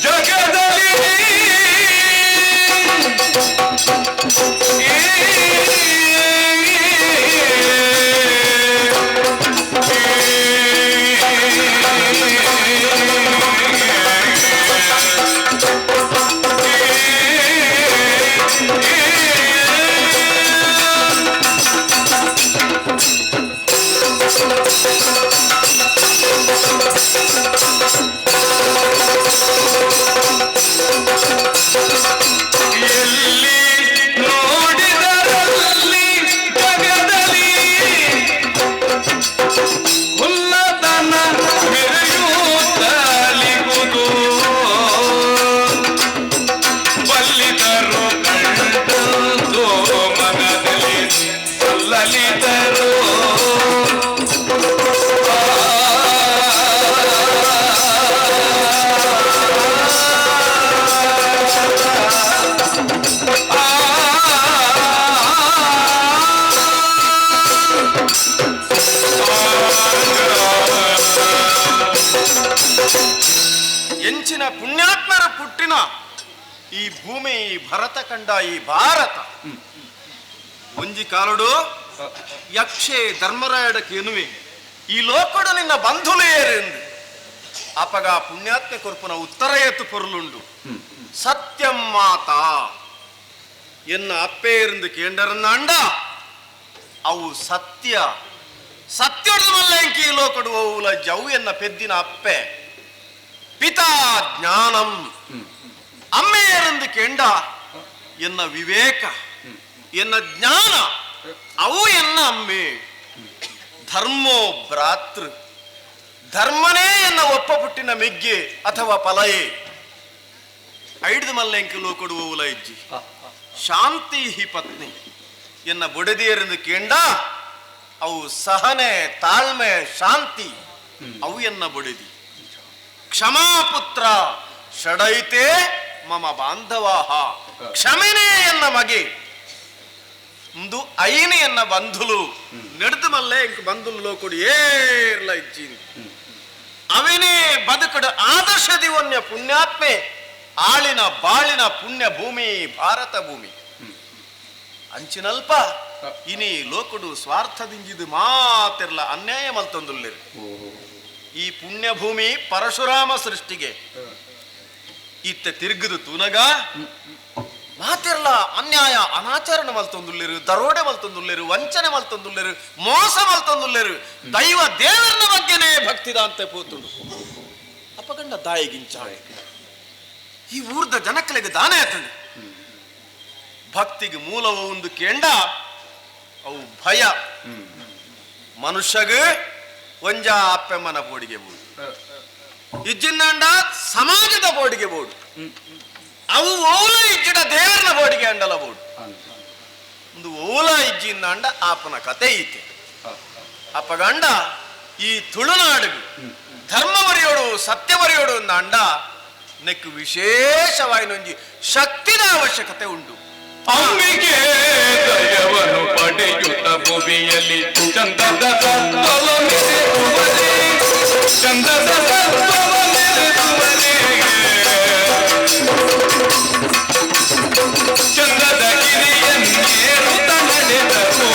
ಜಗದಲ್ಲಿ. ಎಲ್ಲಿ ನೋಡಿದರಲ್ಲಿ ಜಗದಲ್ಲಿ ಹುಲ್ಲತನ ಮೆರೆಯುತ್ತಲಿಗುದು ಬಲ್ಲಿದರು ಕಂಡಂದು ಮನದಲ್ಲಿ ಸಲ್ಲಲಿತರು. ಎಂಚಿನ ಪುಣ್ಯಾತ್ಮರ ಪುಟ್ಟಿನ ಈ ಭೂಮಿ, ಈ ಭರತ ಕಂಡ ಈ ಭಾರತ. ಒಂಜಿ ಕಾಲುಡು ಯಕ್ಷೆ ಧರ್ಮರಾಯಡ ಕೇನುವೆ, ಈ ಲೋಕಡು ನಿನ್ನ ಬಂಧುಲೇರೆಂದು. ಅಪಗ ಪುಣ್ಯಾತ್ಮ ಕೊರ್ಪುನ ಉತ್ತರ ಏತು ಪೊರುಲುಂಡು. ಸತ್ಯಂ ಮಾತಾ, ಎನ್ನ ಅಪ್ಪೇರೆಂದು ಕೇಂಡರನ್ನ ಅವು ಸತ್ಯ. ಸತ್ಯದ ಮಲ್ಲಂಕಿ ಲೋಕಡು ಓವುಲ ಜವು ಎನ್ನ ಪೆದ್ದಿನ ಅಪ್ಪೆ. ಪಿತಾ ಜ್ಞಾನಂ, ಅಮ್ಮೆಯರೆಂದು ಕೆಂಡ ಎನ್ನ ವಿವೇಕ, ಎನ್ನ ಜ್ಞಾನ, ಅವು ಎನ್ನ ಅಮ್ಮೆ. ಧರ್ಮೋ ಭ್ರಾತೃ, ಧರ್ಮನೇ ಎನ್ನ ಒಪ್ಪ ಪುಟ್ಟಿನ ಮೆಗ್ಗೆ ಅಥವಾ ಫಲಯೇ. ಐಡ್ದು ಮಲ್ಲೆಂಕು ಲೋಕೊಡುವವುಲ ಇಜ್ಜಿ. ಶಾಂತಿ ಹಿ ಪತ್ನಿ, ಎನ್ನ ಬೊಡೆದಿಯರೆಂದು ಕೇಂಡ ಅವು ಸಹನೆ, ತಾಳ್ಮೆ, ಶಾಂತಿ, ಅವು ಎನ್ನ ಬೊಡೆದಿ. ಕ್ಷಮಾಪುತ್ರ ಷಡೈತೆ ಮಮ ಬಾಂಧವಾಹ, ಕ್ಷಮೆನೇ ಎನ್ನ ಮಗೆ. ಒಂದು ಐನೆ ಎನ್ನ ಬಂಧುಲು. ನಡೆದು ಮಲ್ಲೆ ಇಂಕ್ ಬಂಧುಲು ಲೋಕೊಡು ಏರ್ಲ ಇಜ್ಜಿ. ಅವಿನೇ ಬದುಕಡು ಆದರ್ಶ ದಿವನ್ಯ ಪುಣ್ಯಾತ್ಮೆ ಆಳಿನ ಬಾಳಿನ ಪುಣ್ಯ ಭೂಮಿ ಭಾರತ ಭೂಮಿ. ಅಂಚಿನಲ್ಪ ಇನಿ ಲೋಕುಡು ಸ್ವಾರ್ಥದಿಂಜಿದು ಮಾತಿರ್ಲ ಅನ್ಯಾಯ ಮಲ್ತೊಂದುಲ್ಲೆರು. ಈ ಪುಣ್ಯ ಭೂಮಿ ಪರಶುರಾಮ ಸೃಷ್ಟಿಗೆ ಇತ್ತ ತಿರುಗದು ತೂನಗ ಮಾತಿರ್ಲ ಅನ್ಯಾಯ ಅನಾಚರಣೆ ಮಲ್ತೊಂದುಲ್ಲೆರು, ದರೋಡೆ ಮಲ್ತೊಂದುಲ್ಲೆರು, ವಂಚನೆ ಮಲ್ತೊಂದುಲ್ಲೆರು, ಮೋಸ ಮಲ್ತೊಂದುಲ್ಲೆರು. ದೈವ ದೇವರನ ಬಗ್ಗೆನೇ ಭಕ್ತಿದಾಂತೆ ಪೋತುಂಡು. ಅಪಗಂಡ ದಾಯಿಗಿಂಚ ಈ ಊರ್ದ ಜನಕ್ಕಲಿಗೆ ದಾನ ಆತಂದು. ಭಕ್ತಿಗೆ ಮೂಲವು ಒಂದು ಕೇಂಡ ಅವು ಭಯ. ಮನುಷ್ಯಗ ಒಂಜ ಅಪ್ಪೆಮ್ಮನ ಬೋಡಿಗೆ ಬೋಡು, ಇಜ್ಜಿಂದಾಂಡ ಸಮಾಜದ ಬೋಡಿಗೆ ಬೋಡು, ಅವು ಓಲ ಇಜ್ಜಿಡ ದೇವರನ ಬೋಡಿಗೆ ಅಂಡಲ ಬೋಡು. ಒಂದು ಓಲ ಇಜ್ಜಿಂದಾಂಡ ಆಪನ ಕತೆ ಐತೆ. ಅಪ್ಪಗಂಡ ಈ ತುಳುನಾಡಿಗೆ ಧರ್ಮ ಬರೆಯೋಡು ಸತ್ಯ ಬರೆಯೋಡು ಅಂದ ನೆಕ್ಕು ವಿಶೇಷವಾಯಿನೊಂಜಿ ಶಕ್ತಿದ ಅವಶ್ಯಕತೆ ಉಂಟು. ಅಂಬಿಕೆ ದಯವನ್ನು ಪಡೆಯುತ್ತ ಭುವಿಯಲ್ಲಿ ಚಂದದ ಸತ್ವವ ಮೆರೆಯುವರೆ, ಚಂದದ ಸತ್ವವ ಮೆರೆಯುವರೆ. ಚಂದದ ಗಿರಿಯನ್ನೇರುತ್ತ ನಡೆದರು,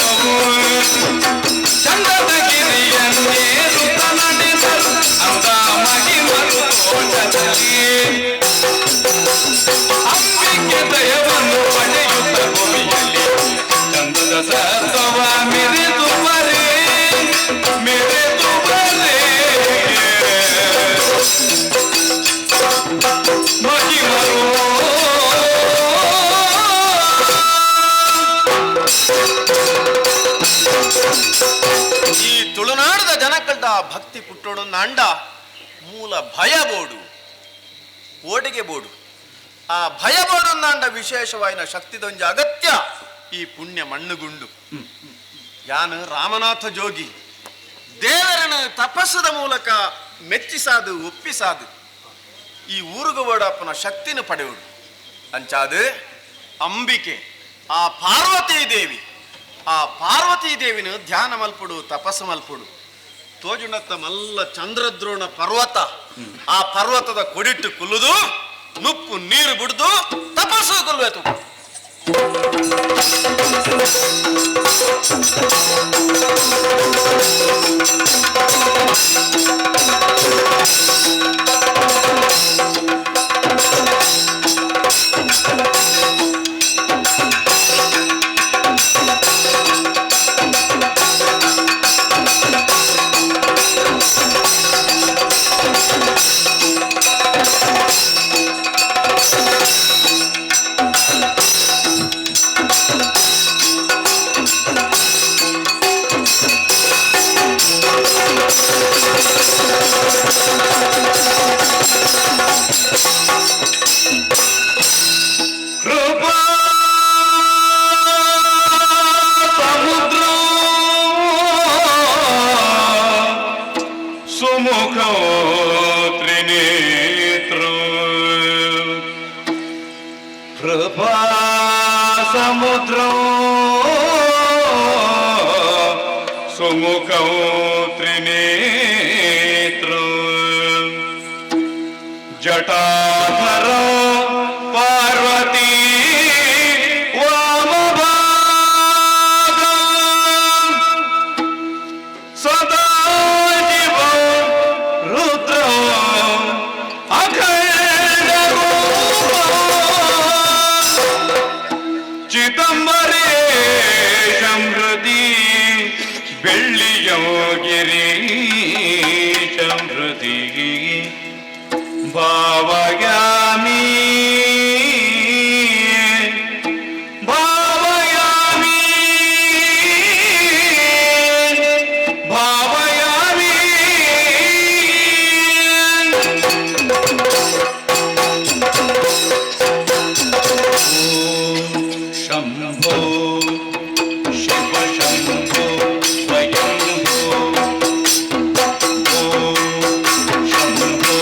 ಚಂದದ ಗಿರಿಯನ್ನೇರುತ್ತ ನಡೆದರು ಅಂದ ಮಹಿಮರು ತೋಟದಲ್ಲಿ. ಅಂಬಿಕೆ ದಯವನ್ನು ಪಡೆಯುತ್ತ ಭೂಮಿಯಲ್ಲಿ ಚಂದದ ಸತ್ವವ ಮೆರೆದು ಬರೇ, ಮೆರೆದು ಬರೇ. ಮಹಿಮರು. ಈ ತುಳುನಾಡದ ಜನಕ್ಕಳ್ದ ಭಕ್ತಿ ಪುಟ್ಟೋಡು ಅಂಡ ಮೂಲ ಭಯ ಬೋಡು, ಓಡಿಗೆ ಬೋಡು. ಆ ಭಯ ಬೋಡು ಅಂಡ ವಿಶೇಷವಾಯಿನ ಶಕ್ತಿದೊಂಜಿ ಅಗತ್ಯ ಈ ಪುಣ್ಯ ಮಣ್ಣುಗುಂಡು. ಯಾನು ರಾಮನಾಥ ಜೋಗಿ ದೇವರನ ತಪಸ್ಸದ ಮೂಲಕ ಮೆಚ್ಚಿಸಾದು ಒಪ್ಪಿಸಾದು ಈ ಊರುಗು ಬೋಡಪ್ಪನ ಶಕ್ತಿನ ಪಡೆಯುವುದು. ಅಂಚಾದು ಅಂಬಿಕೆ ಆ ಪಾರ್ವತೀ ದೇವಿ, ಆ ಪಾರ್ವತೀ ದೇವಿನ ಧ್ಯಾನ ಮಲ್ಪುಡು, ತಪಸ್ಸು ಮಲ್ಪುಡು. ತೋಜುಣತ್ತ ಮಲ್ಲ ಚಂದ್ರದ್ರೋಣ ಪರ್ವತ, ಆ ಪರ್ವತದ ಕೊಡಿಟ್ಟು ಕುಲ್ಲುದು ನುಪ್ಪು ನೀರು ಬಿಡ್ದು ತಪಸ್ಸು ಕೊಲ್ಬೇಕು. ಕೃಪಾ ಸಮುದ್ರ ಸುಮುಖಂ ತ್ರಿನೇತ್ರ ಜಟಾಧರ ಪಾರ್ವತಿ ವಾಮಭಾಗ ಸದಾ ಶಿವ ರುದ್ರ ಅಖಂಡ ರೂಪ ಚಿದಂಬರೇಶಂ ಹೃದಿ ಬೆಳ್ಳಿಯೋ ಗಿರೀಶಂ ಹೃದಿ ಭಾವಯಾಮಿ ಭಾವಯಾಮಿ ಭಾವಯಾಮಿ. ಶಂಭೋ ಶಿವ ಶಂಭೋ ಸ್ವಯಂಭೋ ಶಂಭೋ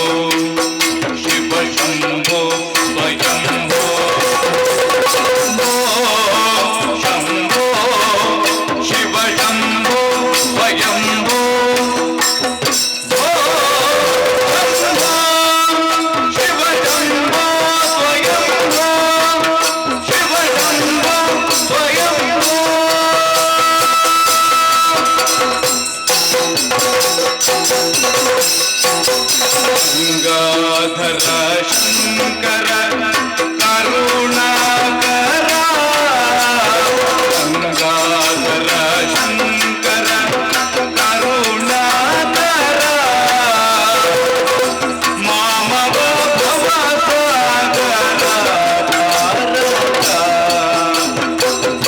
ಶಿವ ಶಂಭೋ ಸ್ವಯಂಭೋ ಶಂಭೋ ಶಿವ ಶಂಭೋ ಸ್ವಯಂಭೋ ಶಿವ ಶಂಭೋ ಸ್ವಯಂಭೋ ಶಿವ ಶಂಭೋ ಸ್ವಯಂಭೋ. ಗಂಗಾಧರ ಶಂಕರ ಕರುಣಾಕರ ಗಂಗಾಧರ ಶಂಕರ ಕರುಣಾಕರ ಮಾಮವ ಭವಸಾಗರ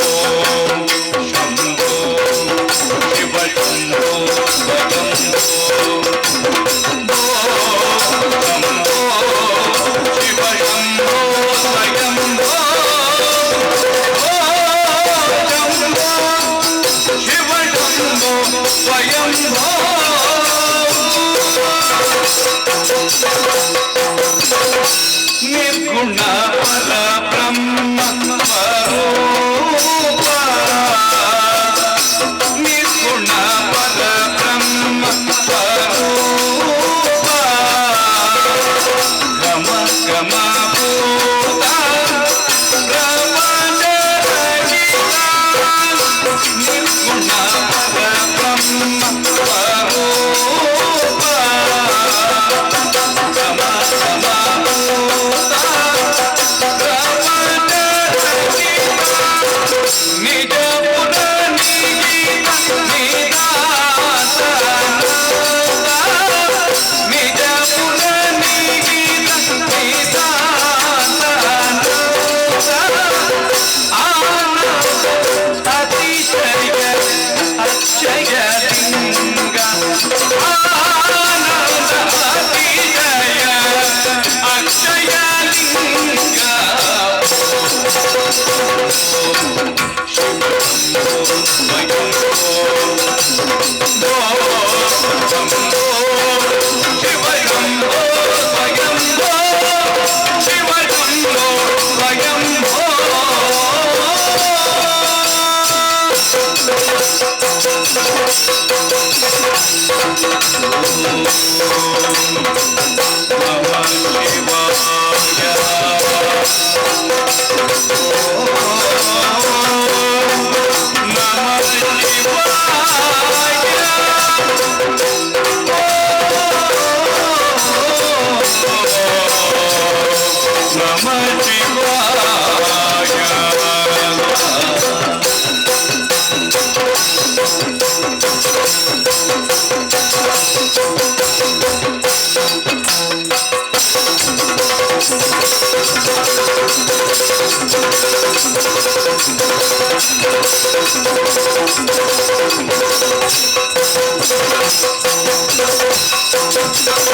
ಓಂ ಶಂಭೋ ಶಿವ ಶಂಭೋ ಸ್ವಯಂಭೋ ಶಿವ ಶಂಭೋ ಸ್ವಯಂಭೋ ಶಿವ ಶಂಭೋ ಸ್ವಯಂಭೋ. ನಿರ್ಗುಣ ಪರ ಬ್ರಹ್ಮ ಸ್ವರೂಪ ನಿರ್ಗುಣ ಪರ ಬ್ರಹ್ಮ ಸ್ವರೂಪ ಗಮ ಗಮ ಭೂತ ಪ್ರಪಂಚ ರಹಿತ ನಿರ್ಗುಣ ಪರ ಬ್ರಹ್ಮ ಸ್ವರೂಪ ಗಮ ಗಮ ಭೂತ ಪ್ರಪಂಚ ರಹಿತ ನಿಜ ಪುರ ನಿಗೀತ ನಿದಾತ ನಿಜ ಪುರ ನಿಗೀತ ನಿದಾತ ಆನಂದ ಅತಿಶಯ ಅಕ್ಷಯ ಲಿಂಗ ಆನಂದ ಅತಿಶಯ ಅಕ್ಷಯ ಲಿಂಗ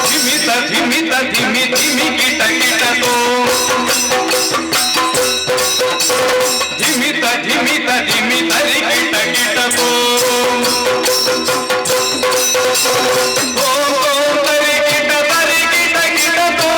ಧಿಮಿತ ಧಿಮಿತ ಧಿಮಿ ಧಿಮಿ ಕಿಟ ಕಿಟತೋ ಧಿಮಿತ ಧಿಮಿತ ಧಿಮಿ ತರಿ ಕಿಟ ಕಿಟತೋ ಓಂ ಓಂ ತರಿ ಕಿಟ ತರಿ ಕಿಟ ಕಿಟತೋ.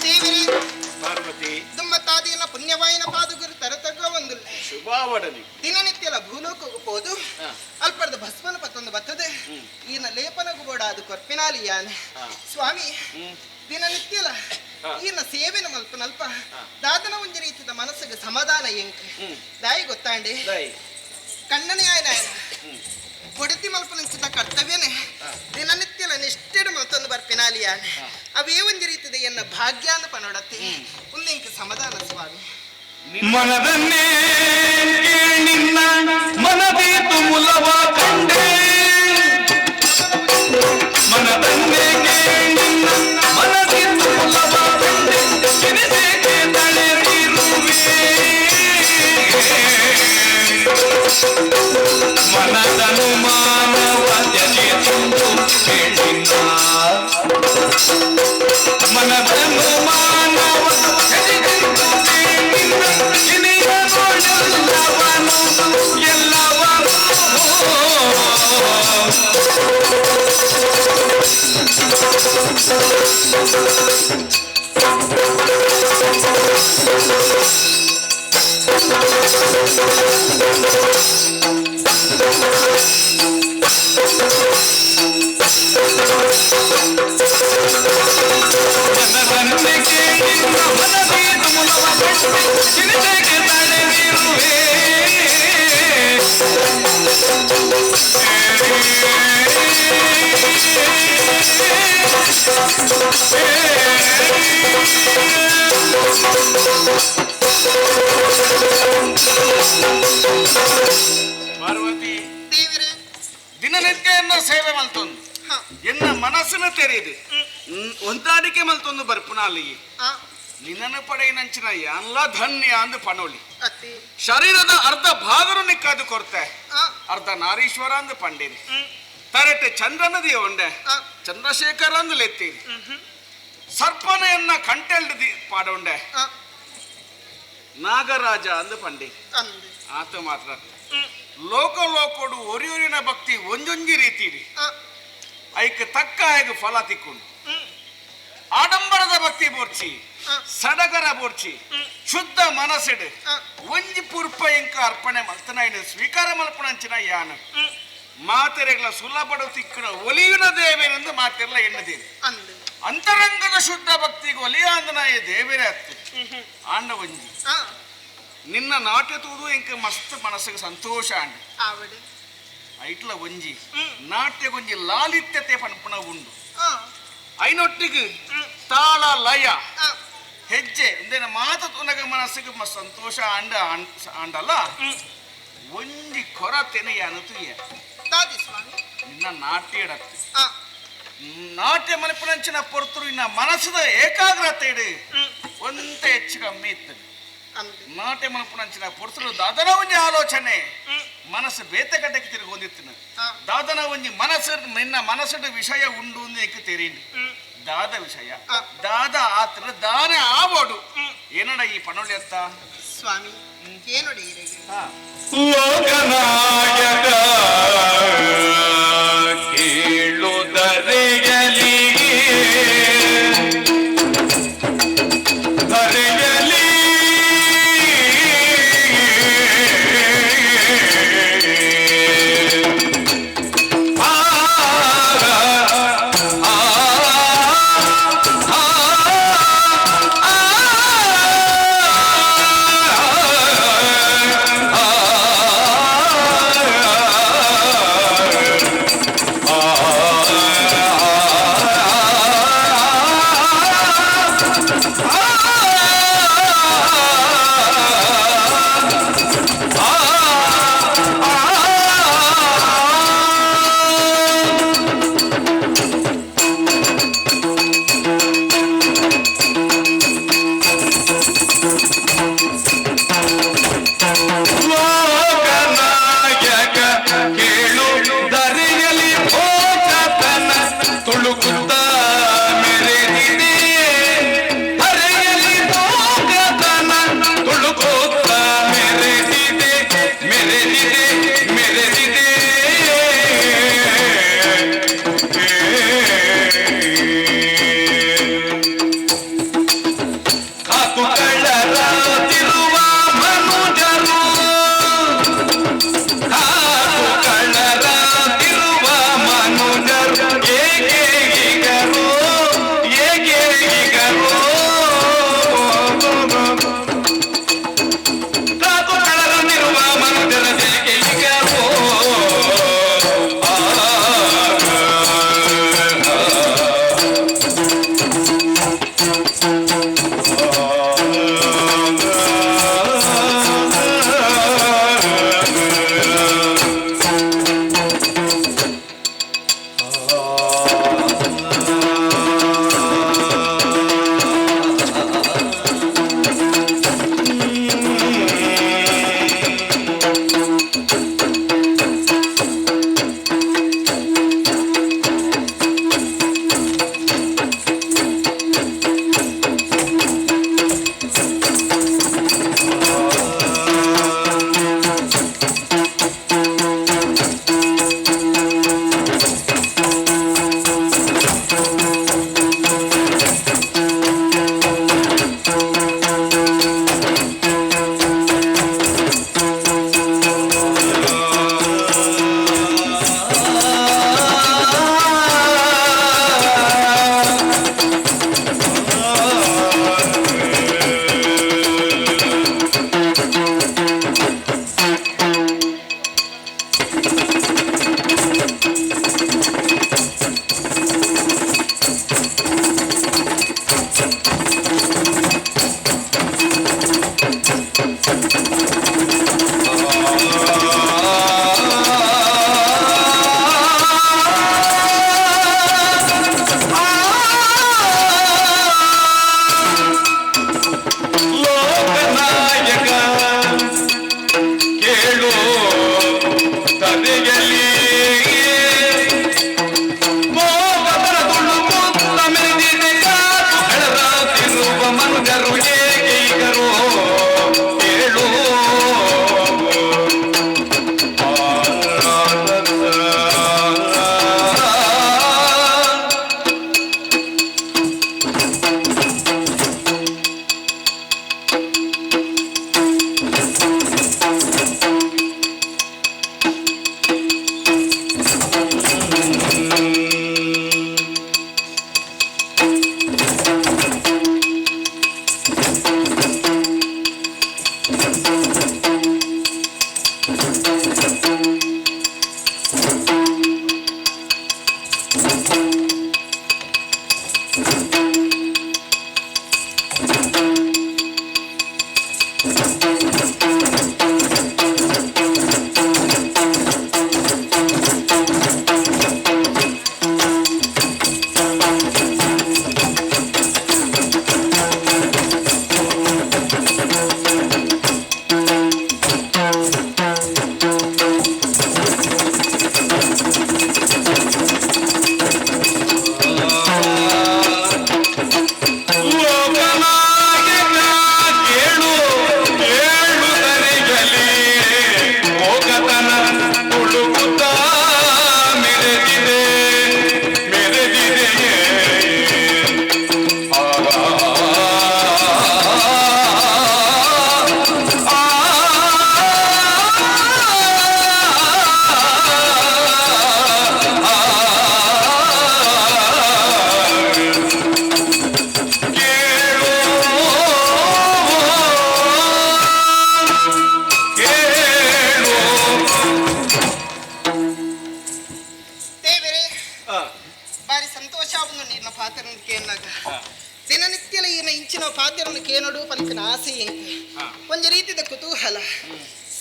ದೇವರೇ. ಪಾರ್ವತಿ. ದುಮ್ಮತಾದಿನ ಪುಣ್ಯವಾಯಿನ ಪಾದುಗುರು ತರತಗ್ಗ ಒಂದುಲ್ಲ. ಶುಭಾವಡಲಿ. ದಿನನಿತ್ಯಲ ಭೂಲೋಕಕ್ಕೆ ಪೋದು ಅಲ್ಪರ್ದ ಭಸ್ಮನ ಪತ್ತೊಂದು ಬತ್ತದೆ ಈನ ಲೇಪನಗು ಬೋಡ ಅದು ಕೊರ್ಪಿನಾಲಿ ಯಾನೆ ಸ್ವಾಮಿ. ದಿನನಿತ್ಯಲ ಈನ ಸೇವೆನ ಮಲ್ಪನಲ್ಪ ದಾದನ ಒಂಜಿ ರೀತಿದ ಮನಸ್ಸಿಗೆ ಸಮಾಧಾನ ಎಂಕ್ ದಾಯಿ ಗೊತ್ತಾಂಡೆ. ಕಣ್ಣನೇ ಆಯನ ಕೊಡತಿ ಮಲ್ಪನಂಚಿನ ಕರ್ತವ್ಯನೇ ದಿನನಿತ್ಯಲ ನಿಷ್ಠೆಡು ಮಲ್ತೊಂದು ಬರ್ಪಿನಾಲಿ ಯಾನೆ. ಅವೇ ಒಂಜಿ ರೀತಿದ ಎನ್ನ ಭಾಗ್ಯ ಅಂದ ಪನೊಡತ್ತೆ ಉಂದೆಂಕ್ ಸಮಾಧಾನ ಸ್ವಾಮಿ. ಮನದನ್ನೇ ನಿನ್ನ ಮನದಿ ತುಮುಲವ ಕಂಡೆ, ಮನದನ್ನೇ ನಿನ್ನ ಮನದಿ ತುಮುಲವ ಕಂಡೆ, ಜನಿಸೇಕೆ ತಳೆದಿರುವೆ. ಮನದನು ಮಾನವ ತ್ಯಜಿಸಿದ್ದು ಕೇಳಿನ, ಮನದನು ಮಾನವ ತ್ಯಜಿಸಿದ್ದು ಕೇಳಿನ, ಇನಿಯನೊಳೆಲ್ಲವನು ಎಲ್ಲವನು. ಮನದನ್ನೇ ಕೇಳಿನ ಮನದಿ ತುಮುಲವ ಕಂಡೆ, ಜನಿಸೇಕೆ ತಳೆದಿರುವೆ. ಪಾರ್ವತಿ. ದೇವರೇ. ದಿನನಿತ್ಯ ಎನ್ನ ಸೇವೆ ಮಲ್ತೊಂದು ಎನ್ನ ಮನಸ್ಸನ್ನು ತೆರೆದು ಹೊಂದಾಣಿಕೆ ಮಲ್ತೊಂದು ಬರ್ಪುನಾಲಿ ನಿನ್ನನ್ನು ಪಡೆಯಿನಂಚಿನ ಎಲ್ಲ ಧನ್ಯ ಅಂದು ಪಣೋಲಿ. ಅತ್ತಿ. ಶರೀರದ ಅರ್ಧ ಭಾಗರು ನಿಕ್ಕಾದು ಕೊರ್ತೆ, ಅರ್ಧ ನಾರೀಶ್ವರ ಅಂದು ಪಂಡೇರಿ, ತರಟೆ ಚಂದ್ರನದಿ ಉಂಡೆ ಚಂದ್ರಶೇಖರ ಅಂದು ಲೆತ್ತೀರಿ, ಸರ್ಪನೆಯನ್ನ ಕಂಟೆಲ್ಡ್ ಪಾಡೊಂಡೆ ನಾಗರಾಜ ಅಂದು ಪಂಡೇರಿ. ಅಂದು. ಆತ ಮಾತ್ರ ಲೋಕ ಲೋಕೋಡು ಒರಿಯೊರಿನ ಭಕ್ತಿ ಒಂಜೊಂಜಿ ರೀತಿರಿ ಐಕ್ ತಕ್ಕ ಆಯ್ಗ ಫಲ ತಿಕ್ಕೊಂಡು. ಆಡಂಬರದ ಭಕ್ತಿ ಬೋರ್ಚಿ, ಸಡಗರ ಬೋರ್ಚಿ, ಶುದ್ಧ ಮನಸ್ಸಿಡು ಒಂಜಿ ಪುರ್ಪ ಇಂಕ ಅರ್ಪಣೆ ಮಲ್ತನ ಸ್ವೀಕಾರ ಮಲ್ಪಣಂಚಿನ ಯಾನ ಮಾತೆರೆಗಳ ಸುಲಭಡು ತಿಕ್ಕಣ ಒಲಿಯುನ ದೇವೇನೆಂದು ಮಾತೆಲ್ಲ ಎಣ್ಣದೇರಿ. ಅಂದು. ಅಂತರಂಗದ ಶುದ್ಧ ಭಕ್ತಿಗೆ ಒಲಿಯಾಂದನಾಯ ದೇವರೇ ಅತ್ತೆ ಆಂಡ ಒಂಜಿ ನಿನ್ನ ನಾಟ್ಯ ತೂದು ಇಂಕ ಮಸ್ತ್ ಮನಸ್ಸಿಗೆ ಸಂತೋಷ ಆಂಡ. ಆವಡೆ. ಐಟ್ಲ ಒಂಜಿ ನಾಟ್ಯಗೊಂಜಿ ಲಾಲಿತ್ಯತೆ ಪನ್ಪುಣ ಉಂಡು. ಐನೊಟ್ಟಿಗೆ ತಾಳ ಲಯ ಹೆಜ್ಜೆ ಇಂದೇನ ಮಾತ ತುನಗ ಮನಸ್ಸಿಗೆ ಮಸ್ತ್ ಸಂತೋಷ ಆಂಡ ಆಂಡಲ್ಲ. ಒಂಜಿ ಕೊರತೆನೆ ಯಾನು ತುಯ್ಯ. ದಾದಿ ಸ್ವಾಮಿ. ನಿನ್ನ ನಾಟ್ಯ ಇಡತ್ತೆ ನಾಟ್ಯ ಮನಪುನಂಚಿನ ಪೊರ್ತರು ಇನ್ನ ಮನಸ್ಸದ ಏಕಾಗ್ರತೆ ಇಡು ಒಂತ ಹೆಚ್ಚು ಕಮ್ಮಿ ಇತ್ತು. ಅಂದು. ನಾಟ್ಯ ಮನಪುನಂಚಿನ ಪೊರ್ತರು ದಾದನ ಒಂಜಿ ಆಲೋಚನೆ ಮನಸ್ಸು ಬೇತೆ ಕಟ್ಟಕ್ಕೆ ತಿರುಗೊಂದಿತ್ತಿನ ದಾದನ ಒಂಜಿ ಮನಸ್ಸು ನಿನ್ನ ಮನಸ್ಸು ವಿಷಯ ಉಂಡು ಅಂದು ತೆರೀಂಡು ದಾದ ವಿಷಯ ದಾದ ಆತ್ರ ದಾನ ಆವೋಡು ಏನಡ ಈ ಪಣೊಳ್ಳಿ ಅತ್ತ. ಸ್ವಾಮಿ ಏನೊಡಿ ಇರೆಗೆ. ಲೋಕನಾಯಕ ಕೇಳುದರೆಯಲಿ ಧರೆಯಲಿ ಆ ಆ ಆ ಆ ಆ.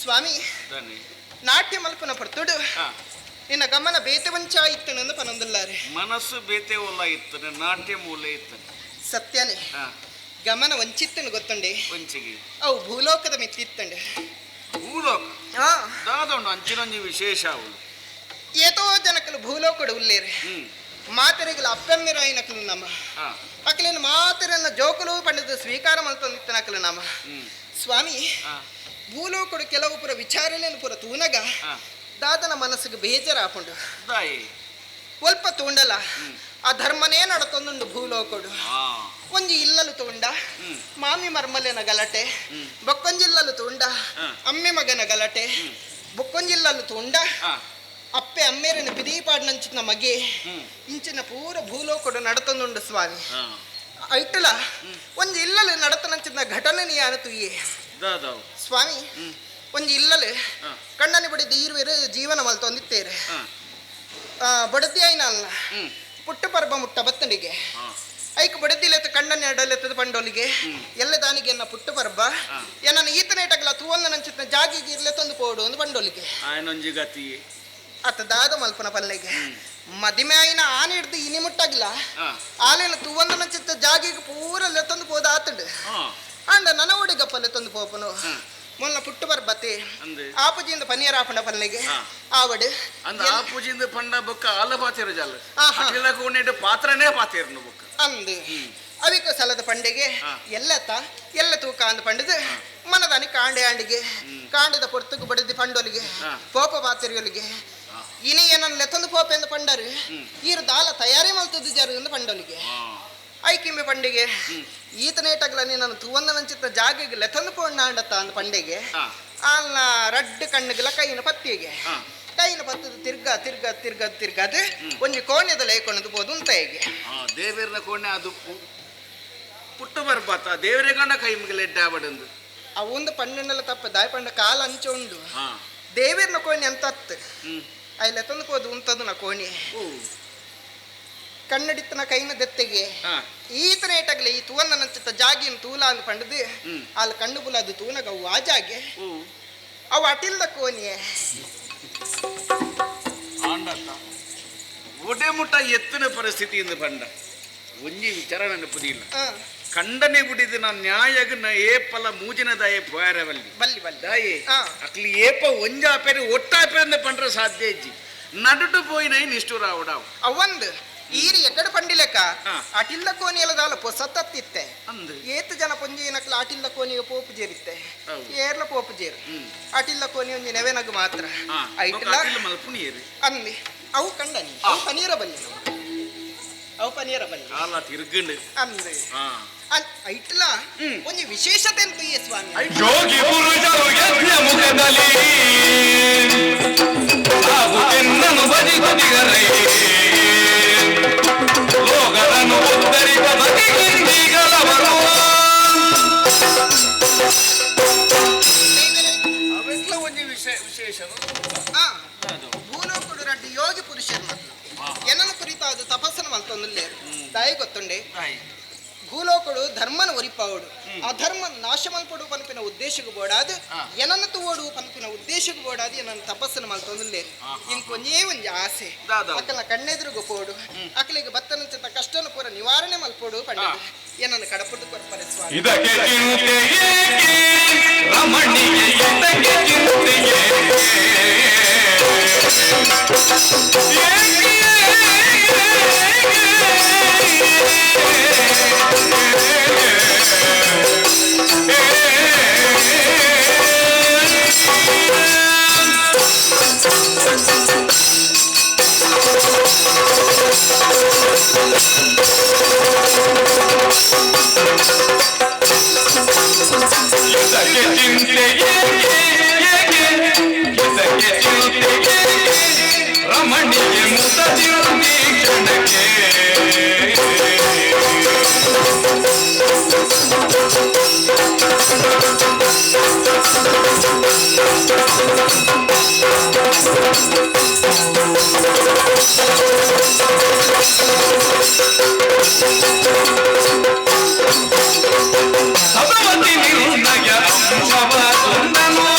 ಸ್ವಾಮಿ ನಾಟ್ಯ ಮಲ್ಪನ ಪರ್ತುಡು ನಿನ್ನ ಗಮನ ಬೇತೆ ವಂಚ ಇತ್ತನಂದು ಪನೊಂದುಲ್ಲಾರೆ ಮನಸ್ಸು ಬೇತೆ ಒಲ್ಲ ಇತ್ತನೆ ನಾಟ್ಯ ಮೂಲ ಇತ್ತನೆ ಸತ್ಯನೇ ಗಮನ ವಂಚಿತ್ತನು ಗೊತ್ತುಂಡೆ ವಂಚಿಗೆ ಅವು ಭೂಲೋಕದ ಮಿತ್ತಿತ್ತಂಡೆ ಭೂಲೋಕ ದಾದೊಂಡು ಅಂಚಿನೊಂಜಿ ವಿಶೇಷ ಅವು ಏತೋ ಜನಕಲು ಭೂಲೋಕಡು ಉಲ್ಲೇರೆ ಮಾತೆರೆಗಲ ಅಪ್ಪಮ್ಮಿರಾಯಿನಕಲು ನಮ ಅಕಲಿನ ಮಾತೆರನ್ನ ಜೋಕುಲು ಪಂಡದ ಸ್ವೀಕಾರ ಮಲ್ತೊಂದಿತ್ತನಕಲು ನಮ ಸ್ವಾಮಿ ಭೂಲೋಕಡು ಕೆಲವು ಪುರ ವಿಚಾರಲೇನು ಪುರ ತೂನಗ ದಾದನ ಮನಸ್ಸಿಗೆ ಬೇಜಾರಾಪುಂಡು ಒಲ್ಪ ತೂಂಡಲ ಆ ಧರ್ಮನೇ ನಡತೊಂದುಂಡು ಭೂಲೋಕಡು ಒಂಜಿ ಇಲ್ಲಲು ತೂಂಡ ಮಾಮಿ ಮರ್ಮಲೆನ ಗಲಾಟೆ ಬೊಕ್ಕೊಂಜಿಲ್ಲಲು ತೂಂಡ ಅಮ್ಮೆ ಮಗನ ಗಲಾಟೆ ಬೊಕ್ಕೊಂಜಿಲ್ಲಲು ತೂಂಡ ಅಪ್ಪೆ ಅಮ್ಮೇರನ ಪಿದೀಪಾಡ್ನಂಚಿನ ಮಗೆ ಇಂಚಿನ ಪೂರ ಭೂಲೋಕಡು ನಡತೊಂದುಂಡು ಸ್ವಾಮಿ ಐಟಲ ಒಂಜಿ ಇಲ್ಲಲು ನಡತನಂಚಿನ ಘಟನೆ ಯಾನು ತುಯ್ಯೆ ಸ್ವಾಮಿ ಒಂಜಿ ಇಲ್ಲಲು ಕಣ್ಣನಿ ಬಡಿದ ಈರ್ವೇರು ಜೀವನ ಮಲ್ತೊಂದಿತ್ತೇರೆ ಬಡದಿ ಐನ ಅಲ್ಲ ಪುಟ್ಟ ಪರ್ಬ ಮುಟ್ಟ ಬತ್ತನಿಗೆ ಐಕ್ ಬಡದಿಲೆತ್ತ ಕಣ್ಣನಿ ಅಡಲೆತ್ತದ ಪಂಡೋಲಿಗೆ ಎಲ್ಲ ದಾನಿಗೆ ಎನ್ನ ಪುಟ್ಟ ಪರ್ಬ ಎನ್ನ ಈತನೇಟಗಲ ತೂವನ್ನ ನಂಚಿನ ಜಾಗಿಗೆ ಇರ್ಲೆ ತಂದು ಪೋಡು ಒಂದು ಪಂಡೋಲಿಗೆ ಆಯನೊಂಜಿ ಗತಿ ಅತ್ತ ದಾದ ಮಲ್ಪನ ಪಲ್ಲೆಗೆ ಮದಿಮೆ ಆಯಿನ ಆನೆ ಹಿಡ್ದು ಇನಿ ಮುಟ್ಟಾಗಿಲ್ಲ ಆಲೇನ ತೂವನ್ನ ನಂಚಿತ್ತ ಜಾಗಿಗೆ ಪೂರ ಲೆತ್ತೊಂದು ಪೋದ ಆತಂಡು ಅಂಡ ನನ ಒಡಿಗಪ್ಪ ಲೆತ್ತೊಂದು ಪೋಪನು ಮೊಲ್ಲ ಪುಟ್ಟ ಬರ್ಬತ್ತೆ ಆಪುಜಿಯಿಂದ ಪನ್ನೀರ್ ಆಪಂಡ ಪಲ್ಲೆಗೆ ಆವಡು ಅಂದ ಆಪುಜಿಯಿಂದ ಪಂಡ ಬೊಕ್ಕ ಆಲ ಪಾತಿರ ಜಾಲ ಅಟಿಲ ಕೋಣೆಡ್ ಪಾತ್ರನೇ ಪಾತಿರ್ನು ಬೊಕ್ಕ ಅಂದು ಅವಿಕ ಸಲದ ಪಂಡೆಗೆ ಎಲ್ಲತ್ತ ಎಲ್ಲ ತೂಕ ಅಂದ ಪಂಡದು ಮನದಾನಿ ಕಾಂಡೆ ಆಂಡಿಗೆ ಕಾಂಡದ ಪೊರ್ತುಗು ಬಡದಿ ಪಂಡೊಲಿಗೆ ಪೋಪ ಪಾತಿರಿಯೊಲಿಗೆ ಇನಿ ಏನನ್ನ ಲೆತ್ತೊಂದು ಪೋಪ ಎಂದು ಪಂಡರು ಈರು ದಾಲ ತಯಾರಿ ಮಲ್ತದ್ದು ಜರು ಎಂದು ಪಂಡೊಲಿಗೆ ಐಕಿಂಬೆ ಪಂಡಿಗೆ ಈತನೇಟಗ್ಲ ನೀನು ತುವನ್ನ ನಂಚಿತ್ತ ಜಾಗೆಗೆ ಲೆತ್ತೊಂದು ಪೋಣ್ಣ ಅಂಡತ್ತ ಅಂದ ಪಂಡೆಗೆ ಅಲ್ಲ ರಡ್ಡು ಕಣ್ಣುಗಳ ಕೈನ ಪತ್ತಿಗೆ ಕೈನ ಪತ್ತದ ತಿರ್ಗಾ ತಿರ್ಗಾ ತಿರ್ಗಾ ತಿರ್ಗಾದು ಒಂಜಿ ಕೋಣೆದ ಲೇಕೊಂಡು ಪೋದು ಅಂತ ಹೇಗೆ ದೇವೇರ್ನ ಕೋಣೆ ಅದು ಪುಟ್ಟು ಬರ್ಬಾತ ದೇವರೇ ಗಂಡ ಕೈ ಮುಗಿಲೆಡ್ಡಾಬಡಂದು ಅವೊಂದು ಪಣ್ಣೆಲ್ಲ ತಪ್ಪ ದಾಯ ಪಂಡ ಕಾಲ ಅಂಚ ಉಂಡು ದೇವೇರ್ನ ಕೋಣೆ ಅಂತ ಅತ್ತು ಐಲ ತಂದು ಪೋದು ಉಂತದು ನ ಕೋಣೆ ಕನ್ನಡಿತ್ತನ ಕೈನ ದತ್ತೆಗೆ ಈತನ ಏಟಗ್ಲೆ ಈ ತೂವನ್ನ ನಂಚಿತ್ತ ಜಾಗಿನ ತೂಲ ಅಂದ್ ಪಂಡದು ಅಲ್ಲಿ ಕಣ್ಣು ಬುಲಾದು ತೂನಗ ಅವು ಆ ಜಾಗೆ ಅವು ಅಟಿಲ್ದ ಕೋನಿಯೆ ಒಡೆ ಮುಟ್ಟ ಎತ್ತಿನ ಪರಿಸ್ಥಿತಿ ಇಂದು ಪಂಡ ಒಂಜಿ ವಿಚಾರ ನೆನಪುದಿಲ್ಲ ಖಂಡನೆ ಬಿಡಿದ ನಾ ನ್ಯಾಯಗ ನ ಏಪಲ ಮೂಜಿನ ದಾಯೆ ಪೋಯಾರವಲ್ಲಿ ಬಲ್ಲಿ ಬಲ್ಲಿ ದಾಯೆ ಅಕ್ಲಿ ಏಪ ಒಂಜಾಪೇರು ಒಟ್ಟಾಪೇರು ಅಂದ ಪಂಡ್ರ ಸಾಧ್ಯ ಇಜ್ಜಿ ನಡುಟು ಪೋಯಿನೈ ನಿಷ್ಠುರ ಅವಡಾವು ಅವಂದು ಈರಿ ಎಕಡೆ ಪಂಡಿಲೆಕ್ಕ ಅಟಿಲ್ಲ ಕೋನಿಯಲದಾಲ ಪೊಸತ್ತಿತ್ತೆ ಏತು ಜನ ಪೊಂಜಿನಕ್ಲ ಅಟಿಲ್ಲ ಕೋನಿಗೆ ಪೋಪು ಜೇರಿತ್ತೆ ಏರ್ಲ ಪೋಪು ಜೇರು ಅಟಿಲ್ಲ ಕೋನಿ ಒಂಜಿ ನೆವೆನಗು ಮಾತ್ರ ಐಟ್ಲ ಅಂದಿ ಅವು ಕಂಡನಿ ಅವು ಪನೀರ ಬಲ್ಲಿ ಅವು ಪನೀರ ಬಲ್ಲಿ ತಿರ್ಗಂಡು ಅಂದು ಐಟ್ಲ ಒಂಜಿ ವಿಶೇಷತೆ ಅಂತ ಈ ಸ್ವಾಮಿ ಯೋಗಿ ಪುರುಷರು ಯಜ್ಞ ಮುಖದಲ್ಲಿ ಹಾಗೂ ಎನ್ನನು ಬದಿಗುದಿಗರೈ ಲೋಕರನ್ನು ಉದ್ಧರಿಕ ಬಗೆಗಿಂದಿಗಲವರು ಅವೆಲ್ಲ ಒಂಜಿ ವಿಶೇಷ ಭೂಲೋಕುಡು ರಡ್ಡು ಯೋಗಿ ಪುರುಷರು ಏನನ್ನು ಕುರಿತಾದ ತಪಸ್ಸನ್ನು ಮಲ್ತೊಂದುಲ್ಲೇರು ದಾಯಿ ಗೊತ್ತುಂಡೆ ಭೂಲೋಕಡು ಧರ್ಮನ ಒರಿಪಾವಡು ಅಧರ್ಮ ನಾಶ ಮಲ್ಪಡು ಪನ್ಪಿನ ಉದ್ದೇಶಕ್ಕೆ ಬೋಡಾದು ಏನನ್ನ ತೂವಡು ಪನ್ಪಿನ ಉದ್ದೇಶಕ್ಕೆ ಬೋಡಾದು ಏನನ್ನ ತಪಸ್ಸನ್ನು ಮಲ್ತೊಂದುಲ್ಲೇರು ಇಂಕೊಂಜೇ ಒಂಜಿ ಆಸೆ ಅಕಲ ಕಣ್ಣೆದುರುಗು ಪೋಡು ಅಕಲಿಗೆ ಬತ್ತನಂಚಿತ ಕಷ್ಟನ ಪೂರ ನಿವಾರಣೆ ಮಲ್ಪೋಡು ಪಂಡ ಏನನ್ನ ಕಡಪುಡು ಕೊರ್ಪರೆ ಸ್ವಾಮಿ ಇದಕ್ಕೆ ಚಿಂತೆ ಏಕೆ ರಮಣಿಗೆ ಇದಕ್ಕೆ ಚಿಂತೆ ಏಕೆ ಇದಕ್ಕೆ ಚಿಂತೆ ಏಕೆ ಏಕೆ ಇದಕ್ಕೆ ಚಿಂತೆ ಏಕೆ ರಮಣಿಗೆ ಮುದದಿರುನಿ ಕ್ಷಣಕ್ಕೆ ಸದಮತಿ ನಿರ್ಣಯ ಅಂಶವ ಕೊಂದನು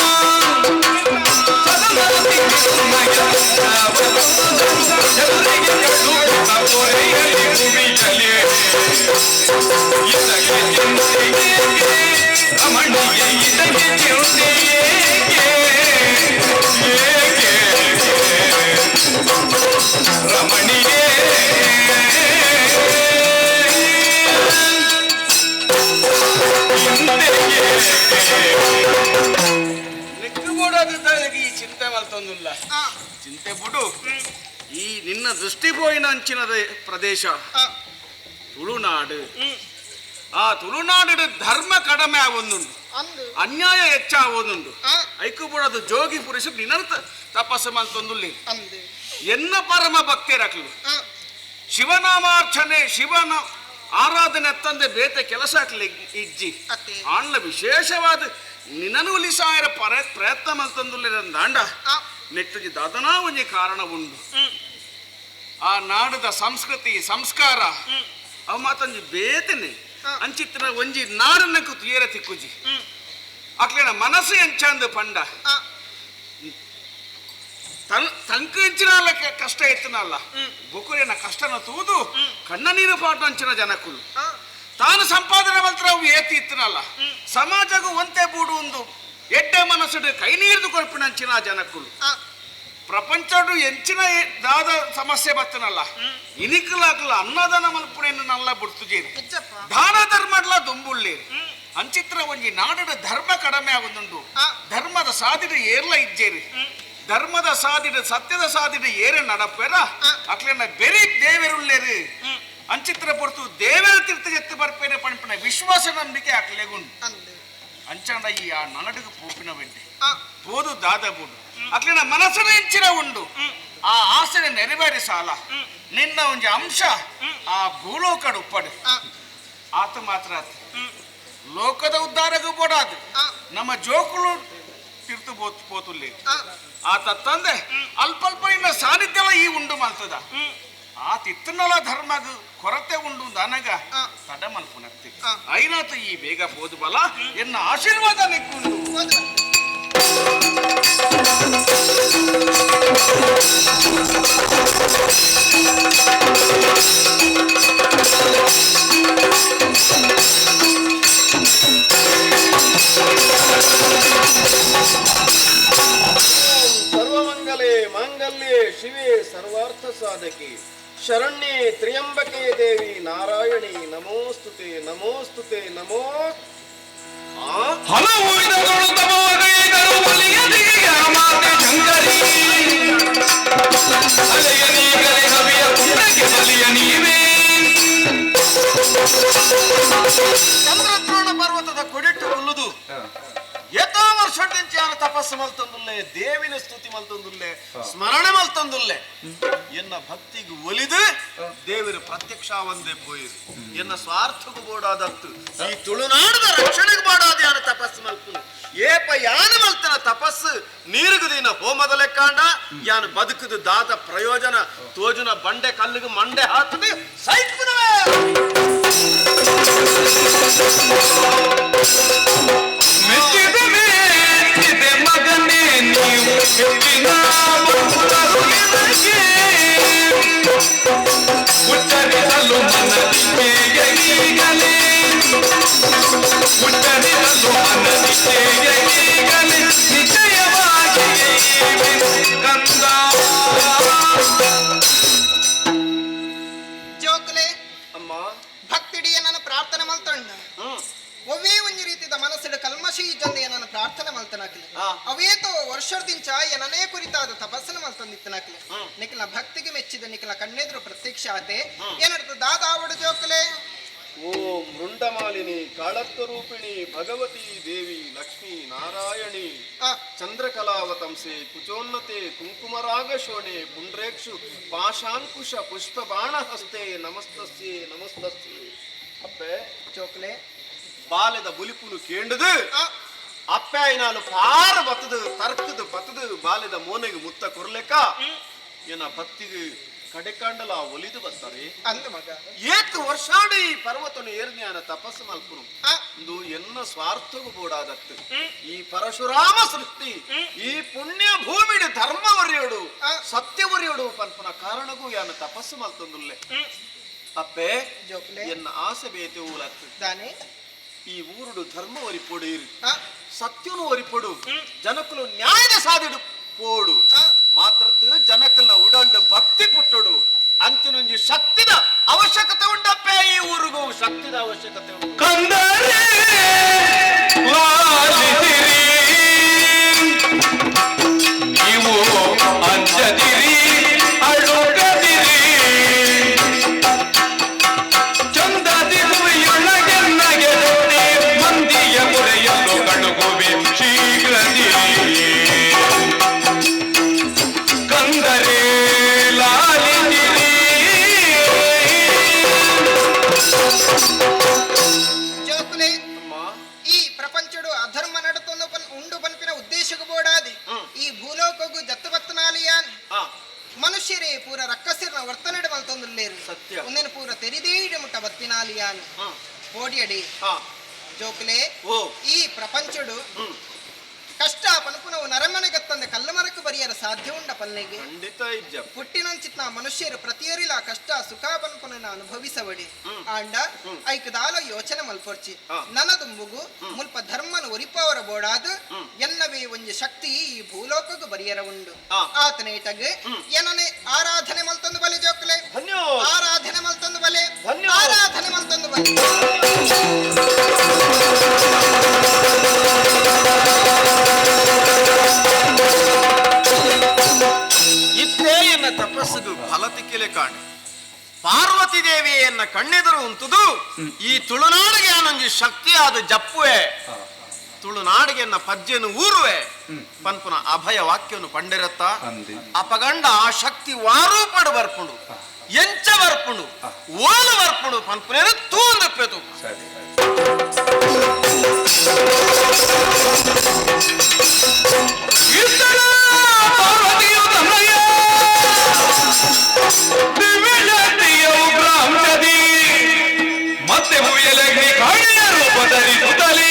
ಚಿಂತೆ ಮಲ್ತೊಂದುಲ್ಲ ಚಿಂತೆ ಬಿಡು. ಈ ನಿನ್ನ ದೃಷ್ಟಿ ಪೋಯಿನ ಅಂಚಿನ ಪ್ರದೇಶ ತುಳುನಾಡು. ಆ ತುಳುನಾಡು ಧರ್ಮ ಕಡಿಮೆ ಆವೊಂದುಂಡು, ಅನ್ಯಾಯ ಹೆಚ್ಚಾವೊಂದುಂಡು. ಐಕು ಬುಡದು ಜೋಗಿ ಪುರುಷ ನಿನ್ನ ತಪಸ್ಸು ಮಲ್ತೊಂದುಲ್ಲಿ. ಎನ್ನ ಪರಮ ಭಕ್ತಿರಕ್ಲು ಶಿವನಾಮಾರ್ಚನೆ ಶಿವನ ಆರಾಧನೆ ತಂದೆ ಬೇತೆ ಕೆಲಸ ಇಜ್ಜಿ ಆಣ್ಲ ವಿಶೇಷವಾದ ನಿನ್ನನು ಉಲಿಸಾಯರ ಪ್ರಯತ್ನ ಮಲ್ತೊಂದುಲ್ಲಿರಂದಾಂಡ ನೆಟ್ಟುಜಿ ದಾದನಾ ಒಂಜಿ ಕಾರಣ ಉಂಡು. ಆ ನಾಡದ ಸಂಸ್ಕೃತಿ ಸಂಸ್ಕಾರ ಅವ ಮಾತೊಂಜಿ ಬೇತನೆ ಅಂಚಿತ್ತಿನ ಒಂಜಿ ನಾಡನ್ನ ಕೂತು ಏರ ತಿಕ್ಕುಜಿ. ಅಕ್ಲಿನ ಮನಸ್ಸು ಎಂಚಂದು ಪಂಡ ತಂಕು ಎಂಚಿನ ಕಷ್ಟ ಎತ್ತನಲ್ಲ ಬುಕುರಿನ ಕಷ್ಟನ ತೂದು ಕಣ್ಣ ನೀರು ಪಾಟು ಅಂಚಿನ ಜನಕ್ಕುಲು ತಾನು ಸಂಪಾದನೆ ಮಂತ್ರ ಅವು ಏತಿ ಇತ್ತನಲ್ಲ ಸಮಾಜಗೂ ಒಂತೆ ಬೂಡು ಒಂದು ಎಡ್ಡೆ ಮನಸ್ಸು ಕೈ ನೀರ್ದು ಕೊರ್ಪಿನ ಅಂಚಿನ ಜನಕ್ಕುಲು ಪ್ರಪಂಚಡು ಎಂಚಿನ ದಾದ ಸಮಸ್ಯೆ ಬತ್ತನಲ್ಲ ಇನಿಕಲಾಗಲ ಅನ್ನದಾನ ಮಲ್ಪುಣೆಯನ್ನು ನಲ್ಲ ಬುಡ್ತುಜೇರಿ ದಾನ ಧರ್ಮಡ್ಲ ದುಂಬುಳ್ಳೇರಿ ಅಂಚಿತ್ರ ಒಂಜಿ ನಾಡದ ಧರ್ಮ ಕಡಿಮೆ ಆಗುದುಂಡು. ಧರ್ಮದ ಸಾದಿಡ ಏರ್ಲ ಇಜ್ಜೇರಿ ಧರ್ಮದ ಸಾದಿಡ ಸತ್ಯದ ಸಾದಿಡ ಏರೆ ನಡಪೇರ ಅಕ್ಲೆನ ಬೆರಿ ದೇವೆರುಳ್ಳೇರಿ ಅಂಚಿತ್ರ ಪೊರ್ತು ದೇವರ ತೀರ್ಥ ಎತ್ತು ಬರ್ಪೇನೆ ಪಣಪಿನ ವಿಶ್ವಾಸ ನಂಬಿಕೆ ಅಕ್ಲೆಗುಂಡು. ಅಂಚಾಂಡ ಈ ಆ ನಡಗು ಪೋಪಿನ ವೆಂಡೆ ಪೋದು ದಾದ ಬುಡು ಅಕ್ಲಿನ ಮನಸ್ಸಿನ ಎಂಚಿನ ಉಂಡು ಆ ಆಸೆ ನೆರವೇರಿಸಾಲ ನಿನ್ನ ಒಂಜಿ ಅಂಶ ಆ ಭೂಲೋಕಡು ಉಪ್ಪಡು ಆತ ಮಾತ್ರ ಲೋಕದ ಉದ್ಧಾರಗೂ ಬೋಡಾದು ನಮ್ಮ ಜೋಕುಲು ತೀರ್ತು ಪೋತುಲ್ಲಿ ಆತ ತಂದೆ ಅಲ್ಪಲ್ಪ ನಿನ್ನ ಸಾನ್ನಿಧ್ಯವ ಈ ಉಂಡು ಮಲ್ತದ ಆ ತಿತ್ತನಲ ಧರ್ಮಗ ಕೊರತೆ ಉಂಡು ನನಗ ತಡ ಮಲ್ಪುನಕ್ತಿ ಐನಾತ ಈ ಬೇಗ ಪೋದು ಬಲ ಎನ್ನ ಆಶೀರ್ವಾದ ನಿಕ್ಕುಂಡು. ಸರ್ವಮಂಗಲೇ ಮಾಂಗಲ್ಯೇ ಶಿವೇ ಸರ್ವಾರ್ಥ ಸಾಧಕಿ ಶರಣ್ಯೇ ತ್ರ್ಯಂಬಕೆ ದೇವಿ ನಾರಾಯಣಿ ನಮೋಸ್ತುತೆ ನಮೋಸ್ತುತೆ ನಮೋ. ಹಲವು ವಿಧಗಳು ತಮೋದೈದರು ಬಲಿಯದಿಗೆ ಮಾತೆ ಶಂಕರಿ ಅಲೆಯ ನೀಗಲೆ ಹವಿಯ ಕುಂಡಕ್ಕೆ ಬಲಿಯ ನೀವೇ. ಚಂದ್ರದ್ರೋಣ ಪರ್ವತದ ಕೊಡಿಟ್ಟು ಕೊಲ್ಲುದು ಏತೋ ವರ್ಷದಿಂಚ ತಪಸ್ಸು ಮಲ್ತಂದುಲ್ಲೆ ದೇವಿನ ಸ್ತುತಿ ಮಲ್ತಂದುಲ್ಲೆ ಸ್ಮರಣೆ ಮಲ್ತಂದುಲ್ಲೆ ಎನ್ನ ಭಕ್ತಿಗೆ ಒಲಿದು ದೇವರು ಪ್ರತ್ಯಕ್ಷ ಒಂದೇ ಪೋಯಿರು ಎನ್ನ ಸ್ವಾರ್ಥಗೂ ಬೋಡಾದತ್ತು ಈ ತುಳುನಾಡದ ರಕ್ಷಣೆಗೆ ಬೋಡಾದ ಯಾನ ತಪಸ್ಸು ಮಲ್ಪುನು ಏಪ ಯಾನ ಮಲ್ತನ ತಪಸ್ಸು ನೀರುಗುದಿನ ಹೋಮದ ಲೆಕ್ಕಾಂಡ ಯಾನು ಬದುಕುದು ದಾದ ಪ್ರಯೋಜನ ತೋಜುನ ಬಂಡೆ ಕಲ್ಲಿಗೆ ಮಂಡೆ ಹಾಕುದು ಸೈಪುನವೇ. ಮೆಚ್ಚಿದೆ ಮೆಚ್ಚಿದೆ ಮಗನೇ ನೀವು ಹೆಚ್ಚಿನ ಬಹುರರು ಎನಗೆ ಉಚ್ಚರಿಸಲು ಮನದಿಕೆಯ ಈಗಲೇ ಉಚ್ಚರಿಸಲು ಮನದಿಕೆಯ ಈಗಲೇ ನಿಶ್ಚಯವಾಗಿ ಕಂದ. ಜೋಕುಲೆ ಅಮ್ಮ ಭಕ್ತಿಡಿಯ ನನ್ನ ಪ್ರಾರ್ಥನೆ ಮಲ್ತೊಂಡ ಒವ್ವೇ ಒಂಜಿ ರೀತಿದ ಮನಸ್ಸಿಡ ಕಲ್ಮಶಿ ಜಂದೆ ನನ್ನ ಪ್ರಾರ್ಥನೆ ಮಲ್ತನಾಕ್ಲೆ ಅವೇತೋ ವರ್ಷದಿಂಚ ಏನನೇ ಕುರಿತಾದ ತಪಸ್ಸನ್ನು ಮಲ್ತಂದಿತ್ತನಾಕ್ಲೆ ನಿಖಲ ಭಕ್ತಿಗೆ ಮೆಚ್ಚಿದ ನಿಖಲ ಕಣ್ಣೆದುರು ಪ್ರತ್ಯಕ್ಷ ಆತೆ ಏನರ್ಥ ದಾದಾವಡು ಜೋಕುಲೆ. ಓಂ ಮೃಂಡಮಾಲಿನಿ ಕಾಳತ್ವರೂಪಿಣಿ ಭಗವತಿ ದೇವಿ ಲಕ್ಷ್ಮೀ ನಾರಾಯಣಿ ಚಂದ್ರಕಲಾವತಂಸೆ ಕುಚೋನ್ನತೆ ಕುಂಕುಮರಾಗಶೋಣೆ ಪುಂಡ್ರೇಕ್ಷು ಪಾಶಾಂಕುಶ ಪುಷ್ಪ ಬಾಣಹಸ್ತೆ ನಮಸ್ತಸ್ಯೆ ನಮಸ್ತಸ್ಯೆ. ಅಪ್ಪೆ ಜೋಕುಲೆ ಬಾಲ್ಯದ ಬುಲಿಪುನು ಕೇಂಡದು ಅಪ್ಪಾಯಿನಾನು ಪಾರ ಬತ್ತದು ತರ್ಕದು ಬತ್ತದು ಬಾಲ್ಯದ ಮೋನೆಗೆ ಮುತ್ತ ಕೊರ್ಲೆಕ್ಕ ಏನ ಭಕ್ತಿಗೆ ಕಡೆಕಾಂಡಲ ಒಲಿದು ಬರ್ತಾರೆ ಅಂದು ಮಗ ಏತ್ ವರ್ಷಾಡಿ ಈ ಪರ್ವತನು ಏರ್ಜ್ಞಾನ ತಪಸ್ಸು ಮಲ್ಪುನು ಇಂದು ಎನ್ನ ಸ್ವಾರ್ಥಗೂ ಬೋಡಾದತ್ತು ಈ ಪರಶುರಾಮ ಸೃಷ್ಟಿ ಈ ಪುಣ್ಯ ಭೂಮಿಡು ಧರ್ಮ ಒರಿಯೋಡು ಸತ್ಯ ಒರಿಯೋಡು ಪನ್ಪನ ಕಾರಣಗೂ ಯಾನ ತಪಸ್ಸು ಮಲ್ತಂದುಲ್ಲೆ. ಅಪ್ಪೆ ಎನ್ನ ಆಸೆ ಬೇತೆ ಊಲತ್ತು ಈ ಊರುಡು ಧರ್ಮ ಒರಿಪೊಡು ಇರು ಸತ್ಯನು ಒರಿಪೊಡು ಜನಕುಲು ನ್ಯಾಯದ ಸಾದಿಡು ಪೋಡು ಮಾತ್ರತ್ತು ಜನಕಲ್ನ ಉಡಲ್ಡು ಭಕ್ತಿ ಪುಟ್ಟುಡು ಅಂಚಿನೊಂಜಿ ಶಕ್ತಿದ ಅವಶ್ಯಕತೆ ಉಂಡಪ್ಪೆ ಈ ಊರಿಗೂ ಶಕ್ತಿದ ಅವಶ್ಯಕತೆ ಉಂಟು. ಕಂದರೆ ಲಾಲಿಸಿರಿ. ಪೂರ ರಕ್ಕಸಿರ್ನ ವರ್ತನೆಡೆ ಮಲ್ತೊಂದುಲ್ಲೇರು. ಸತ್ಯ. ಉಂದೆನ್ ಪೂರ ತೆರಿದೇ ಮುಟ್ಟ ಬತ್ತಿನಾಲಿಯಾನ್. ಕೋಡಿಯಡಿ ಜೋಕುಲೆ, ಈ ಪ್ರಪಂಚಡು ಕಷ್ಟ ಪನ್ಪುನವು ನರಮನೆಗತ್ತಂದೆ ಕಲ್ಲುಮರಕ್ಕೆ ಬರಿಯರ ಸಾಧ್ಯ ಉಂಡ ಪಲ್ಲೆಗೆ? ಖಂಡಿತ ಇಜ್ಜ. ಪುಟ್ಟಿನಂಚಿತ್ನ ಮನುಷ್ಯರು ಪ್ರತಿಯೊರಿಲ ಕಷ್ಟ ಸುಖ ಪನ್ಪುನ ಅನುಭವಿಸವಡಿ. ಆಂಡ ಐಕ್ ದಾಲ ಯೋಚನೆ ಮಲ್ಪೊರ್ಚಿ. ನನ ದುಂಬುಗು ಮುಲ್ಪ ಧರ್ಮನ ಒರಿಪವರ ಬೋಡಾದ್ ಎನ್ನವೇ ಒಂಜಿ ಶಕ್ತಿ ಈ ಭೂಲೋಕಗ್ ಬರಿಯರ ಉಂಡು. ಆತನೇಟಗ್ ಏನನೆ ಆರಾಧನೆ ಮಲ್ತೊಂದು ಬಲೆ ಜೋಕುಲೆ, ಆರಾಧನೆ ಮಲ್ತೊಂದು ಬಲೆ, ಆರಾಧನೆ ಮಲ್ತೊಂದು ಬಲೆ. ಇತ್ತೇ ಎನ್ನ ತಪಸ್ಸುಗು ಫಲ ತಿಕ್ಕಿಲೆ ಕಾಣೆ. ಪಾರ್ವತಿ ದೇವಿಯನ್ನ ಕಣ್ಣೆದುರು ಉಂಟುದು ಈ ತುಳುನಾಡಿಗೆ ಆನೊಂಜಿ ಶಕ್ತಿಯಾದ ಜಪ್ಪುವೆ, ತುಳುನಾಡಿಗೆ ಎನ್ನ ಪಜ್ಜೆನು ಊರುವೆ ಪನ್ಪುನ ಅಭಯ ವಾಕ್ಯನು ಪಂಡಿರತ್ತ. ಅಪಗಂಡ ಆ ಶಕ್ತಿ ವಾರೂಪಡು ಬರ್ಪುಂಡು, ಎಂಚ ಬರ್ಪುಂಡು, ಓಲು ಬರ್ಪುಂಡು ಪನ್ಪುನೇನು ತೂಂದುಪ್ಪೆತು. ಮತ್ತೆ ಭುವಿಯಲ್ಲಿ ಕಾಣಿಯ ರೂಪ ಧರಿಸುತ್ತಲೇ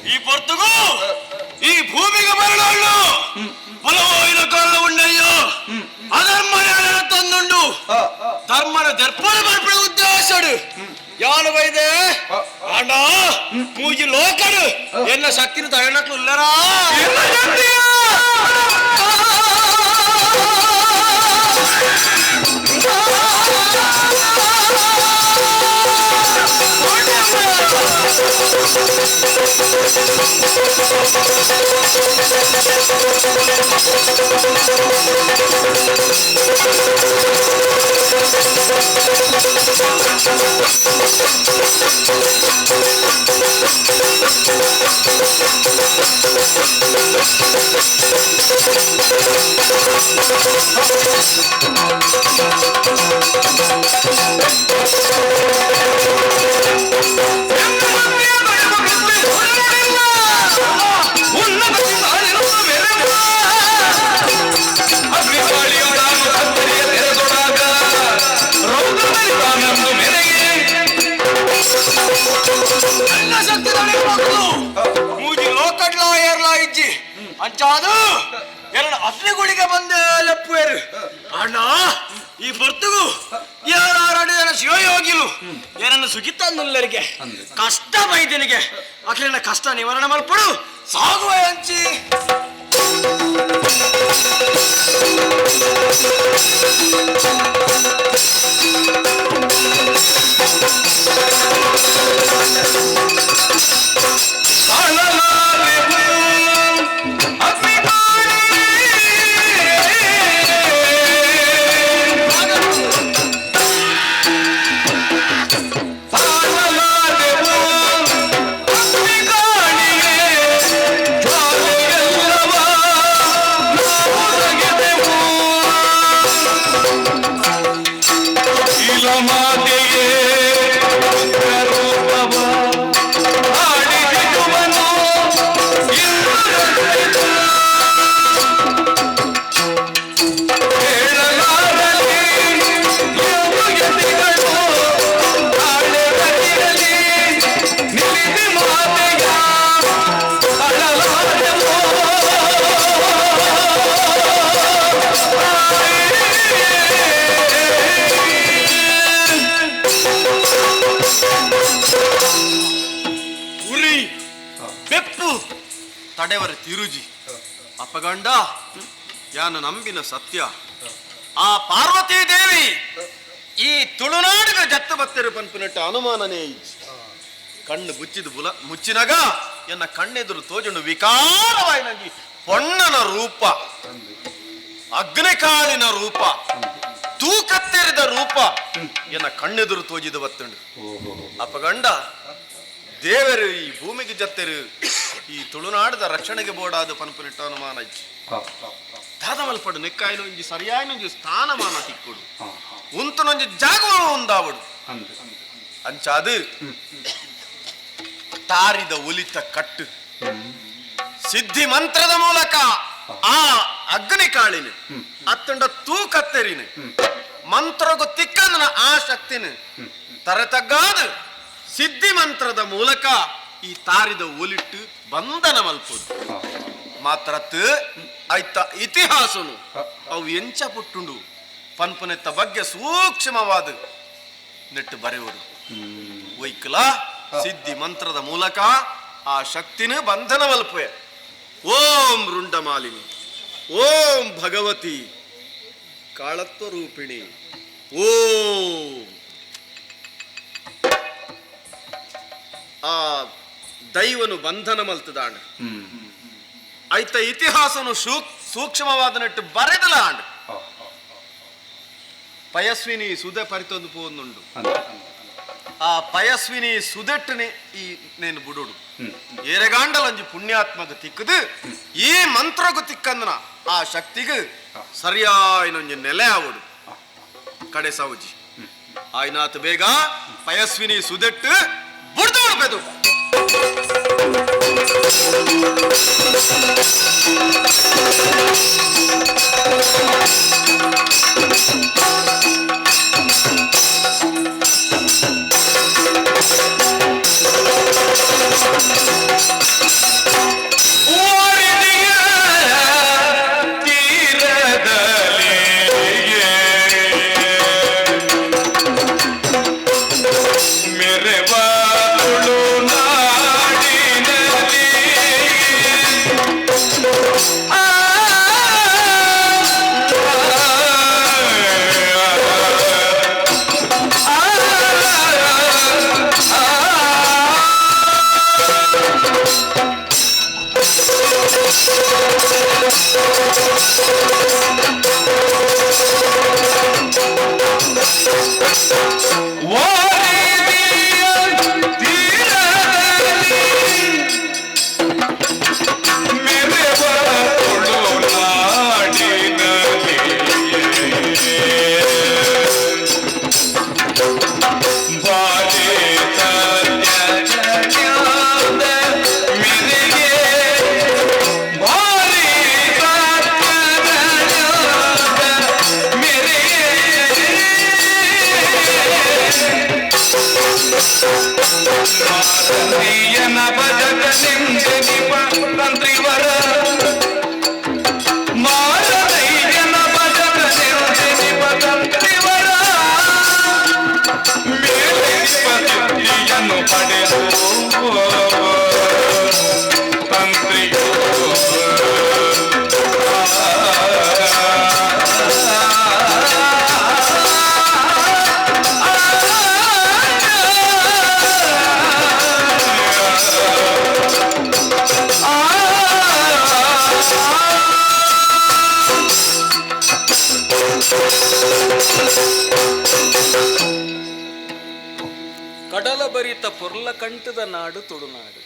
ಈ ಪೊರ್ತುಗು ಈ ಭೂಮಿಗೆ ಬರಡೋಳು ಬಲವಾಯಿನ ಕಾರಣ ಉಂಡಯ್ಯೋ ಅಧರ್ಮನ ತಂದುಂಡು ಧರ್ಮನ ದರ್ಪಣ ಬರ್ಪಣ ಉದ್ದೇಶಡು ಯಾನು ಬೈದೆ ಅಣ್ಣ ಪೂಜಿ ಲೋಕಡು ಎನ್ನ ಶಕ್ತಿನ ತಡೆಯಣಕ್ಲು ಇಲ್ಲರಾ ಎಲ್ಲ ಶಕ್ತಿ ತಡೆಯಬೇಕು ಮೂಜಿ ಲೋಕಡ್ಲ ಏರ್ಲಾ ಇಜ್ಜಿ ಅಂಚಾದು ಎರಡು ಅಗ್ನಿಗುಳಿಗೆ ಬಂದೆ ಲೆಪ್ಪುವೇರು ಅಣ್ಣ ಈ ಬರ್ತುಗು ಏರಾರಡು ಜನ ಶಿವಯೋಗಿಲು ಏನನ್ನು ಸುಗಿತನ್ನುಲ್ಲರಿಗೆ ಕಷ್ಟ ಬೈದಿನಿಗೆ ಅಖಿಲನ ಕಷ್ಟ ನಿವಾರಣೆ ಮಲ್ಪಡು ಸಾಗುವ ಅಂಚಿ. ಮಾತೆಯೇ. ತಡೆವರ ತಿರುಜಿ ಅಪ್ಪಗಂಡ ಯಾನ ನಂಬಿನ ಸತ್ಯ ಆ ಪಾರ್ವತಿ ದೇವಿ ಈ ತುಳುನಾಡಿನ ಜತ್ತ ಬತ್ತೆರು ಪನ್ಪಿನಟ್ಟು ಅನುಮಾನನೇ ಇಜ್ಜಿ. ಕಣ್ಣು ಬುಚ್ಚಿದ ಬುಲ ಮುಚ್ಚಿನಗ ಎನ್ನ ಕಣ್ಣೆದುರು ತೋಜುಂಡು ವಿಕಾರವಾಯಿನಂಜಿ ಪೊಣ್ಣನ ರೂಪ, ಅಗ್ನಿಕಾಳಿನ ರೂಪ, ತೂಕತ್ತೆರಿದ ರೂಪ ಎನ್ನ ಕಣ್ಣೆದುರು ತೋಜಿದ ಬತ್ತುಂಡು. ಅಪಗಂಡ ದೇವರು ಈ ಭೂಮಿಗೆ ಜತ್ತೆರು ಈ ತುಳುನಾಡದ ರಕ್ಷಣೆಗೆ ಬೋಡಾದ ಪನ್ಪುನಿಟ್ಟ ಅನುಮಾನ ಇಜ್ಜಿ. ದಾದಮಲ್ಪಡು ನೆಕ್ಕಾಯಿನೊಂಜಿ ಸರಿಯಾಯಿನೊಂಜಿ ಸ್ಥಾನಮಾನ ತಿಕ್ಕುಡು, ಉಂತುನೊಂಜಿ ಜಾಗವ ಉಂದಾವಡು. ಅಂಚಾದು ತಾರಿದ ಒಲಿತ ಕಟ್ಟು ಸಿದ್ಧಿ ಮಂತ್ರದ ಮೂಲಕ ಆ ಅಗ್ನಿ ಕಾಳಿನ ಅತ್ತಂಡ ತೂಕತ್ತೆರಿನ ಮಂತ್ರಗು ತಿಕ್ಕಂದನ ಆ ಶಕ್ತಿನ ತರತಗ್ಗಾದ ಸಿದ್ಧಿ ಮಂತ್ರದ ಮೂಲಕ ಈ ತಾರಿದ ಒಲಿಟ್ಟು ಬಂಧನ ಮಲ್ಪುದು ಮಾತ್ರತ್ ಐತ ಇತಿಹಾಸನು ಅವು ಎಂಚ ಪುಟ್ಟುಂಡು ಪನ್ಪುನೆತ್ತ ಬಗ್ಗೆ ಸೂಕ್ಷ್ಮವಾದ ನೆಟ್ಟು ಬರೆಯುವುದು. ಒಯ್ಕಲ ಸಿದ್ಧಿ ಮಂತ್ರದ ಮೂಲಕ ಆ ಶಕ್ತಿನ ಬಂಧನ ಮಲ್ಪೆ. ಓಂ ರುಂಡಮಾಲಿನಿ, ಓಂ ಭಗವತಿ ಕಾಳತ್ವ ರೂಪಿಣಿ, ಓಂ ಆ ದೈವನು ಬಂಧನ ಮಲ್ತದಾಂಡ ಐತ ಇತಿಹಾಸನು ಸೂಕ್ಷ್ಮವಾದ ನೆಟ್ಟು ಬರೆದಲಾಂಡ್. ಪಯಸ್ವಿನಿ ಸುದೆ ಪರಿತೊಂದು ಪೋಂದುಂಡು. ಆ ಪಯಸ್ವಿನಿ ಸುದೆಟ್ಟನೆ ಈ ನೇನು ಬುಡುಡು ಏರೆಗಾಂಡಲಂಜಿ ಪುಣ್ಯಾತ್ಮಗ ತಿಕ್ಕದು ಈ ಮಂತ್ರಗು ತಿಕ್ಕಂದನ ಆ ಶಕ್ತಿಗೆ ಸರಿಯಾಯಿನೊಂಜಿ ನೆಲೆ ಆವಡು. ಕಡೆ ಸಾವುಜಿ ಆಯ್ನಾತ್ ಬೇಗ ಪಯಸ್ವಿನಿ ಸುದೆಟ್ಟು ಬುಡ್ದು ಬಿಡ್ಬೇಕು. ಕಡಲ ಬರಿತ ಪೊರ್ಲ ಕಂಠದ ನಾಡು ತುಳುನಾಡು.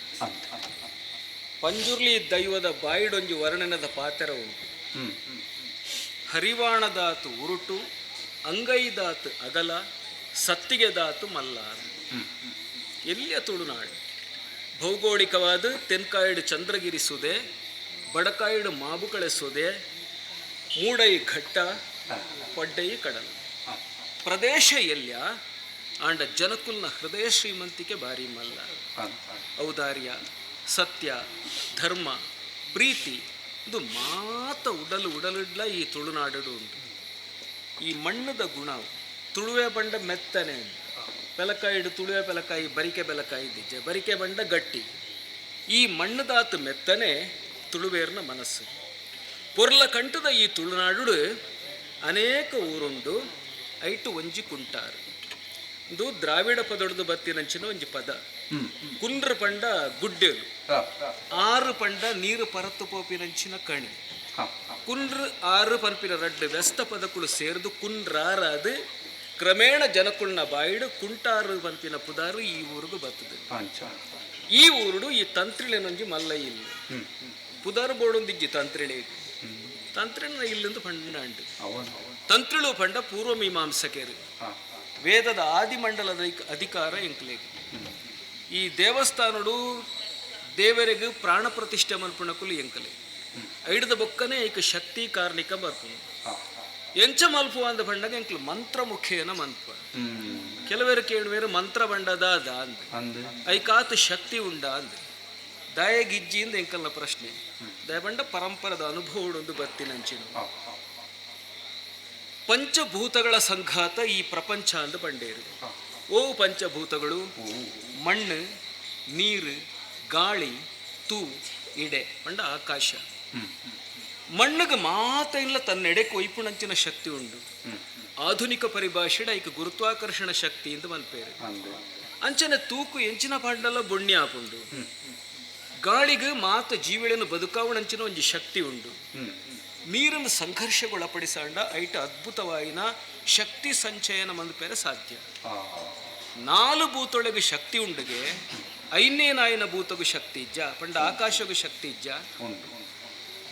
ಪಂಜುರ್ಲಿ ದೈವದ ಬಾಯಿಡೊಂಜಿ ವರ್ಣನದ ಪಾತೆರ ಉಂಟು. ಹರಿವಾಣದಾತು ಉರುಟು, ಅಂಗೈದಾತು ಅಗಲ, ಸತ್ತಿಗೆದಾತು ಮಲ್ಲಾರ. ಎಲ್ಲಿಯ ತುಳುನಾಡು? ಭೌಗೋಳಿಕವಾದ ತೆನ್ಕಾಯಿಡು ಚಂದ್ರಗಿರಿ ಸುದೆ, ಬಡಕಾಯಿಡು ಮಾಬುಕಳೆ ಸುದೆ, ಮೂಡೈ ಘಟ್ಟ, ಪಡ್ಡೈ ಕಡಲು. ಪ್ರದೇಶ ಎಲ್ಲಿಯ ಆಂಡ ಜನಕುಲ್ನ ಹೃದಯ ಶ್ರೀಮಂತಿಕೆ ಭಾರಿ ಮಲ್ಲ. ಔದಾರ್ಯ, ಸತ್ಯ, ಧರ್ಮ, ಪ್ರೀತಿ ಇದು ಮಾತ ಉಡಲು ಉಡಲಿಡ್ಲ ಈ ತುಳುನಾಡು ಉಂಟು. ಈ ಮಣ್ಣದ ಗುಣ ತುಳುವೆ ಬಂಡ ಮೆತ್ತನೆ, ಪೆಲಕಾಯಿಡು ತುಳುವೆ ಪೆಲಕಾಯಿ ಬರಿಕೆ ಬೆಲಕಾಯಿ ದಿಜ್ಜೆ ಬರಿಕೆ ಬಂಡ ಗಟ್ಟಿ. ಈ ಮಣ್ಣುದಾತ್ ಮೆತ್ತನೆ ತುಳುವೇರ್ನ ಮನಸ್ಸು. ಪೊರ್ಲ ಕಂಟದ ಈ ತುಳುನಾಡು ಅನೇಕ ಊರುಂಡು. ಐಟು ಒಂಜಿ ಕುಂಟಾರು. ಇಂದು ದ್ರಾವಿಡ ಪದೊಡ್ದು ಬತ್ತಿನಂಚಿನ ಒಂಜಿ ಪದ. ಕುಂಡ್ರ ಪಂಡ ಗುಡ್ಡೆಲು, ಆರು ಪಂಡ ನೀರು ಪರತ್ತು ಪೋಪಿನಂಚಿನ ಕಣಿ. ಕುಂಡ್ರ ಆರು ಪನ್ಪಿನ ರಡ್ಡು ವ್ಯಸ್ತ ಪದಕುಲು ಸೇರ್ದು ಕುಂಡ್ರಾರಾದು ಕ್ರಮೇಣ ಜನಕುಳ್ನ ಬಾಯಿಡು ಕುಂಟಾರು ಪನ್ಪಿನ ಪುದಾರು ಈ ಊರುಗು ಬರ್ತದೆ. ಈ ಊರುಡು ಈ ತಂತ್ರಿಳೆನೊಂಜಿ ಮಲ್ಲ ಇಲ್ಲ ಪುದಾರು ಬೋಡೊಂದಿಜ್ಜಿ ತಂತ್ರಿಳೆ. ತಂತ್ರಿನ ಇಲ್ಲಿಂದ ಪಂಡಾಂಡು. ತಂತ್ರಿಳು ಪಂಡ ಪೂರ್ವ ಮೀಮಾಂಸಕರು, ವೇದದ ಆದಿಮಂಡಲದ ಅಧಿಕಾರ ಎಂಕ್ಲೇಗ್. ಈ ದೇವಸ್ಥಾನಡು ದೇವರಿಗೆ ಪ್ರಾಣ ಪ್ರತಿಷ್ಠೆ ಮಲ್ಪುಣಕುಲು ಎಂಕಲೆ. ಐಡ್ದ ಬೊಕ್ಕನೆ ಐಕ ಶಕ್ತಿ ಕಾರ್ಣಿಕ ಬರ್ಪುನು. ಎಂಚ ಮಲ್ಪುವ ಅಂದ ಪಂಡಗ ಎಂಕ್ಲು ಮಂತ್ರ ಮುಖೇನ ಮನ್ಪ. ಕೆಲವರು ಕೇಳುವೇರು ಮಂತ್ರ ಬಂಡದ ಅಂದ್, ಐಕಾತ ಶಕ್ತಿ ಉಂಡ ಅಂದ್, ದಯಗಿಜ್ಜಿಂದ ಎಂಕಲ್ನ ಪ್ರಶ್ನೆ. ದಯಬಂಡ ಪರಂಪರದ ಅನುಭವ ಒಂದು ಬತ್ತಿನಂಚಿನ ಪಂಚಭೂತಗಳ ಸಂಘಾತ ಈ ಪ್ರಪಂಚ ಅಂದ ಬಂಡೇರು. ಓ ಪಂಚಭೂತಗಳು ಮಣ್ಣು, ನೀರು, ಗಾಳಿ, ತೂ, ಇಡೆ ಪಂಡ ಆಕಾಶ. ಮಣ್ಣಿಗೆ ಮಾತ ಇಲ್ಲ ತನ್ನೆಡೆ ಕೊಯ್ಪುಣಂಚಿನ ಶಕ್ತಿ ಉಂಡು. ಆಧುನಿಕ ಪರಿಭಾಷೆಡ ಐಕ ಗುರುತ್ವಾಕರ್ಷಣ ಶಕ್ತಿ ಎಂದು ಮನ್ಪೇರು. ಅಂಚನೆ ತೂಕು ಎಂಚಿನ ಪಾಂಡಲ ಬೊಣ್ಯ ಆಪುಂಡು. ಗಾಳಿಗೆ ಮಾತ ಜೀವಿಗಳನ್ನು ಬದುಕಾವಣಂಚಿನ ಒಂಜಿ ಶಕ್ತಿ ಉಂಡು. ನೀರನ್ನು ಸಂಘರ್ಷಗೊಳಪಡಿಸಾಂಡ ಐಟ ಅದ್ಭುತವಾಯಿನ ಶಕ್ತಿ ಸಂಚಯನ ಮಂದ್ಪೇರೆ ಸಾಧ್ಯ. ನಾಲು ಭೂತೊಳಗೆ ಶಕ್ತಿ ಉಂಡುಗೆ ಐನೇ ನಾಯಿನ ಭೂತಗೂ ಶಕ್ತಿ ಇಜ್ಜ ಪಂಡ ಆಕಾಶಗೂ ಶಕ್ತಿ ಇಜ್ಜ.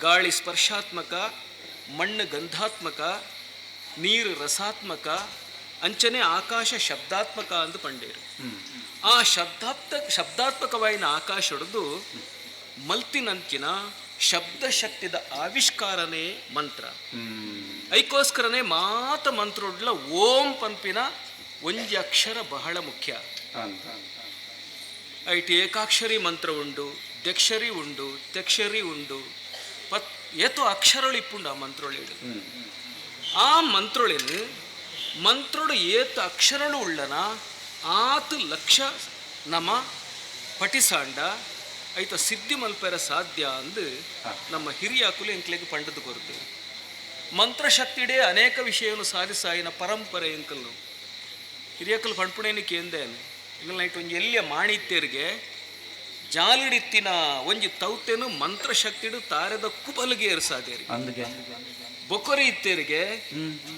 ಗಾಳಿ ಸ್ಪರ್ಶಾತ್ಮಕ, ಮಣ್ಣು ಗಂಧಾತ್ಮಕ, ನೀರು ರಸಾತ್ಮಕ, ಅಂಚನೆ ಆಕಾಶ ಶಬ್ದಾತ್ಮಕ ಅಂದು ಪಂಡೇರು. ಆ ಶಬ್ದಾತ್ಮಕವಾಯಿನ ಆಕಾಶ ಹೊಡೆದು ಮಲ್ತಿನಂಚಿನ ಶಬ್ದಶಕ್ತಿದ ಆವಿಷ್ಕಾರನೇ ಮಂತ್ರ. ಐಕೋಸ್ಕರನೇ ಮಾತ ಮಂತ್ರೊಡ್ಲ ಓಂ ಪಂಪಿನ ಒಂಜಿ ಅಕ್ಷರ ಬಹಳ ಮುಖ್ಯ. ಐಟಿ ಏಕಾಕ್ಷರಿ ಮಂತ್ರ ಉಂಡು, ದ್ಯಕ್ಷರಿ ಉಂಡು, ತ್ಯಕ್ಷರಿ ಉಂಡು, ಏತೋ ಅಕ್ಷರಗಳು ಇಪ್ಪುಂಡು ಆ ಮಂತ್ರೊಳಿಡು. ಆ ಮಂತ್ರೊಳಿನ ಮಂತ್ರೊಡು ಏತ ಅಕ್ಷರಳು ಉಳ್ಳನ ಆತು ಲಕ್ಷ ನಮ ಪಟಿಸಾಂಡ ಐತ ಸಿದ್ಧಿ ಮಲ್ಪೆರ ಸಾಧ್ಯ ಅಂದು ನಮ್ಮ ಹಿರಿಯಾಕುಲು ಎಂಕ್ಲೆಗ್ ಪಂಡದು ಕೊರತೆ. ಮಂತ್ರಶಕ್ತಿಡೇ ಅನೇಕ ವಿಷಯವನ್ನು ಸಾಧಿಸಾಯಿನ ಪರಂಪರೆ ಎಂಕಲ್ಲು ಹಿರಿಯಕಲು ಪಂಡ್ಪುಣೇನು ಕೇಂದೇನು. ಎಂಕಲ್ ನೈಟ್ ಒಂಜಿ ಎಲ್ಲಿಯ ಮಾಣಿತ್ಯರಿಗೆ ಜಾಲಿಡಿತ್ತಿನ ಒಂಜಿ ತೌತೆನು ಮಂತ್ರಶಕ್ತಿಡು ತಾರೆದ ಕುಬಲ್ಗೆ ಏರ್ಸಾದೇರಿ. ಬೊಕೊರಿ ಇತ್ತೇರಿಗೆ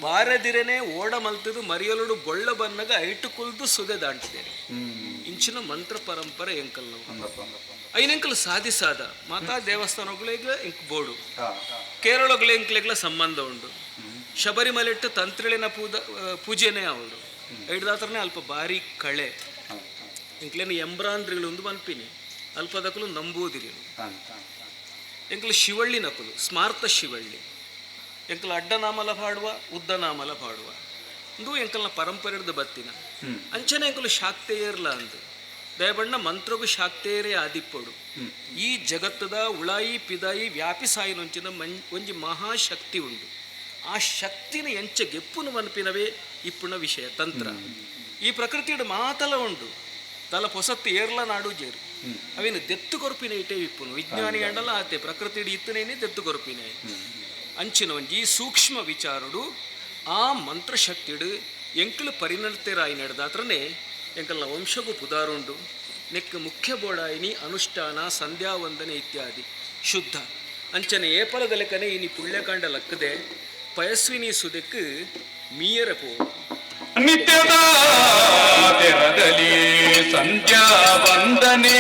ಬಾರದಿರನೆ ಓಡ ಮಲ್ತದು ಮರಿಯಲುಡು ಬೊಳ್ಳ ಬನ್ನಗ ಐಟು ಕುಲ್ದು ಸುದೆ ದಾಂಟಿದೇರಿ. ಇಂಚಿನ ಮಂತ್ರ ಪರಂಪರೆ ಎಂಕಲ್ಲು ಐನೆಂಕಲ್ ಸಾಧಿಸಾದ ಮಾತಾ ದೇವಸ್ಥಾನಗಳಿಗ್ಲ ಇಂಕ್ ಬೋಡು, ಕೇರಳಗಳ ಎಂಕ್ಲೆಗ್ಲ ಸಂಬಂಧ ಉಂಡು. ಶಬರಿಮಲೆಟ್ಟು ತಂತ್ರಿಳಿನ ಪೂಜೆನೇ ಅವಳು ಐಡ್ದಾತ್ರನೇ ಅಲ್ಪ ಬಾರಿ ಕಳೆ ಎಂಕ್ಲೇನು ಎಂಬ್ರಾಂದ್ರಿಗಳು ಒಂದು ಮನ್ಪಿನಿ ಅಲ್ಪದಕಲು ನಂಬುವುದಿರಿ. ಎಂಕ್ಲು ಶಿವಳ್ಳಿ ನಕಲು ಸ್ಮಾರ್ತ ಶಿವಳ್ಳಿ ಎಂಕಲ್ ಅಡ್ಡನಾಮಲ ಪಾಡುವ ಉದ್ದನಾಮಲ ಪಾಡುವ ಇಂದು ಎಂಕಲ್ನ ಪರಂಪರೆಡ್ದು ಬತ್ತಿನ ಅಂಚನೆ ಎಂಕಲು ಶಾಕ್ತೇಯರ್ಲ ಅಂದು ದಯಬಣ್ಣ ಮಂತ್ರಗೂ ಶಾಕ್ತೇಯರೇ ಆದಿಪ್ಪಡು. ಈ ಜಗತ್ತದ ಉಳಾಯಿ ಪಿದಾಯಿ ವ್ಯಾಪಿಸಾಯಿನೊಂಚಿನ ಒಂಜಿ ಮಹಾಶಕ್ತಿ ಉಂಡು. ಆ ಶಕ್ತಿನ ಎಂಚ ಗೆಪ್ಪುನು ಮನ್ಪಿನವೇ ಇಪ್ಪುಣ ವಿಷಯ ತಂತ್ರ. ಈ ಪ್ರಕೃತಿಯಡು ಮಾತಲ ಉಂಡು ತಲ ಪೊಸತ್ತು ಏರ್ಲ ನಾಡು ಜೇರು ಅವೇನು ದೆತ್ತು ಕೊರ್ಪಿನ ಇಟೇ ಇಪ್ಪುನು ವಿಜ್ಞಾನಿ ಅಂಡಲ ಆತೆ ಪ್ರಕೃತಿಡು ಇತ್ತನೇನೆ ದೆತ್ತು ಕೊರ್ಪಿನ ಅಂಚಿನ ಒಂಜಿ ಸೂಕ್ಷ್ಮ ವಿಚಾರುಡು. ಆ ಮಂತ್ರಶಕ್ತಿಡು ಎಂಕಲು ಪರಿಣತರಾಯಿ ನಡೆದಾತ್ರನೇ ಎಂಕಲ್ನ ವಂಶಗೂ ಪುದಾರುಂಡು. ನೆಕ್ ಮುಖ್ಯ ಬೋಡಾಯಿನಿ ಅನುಷ್ಠಾನ ಸಂಧ್ಯಾವಂದನೆ ಇತ್ಯಾದಿ ಶುದ್ಧ ಅಂಚನೆ ಏಪಲದ ಲೆಕ್ಕನೆ ಇನಿ ಪುಣ್ಯಕಾಂಡ ಲಕ್ಕದೆ ಪಯಸ್ವಿನಿ ಸುದೆಕ್ ಮೀಯರ ಪೋ ನಿತ್ಯದ ತೆರದಲ್ಲಿ ಸಂಧ್ಯಾ ವಂದನೆ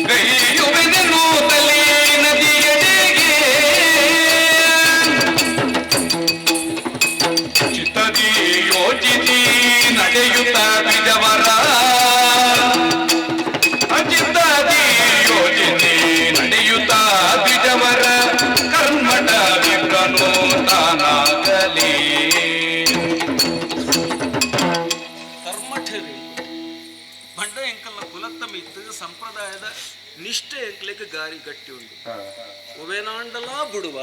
ಗೈಯುವೆನು ತಲೆ ನದಿಯಡೆಗೆ ಚಿತ್ತದಿ ಯೋಚಿಸಿ ನಡೆಯುತ್ತ ಬಿಜವರ ಅಚಿತ್ತದಿ ಯೋಚಿಸಿ ನಡೆಯುತ್ತ ಬಿಜವರ ಕರ್ಮಠ ವಿಪ್ರನು ತಾನಾಗಲಿ. ಕರ್ಮಠರಿ ಬಂಡ ಎಂಕಲ್ನ ಕುಲತ್ತ ಮಿತ್ತು ಸಂಪ್ರದಾಯದ ನಿಷ್ಠೆ ಎಂಕ್ಲೆಗ್ ಗಾರಿ ಗಟ್ಟಿ ಉಂಡು. ಒವೇನಾಂಡಲಾ ಬಿಡುವ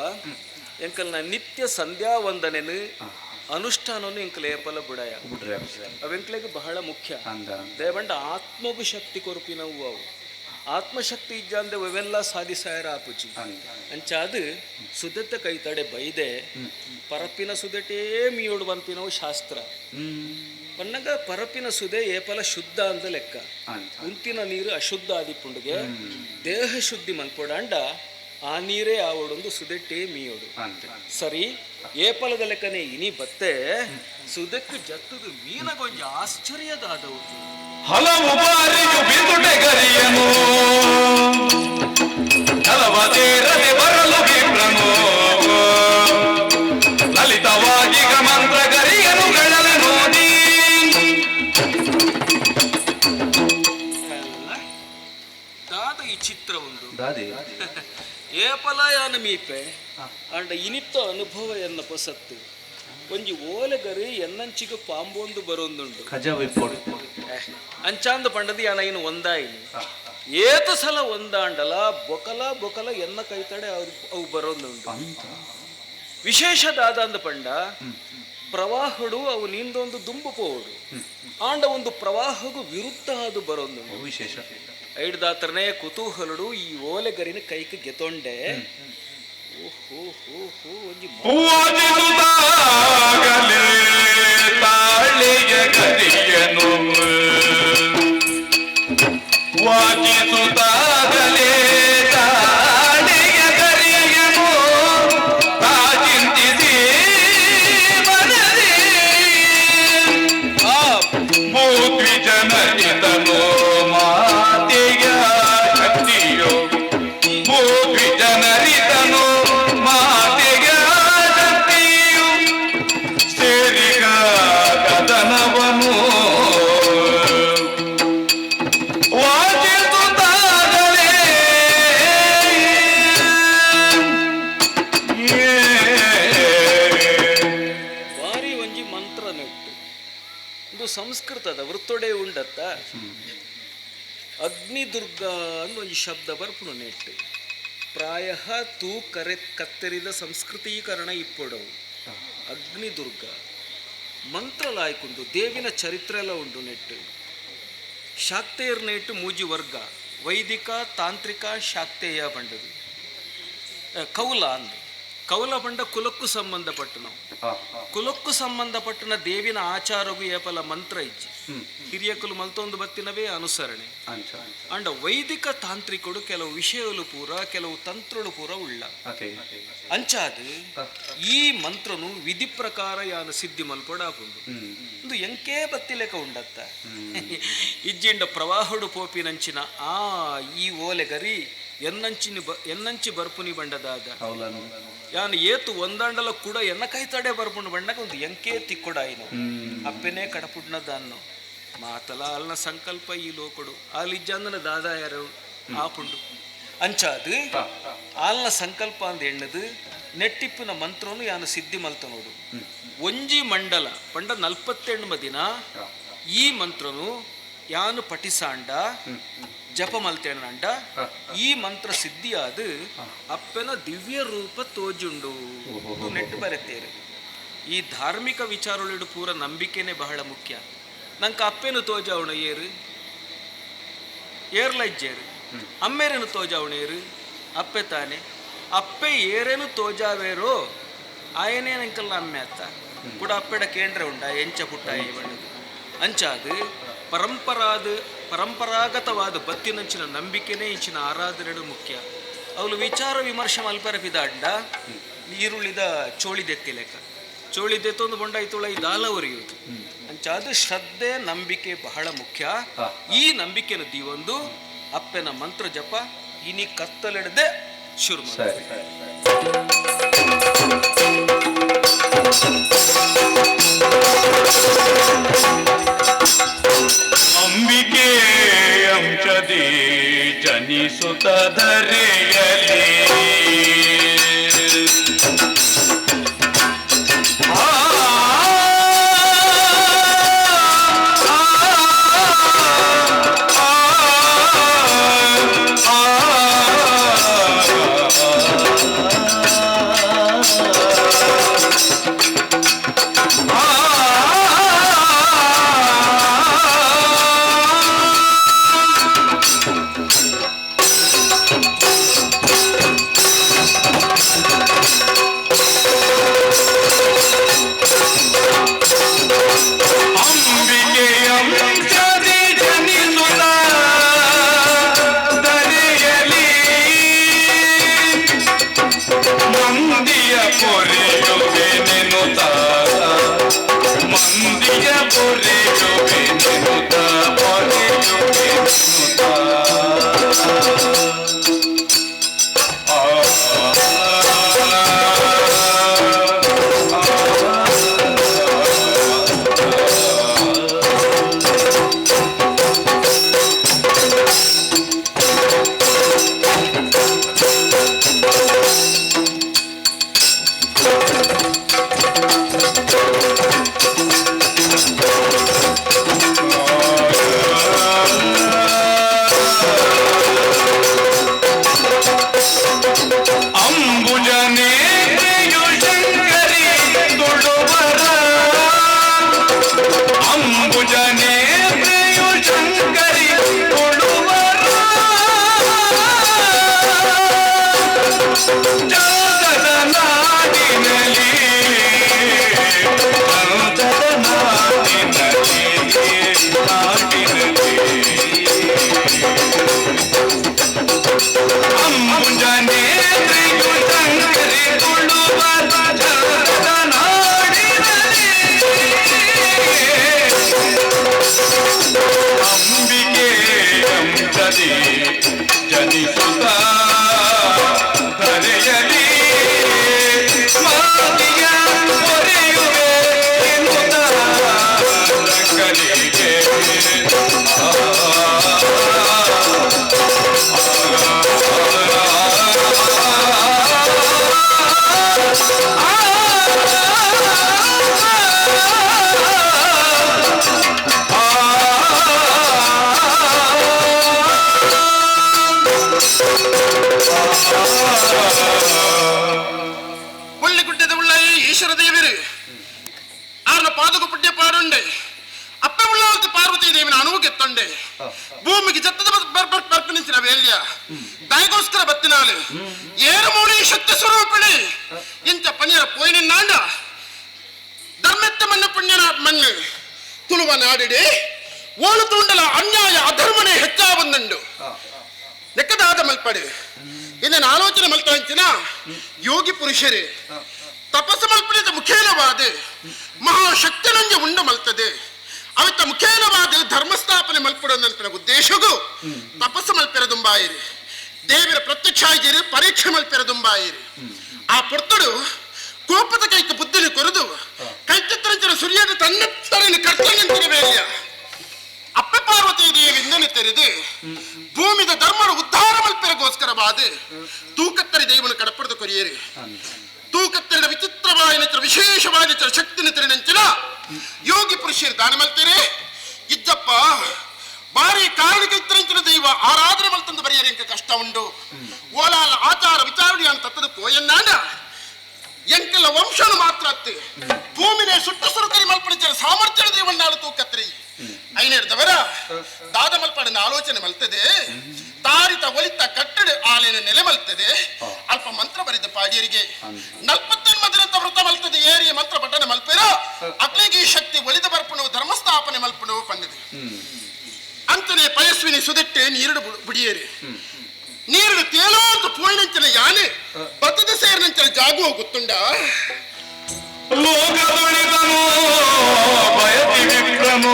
ಎಂಕಲ್ನ ನಿತ್ಯ ಸಂಧ್ಯಾ ವಂದನೆನು ಅನುಷ್ಠಾನವನ್ನು ಎಂಕಲೆ ಏಪಲ ಬುಡಯ ಅವೆಂಕ್ಲೆಗ್ ಬಹಳ ಮುಖ್ಯ. ದಯವಂಡ ಆತ್ಮಗು ಶಕ್ತಿ ಕೊರ್ಪಿನವು ಅವು. ಆತ್ಮಶಕ್ತಿ ಇಜ್ಜಾಂದೆ ಅವೆಲ್ಲ ಸಾಧಿಸಾಯರ ಆಪುಜಿ. ಅಂಚಾದ ಸುದೆತ್ತ ಕೈತಡೆ ಬೈದೆ ಪರಪಿನ ಸುದೆಟೇ ಮೀಯೋಡು ಬಂಪಿನವು ಶಾಸ್ತ್ರ. ಪನ್ನಗ ಪರಪಿನ ಸುದೆ ಏಪಲ ಶುದ್ಧ ಅಂದ ಲೆಕ್ಕ. ಉಂತಿನ ನೀರು ಅಶುದ್ಧ ಆದಿಪುಂಡುಗೆ ದೇಹ ಶುದ್ಧಿ ಮನ್ಪೊಡಾಂಡ ಆ ನೀರೇ ಆವಡೊಂದು ಸುದೆಟ್ಟೇ ಮೀಯೋಡು. ಸರಿ ಏಪಲದ ಲೆಕ್ಕನೆ ಇನಿ ಬತ್ತೆ ಸುದೆಕ್ಕು ಜತ್ತದು ಮೀನಗೊಂಜ ಆಶ್ಚರ್ಯದಾದವು. ಹಲವು ಬಾರಿಯು ಬಿದುಟೆ ಗರಿಯನು ಹಲವತೇರದೆ ಬರಲು ವಿಪ್ರನು ಲಲಿತವಾಗಿ ಮಂತ್ರ ಗರಿಯನು ಗಳಲನೋದಿ. ದಾದ ಈ ಚಿತ್ರ ಒಂದು ಏಪಲಯಾನ ಮೀಪೆ ಅಂಡ ಇನಿತ್ತ ಅನುಭವ ಎನ್ನ ಪೊಸತ್ತು ಒಂಜಿ ಓಲೆಗರಿ ಎನ್ನಂಚಿಗೆ ಪಾಂಬೊಂದು ಬರೊಂದುಂಡು. ಅಂಚಾಂದ ಪಂಡದಿ ಯಾನ ಇನ್ನು ಒಂದಾಯಿನಿ ಏತ ಸಲ ಒಂದಾಂಡಲ ಬೊಕಲ ಬೊಕಲ ಎನ್ನ ಕೈತಡೆ ಅವು ಬರೋಂದುಂಡು. ವಿಶೇಷ ದಾದಾಂದ ಪಂಡ ಪ್ರವಾಹಡು ಅವು ನಿಂದೊಂದು ದುಂಬು ಪೋವಡು ಆಂಡ ಒಂದು ಪ್ರವಾಹಗೂ ವಿರುದ್ಧ ಅದು ಬರೋಂದುಂಡು. ವಿಶೇಷ ಐಡ್ದಾತ್ರನೇ ಕುತೂಹಲಡು ಈ ಓಲೆಗರಿನ ಕೈಗೆ ಗೆತೊಂಡೆ. ಓಹೋ ಹೋ ಹೋ ಒಂಜಿ ಪೂಜಿಸುತ್ತಾಗಲೇ ತಾಳಿಯ ಗರಿಯನು ವಾಚಿಸುತ್ತಾಗಲೇ ತಾಳಿಯ ಗರಿಯನು ತಾ ಚಿಂತಿಸಿ ಮನದಿ ಭೂದ್ವಿಜನರಿತನು ಮಾತೆಯ ಶಕ್ತಿಯು ಭೂದ್ವಿಜನರಿತನು ಮಾತೆಯ ಶಕ್ತಿಯು ಸೇರಿಗ ಕದನವನು ವಾಚಿಸುತ್ತಾಗಲೇ ಬಾರಿ ಒಂಜಿ ಮಂತ್ರ ನೆಟ್ಟು ಒಂದು ಸಂಸ್ಕೃತದ ವೃತ್ತೊಡೆ ಉಂಡತ್ತ ಅಗ್ನಿದುರ್ಗ ಅಂದ್ ಒಂಜಿ ಶಬ್ದ ಬರ್ಪುನು ನೆಟ್ಟು. ಪ್ರಾಯಃ ತೂ ಕರೆ ಕತ್ತೆರಿದ ಸಂಸ್ಕೃತೀಕರಣ ಇಪ್ಪೊಡವು. ಅಗ್ನಿದುರ್ಗ ಮಂತ್ರ ಲಾಯ್ಕುಂಡು ದೇವಿನ ಚರಿತ್ರೆ ಎಲ್ಲ ಉಂಡು ನೆಟ್ಟು. ಶಾಕ್ತೇಯರ್ ನೆಟ್ಟು ಮೂಜಿ ವರ್ಗ ವೈದಿಕ ತಾಂತ್ರಿಕ ಶಾಕ್ತೇಯ ಬಂಡದು ಕೌಲ ಅಂದು. ಕೌಲ ಬಂಡ ಕುಲಕ್ಕೂ ಸಂಬಂಧಪಟ್ಟು ನಾವು ಕುಲಕ್ಕೂ ಸಂಬಂಧಪಟ್ಟನ ದೇವಿನ ಆಚಾರಗೂ ಏಪಲ ಮಂತ್ರ ಇಜ್ಜಿ ಹಿರಿಯಕುಲು ಮಲ್ತೊಂದು ಬತ್ತಿನವೇ ಅನುಸರಣೆ. ಅಂಡ ವೈದಿಕ ತಾಂತ್ರಿಕರು ಕೆಲವು ವಿಷಯಗಳು ಪೂರ ಕೆಲವು ತಂತ್ರಗಳು ಪೂರ ಉಳ್ಳ. ಅಂಚಾದ ಈ ಮಂತ್ರನು ವಿಧಿ ಪ್ರಕಾರ ಯಾನು ಸಿದ್ಧಿ ಮಲ್ಪೊಡಾಪುಂಡು. ಒಂದು ಎಂಕೇ ಬತ್ತಿಲೆಕ ಉಂಡತ್ತ ಇಜ್ಜಿಂಡ ಪ್ರವಾಹಡು ಪೋಪಿನಂಚಿನ ಆ ಈ ಓಲೆಗರಿ ಎನ್ನಂಚಿನ ಎನ್ನಂಚಿ ಬರ್ಪುನಿ ಬಂಡದಾದ ಯಾನು ಏತು ಒಂದಾಂಡಲ ಕೂಡ ಎನ್ನ ಕೈ ತಡೆ ಬರ್ಪುಂಡು ಬಂಡಗ ಒಂದು ಎಂಕೇ ತಿಕ್ಕೊಡಾಯಿನು ಅಪ್ಪೆನೇ ಕಡಪುಡ್ನದಾನ್ನು ಮಾತಲ ಅಲ್ನ ಸಂಕಲ್ಪ ಈ ಲೋಕಡು ಆಲಿಜ್ಜಂದನ ದಾದಾ ಯಾರು ಆಪುಂಡು. ಅಂಚಾದು ಆಲ್ನ ಸಂಕಲ್ಪ ಅಂದ ಎಣ್ಣದು ನೆಟ್ಟಿಪ್ಪಿನ ಮಂತ್ರನು ಯಾನು ಸಿದ್ಧಿ ಮಲ್ತ ನೋಡು. ಒಂಜಿ ಮಂಡಲ ಪಂಡ 48 ದಿನ ಈ ಮಂತ್ರನು ಯಾನು ಪಠಿಸಾಂಡ ಜಪ ಮಲ್ತೇನಂಡ ಈ ಮಂತ್ರ ಸಿದ್ಧಿಯಾದ ಅಪ್ಪನ ದಿವ್ಯ ರೂಪ ತೋಜುಂಡು ನೆಟ್ಟು ಬರೆತೇರು. ಈ ಧಾರ್ಮಿಕ ವಿಚಾರಗಳು ಪೂರ ನಂಬಿಕೆನೆ ಬಹಳ ಮುಖ್ಯ. ನಂಗೆ ಅಪ್ಪೇನು ತೋಜಾವಣ ಏರು ಏರ್ಲಜ್ಜೇರು ಅಮ್ಮೇರೇನು ತೋಜಾವಣ ಏರು ಅಪ್ಪೆ ತಾನೆ ಅಪ್ಪೆ ಏರೇನು ತೋಜಾವೇರೋ ಆಯನೇ ನಂಕಲ್ಲ ಅಮ್ಮೆ ಅತ್ತ ಕೂಡ ಅಪ್ಪೆಡ ಕೇಂದ್ರ ಉಂಡ ಎಂಚ ಪುಟ್ಟ ಈ ಬಣ್ಣದು. ಅಂಚಾದು ಪರಂಪರಾಗತವಾದ ಬತ್ತಿನಂಚಿನ ನಂಬಿಕೆನೇ ಇಂಚಿನ ಆರಾಧನೆ ಮುಖ್ಯ. ಅವಳು ವಿಚಾರ ವಿಮರ್ಶೆ ಮಲ್ಪರ ಪಿದಾಂಡ ಈರುಳ್ಳಿದ ಚೋಳಿದೆತ್ತಿ ಲೆಕ್ಕ ಚೋಳಿದೆತ್ತೊಂದು ಬೊಂಡಾಯ್ತುಳ ಈ ದಾಲ ಉರಿಯುವುದು. ಅಂಚಾದು ಶ್ರದ್ಧೆ ನಂಬಿಕೆ ಬಹಳ ಮುಖ್ಯ. ಈ ನಂಬಿಕೆನ ದೀವೊಂದು ಅಪ್ಪನ ಮಂತ್ರ ಜಪ ಇನಿ ಕತ್ತಲೆಡದೆ ಶುರು ಮಾಡಿ. ಅಂಬಿಕೆ ಅಂಶದಿ ಜನಿಸುತ್ತ ಧರೆಯಲಿ ಆ ಆ ಆ ಅಂಬುಜನೇತ್ರೆಯು ಶಂಕರಿ ತುಳುವರ ಜಗದ ನಾಡಿನಲ್ಲಿ, ಜಗದ ನಾಡಿನಲ್ಲಿ, ನಾಡಿನಲ್ಲಿ. ಅಂಬುಜನೇತ್ರೆಯು ಶಂಕರಿ ತುಳುವರ ಜಗದ ನಾಡಿನಲ್ಲಿ. ಅಂಬಿಕೆ ಅಂಶದಿ ಜನಿಸುತ್ತ ಧರೆಯಲಿ ಮಾತಿಯ ಪೊರೆಯುವೆ ಎನ್ನುತ್ತ ಕಲಿಗೆ. ಪುಳ್ಳಿಗುಡ್ಡದ ಉಳ್ಳಾಯಿ ಈಶ್ವರ ದೇವರು ಆರ್ನ ಪಾದಕ ಪುಣ್ಯ ಪಾಡುಂಡೆ. ಅಪ್ಪ ಉಳ್ಳಾವತಿ ಪಾರ್ವತಿ ದೇವಿನ ಅನುವು ಗೆತ್ತೊಂಡೆ. ಭೂಮಿಗೆ ಜತ್ತದ ಬರ್ಪಣಿಸಿನ ವೇಲ್ಯ ದಾಯಿಗೋಸ್ಕರ ಬತ್ತಿನಾಳು ಏರು ಮೂಡಿ ಶಕ್ತಿ ಸ್ವರೂಪಿಣಿ ಇಂಥ ಪನಿಯರ ಪೋಯಿನಾಂಡ ಧರ್ಮೆತ್ತ ಮಣ್ಣು ಪುಣ್ಯನ ಮಣ್ಣು ತುಳುವ ನಾಡಿಡೆ ಓಳು ತೂಂಡಲ ಅನ್ಯಾಯ ಅಧರ್ಮನೇ ಹೆಚ್ಚಾ ಬಂದುಂಡು. ನೆಕ್ಕದಾದ ಮಲ್ಪಡೆ ಇದನ್ನು ಆಲೋಚನೆ ಮಲ್ತಾಂಚಿನ ಯೋಗಿ ಪುರುಷರೇ ತಪಸ್ಸು ಮಲ್ಪಡಿದ ಮುಖೇನವಾದ ಮಹಾಶಕ್ತಿನಂಜೆ ಉಂಡು ಮಲ್ತದೆ. ಅವಿತ್ತ ಮುಖೇನವಾದ ಧರ್ಮಸ್ಥಾಪನೆ ಮಲ್ಪಡ ಉದ್ದೇಶಗೂ ತಪಸ್ಸು ಮಲ್ಪೆರದುಂಬಾಯಿರಿ. ದೇವರ ಪ್ರತ್ಯಕ್ಷ ಆಗಿರಿ, ಪರೀಕ್ಷೆ ಮಲ್ಪೆರದುಂಬಾಯಿರಿ. ಆ ಪೊರ್ತಡು ಕೋಪದ ಕೈಕ ಬುದ್ಧಿని ಕೊರದು ಕೈಚಿತ್ರಂಚನ ಸೂರ್ಯನ ತನ್ನ ತರని ಕರ್ತನಿಂತಿನ ಬೇಲಿಯ ಅಪ್ಪ ಪಾರ್ವತಿ ದೇವಿ ಇಂದನೆ ತೆರೆದು ಭೂಮಿದ ಧರ್ಮದ ಉದ್ಧಾರ ಮಲ್ಪೆರಗೋಸ್ಕರವಾದ ತೂಕತ್ತರಿ ದೇವನ ಕಡಪಡೆದು ಕೊರಿಯರಿ. ತೂಕತ್ತರಿದ ವಿಚಿತ್ರವಾದ ವಿಶೇಷವಾದ ಶಕ್ತಿನ ತೆರೆನಂಚಿನ ಯೋಗಿ ಪುರುಷರು ದಾನ ಮಲ್ತೇರೆ. ಇಜ್ಜಪ್ಪ ಬಾರಿ ಕಾರಣಕ್ಕೆ ಇತ್ತರಂಚಿನ ದೈವ ಆರಾಧನೆ ಮಲ್ತಂದು ಬರೆಯರಿ ಎಂಕ ಕಷ್ಟ ಉಂಡು. ಓಲಾಲ ಆಚಾರ ವಿಚಾರಣೆ ಅಂತ ತತ್ತದ ಪೋಯನ್ನಾಂಡ ಎಂಕೆಲ್ಲ ವಂಶನು ಮಾತ್ರ ಅತ್ತೆ ಭೂಮಿನೇ ಸುಟ್ಟ ಸುರುಕರಿ ಮಲ್ಪಡಿಚರ ಸಾಮರ್ಥ್ಯ ದೇವಣ್ಣಾಳು ತೂಕತ್ರಿ ಐನೇರ್ದವರ ದಾದ ಮಲ್ಪಡಿನ ಆಲೋಚನೆ ಮಲ್ತದೆ. ತಾರಿತ ಒಲಿತ ಕಟ್ಟಡ ಆಲೇನ ನೆಲೆ ಮಲ್ತದೆ. ಅಲ್ಪ ಮಂತ್ರ ಬರಿದ ಪಾಡಿಯರಿಗೆ 49 ದಿನದ ವ್ರತ ಮಲ್ತದೆ. ಏರಿಯ ಮಂತ್ರ ಪಠಣ ಮಲ್ಪೇರ ಅಕ್ಲಿಗೆ ಈ ಶಕ್ತಿ ಒಲಿದ ಬರ್ಪಣು ಧರ್ಮಸ್ಥಾಪನೆ ಮಲ್ಪಣು ಪಂದಿದೆ. ಅಂತನೇ ಪಯಸ್ವಿನಿ ಸುದಿಟ್ಟೆ ನೀರುಡು ಬುಡಿಯೇರಿ ನೀರುಡು ತೇಲೋ ಅಂತ ಪೋಯಿನಂಚಿನ ಯಾನೆ ಬತ್ತದ ಸೇರಿನಂಚಿನ ಜಾಗುವ ಗೊತ್ತುಂಡ. ಲೋಕದೊಳಿದನು ಬಯತಿ ವಿಪ್ರನು,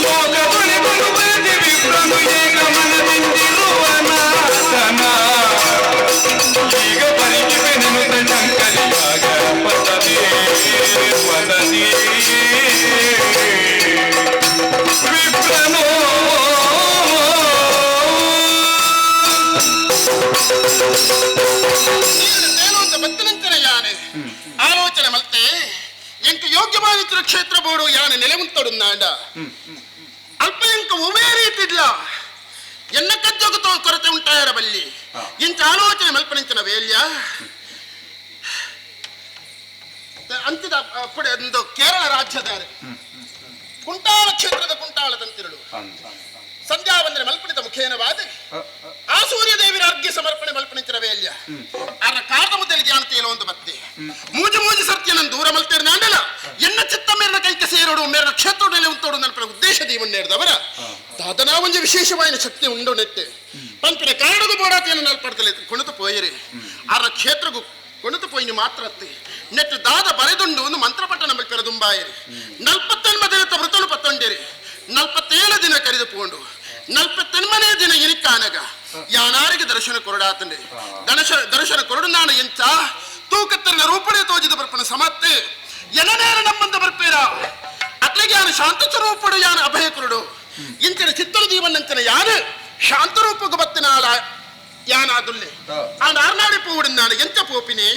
ಲೋಕದೊಳಿದನು ಬಯತಿ ವಿಪ್ರನು ಏಕ ಮನದಿಂದಿರುವನಾತನ. ಈಗ ಪರಿಗಿಪೆನೆನುತ ಶಂಕರಿಯಾಗ ಪದದಿ ಪದದಿ ವಿಪ್ರನು. ನೀರುಡು ತೇಲೋ ಅಂತ ಬತ್ತನಂಚಿನ ಯಾನೆ ಆಲೋಚನೆ ಮಲ್ತೆ ಎಂಕ ಯೋಗ್ಯವಾದ ಕ್ಷೇತ್ರ ಬೋಡು ಯಾನೆ ನೆಲೆ ಉಂತಡು ನಾಂಡ ಅಲ್ಪ ಎಂಕ ಒವೇ ರೀತಿಡ್ಲ ಎನ್ನ ಕಜ್ಜಗು ಕೊರತೆ ಉಂಟಾಯರ ಬಲ್ಲಿ ಇಂಚ ಆಲೋಚನೆ ಮಲ್ಪನಿಂಚಿನ ವೇಲ್ಯ ಅಂತ್ಯದ ಪುಡೆ ಒಂದು ಕೇರಳ ರಾಜ್ಯದ ಕುಂಟಾಳ ಕ್ಷೇತ್ರದ ಕುಂಟಾಳ ತಂತಿರಳು ಸಂಧ್ಯಾ ವಂದನೆ ಮಲ್ಪಣಿತ ಮುಖೇನವಾದ ಆ ಸೂರ್ಯದೇವಿರ ಅರ್ಘ್ಯ ಸಮರ್ಪಣೆ ಮಲ್ಪಣಿತಿರ ವೇಲ್ಯ ಅರ ಕಾದ ಮುದ್ದಲಿ ಜ್ಞಾನ ತೇಲೋ ಒಂದು ಬತ್ತೆ ಮೂಜು ಮೂಜು ಸರ್ತಿಯನ ದೂರ ಮಲ್ತೇರ್ ನಾಂಡಲ ಎನ್ನ ಚಿತ್ತ ಮೇರಿನ ಕೈಕ ಸೇರೋಡು ಮೇರಿನ ಕ್ಷೇತ್ರೋಡಲೆ ಉಂತೋಡು ನನ್ನ ಉದ್ದೇಶ ದೀವಣ್ಣೇರ್ದವರ ದಾದನಾ ಒಂಜಿ ವಿಶೇಷವಾಯಿನ ಶಕ್ತಿ ಉಂಡು ನೆಟ್ಟೆ ಪಂಪಿನ ಕಾರಣದ ಬೋಡಾತಿಯನ್ನು ನಲ್ಪಡ್ತಲೆ ಕೊಣತು ಪೋಯಿರಿ. ಅರ ಕ್ಷೇತ್ರಗೂ ಕೊಣತು ಪೋಯಿನಿ ಮಾತ್ರ ಅತ್ತೆ ನೆಟ್ಟು ದಾದ ಬರೆದುಂಡು ಒಂದು ಮಂತ್ರಪಟ್ಟಣ ಮಲ್ಪೆರದುಂಬಾಯಿರಿ. 49 ದಿನದ ವೃತನು ಪತ್ತೊಂಡಿರಿ. 47 ದಿನ ಕರೆದು ಪೋಂಡು 48ನೇ ದಿನ ಇನಿಕಾನಗ ಯಾನಾರಿಗೆ ದರ್ಶನ ಕೊರಡಾತಂಡೆ. ದರ್ಶನ ಕೊರಡು ನಾನು ಎಂತ ತೂಕತ್ತನ್ನ ರೂಪಣೆ ತೋಜಿದ ಬರ್ಪಣ ಸಮತ್ತೆ ಎನನೇರ ನಮ್ಮಂದ ಬರ್ಪೇರ ಅತ್ಲೆಗೆ ಯಾನು ಶಾಂತ ಸ್ವರೂಪಡು ಯಾನು ಅಭಯ ಕೊರಡು ಇಂಚಿನ ಚಿತ್ತರು ಜೀವನಂಚಿನ ಯಾನು ಶಾಂತರೂಪకు ಬತ್ತಿನಾಳ ಯಾನಾದುಲ್ಲೆ ಆ ನಾರ್ನಾಡಿ ಪೂವಿಡಿಂದಾನು ಎಂಚ ಪೋಪಿನಿ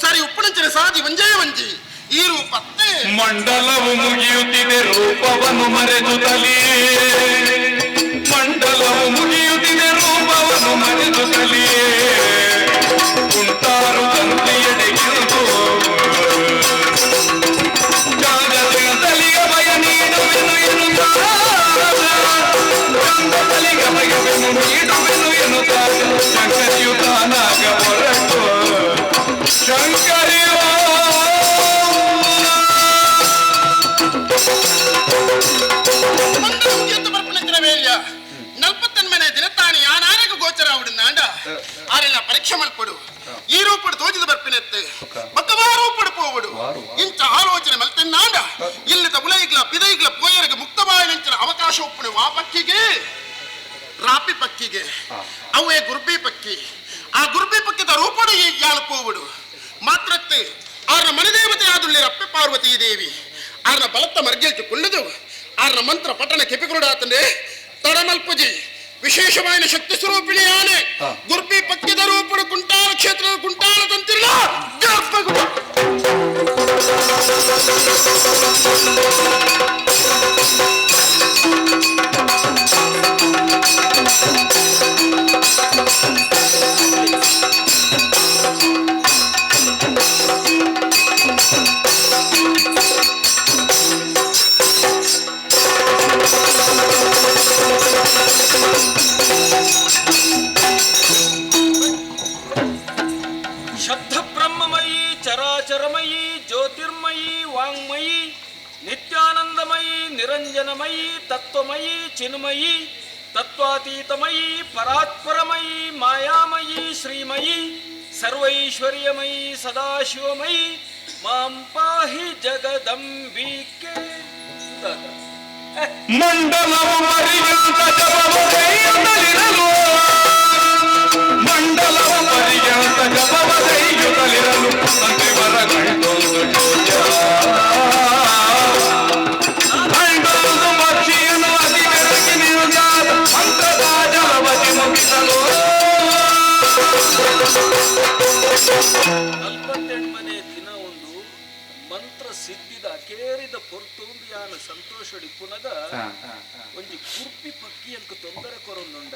ಸರಿ ಉಪ್ಪುನಂಚಿನ ಸಾದಿ ಒಂಜೇ ಒಂಜಿ ಈ ರೂಪತ್ತೆ ಮಂಡಲವು ಮುಗಿಯುತ್ತಿದೆ ರೂಪವನ್ನು ಮರೆತುತ್ತಲೇ, ಮಂಡಲವು ಮುಗಿಯುತ್ತಿದೆ ರೂಪವನ್ನು ಮರೆತುತ್ತಲೇ, ಕುಂಟಾರು ತಂತಿಯಡೆಗಿರುವುದು. ಇಂಚ ಆಲೋಚನೆ ಮಲ್ತೆನ್ನಾಂಡ ಇಲ್ಲದ ಉಲೈಗ್ಲ ಪಿದೈಗ್ಲ ಪೋಯರಿಗೆ ಮುಕ್ತವಾಯಿನಂಚಿನ ಅವಕಾಶ ಒಪ್ಪುಣೆ ವಾ ಪಕ್ಕಿಗೆ ರಾಪಿ ಪಕ್ಕಿಗೆ ಅವೇ ಗುರ್ಬಿ ಪಕ್ಕಿ ಆ ಗುರ್ಬಿ ಪಕ್ಕಿದ ರೂಪಡು ಯಾಳು ಪೋವುಡು ಮಾತ್ರತ್ತೆ ಆರ್ನ ಮನೆದೇವತೆ ಆದುಳ್ಳಿ ರಪ್ಪೆ ಪಾರ್ವತಿ ದೇವಿ ಆರ್ನ ಬಲತ್ತ ಮರ್ಗೆಲ್ಚು ಕುಳ್ಳುದು ಆರ್ನ ಮಂತ್ರ ಪಠಣ ಕೆಪಿಗುರುಡಾತಂದೆ ತಡಮಲ್ಪುಜಿ ವಿಶೇಷವಾದ ಶಕ್ತಿ ಸ್ವರೂಪಿಣಿ ಆನೆ ಗುರ್ಬಿ ಪಕ್ಕಿದ ರೂಪಡು ಕುಂಟಾಲ ಕ್ಷೇತ್ರದ ಕುಂಟಾಲ ತಂತಿಲ್ಲ ಗರ್ಭಗುಡಿ. ಶಬ್ದ ಬ್ರಹ್ಮಮಯಿ ಚರಾಚರಮಯಿ ಜ್ಯೋತಿರ್ಮಯಿ ವಾಂಗ್ಮಯಿ ನಿತ್ಯಾನಂದಮಯಿ ನಿರಂಜನಮಯಿ ತತ್ವಮಯಿ ಚಿನ್ಮಯಿ ತತ್ವಾತೀತಮಯಿ ಪರಾತ್ಪರಮಯಿ ಮಾಯಾಮಯಿ ಶ್ರೀಮಯಿ ಸರ್ವೈಶ್ವರ್ಯಮಯಿ ಸದಾಶಿವಮಯಿ ಮಾಂ ಪಾಹಿ ಜಗದಂಬಿಕೆ. ಮಂಡಲವು ಮರಿಯಂತ ಜಪವ ಕೈಯುತ್ತಲಿರಲು, ಮಂಡಲವು ಮರಿಯಂತ ಜಪವ ಕೈಯುತ್ತಲಿರಲು ಅಂತಿಮರ ಗಂಟೊಂದು ಜೋಜ ಗಂಟೊಂದು ಪಕ್ಷಿಯನ್ನು ಅತಿ ಬೆರಗಿ ನಿರುಜಾದ ಮಂತ್ರದ ಜಲವತಿ ಮುಗಿಸಲು. ನಲ್ವತ್ತೆಂಟನೇ ದಿನ ಒಂದು ಮಂತ್ರ ಸಿದ್ಧಿದ ಅಕೇರಿದ ಪೊರ್ತುಂದು ಯಾನ ಸಂತೋಷಡಿ ಪುನಗ ಒಂಜಿ ಕುರ್ಪಿ ಪಕ್ಕಿ ಅಂಕ ತೊಂದರೆ ಕೊರೊಂದುಂಡ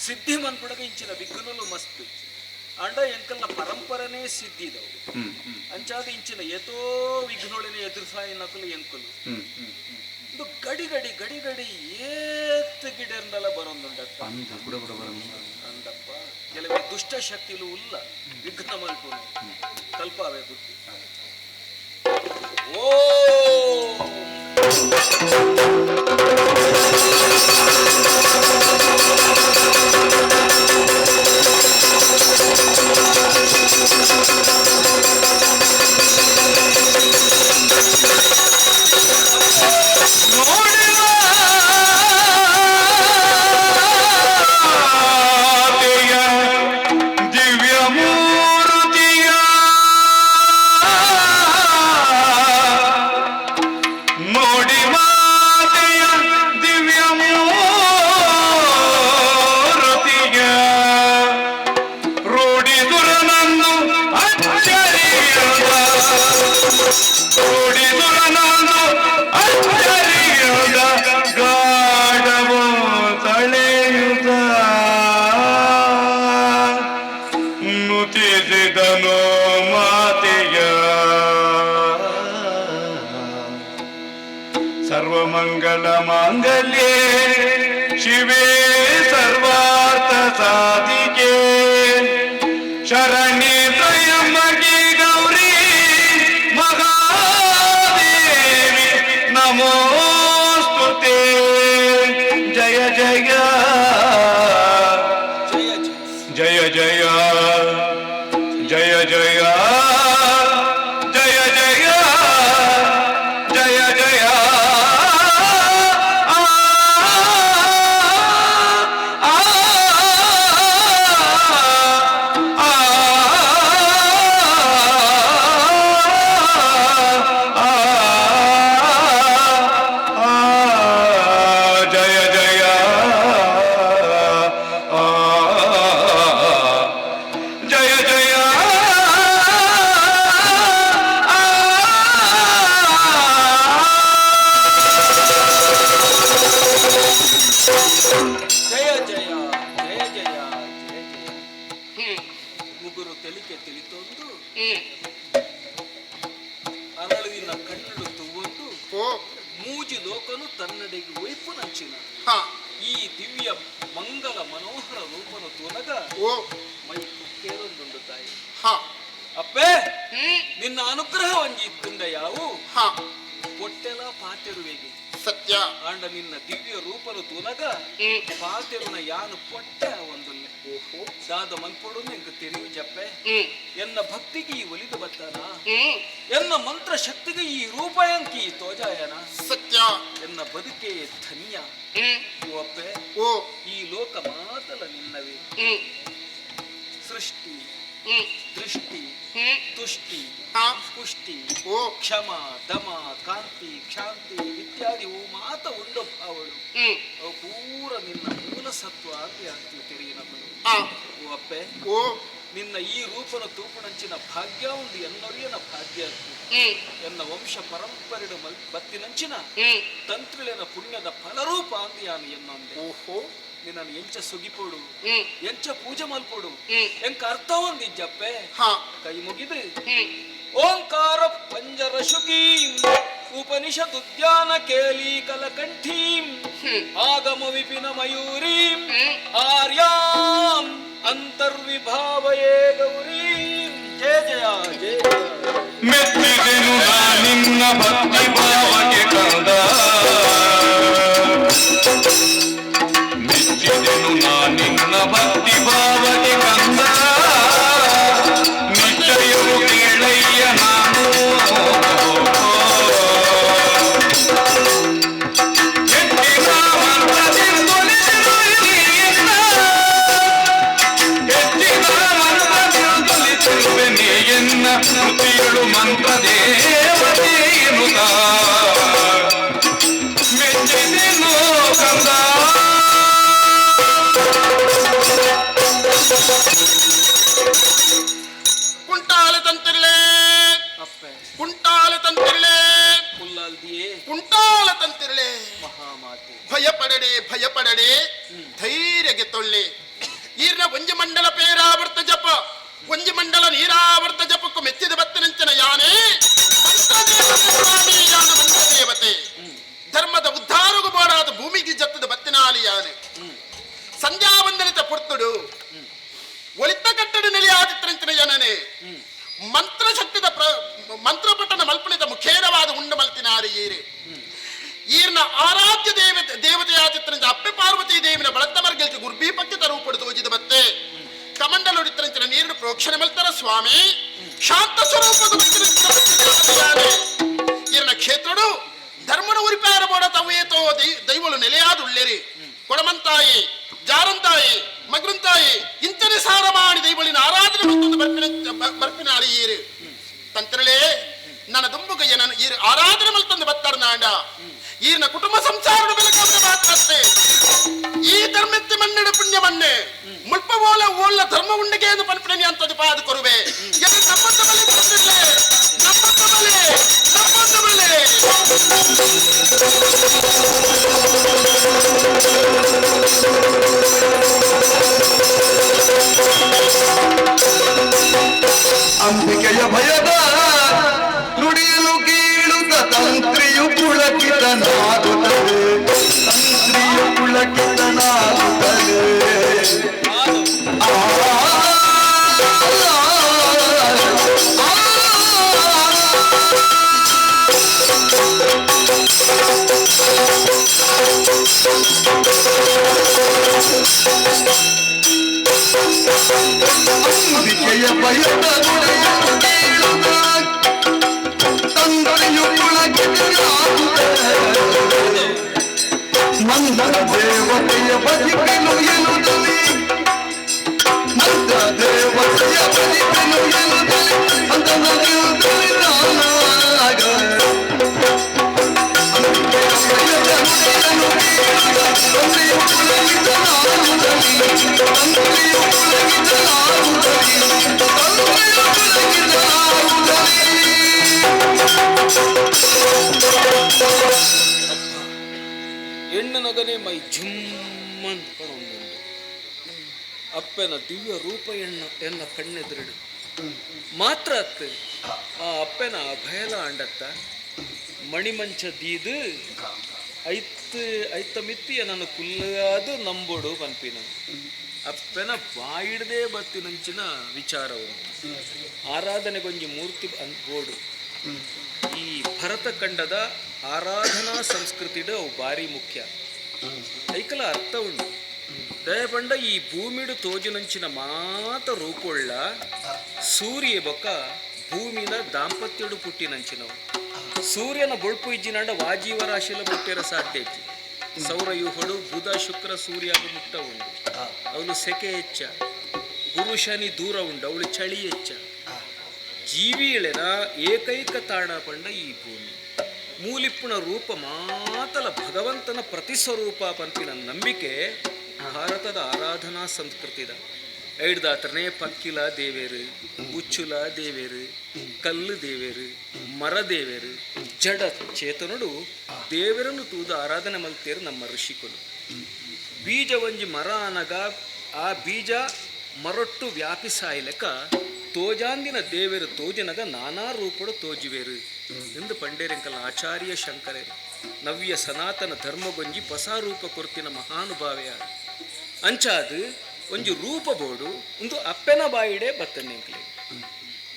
ಸಿದ್ಧಿ ಮನ್ಪುಡಗ ಇಂಚಿನ ವಿಘ್ನಲು ಮಸ್ತ್ ಅಂಡ ಎಂಕಲ್ನ ಪರಂಪರೆನೇ ಸಿದ್ಧಿದವು ಅಂಚಾದ ಇಂಚಿನ ಏತೋ ವಿಘ್ನೊಳನೆ ಎದುರುಸಾಯಿ ನಕಲು ಎಂಕಲು ಇದು ಗಡಿ ಗಡಿ ಗಡಿ ಗಡಿ ಏತ್ ಗಿಡಂದಲ ಬರೊಂದುಂಡ ಅಂದಪ್ಪ. ಕೆಲವೇ ದುಷ್ಟ ಶಕ್ತಿಲು ಉಲ್ಲ ವಿಘ್ನ ಮಲ್ಪುನು ಕಲ್ಪಾವೆ ಬುದ್ಧಿ. ಓ ನೋಡಿದ ದಿವ್ಯ ಮೂರ್ತಿಯ, ನೋಡಿ ಮಾತೆಯ ದಿವ್ಯ ಮೂರ್ತಿಯ, ರೂಢಿದುರನನ್ನು ಅಚ್ಚರಿಯುದ, ರೂಢಿದುರನನ್ನು ಅಚ್ಚರಿಯುದ ಗಾಢವು ತಳೆಯುದ ನುತಿಸಿದನು ಮಾತೆಯ. ಸರ್ವಮಂಗಳ ಮಾಂಗಲ್ಯೇ ಶಿವೇ ಸರ್ವಾರ್ಥ ಸಾಧಿಕೆ ಶರಣ್ಯೇ ತ್ರಯಂಬಕೆ ಗೌರಿ ಮಹಾದೇವಿ ನಮೋಸ್ತುತೇ. ಜಯ ಜಯ ಜಯ ಜಯ ಜಯ ಜಯ ಜಯ ಜಯ ಜಯ ಜಯ ಜಯ ಜಯ ಆ, ಆ, ಆ, ಆ, ಆ, ಜಯ ಜಯ ಆ, ಜಯ ಜಯ ಆ, ಜಯ ಜಯ ಜಯ ಜಯ ಜಯ ಜಯ. ಮುಗುರು ತೆಲಿಕೆ ತಿಳಿತೊಂದು ಅರಳುವಿನ ಕಣ್ಣು ತುವ್ವೊಂದು ಓ ಮೂಜಿ ಲೋಕನು ತನ್ನಡೆಗೆ ಒಯ್ಪು ನಂಚಿನ ಹಾ ಈ ದಿವ್ಯ ಮಂಗಲ ಮನೋಹರ ರೂಪನು ತೋನಗ ಓ ಮೈ ಕುಕ್ಕೇರೊಂದುಂಡು ತಾಯಿ. ಹಾ ಅಪ್ಪೇ, ನಿನ್ನ ಅನುಗ್ರಹ ಒಂಜಿ ಇತ್ತುಂಡ ಯಾವು ಹಾ ಪೊಟ್ಟೆಲ ಪಾತೆರುವೆಗೆ. ಸತ್ಯ ಆಂಡ ನಿನ್ನ ದಿವ್ಯ ರೂಪನು ತೂನಗ ಪಾತೆರುನ ಯಾನು ಪೊಟ್ಟೆ ಒಂದುಲ್ಲೆ ದಾದ ಮಲ್ಪೊಡು ಎಂಕ್ ತೆರಿವು ಜಪ್ಪೆ ಎನ್ನ ಭಕ್ತಿಗೆ ಈ ಒಲಿದು ಬತ್ತಾನ ಎನ್ನ ಮಂತ್ರ ಶಕ್ತಿಗೆ ಈ ರೂಪ ಎಂಕಿ ತೋಜಾಯನ ಸತ್ಯ ಎನ್ನ ಬದುಕೆ ಧನ್ಯ ಓ ಅಪ್ಪೆ ಓ ಈ ಲೋಕ ಮಾತಲ ನಿನ್ನವೇ ಸೃಷ್ಟಿ ದೃಷ್ಟಿ ತುಷ್ಟಿ ಹಾ. ಪುಷ್ಟಿ ಓ ಕ್ಷಮ ದಮ ಕಾಂತಿ ಕ್ಷಾಂತಿ ಇತ್ಯಾದಿ ಓ ಮಾತ ಉಂಡು ಅವಳು ಅವು ಪೂರ ನಿನ್ನ ಮೂಲ ಸತ್ವ ಆತಿ ಆಗ್ತಿ ತೆರೆಯಿನಗಳು ಆ ಓ ಅಪ್ಪೆ ಓ ನಿನ್ನ ಈ ರೂಪನ ತೂಪುಣಂಚಿನ ಭಾಗ್ಯ ಒಂದು ಎನ್ನೊರಿಯನ ಭಾಗ್ಯ ಅತ್ತು. ಎನ್ನ ವಂಶ ಪರಂಪರೆಡು ಮಲ್ ಬತ್ತಿನಂಚಿನ ತಂತ್ರಿಳೆನ ಪುಣ್ಯದ ಫಲರೂಪ ಅಂದಿಯಾನು ಎನ್ನೊಂದೆ ಓಹೋ ನಿನ್ನನ್ನು ಎಂಚ ಸುಗಿಪೋಡು ಎಂಚ ಪೂಜೆ ಮಲ್ಪೋಡು ಎಂಕ ಅರ್ಥ ಒಂದಿಜ್ಜಪ್ಪೆ ಹಾ ಕೈ ಮುಗಿದು ಓಂಕಾರ ಪಂಜರ ಶುಕೀಂ ಉಪನಿಷದುದ್ಯಾನ ಕೇಲಿ ಕಲಕಂಠೀಂ ಆಗಮ ವಿಪಿನ ಮಯೂರೀಂ ಆರ್ಯಾಂ ಅಂತರ್ವಿಭಾವಯೇ ಗೌರೀಂ ಜಯ ಜಯ ಜಯ ಜಯ. ಮೆಚ್ಚಿದೆನು ನಾ ನಿನ್ನ ಭಕ್ತಿ ಭಾವಕ್ಕೆ ಕಂದ ಮೆಚ್ಚಿದೆನು ನಾ ನಿನ್ನ ಭಕ್ತಿ ಭಾವಕ್ಕೆ ಕಂದ ನಿಶ್ಚಯವು ಕೇಳಯ್ಯ ನಾನು ಹೆಚ್ಚಿನ ಮಂತ್ರದಿಂದೊಲಿದೆನು ಎನ್ನ. ಹೆಚ್ಚಿನ ಮಂತ್ರದಿಂದೊಲಿತಿರುವೆ ನೀ ಎನ್ನ ಕೃತಿಯಳು ಮಂತ್ರ ದೇವತೆ ಎನ್ನುತ್ತ ಮೆಚ್ಚಿದೆನು ಕಂದ ಕುಂಟಾಲ ತಂತಿರ್ಲೆ ಅಪ್ಪೆ ಕುಂಟಾಲ ತಂತಿರ್ಲೆ ಕುಲ್ಲಾಲ್ದಿಯೇ ಕುಂಟಾಲ ತಂತಿರ್ಲೆ ಮಹಾಮಾತೆ ಭಯ ಪಡಡೆ ಭಯ ಪಡಡೆ ಧೈರ್ಯಗೆ ತೊಳ್ಳೆ ಈರ್ನ ಒಂಜಿ ಮಂಡಲ ಪೇರಾವರ್ತ ಜಪ ಒಂಜಿ ಮಂಡಲ ನೀರಾವರ್ತ ಜಪಕ್ಕೂ ಮೆಚ್ಚಿದ ಬತ್ತನಂಚನ ಯಾನೇ ಮಂತ್ರದೇವತೆ ಸ್ವಾಮಿ ಯಾನ ಮಂತ್ರದೇವತೆ ಧರ್ಮದ ಉದ್ಧಾರಗು ಬೋಡಾದ ಭೂಮಿಗೆ ಜತ್ತದ ಬತ್ತಿನಾಲಿ ಯಾನೆ ಸಂಧ್ಯಾ ವಂದನಿತ ಪುರ್ತುಡು ಒಳಿತ ಕಟ್ಟಡ ನೆಲೆಯಾದಿತ್ತರಂಚಿನ ಯಾನನೆ ಮಂತ್ರಶಕ್ತಿದ ಪ್ರ ಮಂತ್ರಪಟ್ಟಣ ಮಲ್ಪಣಿತ ಮುಖೇನವಾದ ಉಂಡು ಮಲ್ತಿನಾರಿ ಈರೆ ಈರ್ನ ಆರಾಧ್ಯ ದೇವತೆ ದೇವತೆಯಾದಿತ್ತರಂಚ ಅಪ್ಪೆ ಪಾರ್ವತಿ ದೇವಿನ ಬಳತ್ತ ಮರ್ಗಲ್ಗೆ ಗುರ್ಬೀಪಕ್ಕೆ ತರೂಪಡು ತೋಜಿದ ಬತ್ತೆ ಕಮಂಡಲುಡಿತ್ತರಂಚಿನ ನೀರು ಪ್ರೋಕ್ಷಣೆ ಮಲ್ತರ ಸ್ವಾಮಿ ಶಾಂತ ಸ್ವರೂಪದ ಬತ್ತಿನಂಚಿನ ದೇವತೆಯಾನೆ. ಈರ್ನ ಕ್ಷೇತ್ರಡು ಧರ್ಮನ ಉರಿಪಾರ ಬೋಡ ತವೇತೋ ದೈವಳು ನೆಲೆಯಾದುಳ್ಳೆರಿ ಕೊಡಮಂತಾಯಿ ಜಾರಂತಾಯಿ ಮಗ್ರಂತಾಯಿ ಇಂಚನೆ ಸಾರ ಮಾಡಿ ದೈವಳಿನ ಆರಾಧನೆ ಮತ್ತೊಂದು ಬರ್ಪಿನ ಬರ್ಪಿನಾಳಿ ಈರು ತಂತ್ರಲೇ ನನ್ನ ದುಂಬುಗಯ್ಯ ನನ್ನ ಈರು ಆರಾಧನೆ ಮಲ್ತಂದು ಬತ್ತಾರ ನಾಂಡ ಈರ್ನ ಕುಟುಂಬ ಸಂಸಾರದ ಬೆಳಕಾದ ಮಾತ್ರತ್ತೆ ಈ ಧರ್ಮಕ್ಕೆ ಮಣ್ಣಿಡ ಪುಣ್ಯ ಮಣ್ಣೆ ಮುಲ್ಪ ಓಲ ಓಲ ಧರ್ಮ ಉಂಡಿಗೆ ಎಂದು ಪನ್ಪಿಣಿ ಅಂತದ್ದು ಪಾದ ಕೊರುವೆ ಎಲ್ಲಿ ನಮ್ಮಂತ ಬಲೆ ತಂದಿರ್ಲೆ ನಮ್ಮಂತ ಬಲೆ ನಮ್ಮಂತ ಬಲೆ ಅಂಬಿಕೆಯ ಭಯದ ನುಡಿಯಲು ಕೇಳುತ್ತ ತಂತ್ರಿಯು ಪುಳಕಿತನಾಗುತ್ತದೆ ತಂತ್ರಿಯು ಪುಳಕಿತನಾಗುತ್ತದೆ ಆ, ಆ, ಆ. ಅಂಬಿಕೆಯ ಭಯದ ನುಡಿಯಲು ಕೇಳುತ್ತ ತಂದೆಯು ಪುಳಕಿತನಾಗುತ್ತದೆ ಮಂದ ದೇವತೆಯ ಬದಿಪೆನು ಎನ್ನುತ್ತಲೇ ಮಂದ ದೇವತೆಯ ಬದಿಪೆನು ಎನ್ನುತ್ತಲೇ ಅಂತನದಿರುತ್ತಲೇ ನಾನಾಗ ಅಂಬಿಕೆಯ ಭಯದ ನುಡಿಯಲು ಕೇಳುತ್ತ ತಂದೆಯು ಪುಳಕಿತನಾಗುತ್ತಲೇ ತಂದೆಯು ಪುಳಕಿತನಾಗುತ್ತಲೇ ತಂದೆಯು ಪುಳಕಿತನಾಗುತ್ತಲೇ ಹೆಣ್ಣು ನಗನೆ ಮೈ ಝುಮ್ಮನ್ ಕಣೊಂದುಂಡು ಅಪ್ಪನ ದಿವ್ಯ ರೂಪ ಎಣ್ಣ ಎನ್ನ ಕಣ್ಣೆದುರಿಡು ಮಾತ್ರ ಅತ್ತ ಆ ಅಪ್ಪನ ಅಭಯಲ ಅಂಡತ್ತ ಮಣಿಮಂಚ ದೀದು ಐತ್ ಐತ ಮಿತ್ತಿಯ ನನ್ನ ಕುಲ್ಲಾದ ನಂಬೋಡು ಪನ್ಪಿನ ಅಪ್ಪನ ಬಾಯಿಡದೆ ಬತ್ತಿನಂಚಿನ ವಿಚಾರವನ್ನು ಆರಾಧನೆಗೊಂಜಿ ಮೂರ್ತಿ ಬೋಡು ಈ ಭರತ ಖಂಡದ ಆರಾಧನಾ ಸಂಸ್ಕೃತಿಡು ಅವು ಭಾರಿ ಮುಖ್ಯ. ಐಕಲ ಅರ್ಥ ಉಂಡು. ದಯಪಂಡ ಈ ಭೂಮಿಡು ತೋಜಿನಂಚಿನ ಮಾತ ರೂಪೊಳ್ಳ ಸೂರ್ಯ ಬೊಕ್ಕ ಭೂಮಿನ ದಾಂಪತ್ಯಡು ಪುಟ್ಟಿನಂಚಿನವು. ಸೂರ್ಯನ ಬೊಳ್ಪು ಇಜ್ಜಿನಾಂಡ ವಾಜೀವರಾಶಿಲ ಪುಟ್ಟಿರ ಸಾಧ್ಯ ಇಜ್ಜಿ. ಸೌರಯೂಹಡು ಬುಧ ಶುಕ್ರ ಸೂರ್ಯಾಗ ಮುಟ್ಟ ಉಂಡು. ಅವನು ಸೆಕೆ ಹೆಚ್ಚ, ಗುರು ಶನಿ ದೂರ ಉಂಡು, ಅವಳು ಚಳಿ ಹೆಚ್ಚ. ಜೀವಿಳೆನ ಏಕೈಕ ತಾಣ ಪಂಡ ಈ ಭೂಮಿ. ಮೂಲಿಪ್ಪುಣ ರೂಪ ಮಾತಲ ಭಗವಂತನ ಪ್ರತಿಸ್ವರೂಪ ಪಂಪಿನ ನಂಬಿಕೆ ಭಾರತದ ಆರಾಧನಾ ಸಂಸ್ಕೃತಿದ. ಐಡ್ದಾತ್ರನೇ ಪಕ್ಕಿಲ ದೇವೇರು, ಉಚ್ಚುಲ ದೇವೇರು, ಕಲ್ಲು ದೇವೇರು, ಮರ ದೇವೇರು, ಜಡ ಚೇತನುಡು ದೇವರನ್ನು ತೂದು ಆರಾಧನೆ ಮಲ್ತೇರು ನಮ್ಮ ಋಷಿಕುಲು. ಬೀಜ ಒಂಜಿ ಮರ ಅನಗ ಆ ಬೀಜ ಮರೊಟ್ಟು ವ್ಯಾಪಿಸಾಯ್ಲೆಕ್ಕ ತೋಜಾಂದಿನ ದೇವರು ತೋಜಿನಗ ನಾನಾ ರೂಪಡು ತೋಜುವೇರು ಎಂದು ಪಂಡೇರಿಂಕಲ ಆಚಾರ್ಯ ಶಂಕರರು ನವ್ಯ ಸನಾತನ ಧರ್ಮಗೊಂಜಿ ಹೊಸ ರೂಪ ಕೊರ್ತಿನ ಮಹಾನುಭಾವೆಯ ಅಂಚಾದು ಒಂಜಿ ರೂಪ ಬೋಡು ಒಂದು ಅಪ್ಪೆನ ಬಾಯಿಡೆ ಬತ್ತನ್ನೆಂಕ್ಲೆ.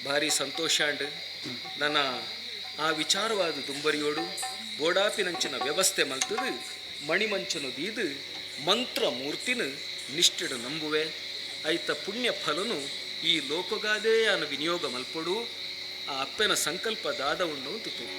ಭಾರಿ ಸಂತೋಷಾಂಡ್ ನನ್ನ ಆ ವಿಚಾರವಾದ ದುಂಬರಿಯೋಡು ಬೋಡಾಪಿನಂಚಿನ ವ್ಯವಸ್ಥೆ ಮಲ್ತದು ಮಣಿಮಂಚನು ದೀದು ಮಂತ್ರ ಮೂರ್ತಿನ ನಿಷ್ಠೆಡು ನಂಬುವೆ. ಐತ ಪುಣ್ಯ ಫಲನು ಈ ಲೋಕಗಾದೇ ಅನು ವಿನಿಯೋಗ ಮಲ್ಪೊಡು. ಆ ಅಪ್ಪೆನ ಸಂಕಲ್ಪ ದಾದ ಉಂಡು ಅಂತ ತೂಪ.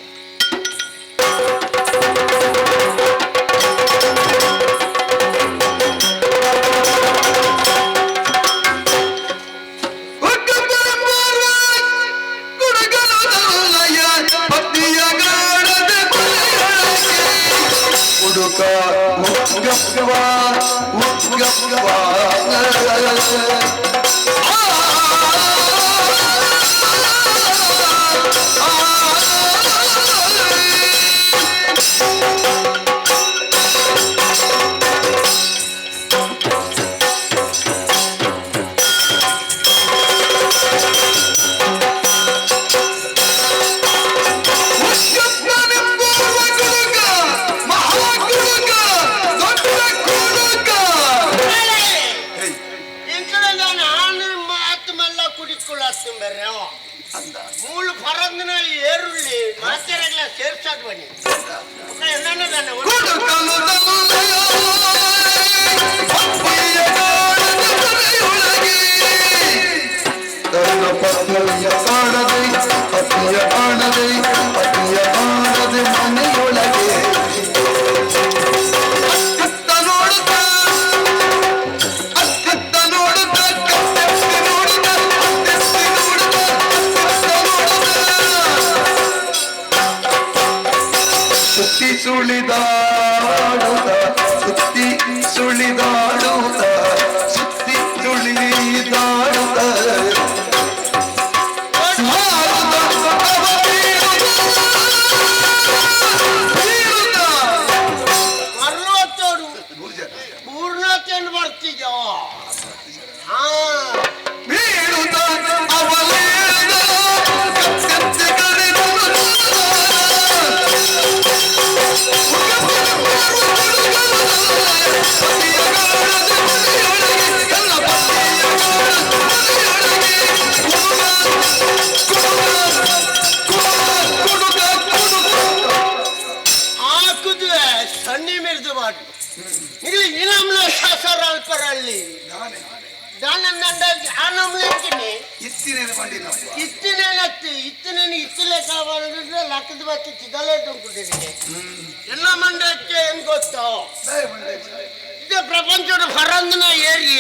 ಪ್ರಪಂಚದ ಫರಂದನ ಏರಿ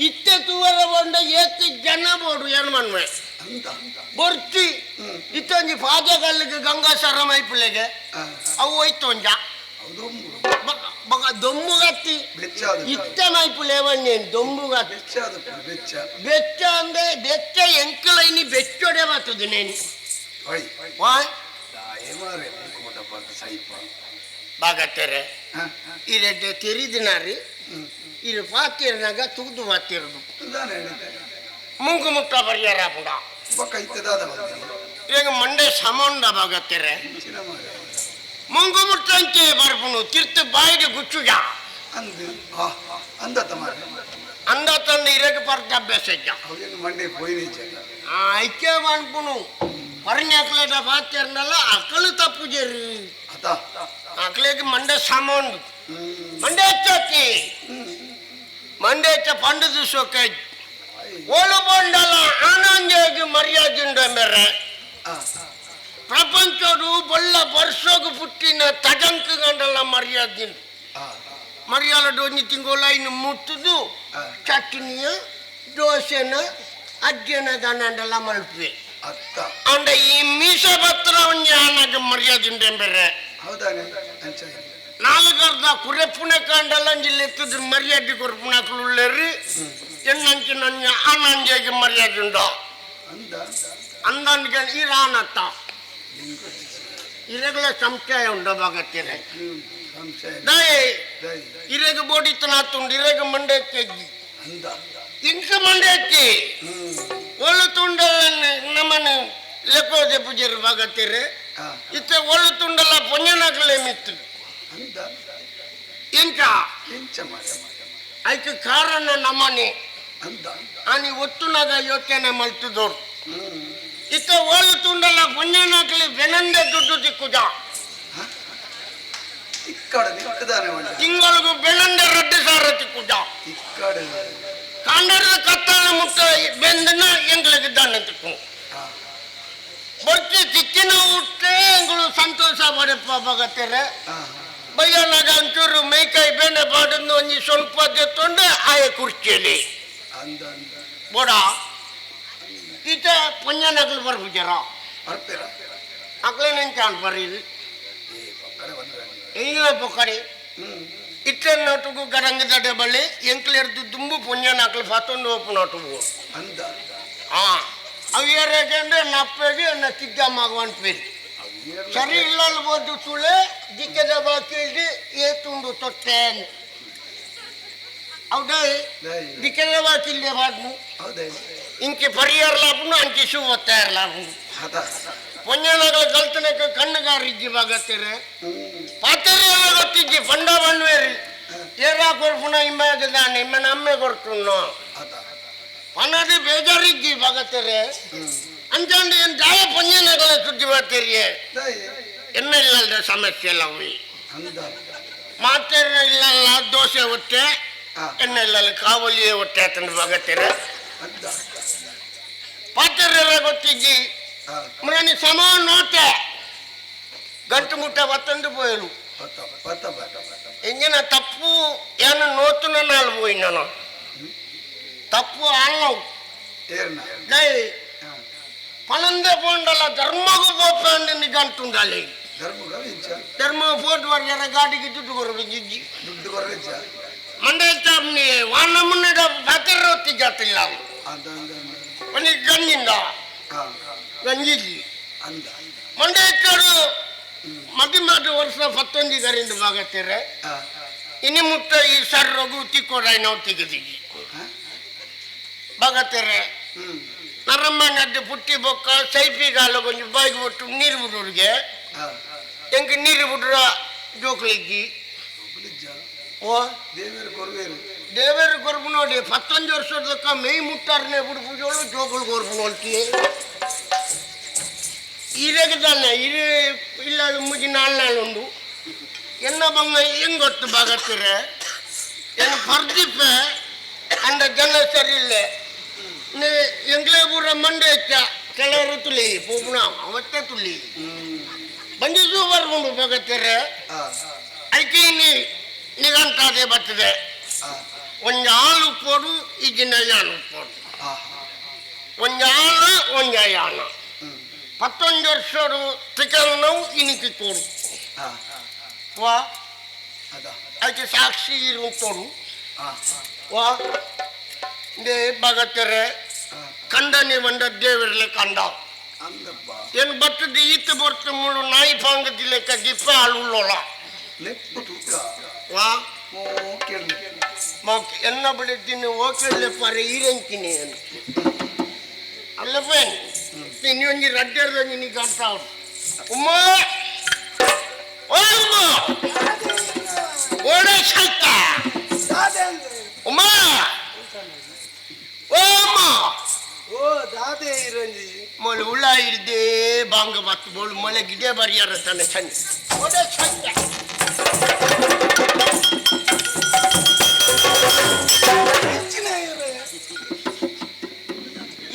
ಇತ್ತೆ ತೂವರ ಬಂಡ ಏತ್ ಜನ ಬೋಡು ಏನು ಮನ್ವೆ ಬೊರ್ಚಿ ಇತ್ತೊಂಜಿ ಪಾಜಕಲ್ಲಿಗೆ ಗಂಗಾಸರ ಮೈಪುಲೆಗೆ ಅವು ಹೋಯ್ತೊಂಜ ದೊಂಬುಗತ್ತಿ ಇತ್ತೆ ಮೈಪುಲೆ ಬನ್ನೇನು ದೊಂಬುಗತ್ತಿ ಬೆಚ್ಚ ಅಂದ್ರೆ ಬೆಚ್ಚ ಎಂಕಲೈನಿ ಬೆಚ್ಚೊಡೆ ಬರ್ತದೆ ನೇನು ಬಾಗತ್ತೆರೆ ಇರೆಡ್ಡೆ ತಿರಿದಿನಾರಿ ಇದು ಪಾತಿರ್ನಾಗ ತೂದು ಪಾತಿರ್ದು ಮುಂಗು ಮುಟ್ಟ ಬರ್ಯಾರ ಪುಡ ಈಗ ಮಂಡೆ ಸಮಂಡ ಬಾಗತ್ತೆರೆ ಮುಂಗು ಮುಟ್ಟಂತೆ ಬರ್ಪುನು ತಿರ್ತು ಬಾಯಿಗೆ ಗುಚ್ಚುಜ ಅಂದ ತಂದು ಇರಗೆ ಪರ್ದ ಅಭ್ಯಾಸ ಐಕ್ಯ ಮನ್ಪುನು. ಪರ್ನ್ಯಾಕ್ಲೇಟ ಪಾತೆರ್ನಲ್ಲ ಅಕಲು ತಪ್ಪುಜೆರು ಅಕ್ಲೇಗ್ ಮಂಡೆ ಸಾಮಾನು ಮಂಡೆ ಹೆಚ್ಚಿ ಮಂಡೆ ಹೆಚ್ಚ ಪಂಡದು ಸೊಕ್ಕ ಓಲು ಬೋಂಡಲ ಆನಂಜೆಗ್ ಮರ್ಯಾದೆ ಮೇರೆ ಪ್ರಪಂಚೋಡು ಬೊಳ್ಳ ವರ್ಷೋಗು ಪುಟ್ಟಿನ ತಜಂಕು ಗಂಡಲ ಮರ್ಯಾದೆ ಮರ್ಯಾಲ ಡೋಂಜಿ ತಿಂಗೋಲ ಇನ್ನು ಮುಟ್ಟುದು ಚಟ್ನಿಯ ದೋಸೆನ ಅಜ್ಜನ ದನಂಡಲ ಮಲ್ಪೆ ಅಂಡ ಈ ಮೀಸೆ ಪತ್ರ ಒಂಜಿ ಆನಗ ಮರ್ಯಾದೆ ಬೇರೆ ನಾಲ್ಕರ್ಧ ಕುರೆಪ್ಪುನ ಕಾಂಡಲ ಅಂಜಿ ಮರ್ಯಾದೆ ಕೊರ್ಪುನ ಉಳ್ಳೇರಿ ಎನ್ನಂಚಿ ನಂಜ ಆನಂಜೆಗೆ ಮರ್ಯಾದೆ ಉಂಡು ಅಂದನ್ಗೆ ಇರಾನತ್ತ ಇರಗಳ ಸಂಶಯ ಉಂಡು ಭಗತ್ತಿರೆ ದಯೆ ಇರಗ ಬೋಡಿತನಾತುಂಡು ಇರಗ ಮಂಡೆ ಕೆಜ್ಜಿ ಇಂಕ ಮಂಡೆ ಎಚ್ಚಿ ಒಳ್ಳು ತುಂಡಲ್ಲ ನಮ್ಮನ್ನು ಲೆಕ್ಕೋದೆ ಪೂಜೆರು ಭಗತ್ತಿರೆ ಇತ್ತೆ ಒಳ್ಳು ತುಂಡಲ್ಲ ಪೊಂಜನಾಗಲೇ ಮಿತ್ತು ಇಂಚ ಐಕ್ ಕಾರಣ ನಮ್ಮನೆ ಆನಿ ಒತ್ತುನಾಗ ಯೋಚನೆ ಮಲ್ತದೋರು ಇತ್ತ ಓಲು ತುಂಡಲ್ಲ ಪೊಂಜನಾಗಲಿ ಬೆನಂದೆ ದುಡ್ಡು ತಿಕ್ಕುದ ತಿಂಗಳಿಗೂ ಬೆನಂದೆ ರಡ್ಡು ಸಾವಿರ ತಿಕ್ಕುದ ಕಾಂಡರದ ಕತ್ತಾಳ ಮುಟ್ಟ ಬೆಂದನ ಎಂಗ್ಳಿಗೆ ದಾನ ತಿಕ್ಕು ಬೊಚ್ಚಿ ತಿಕ್ಕಿನ ಊಟೆ ಎಂಗಳು ಸಂತೋಷ ಪಡೆಪ್ಪ ಭಗತ್ತಿರೆ ಬಯ್ಯನಾಗ ಒಂಚೂರು ಮೈಕೈ ಬೇನೆ ಪಾಡಂದು ಒಂಜಿ ಸ್ವಲ್ಪ ದೆತ್ತೊಂಡು ಆಯ ಕುರ್ಚಿಯಲ್ಲಿ ಬೋಡ ಈತ ಪೊಂಜನಕಲು ಬರ್ಪುಜರ ಅಕ್ಲೆ ನೆಂಚಾನ್ ಬರೀದು ಎಂಗಿನ ಪೊಕ್ಕಡೆ ಇತ್ತೆ ನೋಟುಗು ಗರಂಗದ ಬಳ್ಳಿ ಎಂಕ್ಲೆರ್ದು ದುಂಬು ಪೊಂಜನಕಲು ಫತ್ತೊಂದು ಓಪು ನೋಟುಗು ಅವು ಏರೇಕಂದ್ರೆ ನಪ್ಪೆಗೆ ಎನ್ನ ಸಿದ್ದಮ್ಮಗವನ್ ಪೇರು ಸರಿ ಇಲ್ಲ ಬೋದು ಸುಳೆ ದಿಕ್ಕದ ಬಾಕಿ ಏ ತುಂಡು ತೊಟ್ಟೆ ಹೌದಾ ದಿಕ್ಕದ ಬಾಕಿಲ್ದೆ ಬಾಡ್ನು ಇಂಕೆ ಪರಿಹಾರ ಲಾಭನು ಅಂಚೆ ಶಿವ ಲಾಭನು ಪೊಂಜನಗಳ ಕಲ್ತನಕ್ಕೆ ಕಣ್ಣುಗಾರಿಜ್ಜಿ ಬಾಗತ್ತೀರಿ ಪಾತೆರಿ ಎಲ್ಲ ಗೊತ್ತಿಜ್ಜಿ ಪಂಡ ಬಣ್ವೇರಿ ಏರಾ ಕೊರ್ಪುನ ಇಮ್ಮಾಗದಾನೆ ಇಮ್ಮನ ಅಮ್ಮೆ ಕೊರ್ತುಣ್ಣು ಪನ್ನದು ಬೇಜಾರಿಜ್ಜಿ ಬಾಗತ್ತೀರಿ ಅಂಚಾಂಡು ಏನ್ ದಾಯ ಪೊಂಜನಗಳ ಸುದ್ದಿ ಬರ್ತೀರಿ ಎನ್ನ ಇಲ್ಲ ಸಮಸ್ಯೆ ಎಲ್ಲ ಅವಿ ಮಾತೇರ ಇಲ್ಲ ದೋಸೆ ಹೊಟ್ಟೆ ಎನ್ನ ಇಲ್ಲ ಕಾವಲಿಯೇ ಹೊಟ್ಟೆ ಆತನ ಬಾಗತ್ತೀರ ಪಾತೆರೆಲ್ಲ ಗೊತ್ತಿಜ್ಜಿ ಮುರಾನಿ ಸಮ ನೋಟೆ ಗಂಟು ಮುಟ್ಟ ಬತ್ತಂದು ಪೋಯಲು ಎಂಜಿನ ತಪ್ಪು ಏನು ನೋತುನ ನಾಲ್ ಪೋಯಿ ನಾನು ತಪ್ಪು ಆಳ್ನವು ಪಣಂದೆ ಪೋಂಡಲ ಧರ್ಮಗೂ ಪೋಪಂದು ನಿಗಂಟುಂಡಲೆ ಧರ್ಮ ಫೋಟು ಬರ್ಯಾರ ಗಾಡಿಗೆ ದುಡ್ಡು ಕೊರಡು ಜಿಜ್ಜಿ ಮಂಡೆ ಚಾಪ್ನಿ ವಾನ ಮುನ್ನಡ ಪಾತೆರ ಜಾತಿಲ್ಲ ಒಂದು ಗಂಜಿಂದ ಗಂಜಿಜ್ಜಿ ಮಂಡೆ ಇಟ್ಟರು ಮದಿ ಮಾತು ವರ್ಷ ಪತ್ತೊಂದು ಗರಿಂದ ಭಾಗತ್ತೀರ ಇನಿ ಮುಟ್ಟ ಈ ಸರ್ ರಘು ತಿಕ್ಕೋಡಾಯ್ ನಾವು ತೆಗೆದಿದ್ವಿ ಭಾಗತ್ತೀರ ನರಮ್ಮ ನದ್ದು ಪುಟ್ಟಿ ಬೊಕ್ಕ ಸೈಪಿಗಾಲ ಕೊಂಚ ಬಾಯಿಗೆ ಬಿಟ್ಟು ನೀರು ಬಿಡೋರಿಗೆ ಎಂಕ್ ನೀರು ಬಿಡ್ರ ಜೋಕ್ಲಿಜ್ಜಿ ಓ ದೇವರು ಕೊರ್ಪು ನೋಡಿ ಪತ್ತೊಂದು ವರ್ಷದಕ್ಕ ಮೈ ಮುಟ್ಟಾರನೆ ಬಿಡ್ಪುಜೋಳು ಜೋಕುಲು ಕೊರ್ಪು ನೋಡ್ತಿ ಇರಗೆ ತಾನೆ ಇರೇ ಇಲ್ಲ ಮುಜಿ ನಾಲ್ ನಾಲ್ ಉಂಡು ಎನ್ನ ಬಂಗ ಹೆಂಗ್ ಗೊತ್ತು ಭಾಗತ್ತೀರ ಏನು ಪರ್ದಿಪ್ಪೆ ಅಂದ ಜನ ಸರಿ ಇಲ್ಲ ಎಂಗ್ಲೇ ಪೂರ ಮಂಡೆ ಹೆಚ್ಚ ಕೆಲವರು ತುಳಿ ಪೂಪುಣ ಅವತ್ತೆ ತುಳಿ ಬಂದಿ ಸೂಪರ್ ಉಂಡು ಭಗತ್ತೀರ ಐಕೆ ನೀ ನಿಗಂಟಾದೆ ಬರ್ತದೆ ಒಂಜಿ ಆಳು ಪೋಡು ಇಜ್ಜಿನ ಯಾನು ಪೋಡು ಒಂಜಿ ಆಳು ಒಂಜಿ ಯಾನ ಪತ್ತೊಂದು ವರ್ಷಡು ತಿಕಲ್ನವು ಇನಿಕಿ ತೋಡು ವಾ ಅದಕ್ಕೆ ಸಾಕ್ಷಿ ಇರು ತೋಡು ವಾ ಇಂದೇ ಭಗತ್ತೆರೆ ಕಂಡನಿ ಬಂದ ದೇವರ್ಲೆ ಕಂಡ ಏನ್ ಬತ್ತದ ಈತ ಬರ್ತ ಮುಳು ನಾಯಿ ಪಾಂಗದಿಲ್ಲ ಕದಿಪ್ಪ ಆಳುಳ್ಳೋಳ ವಾ ಎನ್ನ ಬಿಡಿದ್ದೀನಿ ಓಕೆಳ್ಳೆ ಪರೆ ಈರಂಕಿನಿ ಅಲ್ಲಪ್ಪ ನೀ ಒಂಜಿ ರಡ್ಡರ್ದ ನಿನಗೆ ಅಂತ ಉಮ್ಮ ಓ ಉಮ್ಮ ಓಡೆ ಸೈತ ಉಮ್ಮ ಓ ಅಮ್ಮ ಓ ದಾದೆ ಇರಂಜಿ. ಮೊಳು ಉಳ ಇರ್ದೇ ಬಾಂಗ ಬತ್ತು ಬೋಳು ಮೊಳೆ ಗಿಡೇ ಬರಿಯಾರ ತನ್ನ ಸಣ್ಣ ಒಡೆ ಸಣ್ಣ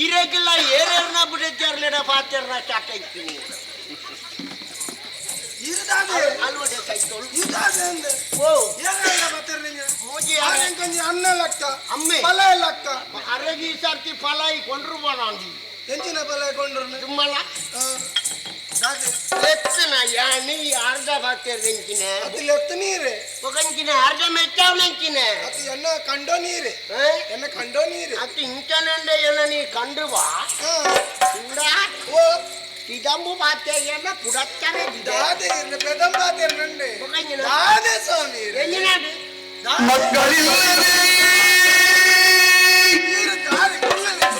ಇರಗಿಲ್ಲ ಏರೇರ್ನ ಬಿಡಿದ್ದಾರ್ಲೇಡ ಪಾತೇರ್ನ ಚಾಟ ಇತ್ತೀನಿ ಅನ್ನ ಲಕ್ಕ ಅಮ್ಮೆ ಫಲ ಲಕ್ಕ ಅರಗಿ ಸರ್ತಿ ಫಲ ಈ ಕೊಂಡ್ರು ಬೋಣಿ ಎಂಚಿನ ಫಲ ಕೊಂಡ್ರು ತುಂಬಲ ಎತ್ತನ ಯಾನಿ ಅರ್ಧ ಬಾತೇರ್ನೆಂಚಿನ ಅದು ಲೆತ್ತ ನೀರೆ ಒಗಂಚಿನ ಅರ್ಧ ಮೆಚ್ಚಾವನೆಂಚಿನ ಅದು ಎನ್ನ ಕಂಡೋ ನೀರೆ ಎನ್ನ ಕಂಡೋ ನೀರೆ ಅದು ಇಂಚನಂಡ ಏನ ನೀ ಕಂಡುವಾ ಓ ಇದಂಬು ಬಾತೇಯನ್ನ ಪುಡತ್ತರೆ ದಾದೆ ಇರ್ನ ಪೆದಂ ಬಾತೇರ್ನಂಡೆ ದಾದೆ ಸ್ವಾಮಿ ಎಂಜಿನಾಡು ಮಕ್ಕಳಿಲ್ಲದೆ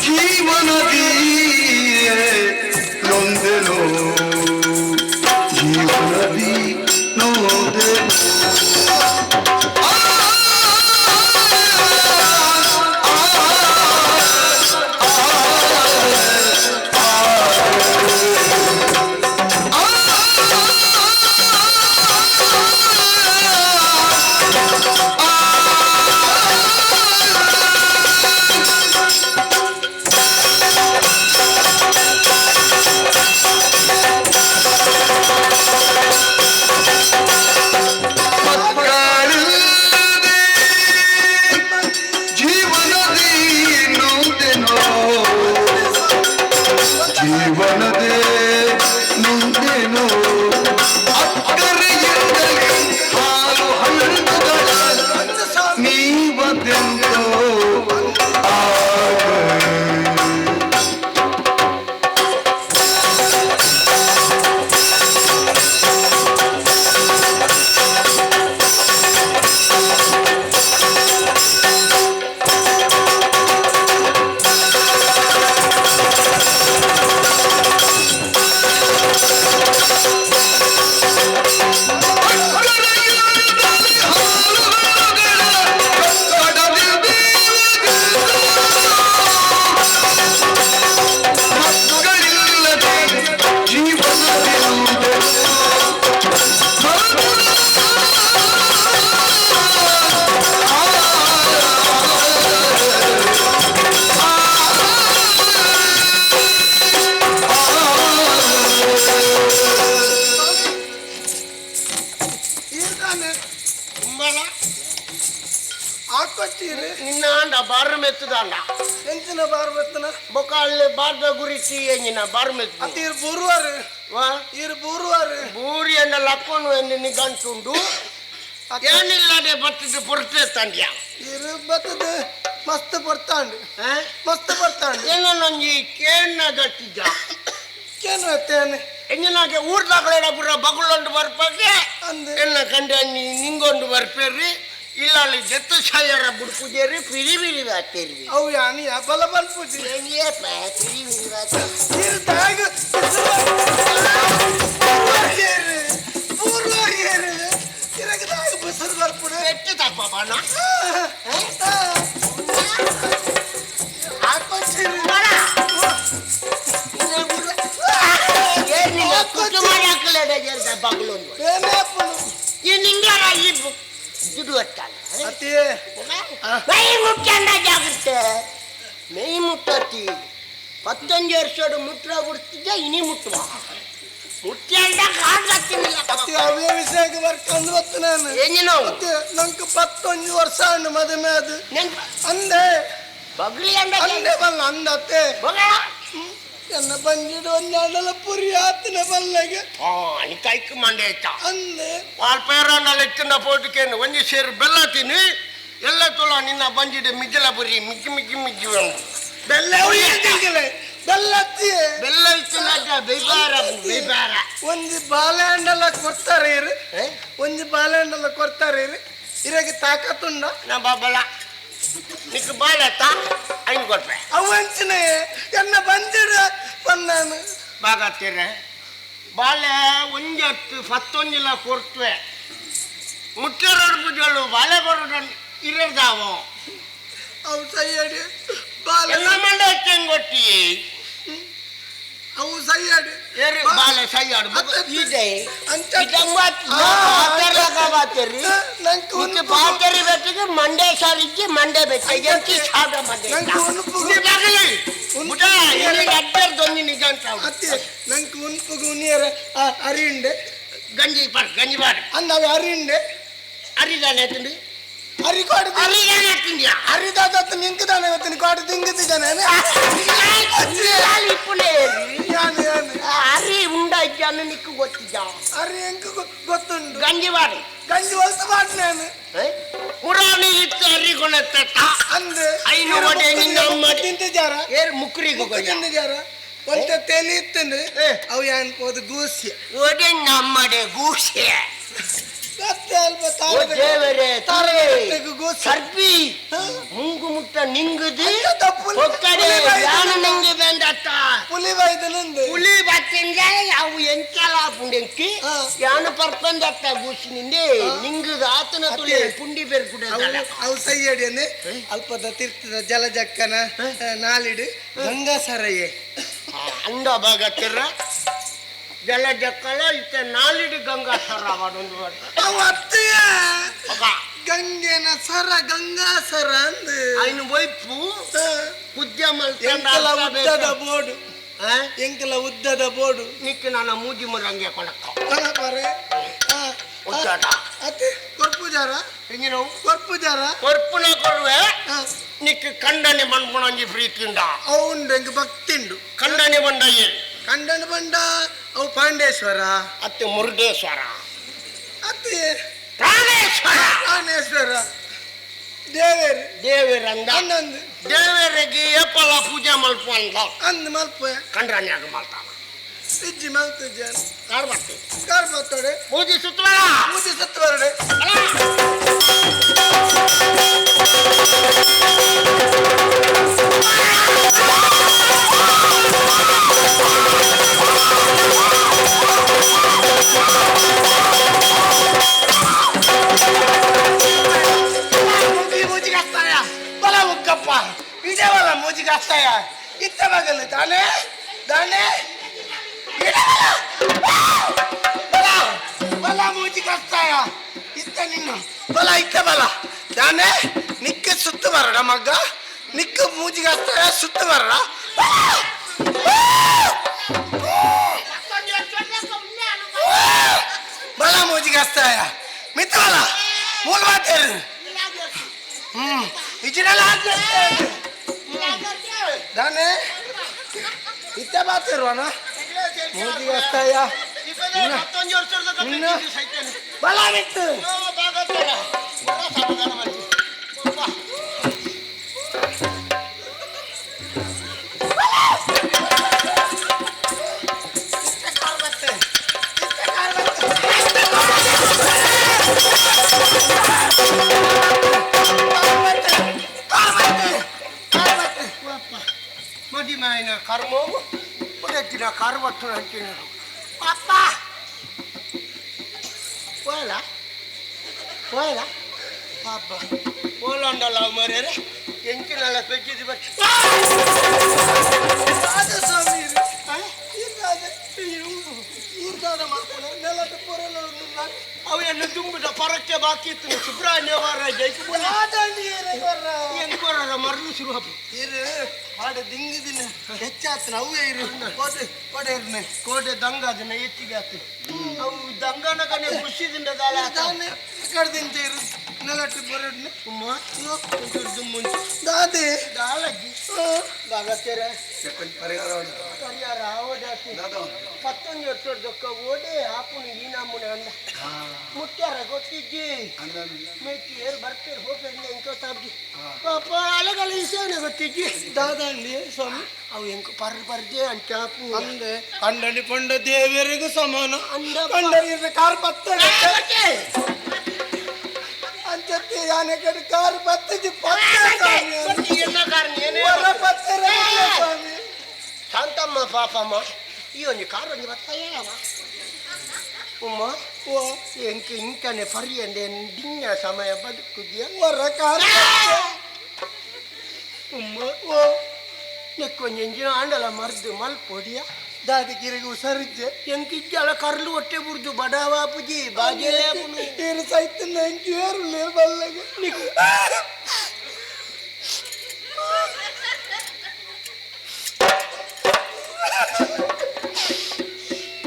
ಜೀವನದಿ ನೊಂದೆನೋ ಜೀವನದಿ ನೊಂದೆನೋ. ಮಕ್ಕಳಿಲ್ಲದೆ ಜೀವನದಿ ನೊಂದೆನೋ ಜೀವನದೇ ನೊಂದೆನೋ. ಅಕ್ಕರೆಯಿಂದಲೇ ಹಾಲು ಹಣ್ಣುಗಳ ನೀವದೆಂದೋ ಆಗ. ಈರ್ದಾನೆ ತುಂಬಲ ಹಾಕೊಚ್ಚಿರಿ ನಿನ್ನ ಅಂಡ ಬಾರು ಮೆತ್ತದಾಂಡ ಎಂಚಿನ ಬಾರ್ ಬತ್ತನ ಬೊಕ ಅಲ್ಲಿ ಬಾರ್ದ ಗುರಿಸಿ ಎಂಜಿನ ಬಾರು ಮೆತ್ತು ಅತ್ತ ಇರ್ ಬೂರ್ವಾರು ವಾ ಇರ್ ಬೂರ್ವಾರು ಬೂರಿ ಎಂಡ ಲಕ್ಕೋನು ಎಂದು ನಿಗಂಟುಂಡು ಏನಿಲ್ಲದೆ ಬತ್ತಿದ್ದು ಪೊರ್ತೆ ತಂಡ್ಯ ಇರು ಬತ್ತದ ಮಸ್ತ್ ಬರ್ತಾಂಡು ಮಸ್ತ್ ಬರ್ತಾಂಡು ಏನೊಂಜಿ ಕೇಣ್ಣ ಗಟ್ಟಿದ್ದ ಕೇನು ಎತ್ತೇನೆ ಎಂಜಿನಾಗೆ ಊರ್ದಾಗಲೇಡ ಪುರ ಬಗುಲೊಂಡು ಬರ್ಪಾಗೆ ಅಂದೆ. ಎನ್ನ ಕಂಡ ನಿಂಗೊಂಡು ಬರ್ಪೇರ್ರಿ ಇಲ್ಲ ಅಲ್ಲಿ ಜತ್ತು ಸಾಯರ ಬುಡ್ಪುಜೇರಿ ಪಿರಿ ಬಿರಿ ಬಾತೇರಿ ಅವು ಯಾನಿ ಬಲ ಬಲ್ಪುಜಿ ಏನಿಯಪ್ಪ ಪಿರಿ ಬಿರಿ ಬಾತೇರಿ ಇರು ತಾಗ ಪೂರ್ವಾಗೇರಿ ಇರಗದಾಗ ಬಸರು ಬರ್ಪುಡೆ ಎಟ್ಟು ತಪ್ಪ ಬಣ್ಣ ಹಾಕೊಚ್ಚಿರಿ ಏನಿಲ್ಲ ಕುಟ್ಟು ಮಾಡಿ ಹಾಕಲೇಡ ಜರ್ದ ಬಗುಲೊಂದು ಏನೇ ಅಪ್ಪನು ಈ ನಿಂಗಾರ ಈ ದುಡ್ಡು ಹೊತ್ತಾನ ಅತಿಯೇ ಮೈ ಮುಟ್ಟಂಡ ಜಾಗ್ರತೆ ಮೈ ಮುಟ್ಟತಿ ಪತ್ತೊಂದು ವರ್ಷೋಡು ಮುಟ್ರ ಬಿಡ್ತಿದ್ದೆ ಇನಿ ಮುಟ್ಟುವ ಮುಟ್ಟಂಡ ಕಾಡ್ಲತ್ತಿನಿಲ್ಲ ಅತಿ ಅವೇ ವಿಷಯಕ್ಕೆ ಬರ್ಕೊಂಡು ಬತ್ತು ನಾನು ಏನಿನ ಅತ್ತೆ ನಂಗೆ ಪತ್ತೊಂದು ವರ್ಷ ಹಣ್ಣು ಮದುವೆ ಅದು ನೆನ್ಪ ಅಂದೆ ಬಗ್ಲಿ ಅಂಡ ಅಂದೆ ಬಲ್ಲ ಅಂದತ್ತೆ ಬೊಗಳ ಎನ್ನ ಬಂಜಿಡು ಒಂದಾಡಲ ಪುರಿ ಆತನ ಬಲ್ಲಗೆ ಆ ಕೈಕ್ ಮಂಡೆ ಆಯ್ತಾ ಅಂದೆ ಪಾಲ್ ಎತ್ತಿನ ಪೋಟಿಕೇನು ಒಂಜಿ ಸೇರು ಬೆಲ್ಲ ತಿನ್ನಿ ಎಲ್ಲ ತುಳ ನಿನ್ನ ಬಂಜಿಡೆ ಮಿಜ್ಜಲ ಬುರಿ ಮಿಜ್ಜಿ ಮಿಜ್ಜಿ ಮಿಜ್ಜಿ ಒಂದು ಬೆಲ್ಲ ಉಯ್ಯಂಗಿಲ್ಲ ಬೆಲ್ಲ ಅತ್ತಿಯೇ ಬೆಲ್ಲ ಇತ್ತಿನ ಬೇಬಾರ ಬೇಬಾರ ಒಂಜಿ ಬಾಳೆಹಣ್ಣೆಲ್ಲ ಕೊಡ್ತಾರೆ ಇರು ಒಂಜಿ ಬಾಳೆಹಣ್ಣೆಲ್ಲ ಕೊಡ್ತಾರೆ ಇರು ಇರಗೆ ತಾಕತ್ತುಂಡ ನಾ ಬಾಬಲ ನಿಕ್ ಬಾಳೆತ್ತ ಐನ್ ಕೊಟ್ರೆ ಅವಂಚಿನ ಎನ್ನ ಬಂಜಿಡ ಬಂದಾನು ಬಾಗತ್ತೀರ ಬಾಳೆ ಒಂಜಿ ಹತ್ತು ಪತ್ತೊಂಜಿಲ ಕೊಡ್ತವೆ ಮುಖ್ಯರೋಡ್ ಪೂಜಲು ಬಾಳೆ ಕೊರಡ ಇರದಾವು ಅವು ಸೈಯಡಿ ಬಾಳೆ ಎಲ್ಲ ಮಂಡ ಹೆಚ್ಚಂಗ್ ಕೊಟ್ಟಿ ಅವು ಸೈಯಾಡು ಏರು ಬಾಲೆ ಸೈಯಾಡು ಇದೆ ಅಂಚ ಪಾತೆರಿ ನಂಗೆ ಪಾತೆರಿ ಬೆಟ್ಟಿಗೆ ಮಂಡೆ ಸಾರಿಜ್ಜಿ ಮಂಡೆ ಬೆಟ್ಟ ಎಂಚಿ ಸಾದ ಮಂಡೆ ನಂಗೆ ಉನ್ಪುಗು ಅಡ್ಡರ್ದೊಂದು ನಿಜ ಅಂತ ಅತ್ತೆ ನಂಗೆ ಉನ್ಪುಗು ಉನಿಯರ ಅರಿಯುಂಡೆ ಗಂಜಿ ಪಾಡ್ ಗಂಜಿ ಪಾಡ್ ಅಂದ ಅವು ಅರಿಯುಂಡೆ ಅರಿದಾನೆ ತಿಂಡಿ ಅರಿ ಕೊಡು ಅರಿದಾನೆ ತಿಂಡಿಯಾ ಅರಿದಾದತ್ತು ನಿಂಕುದಾನೆ ಗೊತ್ತಿನಿ ಕೊಡು ತಿಂಗುದು ಜನ ಇಪ್ಪುನೆ ಯಾನು ಯಾನು ಅರಿ ಉಂಡ ಇದ್ದಾನೆ ನಿಕ್ಕು ಗೊತ್ತಿದ್ದ ಅರಿ ಎಂಕ್ ಗೊತ್ತುಂಡು ಗಂಜಿ ಬಾಡಿ ಗಂಜಿ ಹೊಲ್ತು ಮಾಡಿ ನಾನು ಪುರಾಣಿ ಇತ್ತು ಅರಿ ಕೊಣತ್ತ ಅಂದೆ ಐನು ಒಡೆ ನಿನ್ನ ಅಮ್ಮ ತಿಂತಿದ್ದಾರ ಏರ್ ಮುಕ್ರಿಗೆ ಮುಕ್ಕು ತಿಂತಿದ್ದಾರ ಒಂತ ತೆಲಿ ಇತ್ತಂದು ಅವು ಯಾನ್ ಹೋದ ಗೂಸಿ ಒಡೆ ನಮ್ಮಡೆ ಗೂಸೆ ಮತ್ತೆ ಅಲ್ಪ ಓ ದೇವರೇ ತಾರಕಟ್ಟೆಗೂ ಗೂಸೆ ಸರ್ಪಿ ಮುಂಗು ಮುಟ್ಟ ನಿಂಗುದು ಅಂಚ ಪುಲಿ- ಒಕ್ಕಡೆ ಪುಲಿ ಬಾಯ್ದು ಯಾನು ನಿಂಗೆ ಬೆಂದತ್ತ ಪುಲಿ ಬಾಯ್ದನಂದು ಪುಲಿ ಬತ್ತಿಂದ ಅವು ಎಂಚಲ ಪುಂಡೆಂಕಿ ಹಾ. ಯಾನು ಪರ್ಪಂದತ್ತ ಗೂಸಿ ನಿಂದೆ ನಿಂಗುದು ಆತನ ತುಳಿ ಅತ್ತೆ. ಪುಂಡಿ ಬೇರ್ಕುಡೆ ಅವು ಅವು ಸೈಯಡಿಯನ್ನೇ ಅಲ್ಪದ ತೀರ್ಥದ ಜಲಜಕ್ಕನ ನಾಲಿಡು ಗಂಗಾ ಸರಯ್ಯೆ ಅಂದ ಭಾಗತ್ತಿರ ಜಲ ಜಕ್ಕಲ ಇತ್ತ ನಾಲಿಡು ಗಂಗಾ ಸರ ಅವನೊಂದು ಅವು ಅತ್ತೆಯ ಗಂಗೆನ ಸರ ಗಂಗಾ ಸರ ಅಂದು ಐನು ಒಯ್ಪು ಕುದ್ಯ ಎಂಕಲ ಉದ್ದದ ಬೋರ್ಡು ಎಂಕಲ ಉದ್ದದ ಬೋರ್ಡು ನಿಕ್ಕ ನನ್ನ ಮೂಜಿ ಮುರಂಗೆ ಕೊಣಕ್ಕ ಪರೆ ಉದ್ದಾಟ ಅತ್ತೆ ಕೊರ್ಪುಜಾರ ಎಂಜಿನವು ಕೊರ್ಪುಜಾರ ಕೊರ್ಪುನ ಕೊರುವೆ ನಿಕ್ಕ ಕಂಡನೆ ಮನ್ಪುಣಂಜಿ ಪ್ರೀತಿಂಡ ಅವು ಉಂಡು ಎಂಕ್ ಭಕ್ತಿಂಡು ಕಂಡನೆ ಬಂಡಯ್ಯ ಕಂಡನ ಬಂಡ ಅವು ಪಾಂಡೇಶ್ವರ ಅತ್ತೆ ಮುರುಡೇಶ್ವರ ಅತ್ತೆ ಪ್ರಾಣೇಶ್ವರ ಪ್ರಾಣೇಶ್ವರ ದೇವೇರು ದೇವರಂದ ಅಂದಂದು ದೇವರಿಗೆ ಏಪಲ ಪೂಜೆ ಮಲ್ಪ ಅಂದ ಅಂದ್ ಮಲ್ಪ ಕಂಡ್ರನ್ಯಾಗ ಮಾಡ್ತಾನ ಇಜ್ಜಿ ಮಲ್ತು ಜನ ಕಾರ್ ಬರ್ತೀವಿ ಕಾರ್ ಬರ್ತಡೆ ಪೂಜೆ ಸುತ್ತಬೇಡ ಪೂಜೆ ಸತ್ತು ಬರಡೆ ಮೂಜಿಗಾಸ್ತಾಯ ಬಲ ಉಗ್ಗಪ್ಪ ಇದೇ ಬಲ ಮೂಜಿಗಾಸ್ತಾಯ ಇತ್ತ ಮಗಲು ತಾನೇ ತಾನೇ ಬಲ ಬಲ ಮೂಜಿಗಾಸ್ತಾಯ ಇತ್ತ ನಿನ್ನ ಬಲ ಇತ್ತ ಬಲ ತಾನೇ ನಿಕ್ಕ ಸುತ್ತು ಬರಡ ಮಗ್ಗ ನಿಕ್ಕ ಮೂಜಿಗಾಸ್ತಾಯ ಸುತ್ತು ಬರಡ ಬಲ ಮೂಜಿಗಾಸ್ತಾಯ ಮಿತ್ತ ಬಲ ಮೂಲ ಮಾತೇರು ಇಜಿನೆಲ್ಲ ದಾನೆ ಇತ್ತ ಬಾತಿರುವನ ಮೂಜಿಗಾಸ್ತಾಯ ಬಲ ಬಿತ್ತು ಮದಿಮಾಯಿನ ಕರ್ಮವು ಉಡತ್ತಿನ ಕಾರ್ವತ್ತು ಅಂತೀನಿ ಅಪ್ಪ ಹೋಯಲ ಹೋಯಲ ಪಾಪ ಹೋಲಂಡಲ್ಲ ಮರ್ಯಾರೆ ಎಂಚಿನೆಲ್ಲ ಪೆಚ್ಚಿದ್ದು ಬರ್ ರಾಜಸ್ವಾಮಿ ನೆಲದ ಪೊರೆಲ್ಲ ಅವು ಎನ್ನು ತುಂಬಿದ ಪರಕ್ಕೆ ಬಾಕಿ ಇತ್ತು ಸುಬ್ರಹ್ಮಣ್ಯ ವಾರ ಜೈಪುರ ಎಂಕೋರ ಮರಳು ಶುರು ಹಬ್ಬ ಇರು ಹಾಡು ದಿಂಗಿದಿನ ಹೆಚ್ಚಾತನ ಅವೇ ಇರು ಕೋಟೆ ಕೋಟೆ ಇರ್ನೆ ಕೋಟೆ ದಂಗ ಅದನ್ನ ಹೆಚ್ಚಿಗೆ ಆತು ಅವು ದಂಗನ ಕನೆ ಖುಷಿದಿಂದ ದಾಳ ತಾನೆ ಕಡ್ದಿಂಚ ಇರು ನೆಲಟ್ಟು ಪೊರೆಡ್ನೆ ಉಮ್ಮ ದುಮ್ಮುಂಚು ದಾದೆ ದಾಳಜ್ಜಿ ಬಾಗತ್ತೇರ ಪರಿಹಾರ ಆವದಾತಿ ಪತ್ತೊಂದು ವರ್ಷದೊಕ್ಕ ಓಡೆ ಆಪುನು ಈ ನಮ್ಮನೆ ಅಂದ ಮುಟ್ಟಾರ ಗೊತ್ತಿಜ್ಜಿ ಮೇಚಿ ಏರು ಬರ್ತೀರಿ ಹೋಗ್ಬೇಕು ಎಂಕೋ ತಾಬ್ಜಿ ಪಾಪ ಅಲಗಲ ಇಸೇನೆ ಗೊತ್ತಿಜ್ಜಿ ದಾದಂಡಿ ಸ್ವಾಮಿ ಅವು ಎಂಕ ಪರ್ ಪರ್ದೆ ಅಂಚ ಆಪು ಅಂದೆ ಕಂಡನಿ ಪಂಡ ದೇವರಿಗೂ ಸಮಾನ ಅಂದ ಕಂಡನಿ ಕಾರ್ ಪತ್ತ ಅಂಚತ್ತಿ ಯಾನೆ ಕಡೆ ಕಾರ್ ಪತ್ತಜಿ ಪತ್ತ ಸ್ವಾಮಿ ಎನ್ನ ಕಾರಣ ಏನೇ ಹೊರ ಪತ್ತರ ಸ್ವಾಮಿ ಶಾಂತಮ್ಮ ಪಾಪಮ್ಮ ಈ ಒಂದು ಕಾರ್ ಒಂದು ಬತ್ತಾಯವ ಉಮ್ಮ ಓ ಎಂಕ ಇಂಕನೆ ಪರ್ಯಂದೆ ಡಿಂಗ ಸಮಯ ಬದುಕುದಿಯ ಹೊರ ಕಾರ್ ಉಮ್ಮ ಓ ನೆಕ್ಕೊಂಜಿ ಎಂಜಿನ ಆಂಡಲ ಮರ್ದು ಮಲ್ಪೊಡಿಯ ದಾದಗಿರಿಗೆ ಹುಷಾರಿಜ್ಜೆ ಎಂಕಿಜ್ಜಲ ಕರ್ಲು ಹೊಟ್ಟೆ ಬುರ್ದು ಬಡವಾಪುಜಿ ಬಾಜೆಲೆ ಏರು ಸೈತನ್ನ ಎಂಕ್ ಏರುಲ್ಲೇರು ಬಲ್ಲಗ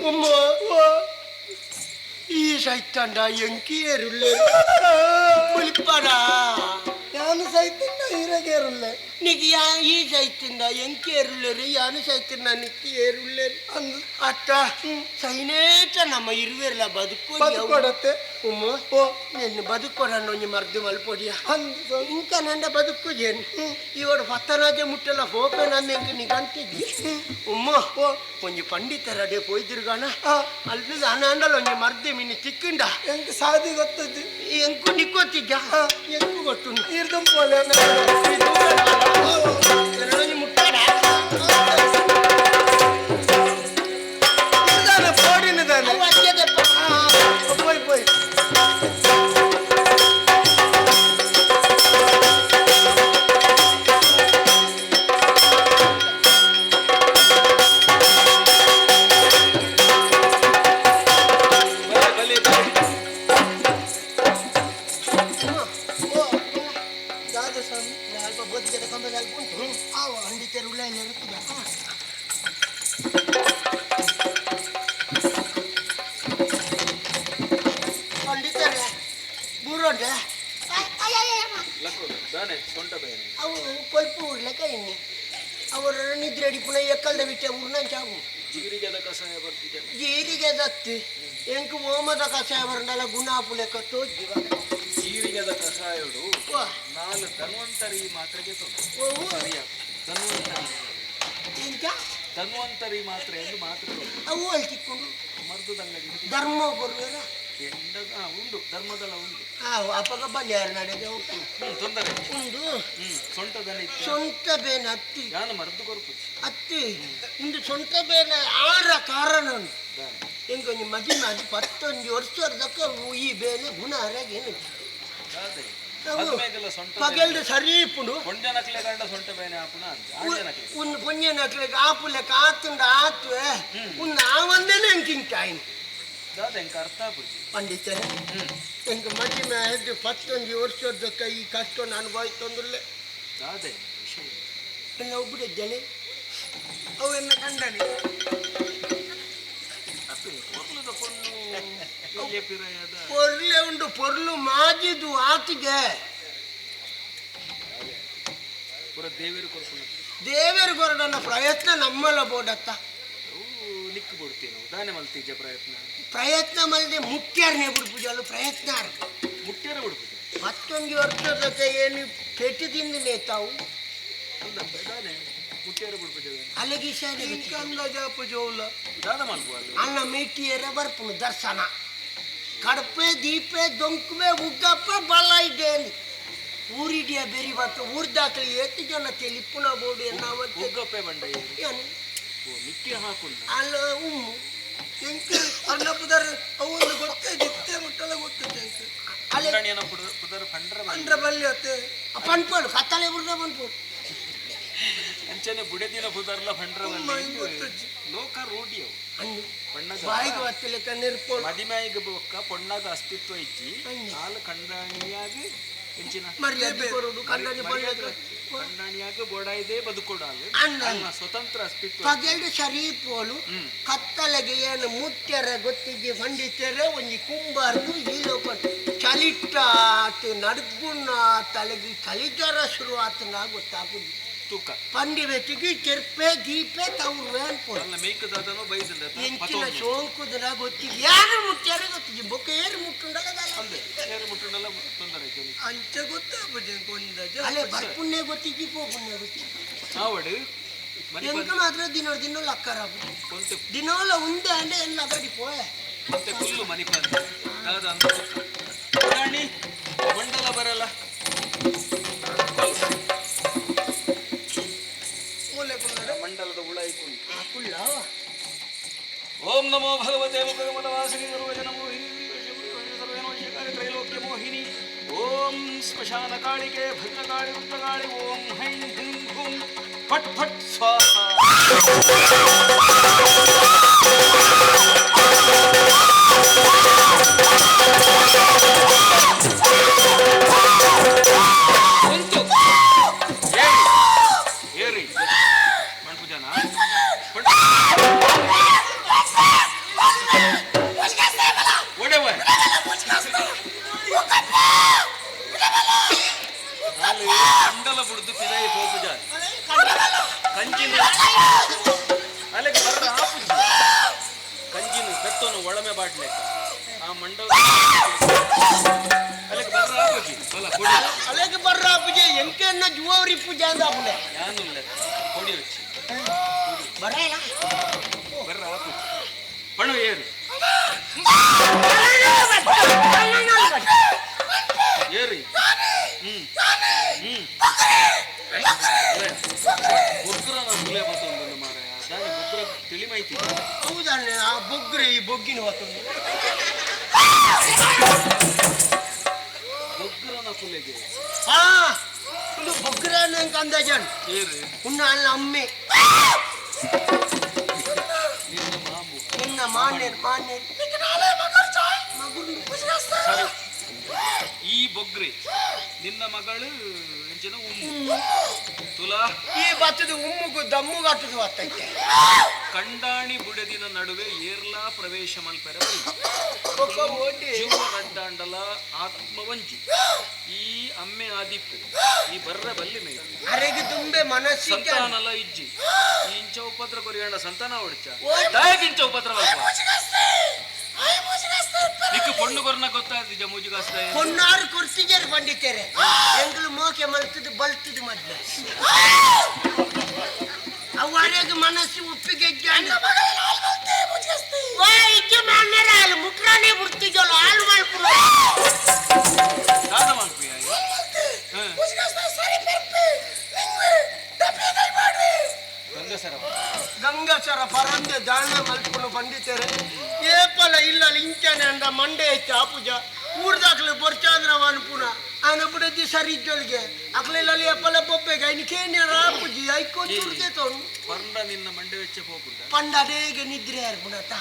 ಉಮ್ಮ ಈ ಸೈತಂಡ ಎಂಕಿ ಏರುಲ್ಲೆ ಮುಲ್ಪಡ ನಾನು ಸೈತನ್ನ ಈರಗೇರುಲ್ಲೆ ನಿಕ್ ಯಾ ಈ ಸೈತಿಂದ ಎಂಕಿ ಏರುಲ್ಲೇರು ಯಾನು ಸೈತಿಂದ ನಿಕ್ಕಿ ಏರುಲ್ಲೇರು ಅಂದು ಅತ್ತ ಸೈನೇಟ ನಮ್ಮ ಇರುವೆರ್ಲ ಬದುಕು ಬದುಕೊಡತ್ತೆ ಉಮ್ಮ ಓ ನಿನ್ನ ಬದುಕೊಡಣ್ಣ ಒಂಜಿ ಮರ್ದು ಮಲ್ಪೊಡಿಯ ಅಂದು ಇಂಕ ನಂಡ ಬದುಕು ಜೇನು ಇವರು ಪತ್ತನಾಜೆ ಮುಟ್ಟಲ ಹೋಪೆ ನನ್ನ ಎಂಕ್ ನಿಗಂತಿದ್ದಿ ಉಮ್ಮ ಓ ಒಂಜಿ ಪಂಡಿತರಡೆ ಪೋಯ್ದಿರ್ಗಾನ ಆ. ಅಲ್ಲಿ ಅನಾಂಡಲ ಒಂಜಿ ಮರ್ದೆ ಮಿನಿ ತಿಕ್ಕಿಂಡ ಎಂಕ್ ಸಾದಿ ಗೊತ್ತಜ್ಜಿ ಎಂಕು ನಿಕ್ಕೋತಿದ್ದ ಎಂಕು ಗೊತ್ತು ಈರ್ದಂ ಪೋಲೆ ಒಂಜಿ ಮುಟ್ಟಾಡ ಇದಾನೆ ಪೋಡಿನದಾನೆ ಅವು ಅಜ್ಜದಪ್ಪ. ಪೋಯ್ ಪೋಯ್ ಬಲೆ ಬಲೆ ಓ, ದಾದ ಸ್ವಾಮಿ ಅಲ್ಪ ಬೋಧಿಗೆದ ಕಂಬದ ಅಲ್ಪ ಉಂಟು ಆವ ಪಂಡಿತರು ಉಳ್ಳ ಇರುತ್ತಿದ್ದ ಪಂಡಿತರೇ ಬೂರೋಡೆ ಲಕ್ಕು ದಾನೆ ಸೊಂಟ ಬೇನೆ ಅವು ಕೊಲ್ಪು ಊರ್ಲೆಕ್ಕ ಇನ್ನಿ ಅವರ ನಿದ್ರೆ ಅಡಿಪುನ ಎಕ್ಕಲ್ದ ಬಿಟ್ಟೆ ಊರ್ನ ಚಾವು ಜೀರಿಗೆದ ಕಷಾಯ ಬರ್ತಿದ್ದೆ ಜೀರಿಗೆ ದತ್ತಿ ಎಂಕ್ ಓಮದ ಕಷಾಯ ಬರಂಡಲ ಗುಣ ಲೆಕ್ಕ ತೋಜಿ ಜೀರಿಗೆದ ಕಷಾಯಡು ವಾ. ನಾಲ್ ಧನ್ವಂತರಿ ಮಾತ್ರೆಗೆ ತೊಂದರೆ ಓ ಸರಿಯಾ ಧನ್ವಂತರಿ ಎಂಚ ಧನ್ವಂತರಿ ಮಾತ್ರೆ ಎಂದು ಮಾತ್ರೆ ತೊಂದರೆ. ಅವು ಅಲ್ಲಿ ತಿಕ್ಕೊಂಡು ಮರ್ದದ ಅಂಗಡಿ ಧರ್ಮ ಬರುವೆರ ಕೆಂಡದ ಆ, ಉಂಡು ಧರ್ಮದಲ್ಲ ಉಂಡು ಆ ಅಪಗ ಬಲ್ಯಾರ ನಡೆಗೆ ತೊಂದರೆ ಉಂಡು ಸೊಂಟದ ಇತ್ತು ಸೊಂಟ ಬೇನೆ ಹತ್ತಿ ನಾನು ಮರ್ದು ಕೊರ್ಪುಜಿ ಹತ್ತಿ ಇಂದು ಸೊಂಟ ಬೇನೆ ಆರ ಕಾರಣ ಎಂಕೊಂಜಿ ಮದಿಮೆ ಅದು ಪತ್ತೊಂಜಿ ವರ್ಷದಕ್ಕ ಈ ಬೇನೆ ಗುಣ ಅರಗೇನು ದಾದೆ ಅವು ಮದ್ಮೆಗೆಲ್ಲ ಸೊಂಟ ಪಗೆಲ್ದು ಸರಿ ಇಪ್ಪುಂಡು ಪೊಂಜನಕ್ಲೆ ಗಂಡ ಸೊಂಟ ಬೇನೆ ಆಪುನ ಅಂತ ಆಂಜನಕ್ಲೆ ಒಂದು ಪೊಂಜನಕ್ಲೆಗ್ ಆಪುಲೆಕ್ ಆತುಂಡ ಆತ್ವೆ ಉಂದು ಆವಂದೇನೆ ಎಂಕಿಂಚಾಯಿನ್ ದಾದೆ ಎಂಕ ಅರ್ಥ ಆಪುಜಿ ಪಂಡಿತರೆ ಎಂಕ್ ಮದಿಮೆ ಆಯ್ತು ಪತ್ತೊಂಜಿ ವರ್ಷದಕ್ಕ ಈ ಕಷ್ಟ ಅನುಭವಿಸ್ತಂದ್ರಲ್ಲೇ ದಾದೆ ವಿಷಯ ಎಲ್ಲ ಒಬ್ಬರಿದ್ದೇನೆ ಅವೆಲ್ಲ ಕಂಡನೆ ಅಪ್ಪೆ ಪೊರ್ಲುದ ಪೊಣ್ಣು ಎಲ್ಲಿಯ ಪಿರಾಯದ ಪೊರ್ಲೆ ಉಂಡು ಪೊರ್ಲು ಮಾಜಿದು ಆತಿಗೆ ಪೂರ ದೇವರು ಕೊರ್ಪುನ ದೇವರು ಕೊರಡನ ಪ್ರಯತ್ನ ನಮ್ಮಲ್ಲ ಬೋಡತ್ತ ಅವು ನಿಕ್ಕು ಬಿಡ್ತೀವಿ ನಾವು ದಾನೆ ಮಲ್ತೀಜ ಪ್ರಯತ್ನ ಪ್ರಯತ್ನ ಮಲ್ದೆ ಮುಖ್ಯರ್ನೇ ಬಿಡ್ಪುಜಲು ಪ್ರಯತ್ನ ಮುಟ್ಟ್ಯಾರ ಬಿಡ್ಪುಜ ಮತ್ತೊಂದು ವರ್ಷದ ಏನು ಪೆಟ್ಟಿದಿಂದಲೇ ತಾವು ಅಲ್ಲ ದಾನೆ ಮುಟ್ಟ್ಯಾರ ಬಿಡ್ಪುಜ ಅಲಗಿಶಾನೆ ಅಂದಾಜಾಪು ಜೋಲ ದಾನ ಮಲ್ಪುವ ಅಲ್ಲಿ ಅನ್ನ ಮೇಟಿಯರ ಬರ್ಪುನು ದರ್ಶನ ಕಡಪೆ ದೀಪೆ ದೊಂಕುವೆ ಉಗ್ಗಪ್ಪ ಬಲ ಇದೆ ಊರಿಡಿಯ ಬೆರಿ ಬತ್ತು ಊರ್ದಾಕಲಿ ಏತು ಜನ ತೆಲಿಪುನ ಬೋಡು ಎನ್ನಾವತ್ತೆ ಉಗ್ಗಪ್ಪೆ ಬಂಡ ಏನು ಏನು ಓ ನಿಕ್ಕೆ ಹಾಕುಂಡ ಅಲ್ಲ ಉಮ್ಮು ಎಂಕ್ ಅಣ್ಣ ಪುದರ್ ಅವು ಒಂದು ಗೊತ್ತೇ ಜಿತ್ತೆ ಮುಟ್ಟಲ ಗೊತ್ತಿದ್ದೆ ಎಂಕ್ ಅಲೆ ಕಂಡಣಿಯನ ಪುದರ್ ಪಂಡ್ರ ಬಲ್ಲಿ. ಅಂದ್ರ ಬಲ್ಲಿ ಅತ್ತೆ ಪನ್ಪೋಡು ಕತ್ತಲೆ ಬುಡ್ದ ಪನ್ಪೋಡು ಅಂಚನೆ ಬುಡೆದಿನ ಪುದರ್ಲ ಪಂಡ್ರ ಬಲ್ಲಿ. ಲೋಕ ರೂಢಿಯವು ಅನ್ನು ಪಣ್ಣಗ ಬಾಯಿಗೆ ಒತ್ತಲೆಕ್ಕ ನೆರ್ಪೋಡು ಮದಿಮಾಯಿಗೆ ಬೊಕ್ಕ ಪೊಣ್ಣಗ ಅಸ್ತಿತ್ವ ಇಜ್ಜಿ ನಾಲ್ ಕಂಡಣಿಯಾಗಿ ಎಂಚಿನ ಮರ್ಯಾದೆ ಕೊರಡು ಕಂಡನಿ ಮರ್ಯಾದೆ ಕಂಡಣಿಯಾಗ ಬೋಡಾಯ್ದೆ ಬದುಕೊಡಾಲು ಅಣ್ಣ. ಅಲ್ಲ ಸ್ವತಂತ್ರ ಅಸ್ತಿತ್ವ ಪಗೆಲ್ಡು ಸರಿ ಪೋಲು ಕತ್ತಲೆಗೆ ಏನು ಮುತ್ಯರ ಗೊತ್ತಿಜ್ಜಿ ಪಂಡಿತರೆ ಒಂಜಿ ಕುಂಬಾರ್ದು ಈ ಲೋಕ ಚಲಿಟ್ಟ ಆತು ನಡ್ಗುಣ ತಲೆಗೆ ಚಳಿ ಜ್ವರ ಶುರು ಆತನ ಗೊತ್ತಾಗುದು ತೂಕ ಪಂಡಿ ಬೆಟ್ಟಿಗೆ ಚೆರ್ಪೆ ದೀಪೆ ತವ್ರು ಅನ್ಪೋಡು ಅಲ್ಲ ಮೇಕದಾದನು ಬೈದಂಡ ಎಂಚಿನ ಸೋಂಕುದರ ಗೊತ್ತಿಲ್ಲ ಯಾರು ಮುಟ್ಟ್ಯಾರ ಗೊತ್ತಿಜ್ಜಿ ಬೊಕ್ಕ ಏರು ಮುಟ್ಟುಂಡಲ್ಲ ಅಂದೆ ಏರು ಮುಟ್ಟುಂಡಲ್ಲ ತೊಂದರೆ ಐತೆ ನಿಕ್ಕೆ. ಅಂಚ ಗೊತ್ತಾಪುಜಿ ಎಂಕ್ ಒಂದಜ ಅಲ್ಲೇ ಬರ್ಪುಣ್ಯ ಗೊತ್ತಿಜ್ಜಿ ಪೋಪುಣ್ಯ ಗೊತ್ತಿಜ್ಜಿ ಆವಡು ಮನಿ ಎಂಕ ಮಾತ್ರ ದಿನೋ ದಿನೋ ಲಕ್ಕರ ಕೊಂತೆ ದಿನೋಲ ಉಂದೆ ಅಂಡೆ ಎಲ್ಲ ಅಗಡಿ ಪೋಯೆ ಕೊಂತೆ ಕುಲ್ಲು ಮನಿ ಬಂದ ದಾದ ಅಂತ ರಾಣಿ ಮಂಡಲ ಬರಲ್ಲ ಮೂಲೆ ಕುಲ್ಲಡ ಮಂಡಲದ ಉಳ ಇಕ್ಕುಂಡು ಕುಳ್ಳ ಓಂ ನಮೋ ಭಗವತೆ ಮುಖಕಮಲವಾಸಿನಿ ಸರ್ವಜನ ಮೋಹಿನಿ ತ್ರೈಲೋಕ್ಯ ಮೋಹಿನಿ ಓಂ ಸ್ಮಶಾನ ಕಾಳಿಕೆ ಭದ್ರಕಾಳಿ ರುದ್ರಕಾಳಿ ಓಂ ಹೈಂ ಹ್ರೀಂ ಹೂಂ ಫಟ್ ಫಟ್ ಸ್ವಾಹ. ಉಂಟು ಏರಿ ಪಣ್ಪುಜನ ಒಡೆವ ಮಂಡಲ ಬುಡ್ದು ಪಿದಾಯಿ ಪೋಪುಜ ಕಂಜಿನ ಅಲೆಗೆ ಬರ್ರ ಆಪುಜಿ ಕಂಜಿನ ಪೆತ್ತೋನು ಒಳಮೆ ಬಾಡ್ಲೆ ಆ ಮಂಡಲ ಅಲೆಗೆ ಬರ್ರ ಆಪುಜಿ ಬಲ ಕೊಡಿ ಅಲೆಗೆ ಬರ್ರ ಆಪುಜಿ ಎಂಕೆನ್ನ ಜುವರಿ ಪೂಜೆ ಅಂದ ಆಪುಂಡೆ ಯಾನುಲ್ಲ ಕೊಡಿ ವಚ್ಚಿ ಬರಲ್ಲ ಬರ್ರ ಆಪುಜಿ ಪಣು ಏರು ಏರಿ ಹ್ಮ್ ಹ್ಮ್ ಬೊಗ್ರನ ಬುಲೆ ಬತ್ತೊಂದು ಮಾರಾಯ ದಾನಿ ಬೊಗ್ರ ತಿಳಿಮೈತಿ ಹೌದಣ್ಣ ಆ ಬೊಗ್ರೆ ಈ ಬೊಗ್ಗಿನ ಹೊತ್ತೊಂದು ಬೊಗ್ರನ ಕುಲೆಗೆ ಹಾ ಇದು ಬೊಗ್ರನ ಅಂದಾಜನ್ ಏರು ಉನ್ನ ಅಲ್ಲ ಅಮ್ಮೆ ನಿನ್ನ ಮಾಮು ನಿನ್ನ ಮಾನ್ಯ ಮಾನ್ಯ ಸರಿ ಈ ಬೊಗ್ರಿ ನಿನ್ನ ಮಗಳು ಎಂಚಿನ ಉಮ್ಮು ತುಲಾ ಈ ಬತ್ತದ ಉಮ್ಮುಗು ದಮ್ಮುಗು ಹತ್ತದ ಬತ್ತೈತೆ ಕಂಡಾಣಿ ಬುಡದಿನ ನಡುವೆ ಏರ್ಲಾ ಪ್ರವೇಶ ಮಲ್ಪೆರೆ ಬಲ್ಲಿ ಬೊಕ್ಕ ಓಡಿ ಜೀವ ರಡ್ಡಾಂಡಲ ಆತ್ಮವಂಜಿ ಈ ಅಮ್ಮೆ ಆದಿಪ್ಪು ಈ ಬರ್ರ ಬಲ್ಲಿ ಮೇ ಅರೆಗೆ ತುಂಬೆ ಮನಸ್ಸಿಗೆ ಸಂತಾನಲ ಇಜ್ಜಿ ಈ ಇಂಚ ಉಪದ್ರ ಕೊರಿಯಂಡ ಸಂತಾನ ಒಡಿಚ ದಾಯಕ ಇಂಚ ಉಪದ್ರ ನಿಕ್ಕು ಪೊಣ್ಣು ಕೊರ್ನ ಗೊತ್ತಾಯ್ತು ಜಮೂಜು ಕಾಸ್ದ பொன்னாறு குர்த்திஜர் பண்டித்தேரு எங்களை மோಕೆ ಮಲ್ತದು ಬಲ್ತದು ಮದ್ವೆ ಅವರಿಗೆ ಮನಸ್ಸು ಒಪ್ಪಿಗೆ ಮುಟ್ರಾನೆ ಬಿಡ್ತಿದ್ದಲ್ಲ ಹಾಳು ಮಲ್ಪುನ ದಾದ ಮಲ್ಪಿಯ ಗಂಗಸರ ಗಂಗಸರ ಪರಂದೆ ದಾನ ಮಲ್ಪುನ ಪಂಡಿತರೆ ಏಪಲ ಇಲ್ಲ ಇಂಚನೆ ಅಂದ ಮಂಡೆ ಐತೆ ಆಪುಜ ಊರ್ದಾಕ್ಲು ಬೊರ್ಚಾಂದ್ರ ಅನ್ಪುನ ಆನ ಬುಡದಿ ಸರಿ ಇದ್ದೊಳಗೆ ಅಕ್ಲೆಲ್ಲ ಏಪಲ ಬೊಬ್ಬೆಗೆ ಐನು ಕೇನ್ಯರ ಆಪುಜಿ ಐಕೋ ಚುರ್ದೆ ತೋನು ಪಂಡ ನಿನ್ನ ಮಂಡೆ ವೆಚ್ಚ ಪೋಪುಂಡ ಪಂಡ ಅಡೇಗೆ ನಿದ್ರೆ ಅರ್ಪುಣತ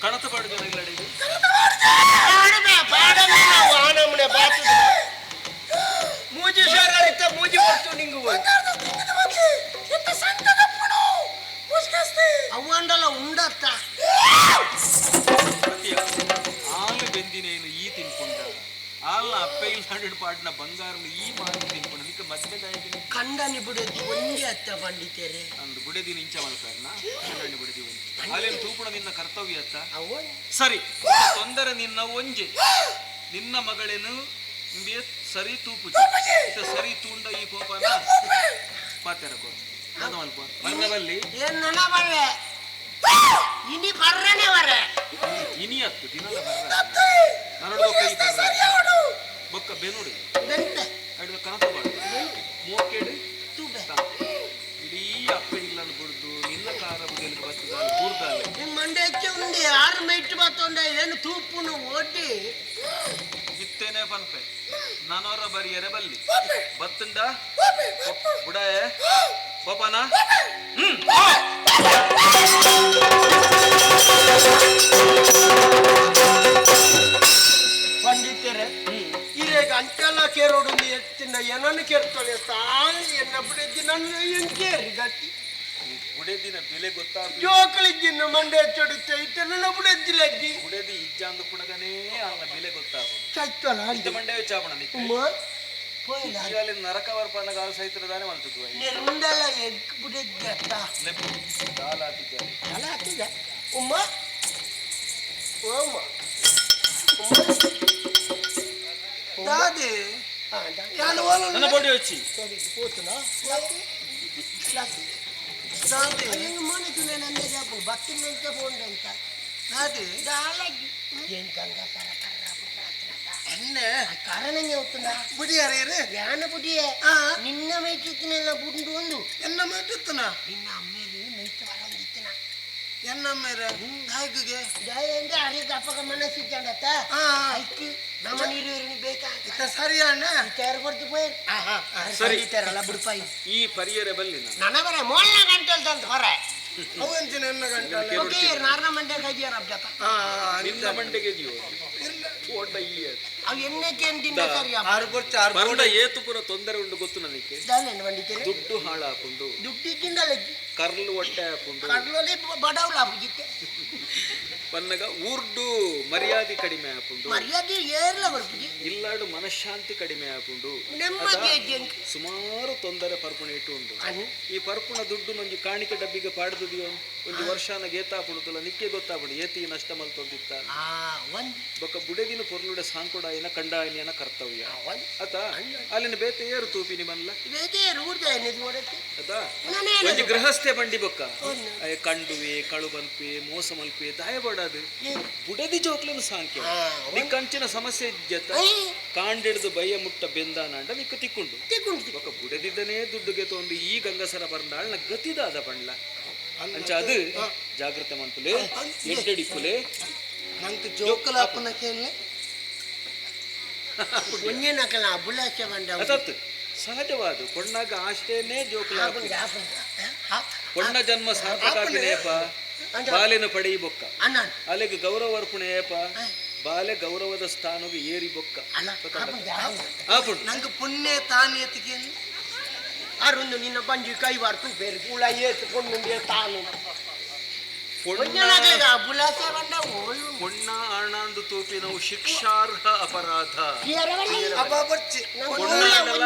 ಕಣತ ಪಾಡು ಜನ ಇಲ್ಲ ಅಡೆಗೆ ಆನಮನೆ ಬಾತುದು ಮೂಜಿ ಸಾರ ಮೂಜಿ ಹೊತ್ತು ನಿಂಗು ಅವಂಡಲ ಉಂಡತ್ತ ಸತ್ಯ ಆಲು ಬೆಂದಿನೇನು ಈ ತಿನ್ಕೊಂಡ ಆಲ್ನ ಅಪ್ಪೆ ಇಲ್ಲ ಹಂಡ್ರೆಡ್ ಪಾಡ್ನ ಬಂಗಾರನು ಈ ಮಾರಿ ತಿನ್ಕೊಂಡ ನಿಕ್ಕ ಮದ್ವೆ ದಾಯಕಿನ ಕಂಡನಿ ಬಿಡೋದು ಒಂದೇ ಅತ್ತ ಪಂಡಿತೇರೆ ಅಂದು ಬುಡೆದಿ ನಿಂಚ ಮಲ್ಪಾರ್ನ ಕಂಡನಿ ಬುಡೆದಿ ಒಂಜಿ ಅಲ್ಲೇನು ತೂಪುಣ ನಿನ್ನ ಕರ್ತವ್ಯ ಅತ್ತ ಅವ ಸರಿ ತೊಂದರೆ ನಿನ್ನ ಒಂಜೆ ನಿನ್ನ ಮಗಳೇನು ಇಂಬೆ ಸರಿ ತೂಪು ಸರಿ ತೂಂಡ ಈ ಕೋಪನ ಪಾತೆರ ಕೋ ದಾದ ಮಲ್ಪ ಬರ್ರಬಲ್ಲಿ ಏನ್ ನನ ಬರ್ರೆ ಇನಿ ಬರ್ರನೆ ವರೆ ಇನಿ ಹತ್ತು ದಿನಲ ಬರ್ರ ನನ್ನೊಡ್ದು ಕೈ ಬರ್ರ ಬೊಕ್ಕ ಬೆನುಡಿ ಬೆಂತೆ ಅಡ್ದ ಕನತ ಬಾಡು ಮೋಕೆಡು ತೂಬೆ ಇಡೀ ಅಪ್ಪೆ ಇಲ್ಲನ್ನು ಬಿಡ್ದು ನಿನ್ನ ಕಾರ ಬುಡಿಯಲ್ಲಿ ಬರ್ತದಾಲೆ ಬೂರ್ದಾಲೆ ನಿಮ್ಮ ಮಂಡೆ ಹೆಚ್ಚು ಉಂಡಿ ಆರು ಮೈಟ್ ಬತ್ತೊಂಡ ಏನು ತೂಪುನು ಒಡ್ಡಿ ಇತ್ತೇನೆ ಪನ್ಪೆ ನಾನೋರ ಬರಿಯರೆ ಬಲ್ಲಿ ಬತ್ತುಂಡ ಬುಡಾಯ ಕೋಪನ ಹ್ಮ್ ಪಂಡಿತರೆ ಇರೇಗ ಅಂತೆಲ್ಲ ಕೇರೋಡು ಎತ್ತಿನ ಏನನ್ನು ಕೇಳ್ತಾಳೆ ತಾನು ಎನ್ನ ಬಿಡಿದ್ದಿ ನನ್ನ ಏನ್ ಕೇರಿ ಗತಿ ಬುಡೆದಿನ ಬೆಲೆ ಗೊತ್ತಾಗ ಜೋಕಳಿದ್ದಿನ ಮಂಡೆ ಚೊಡಿತ ಇತ್ತ ನನ್ನ ಬಿಡದ್ದಿಲ್ಲ ಅಜ್ಜಿ ಬುಡೆದಿ ಇಜ್ಜಾಂದು ಪುಣಗನೇ ಅವನ ಬೆಲೆ ಗೊತ್ತಾಗ ಚೈತಲ್ಲ ಇಂತ ಮಂಡೆ ಚಾಪಣ ನಿಕ್ಕ ಉಮ್ಮ ಪೋಯಿಲ್ಲ ಈಗಾಗಲೇ ನರಕ ವರ್ಪಣ ಗಾಲ ಸಹಿತ ದಾನೆ ಮಲ್ತದ್ದು ನಿರ್ಮಲ ಎಗ್ ಬಿಡಿದ್ದ ಲೆಪ್ಪು ದಾಲ ಹಾಕಿದ್ದಾರೆ ಅಲ್ಲ ಹಾಕಿದ ಉಮ್ಮ ಓಮ್ಮ ಉಮ್ಮ ದಾದೆ ಯಾನು ಓಲುಲ್ಲೆ? ನನ್ನ ಬಾಡಿ వచ్చಿ ಸರಿ పోతున్నా ದಾದೆ ಬತ್ತಿನಂತೆ ಫೋನ್ ಅಂತ ದಾದೆ ಏನ್ ಗಂಗಾ ಸರ ಎನ್ನೆ ಕಾರಣ అవుతుందా ಬುಡಿಯಾರೇರೆ ಯಾನ ಬುಡಿಯೇ ಆ. ನಿನ್ನ ಮೈಟಿತ್ತಿನೆಲ್ಲ ಬುಂಡು ಒಂದು ಎನ್ನ ಮೇಟಿತ್ತನ ನಿನ್ನ ಅಮ್ಮೇಲಿ ಮೈಟ್ ಬರಂಗಿತ್ತಿನ ಎನ್ನ ಮೇರೆ ಹಾಗೆ ಅಂದ್ರೆ ಅರಿಗೆ ಅಪ್ಪಗ ಮನಸ್ಸಿದ್ದಾಂಡತ್ತ ಆ. ಐಕ್ ನಮ್ಮ ನೀರು ಬೇಕಾ ಇತ್ತ ಸರಿ ಅಣ್ಣ ತಯಾರು ಕೊಡ್ತು ಪೋಯ್ ಸರಿ. ತಯಾರಲ್ಲ ಬಿಡ್ಪಾಯಿ ಈ ಪರಿಯರೆ ಬಲ್ಲಿ ನಾನು ನನವರ ಮೋಲ್ನ ಗಂಟೆಲ್ ತಂದು ಹೊರ ಅವು ಅಂಚಿನ ಎನ್ನ ಗಂಟೆ ನಾರ್ನ ಮಂಡೆ ಕೈದಿಯಾರ ಅಬ್ಜತ ನಿನ್ನ ಮಂಡೆಗೆ ಇದೆಯೋ ಓಟ ಈ ಅವು ಎಣ್ಣೆ ಕೇನ್ ತಿಂದ ಸರಿ ಆರು ಬೊರ್ಚ ಆರು ಪರ್ಂಡ ಏತು ಪೂರ ತೊಂದರೆ ಉಂಡು ಗೊತ್ತು ನನಗೆ ದಾನೇನು ಬಂಡಿದ್ದೇನೆ ದುಡ್ಡು ಹಾಳಾಕೊಂಡು ದುಡ್ಡಿದ್ದಿಂದ ಲಜ್ಜಿ ಕರ್ಲು ಹೊಟ್ಟೆ ಹಾಕೊಂಡು ಕಡ್ಲಲ್ಲಿ ಬಡವ್ಲ ಆಪುಜಿತ್ತೆ ಪನ್ನಗ ಊರ್ಡು ಮರ್ಯಾದೆ ಕಡಿಮೆ ಆಪುಂಡು ಮರ್ಯಾದೆ ಏರ್ಲ ಬರ್ಪುಜಿ ಇಲ್ಲಾಡು ಮನಃಶಾಂತಿ ಕಡಿಮೆ ಆಪುಂಡು ನೆಮ್ಮದಿ ಅಜ್ಜಿ ಸುಮಾರು ತೊಂದರೆ ಪರ್ಪುಣ ಇಟ್ಟು ಉಂಡು ಈ ಪರ್ಪುಣ ದುಡ್ಡು ನೊಂಜಿ ಕಾಣಿಕೆ ಡಬ್ಬಿಗೆ ಪಾಡ್ದುದಿಯೋ ಒಂಜಿ ವರ್ಷನ ಗೇತಾಪುಡುತ್ತಲ್ಲ ನಿಕ್ಕೆ ಗೊತ್ತಾಪುಂಡು ಏತಿ ನಷ್ಟ ಮಲ್ತೊಂದಿತ್ತ ಆ ಒಂದ್ ಬೊಕ್ಕ ಬುಡೆದಿನ ಪೊರ್ಲುಡೆ ಸಾಂಕೊಡಾಯಿನ ಕಂಡಾಯಿನ ಕರ್ತವ್ಯ ಆತ ಅಲ್ಲಿನ ಬೇತೆ ಏರು ತೂಪಿ ನಿಮ್ಮಲ್ಲ ಬೇತೆ ರೂರ್ದ ಏನಿದು ನೋಡಕ್ಕೆ ಆತ ನಾನೇನು ಒಂಜಿ ಗೃಹಸ್ಥೆ ಬಂಡಿ ಬೊಕ್ಕ ಅಯ್ಯ ಕಂಡುವೆ ಕಳು ಬನ್ಪೆ ಮೋಸ ಮಲ್ಪೆ ದಾಯಬಾಡದು ಬುಡದಿ ಜೋಕ್ಲನು ಸಾಂಖ್ಯ ನಿಕ್ಕಂಚಿನ ಸಮಸ್ಯೆ ಇಜ್ಜತ್ತ ಕಾಂಡಿಡ್ದು ಬಯ್ಯ ಮುಟ್ಟ ಬೆಂದಾನಾಂಡ ನಿಕ್ಕ ತಿಕ್ಕೊಂಡು ತಿಕ್ಕೊಂಡು ಬೊಕ್ಕ ಬುಡದಿದ್ದನೇ ದುಡ್ಡುಗೆ ತೊಂದು ಈ ಗಂಗಸರ ಪರಂದಾಳ್ನ ಗತಿದಾದ ಬಂಡ್ಲ ಅಂಚ ಅದು ಜಾಗೃತೆ ಮನ್ಪುಲೆ ಎಡ್ಡೆಡಿಪ್ಪುಲೆ ನಂಗೆ ಜೋಕಲಾಪನ ಕೇಳಲೆ ಒಂಜೆ ನಕಲ ಅಬುಲಾಚೆ ಬಂಡ ಅದತ್ತು ಸಹಜವಾದ ಪೊಣ್ಣಾಗ ಆಷ್ಟೇನೆ ಜೋಕುಲ ಪೊಣ್ಣ ಜನ್ಮ ಸಾರ್ಥಕ ಆಪಿನೇಪ ಬಾಲೆನ ಪಡೆಯಿ ಬೊಕ್ಕ ಅಣ್ಣ ಅಲೆಗೆ ಗೌರವ ಅರ್ಪಣೆಯಪ್ಪ ಬಾಲೆ ಗೌರವದ ಸ್ಥಾನಗೆ ಏರಿ ಬೊಕ್ಕ ಆಪುಂಡು ನಂಗೆ ಪುಣ್ಯ ತಾನೇ ಕೇಳಿ ಅರುಂದು ನಿನ್ನ ಬಂಜಿ ಕೈ ಬಾರ್ತು ಬೇರೆ ಉಳ ಏತು ಪೊಣ್ಣು ತಾನು ಪೊಣ್ಣ ಒಂಜೆ ನಕಲಿಗ ಅಬುಲಾಚೆ ಬಂಡ ಓಲು ಪೊಣ್ಣ ಆಣಾಂದು ತೂಪಿನವು ಶಿಕ್ಷಾರ್ಹ ಅಪರಾಧ ಅಬ್ಬ ಬರ್ಚಿ ಪೊಣ್ಣಾಂಡಲ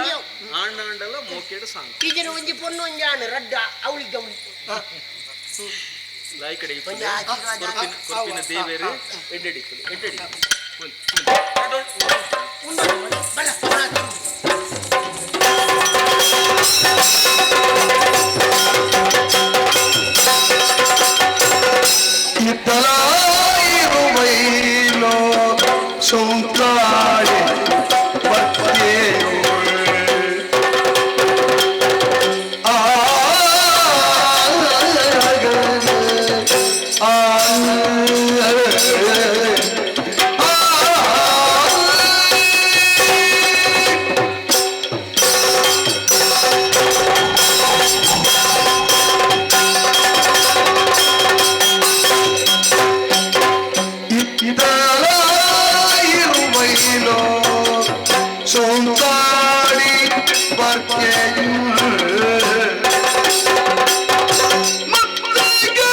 ಆಣಾಂಡಲ ಮೋಕೆಡು ಸಾಂಗ್ ಈಗಿನ ಒಂಜಿ ಪೊಣ್ಣು ಒಂಜಿ ಆಣು ರಡ್ಡ ಅವಳಿಗೆ ಅವಳಿ ಲಾಯ್ ಕಡೆ ಇಪ್ಪುಲೆ. ಒಂಜಿ ಆಶೀರ್ವಾದ. ಕೊರ್ಪಿನ ಕೊರ್ಪಿನ ದೇವೇರು ಎಡ್ಡೆಡಿಪ್ಪುಲೆ ಎಡ್ಡೆಡಿ ಉಂಡು ಬಲ ಬಲ ಇತ್ತಲಾಯಿರುವೈಲೋ ಸೌಂತಾಡಿ ಆ ಆ ಇತ್ತಲಾಯಿರುವೈಲೋ ಸೌಂತಾಡಿ ಬರ್ಕೆಯು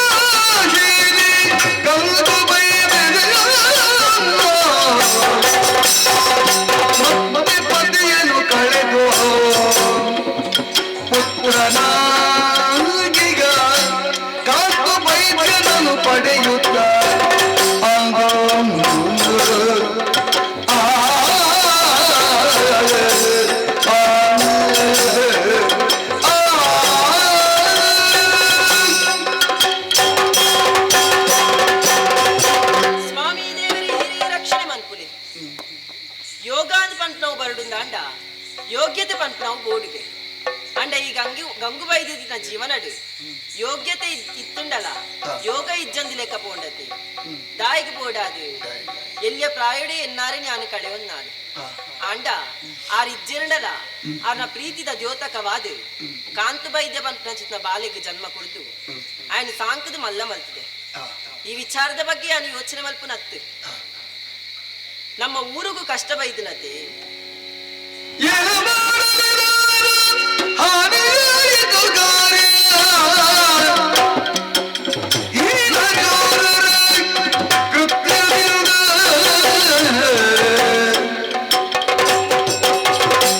ಮತ್ತಿಗಾಹಿರಿ ಕಂದು ಬೈದೆಯಲ್ಲ. ಮತ್ತೆ ಪತಿಯನ್ನು ಕಳೆದು ಪುತ್ರನಾಗಿಗ ಕಾಕು ಬೈದ್ಯನನ್ನು ಪಡೆಯುತ್ತ ಆ ಆ ಆ ಸ್ವಾಮಿ ದೇವರೇ ಹಿರಿಯ ರಕ್ಷಣೆ ಮನ್ಪುಲೆ ಯೋಗಾಂದ್ ಪಂಪ್ ನಾವು ಬರಡುಂದ ಅಂಡ ಯೋಗ್ಯತೆ ಪಂಪ್ ನಾವು ಬೋಡಿಗೆ ಅಂಡ ಈ ಗಂಗು ಗಂಗು ಬೈದಿದ್ದ ಜೀವನಡು ಯೋಗ್ಯತೆ ಇತ್ತುಂಡಲ ಯೋಗ ಇಜ್ಜಂದಿ ಲೆಕ್ಕ ಪೋಂಡತೆ ದಾಯಿಗೆ ಬೋಡಾದು ಎಲ್ಲಿಯ ಪ್ರಾಯಡೆ ಎನ್ನಾರೆ ನಾನು ಕಳೆಯೊನ್ನಾನು ಅಂಡ ಆರ್ ಇಜ್ಜೆರಂಡಲ ಆರ್ನ ಪ್ರೀತಿದ ದ್ಯೋತಕವಾದ ಕಾಂತು ಬೈದ್ಯ ಪಂಪ್ನ ಬಾಲೆಗೆ ಜನ್ಮ ಕೊಡ್ದು ಆಯನ ಸಾಂಕದ ಮಲ್ಲ ಮಲ್ತಿದೆ ಈ ವಿಚಾರದ ಬಗ್ಗೆ ನಾನು ಯೋಚನೆ ಮಲ್ಪುನತ್ತು ನಮ್ಮ ಊರಿಗೂ ಕಷ್ಟ ಬೈದನತೆ ಹಾನಿಯಾಯಿತು ಕಾರ್ಯ ಹೀನಜೋರರ ಕೃತ್ಯದಿಂದ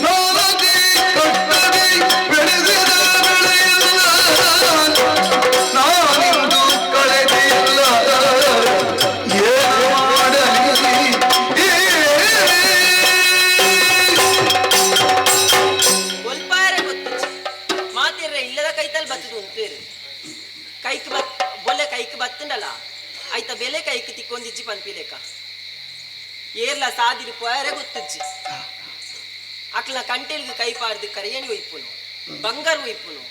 ನಾನದಿ ಕಟ್ಟದಿ ಬೆಳೆಸಿದ ಬೆಳೆಯಲ್ಲ ನಾನಿಂದು ಕಳೆದಿಲ್ಲ ಏನು ಮಾಡಲಿ ಒಲ್ಪಾರ ಗೊತ್ತಿಚ್ಚಿ ಮಾತಿರ್ರ ಇಲ್ಲದ ಕೈತಲ್ ಬತ್ತದು ಉಂತೇರು ಕೈಕ್ ಬತ್ ಬೊಲ್ಲೆ ಕೈಕ್ ಬತ್ತುಂಡಲ ಆಯ್ತ ಬೆಲೆ ಕೈಕ್ ತಿಕ್ಕೊಂದಿಜ್ಜಿ ಪನ್ಪಿಲೇಕ ಏರ್ಲ ಸಾದಿರು ಪೋಯರೆ ಗೊತ್ತಿಜ್ಜಿ ಅಕ್ಲ ಕಂಟೆಲ್ಗೆ ಕೈ ಪಾಡ್ದು ಕರಿಯಣಿ ಒಯ್ಪುನು ಬಂಗಾರ ಒಯ್ಪುನು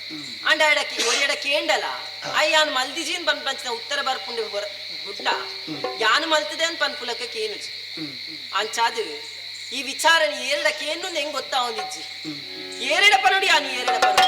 ಅಂಡ ಎಡಕ್ಕೆ ಒರಿಯಡ ಕೇಂಡಲ I ಯಾನ್ ಮಲ್ದಿಜಿನ್ ಪನ್ ಪಂಚಿನ ಉತ್ತರ ಬರ್ಪುಂಡು ಗುಡ್ಡ ಯಾನು ಮಲ್ತದೆ ಅಂತ ಪನ್ಪುಲಕ ಕೇನುಜಿ ಅಂಚಾದು ಈ ವಿಚಾರಣೆ ಏರಡ ಕೇನು ಹೆಂಗ್ ಗೊತ್ತಾವೊಂದಿಜ್ಜಿ ಏರಡ ಪನುಡಿ ಯಾನು ಏರಡ ಪನುಡಿ.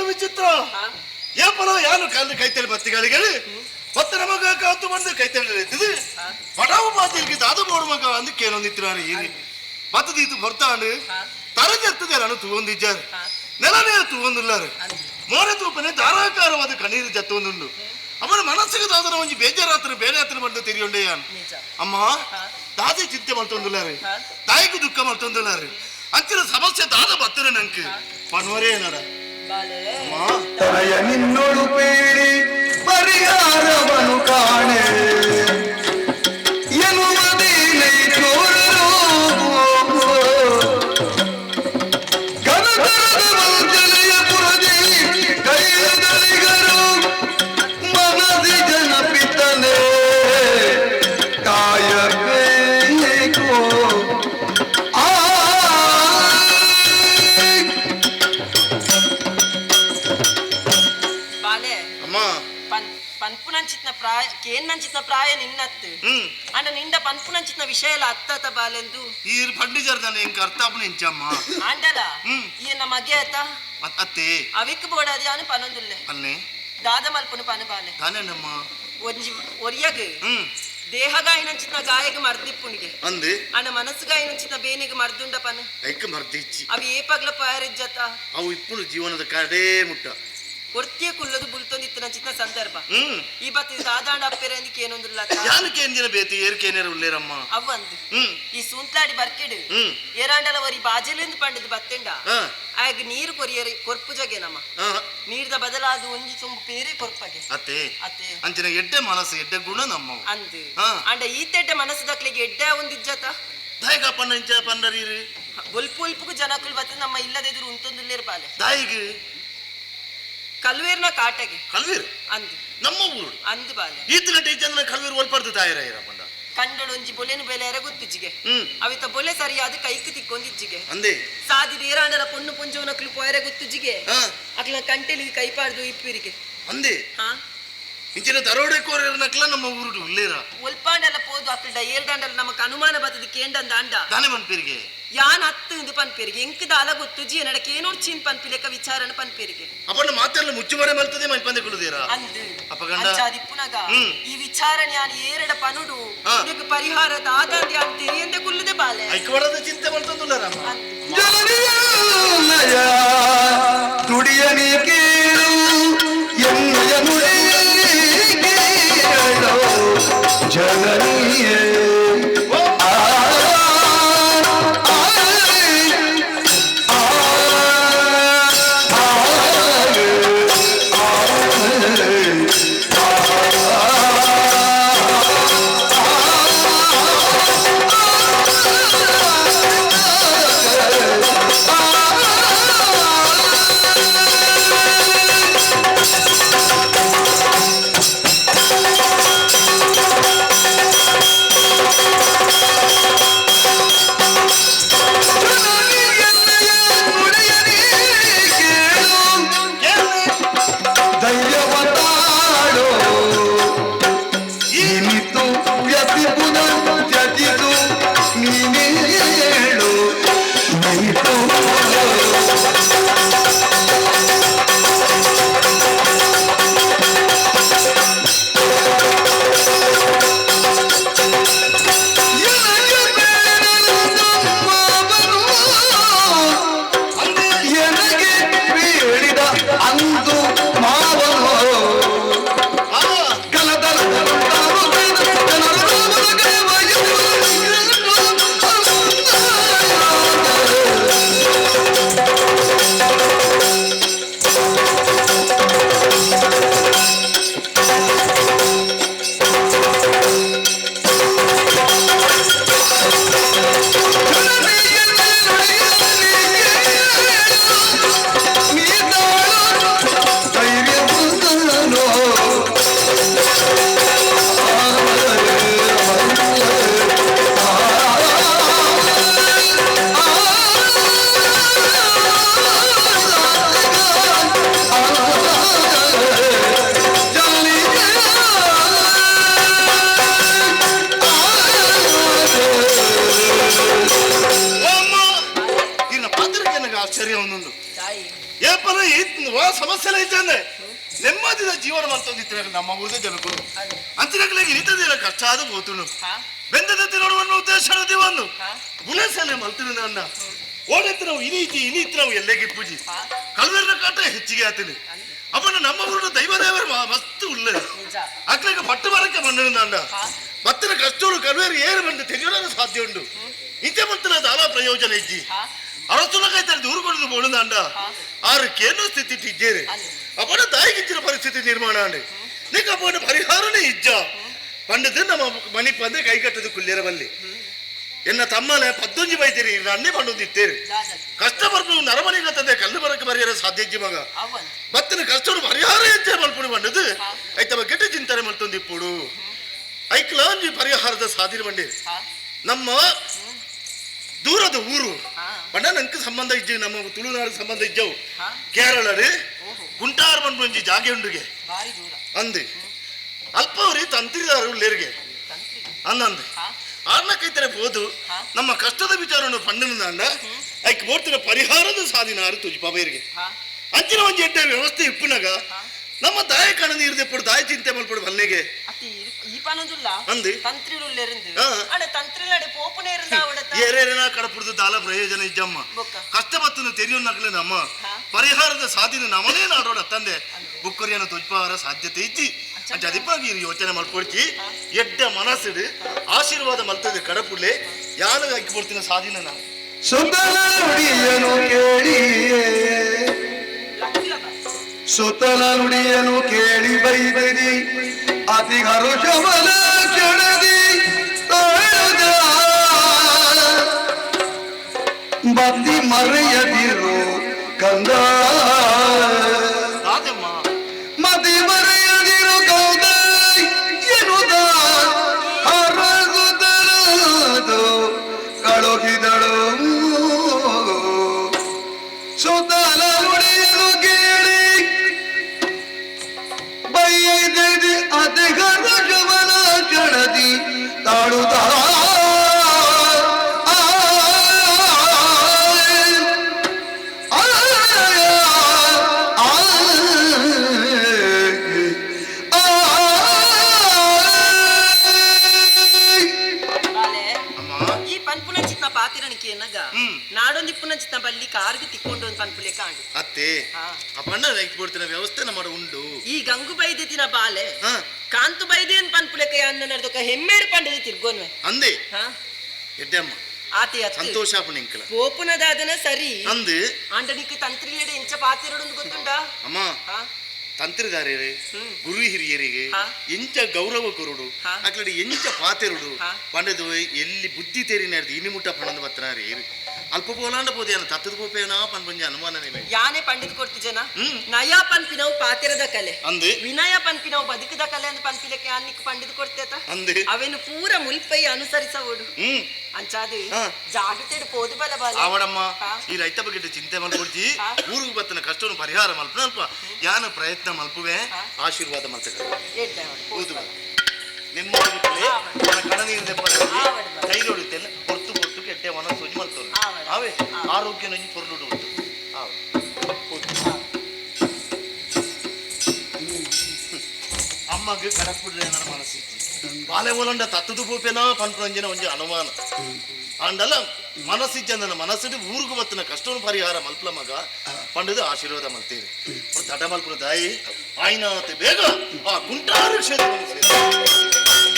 ವಿಚಿತ್ರ ಏಪನೋ ಯಾನು ಕಾಲು ಕೈತೇಳಿ ಬತ್ತಿಗಳಿಗೆ ಬತ್ತರ ಮಗ ಕಾತು ಬಂದು ಕೈತೇಳಿ ಇದ್ದಿದ್ದು ಬಡವ ಮಾತಿಗೆ ದಾದ ಬೋಡು ಮಗ ಅಂದು ಕೇನೊಂದಿತ್ತಿರಾರು ಏನಿ ಬತ್ತದೀತು ಬರ್ತಾಂಡು ತರಜೆತ್ತದೆ ನಾನು ತೂವೊಂದಿದ್ದಾರೆ ನೆಲನೇ ತೂವೊಂದುಲ್ಲಾರು ಮೋರೆ ತೂಪನೆ ಧಾರಾಕಾರವಾದ ಕಣ್ಣೀರು ಜತ್ತೊಂದುಂಡು ಅವನ ಮನಸ್ಸಿಗೆ ದಾದನ ಒಂಜಿ ಬೇಜಾರಾತ್ರ ಬೇರೆ ಹತ್ರ ಬಂದು ತಿರಿಯೊಂಡೆ ಯಾನ್ ಅಮ್ಮ ದಾದೆ ಚಿಂತೆ ಮಾಡ್ತೊಂದುಲ್ಲಾರು ತಾಯಿಗೂ ದುಃಖ ಮಾಡ್ತೊಂದುಲ್ಲಾರು ಅಂಚಿನ ಸಮಸ್ಯೆ ದಾದ ಬತ್ತನೆ ನಂಗೆ ಪನ್ವರೇ ನಡ ತನಯ ನಿನ್ನೊಳು ಪೀಡಿ ಪರಿಹಾರವನು ಕಾಣೆ ಎನ್ನುವುದೇನೆ ತೋರರು ಕನಕರದ ವಂಚನೆಯ ಪುರದಿ ಕೈಲದಳಿಗರು ಮನದಿ ಜನಪಿತನೇ ಕಾಯಬೇಕು ಆ ಬಾಲೆ ಅಮ್ಮ ಪನ್ಪುನಂಚಿತ್ನ ಪ್ರಾಯ ಕೇನ್ನಂಚಿತ್ನ ಪ್ರಾಯ ನಿನ್ನತ್ತು ಅಂಡ ನಿಂಡ ಪನ್ಪುನಂಚಿತ್ನ ವಿಷಯ ಎಲ್ಲ ಅತ್ತಾತ ಬಾಲೆಂದು ಈ ಪಂಡಿಜರ್ ನಾನು ಎಂಕ ಅರ್ಥಾಪನೆ ಇಂಚಮ್ಮ ಆಂಡಲ ಈ ನಮ್ಮ ಮಗೆ ಆತ ಅತ್ತೆ ಅವಿಕ್ ಬೋಡಾದ ಯಾನು ಪನೊಂದುಲ್ಲೆ ಅನ್ನೆ ದಾದ ಮಲ್ಪುನು ಪನು ಬಾಲೆ ತಾನೇನಮ್ಮ ಒಂಜಿ ಒರಿಯಗ್ ದೇಹಗಾಯಿನಂಚಿತ್ನ ಗಾಯಗ ಮರ್ದಿಪ್ಪುಣಿಗೆ ಅಂದೆ ಅಂಡ ಮನಸ್ಸುಗಾಯಿನಂಚಿತ್ನ ಬೇನಿಗೆ ಮರ್ದುಂಡ ಪನು ಐಕ್ ಮರ್ದಿಚ್ಚಿ ಅವಿ ಏಪಗ್ಲ ಪಾಯರಿಜ್ಜತ ಅವು ಇಪ್ಪುನು ಜೀವನದ ಕಡೇ ಮುಟ್ಟ ಒರ್ತಿಯ ಕುಲ್ಲದು ಬುಲ್ತೊಂದಿತ್ತಿನ ಸಂದರ್ಭ ಈ ಬತ್ತಿ ದಾದಾಂಡ ಅಪ್ಪೆರೆ ಅಂದಿಕ್ಕೆ ಏನೊಂದಿಲ್ಲ ಯಾನು ಕೇಂದಿನ ಬೇತಿ ಏರ್ಕೇನೇರ ಉಲ್ಲೇರಮ್ಮ ಅವಂದು ಈ ಸೂಂತ್ಲಾಡಿ ಬರ್ಕೆಡು ಏರಾಂಡಲ ಒರಿ ಬಾಜಲಿಂದ ಪಂಡದು ಬತ್ತೆಂಡ ಆಗ ನೀರು ಕೊರಿಯರಿ ಕೊರ್ಪು ಜಗೆ ನಮ್ಮ ನೀರ್ದ ಬದಲಾದ ಒಂಜಿ ಚೊಂಬು ಪೇರೆ ಕೊರ್ಪಗೆ ಅತ್ತೆ ಅತ್ತೆ ಅಂಚಿನ ಎಡ್ಡೆ ಮನಸ್ಸು ಎಡ್ಡೆ ಗುಣ ನಮ್ಮ ಅಂದು ಅಂಡ ಈತೆಡ್ಡೆ ಮನಸ್ಸು ದಕ್ಲಿಗೆ ಎಡ್ಡೆ ಒಂದು ಇಜ್ಜತ ದಾಯಿಗ ಪನ್ನ ಇಂಚ ಪನ್ನರೀರು ಬೊಲ್ಪು ಒಲ್ಪುಗು ಜನಕುಲು ಬತ್ತ ನಮ್ಮ ಇಲ್ಲದೆದುರು ಉಂತೊಂದುಲ್ಲೇರು ಬಾಲೆ ದಾಯಿಗೆ ಕಲ್ವೇರ್ನ ಕಾಟಗೆ ಕಲ್ವೇರು ಅಂದ್ ನಮ್ಮ ಊರು ಅಂದ್ ಬಾಲೆ ಈತನ ಟೀಚರ್ ಕಲ್ವೇರು ಒಲ್ಪಡ್ದು ತಾಯಿರ ಪಂಡ ಕಂಡೊಡೊಂಜಿ ಬೊಲೆನು ಬೆಲೆಯರ ಗೊತ್ತಿಜ್ಜಿಗೆ ಅವಿತ ಬೊಲೆ ಸರಿಯಾದ ಕೈಕ್ ತಿಕ್ಕೊಂದಿಜ್ಜಿಗೆ ಅಂದೆ ಸಾದಿ ನೀರಾಂಡಲ ಪೊಣ್ಣು ಪೊಂಜೋನಕ್ಲು ಪೋಯರೆ ಗೊತ್ತುಜ್ಜಿಗೆ ಅಕ್ಲ ಕಂಟೆಲಿ ಕೈಪಾಡ್ದು ಇಪ್ಪಿರಿಗೆ ಅಂದೆ ಹಾ ಇಂಚಿನ ದರೋಡೆ ಕೋರಿಯರ್ನಕ್ಲ ನಮ್ಮ ಊರುಡು ಉಲ್ಲೇರ ಒಲ್ಪಾಂಡಲ ಪೋದು ಅಕ್ಲ್ಡ ಏರ್ದಾಂಡಲ ನಮಕ್ ಅನುಮಾನ ಬತ್ತದ ಕೇಂಡಂದ ಅಂಡ ದಾನೆ ಮನ್ಪಿರಿಗೆ ಯಾನ್ ಹತ್ತು ಇಂದು ಪನ್ಪೇರಿಗೆ ಎಂಕ್ ದಾಲ ಗೊತ್ತುಜಿ ಎನ್ನಡ ಕೇನೋಡ್ಚಿನ್ ಪನ್ಪಿಲೆಕ ವಿಚಾರಣ ಪನ್ಪೇರಿಗೆ ಅಪ್ಪನ ಮಾತೆಲ್ಲ ಮುಚ್ಚುಮರೆ ಮಲ್ತದೆ ಮನ್ಪಂದೆ ಕುಳುದೇರ ಅಂದು ಅಪ್ಪ ಗಂಡ ಅಂಚಾದಿಪ್ಪುನಗ ಈ ವಿಚಾರಣೆ ಯಾನ್ ಏರಡ ಪನುಡು ಇದಕ್ಕೆ ಪರಿಹಾರ ದಾದಾಂದಿ ಯಾನ್ ತೆರಿಯಂದೆ ಕುಲ್ಲುದೆ ಬಾಲೆ ಐಕ್ಯವಾಡದ ಚಿಂತೆ ಮಲ್ತಂದುಲ್ಲ ರಾಮ ಜನನಿಯ ತುಡಿಯನಿ ಕೇಳು ಎನ್ನಯ ನುಡಿಯ ಕೇಳು ಜನನಿಯೇ ಆ ಆ ಧೈರ್ಯವತಾಡೋ ಇನಿತು ವ್ಯತಿಪುನ ತ್ಯಜಿತು ನೀನೇಳು ನೀತು ಎನಗೆ ಬೇಡಿದ ಅಂದು ಮಾವನು ಕಲದಲ ಇನ್ನ ಪಾತ್ರಕ್ಕೆ ನನಗೆ ಆಶ್ಚರ್ಯ ಒಂದೊಂದು ಏಪನ ವಾ ಸಮಸ್ಯೆ ಇದ್ದಾನೆ ನೆಮ್ಮದಿದ ಜೀವನ ಮಾಡ್ತಂದಿತ್ತು ನಮ್ಮ ಊರದ ಜನಗಳು ಅಂತಿನಗಳಿಗೆ ಇರಿತದಿಲ್ಲ ಕಷ್ಟ ಆದ ಹೋತುನು ಬೆಂದದ ನೋಡುವ ಉದ್ದೇಶ ಒಂದು ಗುಣಸಲೆ ಮಲ್ತಿನ ನನ್ನ ಓಡೆತ್ತು ನಾವು ಇನೀತಿ ಇನೀತಿ ನಾವು ಎಲ್ಲೆಗೆ ಪೂಜಿ ಕಲ್ವೆರ್ನ ಕಾಟ ಹೆಚ್ಚಿಗೆ ಆತನಿ ಅವನ ನಮ್ಮ ಊರಿನ ದೈವ ದೇವರು ಮಸ್ತ್ ಉಳ್ಳ ಅಕ್ಲಿಗೆ ಪಟ್ಟು ಬರಕ್ಕೆ ಬಂದ ಮತ್ತಿನ ಕಷ್ಟಗಳು ಕಲ್ವೇರು ಏರು ಬಂದು ತೆರೆಯೋಣ ಸಾಧ್ಯ ಉಂಟು ಇಂತೆ ಮಂತಿನ ದಾಲ ಪ್ರಯೋಜನ ಇಜ್ಜಿ ಅರಸುಲಕೈತಾರೆ ದೂರು ಕೊಡದು ಬೋಳುದಾಂಡ ಆರು ಕೇನು ಸ್ಥಿತಿ ಇದ್ದೇನೆ ಅಪ್ಪನ ತಾಯಿಗಿಚ್ಚಿನ ಪರಿಸ್ಥಿತಿ ನಿರ್ಮಾಣ ಅಂಡೆ ನೀಕ ಅಪ್ಪನ ಪರಿಹಾರನೇ ಇಜ್ಜ ಪಂಡದು ನಮ್ಮ ಮನಿ ಪಂದೆ ಕೈ ಕಟ್ಟದು ಕುಲ್ಲೇರಬಲ್ಲಿ ಎನ್ನ ತಮ್ಮನೆ ಪದ್ದೊಂಜಿ ಬೈತೀರಿ ನನ್ನೇ ಪಂಡೊಂದಿತ್ತೇರಿ ಕಷ್ಟ ಬರ್ಪು ನರಮನೆಗೆ ತಂದೆ ಕಲ್ಲು ಬರಕ್ಕೆ ಬರೆಯರ ಸಾಧ್ಯ ಇಜ್ಜಿ ಮಗ ಮತ್ತಿನ ಕಷ್ಟನು ಪರಿಹಾರ ಎಂಚೆ ಮಲ್ಪುಣಿ ಬಂಡದು ಐತವ ಕೆಟ್ಟ ಚಿಂತನೆ ಮಲ್ತೊಂದಿಪ್ಪುಡು ಐಕ್ಲಾಂಜಿ ಪರಿಹಾರದ ಸಾಧನೆ ಬಂಡೇರಿ ನಮ್ಮ ದೂರದ ಊರು ಬಣ್ಣ ನಂಗೆ ಸಂಬಂಧ ಇಜ್ಜೆ ನಮ್ಮ ತುಳುನಾಡು ಸಂಬಂಧ ಇಜ್ಜವು ಕೇರಳಡು ಗುಂಟಾರ್ ಬಂದು ಜಾಗೆ ಉಂಡುಗೆ ಅಂದು ಅಲ್ಪವ್ರಿ ತಂತ್ರಿದಾರು ಉಳ್ಳೇರಿಗೆ ಅಂದಂದು ಆರ್ನ ಕೈತರೆ ಹೋದು ನಮ್ಮ ಕಷ್ಟದ ವಿಚಾರವನ್ನು ಪಂಡನ ಐಕ್ ಬೋರ್ತಿನ ಪರಿಹಾರದ ಸಾಧಿನಾರು ತುಜಿ ಪಬೈರಿಗೆ ಅಂಚಿನ ಒಂಜಿ ಎಡ್ಡೆ ವ್ಯವಸ್ಥೆ ಇಪ್ಪುನಗ ನಮ್ಮ ದಾಯ ಕಣ ನೀರು ದೆಪ್ಪಡು ದಾಯ ಚಿಂತೆ ಮಲ್ಪಡು ಬಲ್ಲಿಗೆ ಈ ಪನೊಂದುಲ್ಲ ಅಂದು ತಂತ್ರಿಲುಲ್ಲೆರಿಂದು ಅಡ ತಂತ್ರಿಲಡೆ ಪೋಪುನೇ ಇರಂದ ಅವಡತ ಏರೇನ ಕಡಪುಡ್ದು ದಾಲ ಪ್ರಯೋಜನ ಇಜ್ಜಮ್ಮ ಕಷ್ಟ ಬತ್ತನ ತೆರಿಯೊನ್ನಕ್ಲೆ ನಮ್ಮ ಪರಿಹಾರದ ಸಾಧಿನ ನಮನೇ ನಾಡೋಣ ತಂದೆ ಬುಕ್ಕರಿಯನ್ನು ತೊಜ್ಪಾರ ಸಾಧ್ಯತೆ ಇಜ್ಜಿ ಅಂಚ ಅದಿಪ್ಪಾಗಿ ಯೋಚನೆ ಮಲ್ಪೊಡ್ಚಿ ಎಡ್ಡ ಮನಸ್ಸಿಡು ಆಶೀರ್ವಾದ ಮಲ್ತದೆ ಕಡಪುಡ್ಲೆ ಯಾರು ಹಾಕಿ ಕೊಡ್ತೀನಿ ಸಾಧಿನ ನಾನು ಸುತಲ ನುಡಿಯನು ಕೇಳಿ ಸುತಲ ನುಡಿಯನು ಕೇಳಿ ಬೈದಿರಿ ಅತಿ ಹರುಷವನ ಕೆಡದಿ ತಾಳುದ ಬತ್ತಿ ಮರೆಯದಿರು ಕಂದ ರಾಜಮ್ಮ ಸುತನ ನುಡಿಯನು ಕೇಳಿ ಬೈದಿದೆ ಅತಿ ಹರುಷವನ ಕ್ಷಣದಿ ತಾಳುತ್ತ ಬಾಲೆ ಈ ಪನ್ಪುನ ಚಿತ್ನ ಪಾತಿರಣಿಕೆ ಎನ್ನಗ ನಾಡೊಂದಿಪ್ಪುನ ಚಿತ್ನ ಬಲ್ಲಿ ಕಾರ್ಗ್ ತಿಕ್ಕೊಂಡು ಒಂದು ಪನ್ಪುಲೆ ಕಾಂಡು ಅತ್ತೆ ಆ ಬಣ್ಣ ರೈಟ್ ಕೊಡ್ತಿನ ವ್ಯವಸ್ಥೆ ನಮ್ಮ ಉಂಡು. ಈ ಗಂಗು ಬೈದೆತಿನ ಬಾಲೆ ಕಾಂತು ಬೈದೇನ್ ಪನ್ಪುಲೆಕ ಅನ್ನ ನಡ್ದೊಕ ಹೆಮ್ಮೇಡು ಪಂಡದ ತಿರ್ಗೋನ್ವೆ. ಅಂದೆ ಎಡ್ಡೆಮ್ಮ ಆತೆ ಅತ್ತೆ ಸಂತೋಷ ಆಪುಣ ಪೋಪುನದಾದನ ಸರಿ ಅಂದು ಆಂಡನಿಕ್ ತಂತ್ರಿಲೇಡು ಎಂಚ ಪಾತಿರಡುಂದು ಗೊತ್ತುಂಡ? ಅಮ್ಮ ತಂತ್ರಿದಾರರು ಗುರು ಹಿರಿಯರಿಗೆ ಎಂಚ ಗೌರವ ಕೊರುಡು ಅಕ್ಲಡಿ ಎಂಚ ಪಾತೆರುಡು ಪಂಡದು ಎಲ್ಲಿ ಬುದ್ಧಿ ತೇರಿನಾರ್ದು ಇನಿ ಮುಟ್ಟ ಪಣಂದು ಬತ್ತನಾರಿ ಅಲ್ಪ ಪೋಲಾಂಡ ಪೋದೇನ ತತ್ತದ ಪೋಪೇನಾ ಪನ್ಪಂಜ ಅನುಮಾನನೇ. ಯಾನೆ ಪಂಡಿತ ಕೊಡ್ತಿ ಜನ ನಯ ಪನ್ಪಿನವು ಪಾತಿರದ ಕಲೆ ಅಂದು ವಿನಯ ಪನ್ಪಿನವು ಬದುಕದ ಕಲೆ ಅಂದ್ ಪನ್ಪಿಲಕ್ಕೆ ಅನ್ನಿಕ್ ಪಂಡಿತ ಕೊಡ್ತೇತ ಅಂದು ಅವೇನು ಪೂರ ಮುಲ್ಪೈ ಅನುಸರಿಸವಡು ಅಂಚಾದು ಜಾಗೃತಿ ಪೋದು ಬಲ ಬಲ ಆವಡಮ್ಮ ಈ ರೈತ ಬಗ್ಗೆ ಚಿಂತೆ ಮಲ್ಕೊಡ್ತಿ ಊರಿಗೆ ಬತ್ತನ ಕಷ್ಟವನ್ನು ಪರಿಹಾರ ಮಲ್ಪನ ಅಲ್ಪ ಯಾನ ಪ್ರಯತ್ನ ಮಲ್ಪುವೆ ಆಶೀರ್ವಾದ ಮಲ್ತಕ ನಿಮ್ಮ ಕಣನೀರು ಧೈರ್ಯ ಹೊರ್ತು ಹೊರ್ತು ಕೆಟ್ಟೆ ಒಣ ಸೊಜಿ ಮಲ್ತೋರು ಆವೆ ಆರೋಗ್ಯ ನಂಜಿ ಪೊರ್ಲುಡು ಉಂಟು. ಅಮ್ಮಗೆ ಕಡಪುಡ್ರೆ ನನ್ನ ಮನಸ್ಸಿಜ್ಜಿ ಬಾಲೆ ಓಲಂಡ ತತ್ತದು ಪೋಪೇನಾ ಪನ್ಪುರಂಜಿನ ಒಂಜಿ ಅನುಮಾನ ಅಂಡಲ ಮನಸ್ಸಿಜ್ಜ ನನ್ನ ಮನಸ್ಸಿಡು ಊರುಗು ಬತ್ತನ ಕಷ್ಟವನ್ನು ಪರಿಹಾರ ಮಲ್ಪಲ ಮಗ ಪಂಡದು ಆಶೀರ್ವಾದ ಮಲ್ತೇರಿ ತಡ ಮಲ್ಪುನ ತಾಯಿ ಆಯ್ನಾತೆ ಬೇಗ ಆ ಕುಂಟಾರು ಕ್ಷೇತ್ರವನ್ನು ಸೇರಿ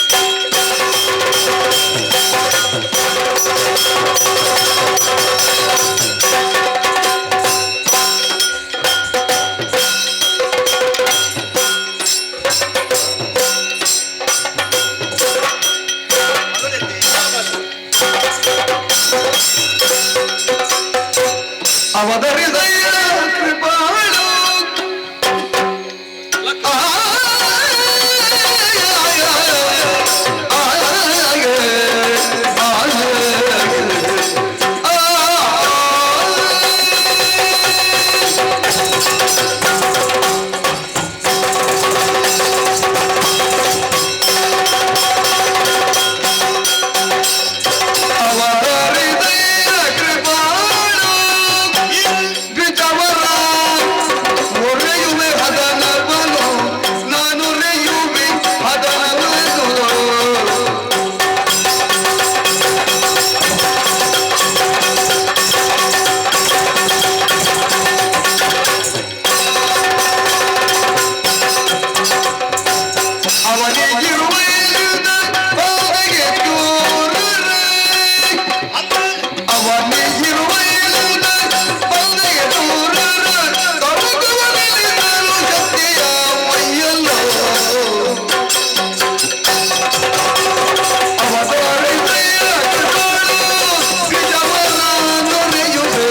ಅವತರಿಸಯ್ಯ ಕೃಪಾಳು ಅವತರಿಸಯ್ಯ ಕೃಪಾಳು ದ್ವಿಜವರ ಒರೆಯುವೆ ಹದನವನು ನಾನುರೆಯುವೆ ಹದನವನು. ಅವನಿಗಿರುವೆಯಿಂದ ಬಾಧೆಗೆ ದೂರರೆ. ಅವನಿಗಿರುವೆಯಿಂದ ಬಾಧೆಗೆ ದೂರರೆ. ತೊಡಗುವನೆಲಿಸಲು ಶಕ್ತಿಯ ಮೈಯಲ್ಲೋ. ಅವತರಿಸಯ್ಯ ಕೃಪಾಳು ದ್ವಿಜವರ ನೊರೆಯುವೆ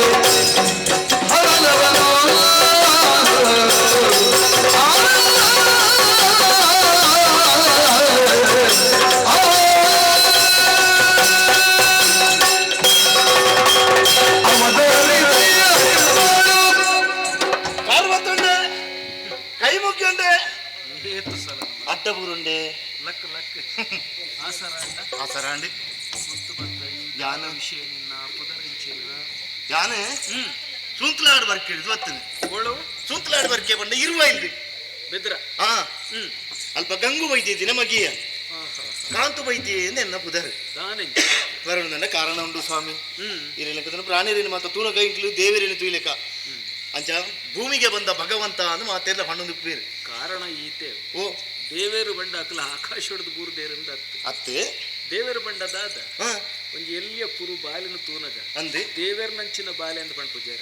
ಹರನವನು. ಕಾರು ಬತ್ತುಂಡೆ ಕೈ ಮುಗ್ಯುಂಡೆ ಅಡ್ಡ ಬೂರುಂಡೆ ಲಕ್ ಲಕ್ ಆಸರಾಂಡ ಆಸರಾಂಡಿ ಯಾನ ವಿಷಯ ನಿನ್ನ ಪುದರಿಂಚಿನ ಯಾನೆ ಸೂಂತ್ಲಾಡ್ ಬರ್ಕೆ ಹಿಡಿದು ಬತ್ತನೆ ಓಳು ಸೂಂತ್ಲಾಡ್ ಬರ್ಕೆ ಬಂಡ ಇರುವ ಇಲ್ರಿ ಬೆದ್ರ ಹಾ ಅಲ್ಪ ಗಂಗು ಬೈತಿದ್ದಿನ ಮಗಿಯ ಕಾಂತು ಬೈತಿ ಎನ್ನ ಪುದರ್ ದಾನೆಂಚ ಬರೋಣ ಕಾರಣ ಉಂಡು ಸ್ವಾಮಿ ಇರಲಿಕ್ಕಂದ್ರೆ ಪ್ರಾಣಿರೇನು ಮಾತ ತೂನ ಕೈಂಕ್ಲು ದೇವರೇನು ತೂಯ್ಲೆಕ್ಕ ಅಂಚ ಭೂಮಿಗೆ ಬಂದ ಭಗವಂತ ಅಂದ್ ಮಾತೆಲ್ಲ ಹಣ್ಣೊಂದು ಉಪ್ಪೇರು ಕಾರಣ ಈತೆ ಓ ದೇವೇರು ಬಂಡ ಅಕ್ಲ ಆಕಾಶ ಹೊಡೆದು ಬೂರ್ದೇರಿಂದ ಅತ್ತು ಅತ್ತೆ ದೇವೇರು ಬಂಡ ದಾದ ಒಂಜಿ ಎಲ್ಲಿಯ ಪುರು ಬಾಲಿನ ತೂನಗ ಅಂದೆ ದೇವೇರ್ನಂಚಿನ ಬಾಲೆ ಅಂತ ಪಂಡ್ ಪೂಜಾರ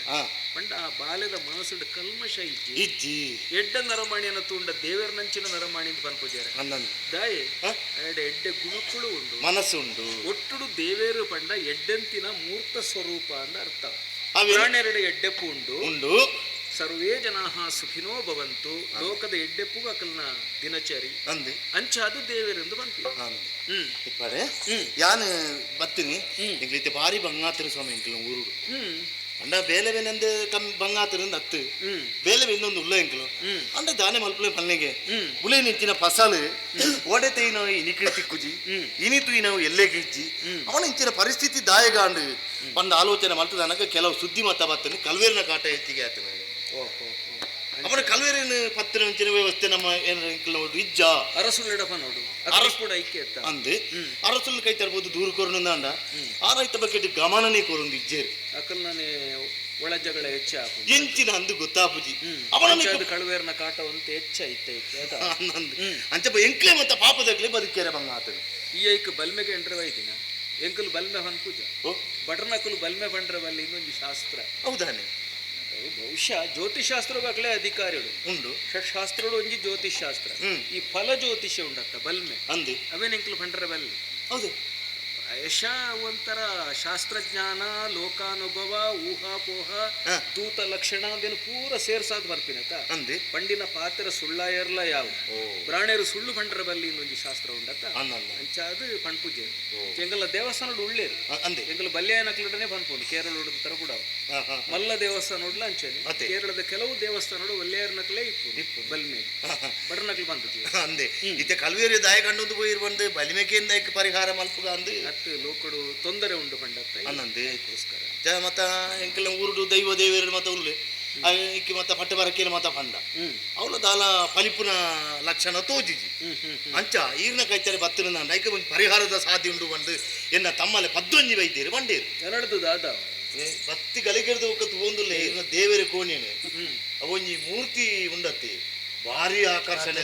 ಪಂಡ ಆ ಬಾಲೆದ ಮನಸ್ಸುಡು ಕಲ್ಮಶ ಇಜ್ಜಿ ಇಜ್ಜಿ ಎಡ್ಡ ನರಮಾಣಿಯನ್ನ ತೂಂಡ ದೇವೇರ್ನಂಚಿನ ನರಮಾಣಿ ಅಂತ ಪಂಡ್ ಪೂಜಾರ ಅಂದಂದು ದಾಯೆ ಎಡೆ ಎಡ್ಡೆ ಗುಣಕುಳು ಉಂಡು ಮನಸ್ಸು ಉಂಡು ಒಟ್ಟುಡು ದೇವೇರು ಪಂಡ ಎಡ್ಡೆಂತಿನ ಮೂರ್ತ ಸ್ವರೂಪ ಅಂದ ಅರ್ಥ ಅವೇ- ಪ್ರಾಣ್ಯರೆಡೆ ಎಡ್ಡೆಪ್ಪು ಉಂಡು ಉಂಡು ಸರ್ವೇ ಜನಾಃ ಸುಖಿನೋ ಭವಂತು ಲೋಕದ ಎಡ್ಡೆಪ್ಪು ಅಕಲ್ನ ದಿನಚರಿ ಅಂದೆ ಅಂಚಾದು ದೇವೇರೆಂದು ಬಂತು ಅಂದೆ ಇಪ್ಪಡೆ ಯಾನ್ ಬತ್ತೀನಿ ಎಂಕ್ಲೈತೆ ಭಾರಿ ಬಂಗಾತಿರು ಸ್ವಾಮಿ ಎಂಕ್ಲ ಊರುಡು. ಅಂಡ ಬೇಲೆ ಬೇನಂದು ಕಮ್ ಬಂಗಾತರಿಂದ ಅತ್ತು ಬೇಲೆ ಇನ್ನೊಂದು ಉಲ್ಲ ಎಂಕಲು ಅಂಡ ದಾನೆ ಮಲ್ಪಲೆ ಪಲ್ನೆಗೆ ಬುಲೆ ನಿಂಚಿನ ಫಸಲು ಓಡೆ ತೈನ ಇನಿಕಿ ತಿಕ್ಕುಜಿ ಇನಿ ತುಯಿನವು ಎಲ್ಲೇ ಗಿಜ್ಜಿ ಅವನ ಇಂಚಿನ ಪರಿಸ್ಥಿತಿ ದಾಯಗಾಂಡು ಒಂದು ಆಲೋಚನೆ ಮಲ್ತದನಕ ಕೆಲವು ಸುದ್ದಿ ಮತ ಬತ್ತನು ಕಲ್ವೇರಿನ ಕಾಟ ಹೆಚ್ಚಿಗೆ ಆತನ ಅವನ ಕಲ್ವೇರಿನ ಪತ್ತಿನ ಅಂಚಿನ ವ್ಯವಸ್ಥೆ ನಮ್ಮ ಏನಾರ ಇಜ್ಜ ಅರಸುಳ್ಳಿಡಪ್ಪ ನೋಡು ಅರಸು ಐಕ್ಯ ಅಂದು ಅರಸುಳ್ಳು ಕೈ ತರ್ಬೋದು ದೂರ ಕೊರನು ಅಂಡ ಆ ರೈತ ಬಗ್ಗೆ ಗಮನನೇ ಕೊರೊಂದು ಇಜ್ಜೇರು ಅಕಲ್ನೇ ಒಳ ಜಗಳ ಹೆಚ್ಚ ಎಂಚಿನ ಅಂದು ಗೊತ್ತಾಪುಜಿ ಅವನ ಕಳುವೇರ್ನ ಕಾಟವಂತ ಹೆಚ್ಚ ಇತ್ತೆ ಅಂಚ ಎಂಕ್ಲೆ ಮತ್ತ ಪಾಪದಕ್ಲೆ ಬದುಕೇರೆ ಬಂಗ ಆತನು ಈ ಐಕ್ ಬಲ್ಮೆಗೆ ಎಂಟ್ರೆ ವೈದಿನ ಎಂಕಲ್ ಬಲ್ಮೆ ಹನ್ ಪೂಜಾ ಬಟರ್ನಕುಲು ಬಲ್ಮೆ ಬಂಡ್ರೆ ಬಲ್ಲಿ ಇನ್ನೊಂದು ಶಾಸ್ತ್ರ ಹೌದಾನೆ ಬಹುಶಃ ಜ್ಯೋತಿಷಾಸ್ತ್ರವಾಗಲೇ ಅಧಿಕಾರಿಗಳು ಉಂಡು ಷಟ್ಶಾಸ್ತ್ರಗಳು ಒಂಜಿ ಜ್ಯೋತಿಷಾಸ್ತ್ರ ಈ ಫಲ ಜ್ಯೋತಿಷ್ಯ ಉಂಡತ್ತ ಬಲ್ಮೆ ಅಂದು ಅವೇನೆಂಕಲು ಬಂಡ್ರೆ ಬಲ್ಲಿ ಹೌದು ಪ್ರಾಯಶಃ ಒಂಥರ ಶಾಸ್ತ್ರಜ್ಞಾನ ಲೋಕಾನುಭವ ಊಹಾಪೋಹ ದೂತ ಲಕ್ಷಣ ಅದೇನು ಪೂರ ಸೇರ್ಸಾದ್ ಬರ್ಪಿನತ ಅಂದೆ ಪಂಡಿನ ಪಾತ್ರ ಸುಳ್ಳ ಎರ್ಲ ಯಾವ ಬ್ರಾಣೇರು ಸುಳ್ಳು ಬಂಡ್ರ ಬಲ್ಲಿ ಇನ್ನೊಂದು ಶಾಸ್ತ್ರ ಉಂಡತ್ತ ಅಂಚಾದು ಪಣ್ಪೂಜೆ ಎಂಗಲ ದೇವಸ್ಥಾನಡ್ ಉಳ್ಳೇರು ಎಂಗಲ ಬಲ್ಯಾಯನಕ್ಲಡನೆ ಪನ್ಪುಂಡು ಕೇರಳ ತರ ಕೂಡ ಮಲ್ಲ ದೇವಸ್ಥಾನ ಉಡ್ಲ ಅಂಚನೆ ಕೇರಳದ ಕೆಲವು ದೇವಸ್ಥಾನಡು ಒಲ್ಲೆಯರ್ನಕ್ಲೇ ಇಪ್ಪು ಬಲ್ಮೆ ಬಡನಕ್ಲು ಬಂತು ಅಂದೆ ಇತ್ತೆ ಕಲ್ವೇರಿ ದಾಯ ಕಂಡು ಪೋಯಿರ್ ಬಂದು ಬಲಿಮೆಕೆಯಿಂದ ಪರಿಹಾರ ಮಲ್ಪುಗ ಅಂದು ಅತ್ತು ಲೋಕಡು ತೊಂದರೆ ಉಂಡು ಪಂಡತ್ತ ಅನ್ನಂದೆ ಮತ್ತ ಎಂಕಲ್ನ ಊರುಡು ದೈವ ದೇವೇರು ಮತ್ತ ಉಲ್ಲೆ ಇಕ್ಕಿ ಮತ್ತ ಪಟ್ಟ ಬರಕೇನ ಮತ್ತ ಪಂಡ ಅವಳ ದಾಲ ಫಲಿಪುನ ಲಕ್ಷಣ ತೋಜಿಜಿ ಅಂಚ ಈರ್ನ ಕೈತರೆ ಬತ್ತಿನ ಐಕ ಒಂಜಿ ಪರಿಹಾರದ ಸಾಧ್ಯ ಉಂಡು ಬಂದು ಎನ್ನ ತಮ್ಮಲೆ ಪದ್ದೊಂಜಿ ಬೈತೇರು ಬಂಡೇರು ಎನಡ್ದು ದಾದ ಬತ್ತಿ ಗಲಿಗೆರ್ದು ಒಕ್ಕತ್ತು ಒಂದುಲ್ಲ ಈರ್ನ ದೇವರ ಕೋಣೆನೆ ಅವೊಂಜಿ ಮೂರ್ತಿ ಉಂಡತ್ತಿ ಭಾರಿ ಆಕರ್ಷಣೆ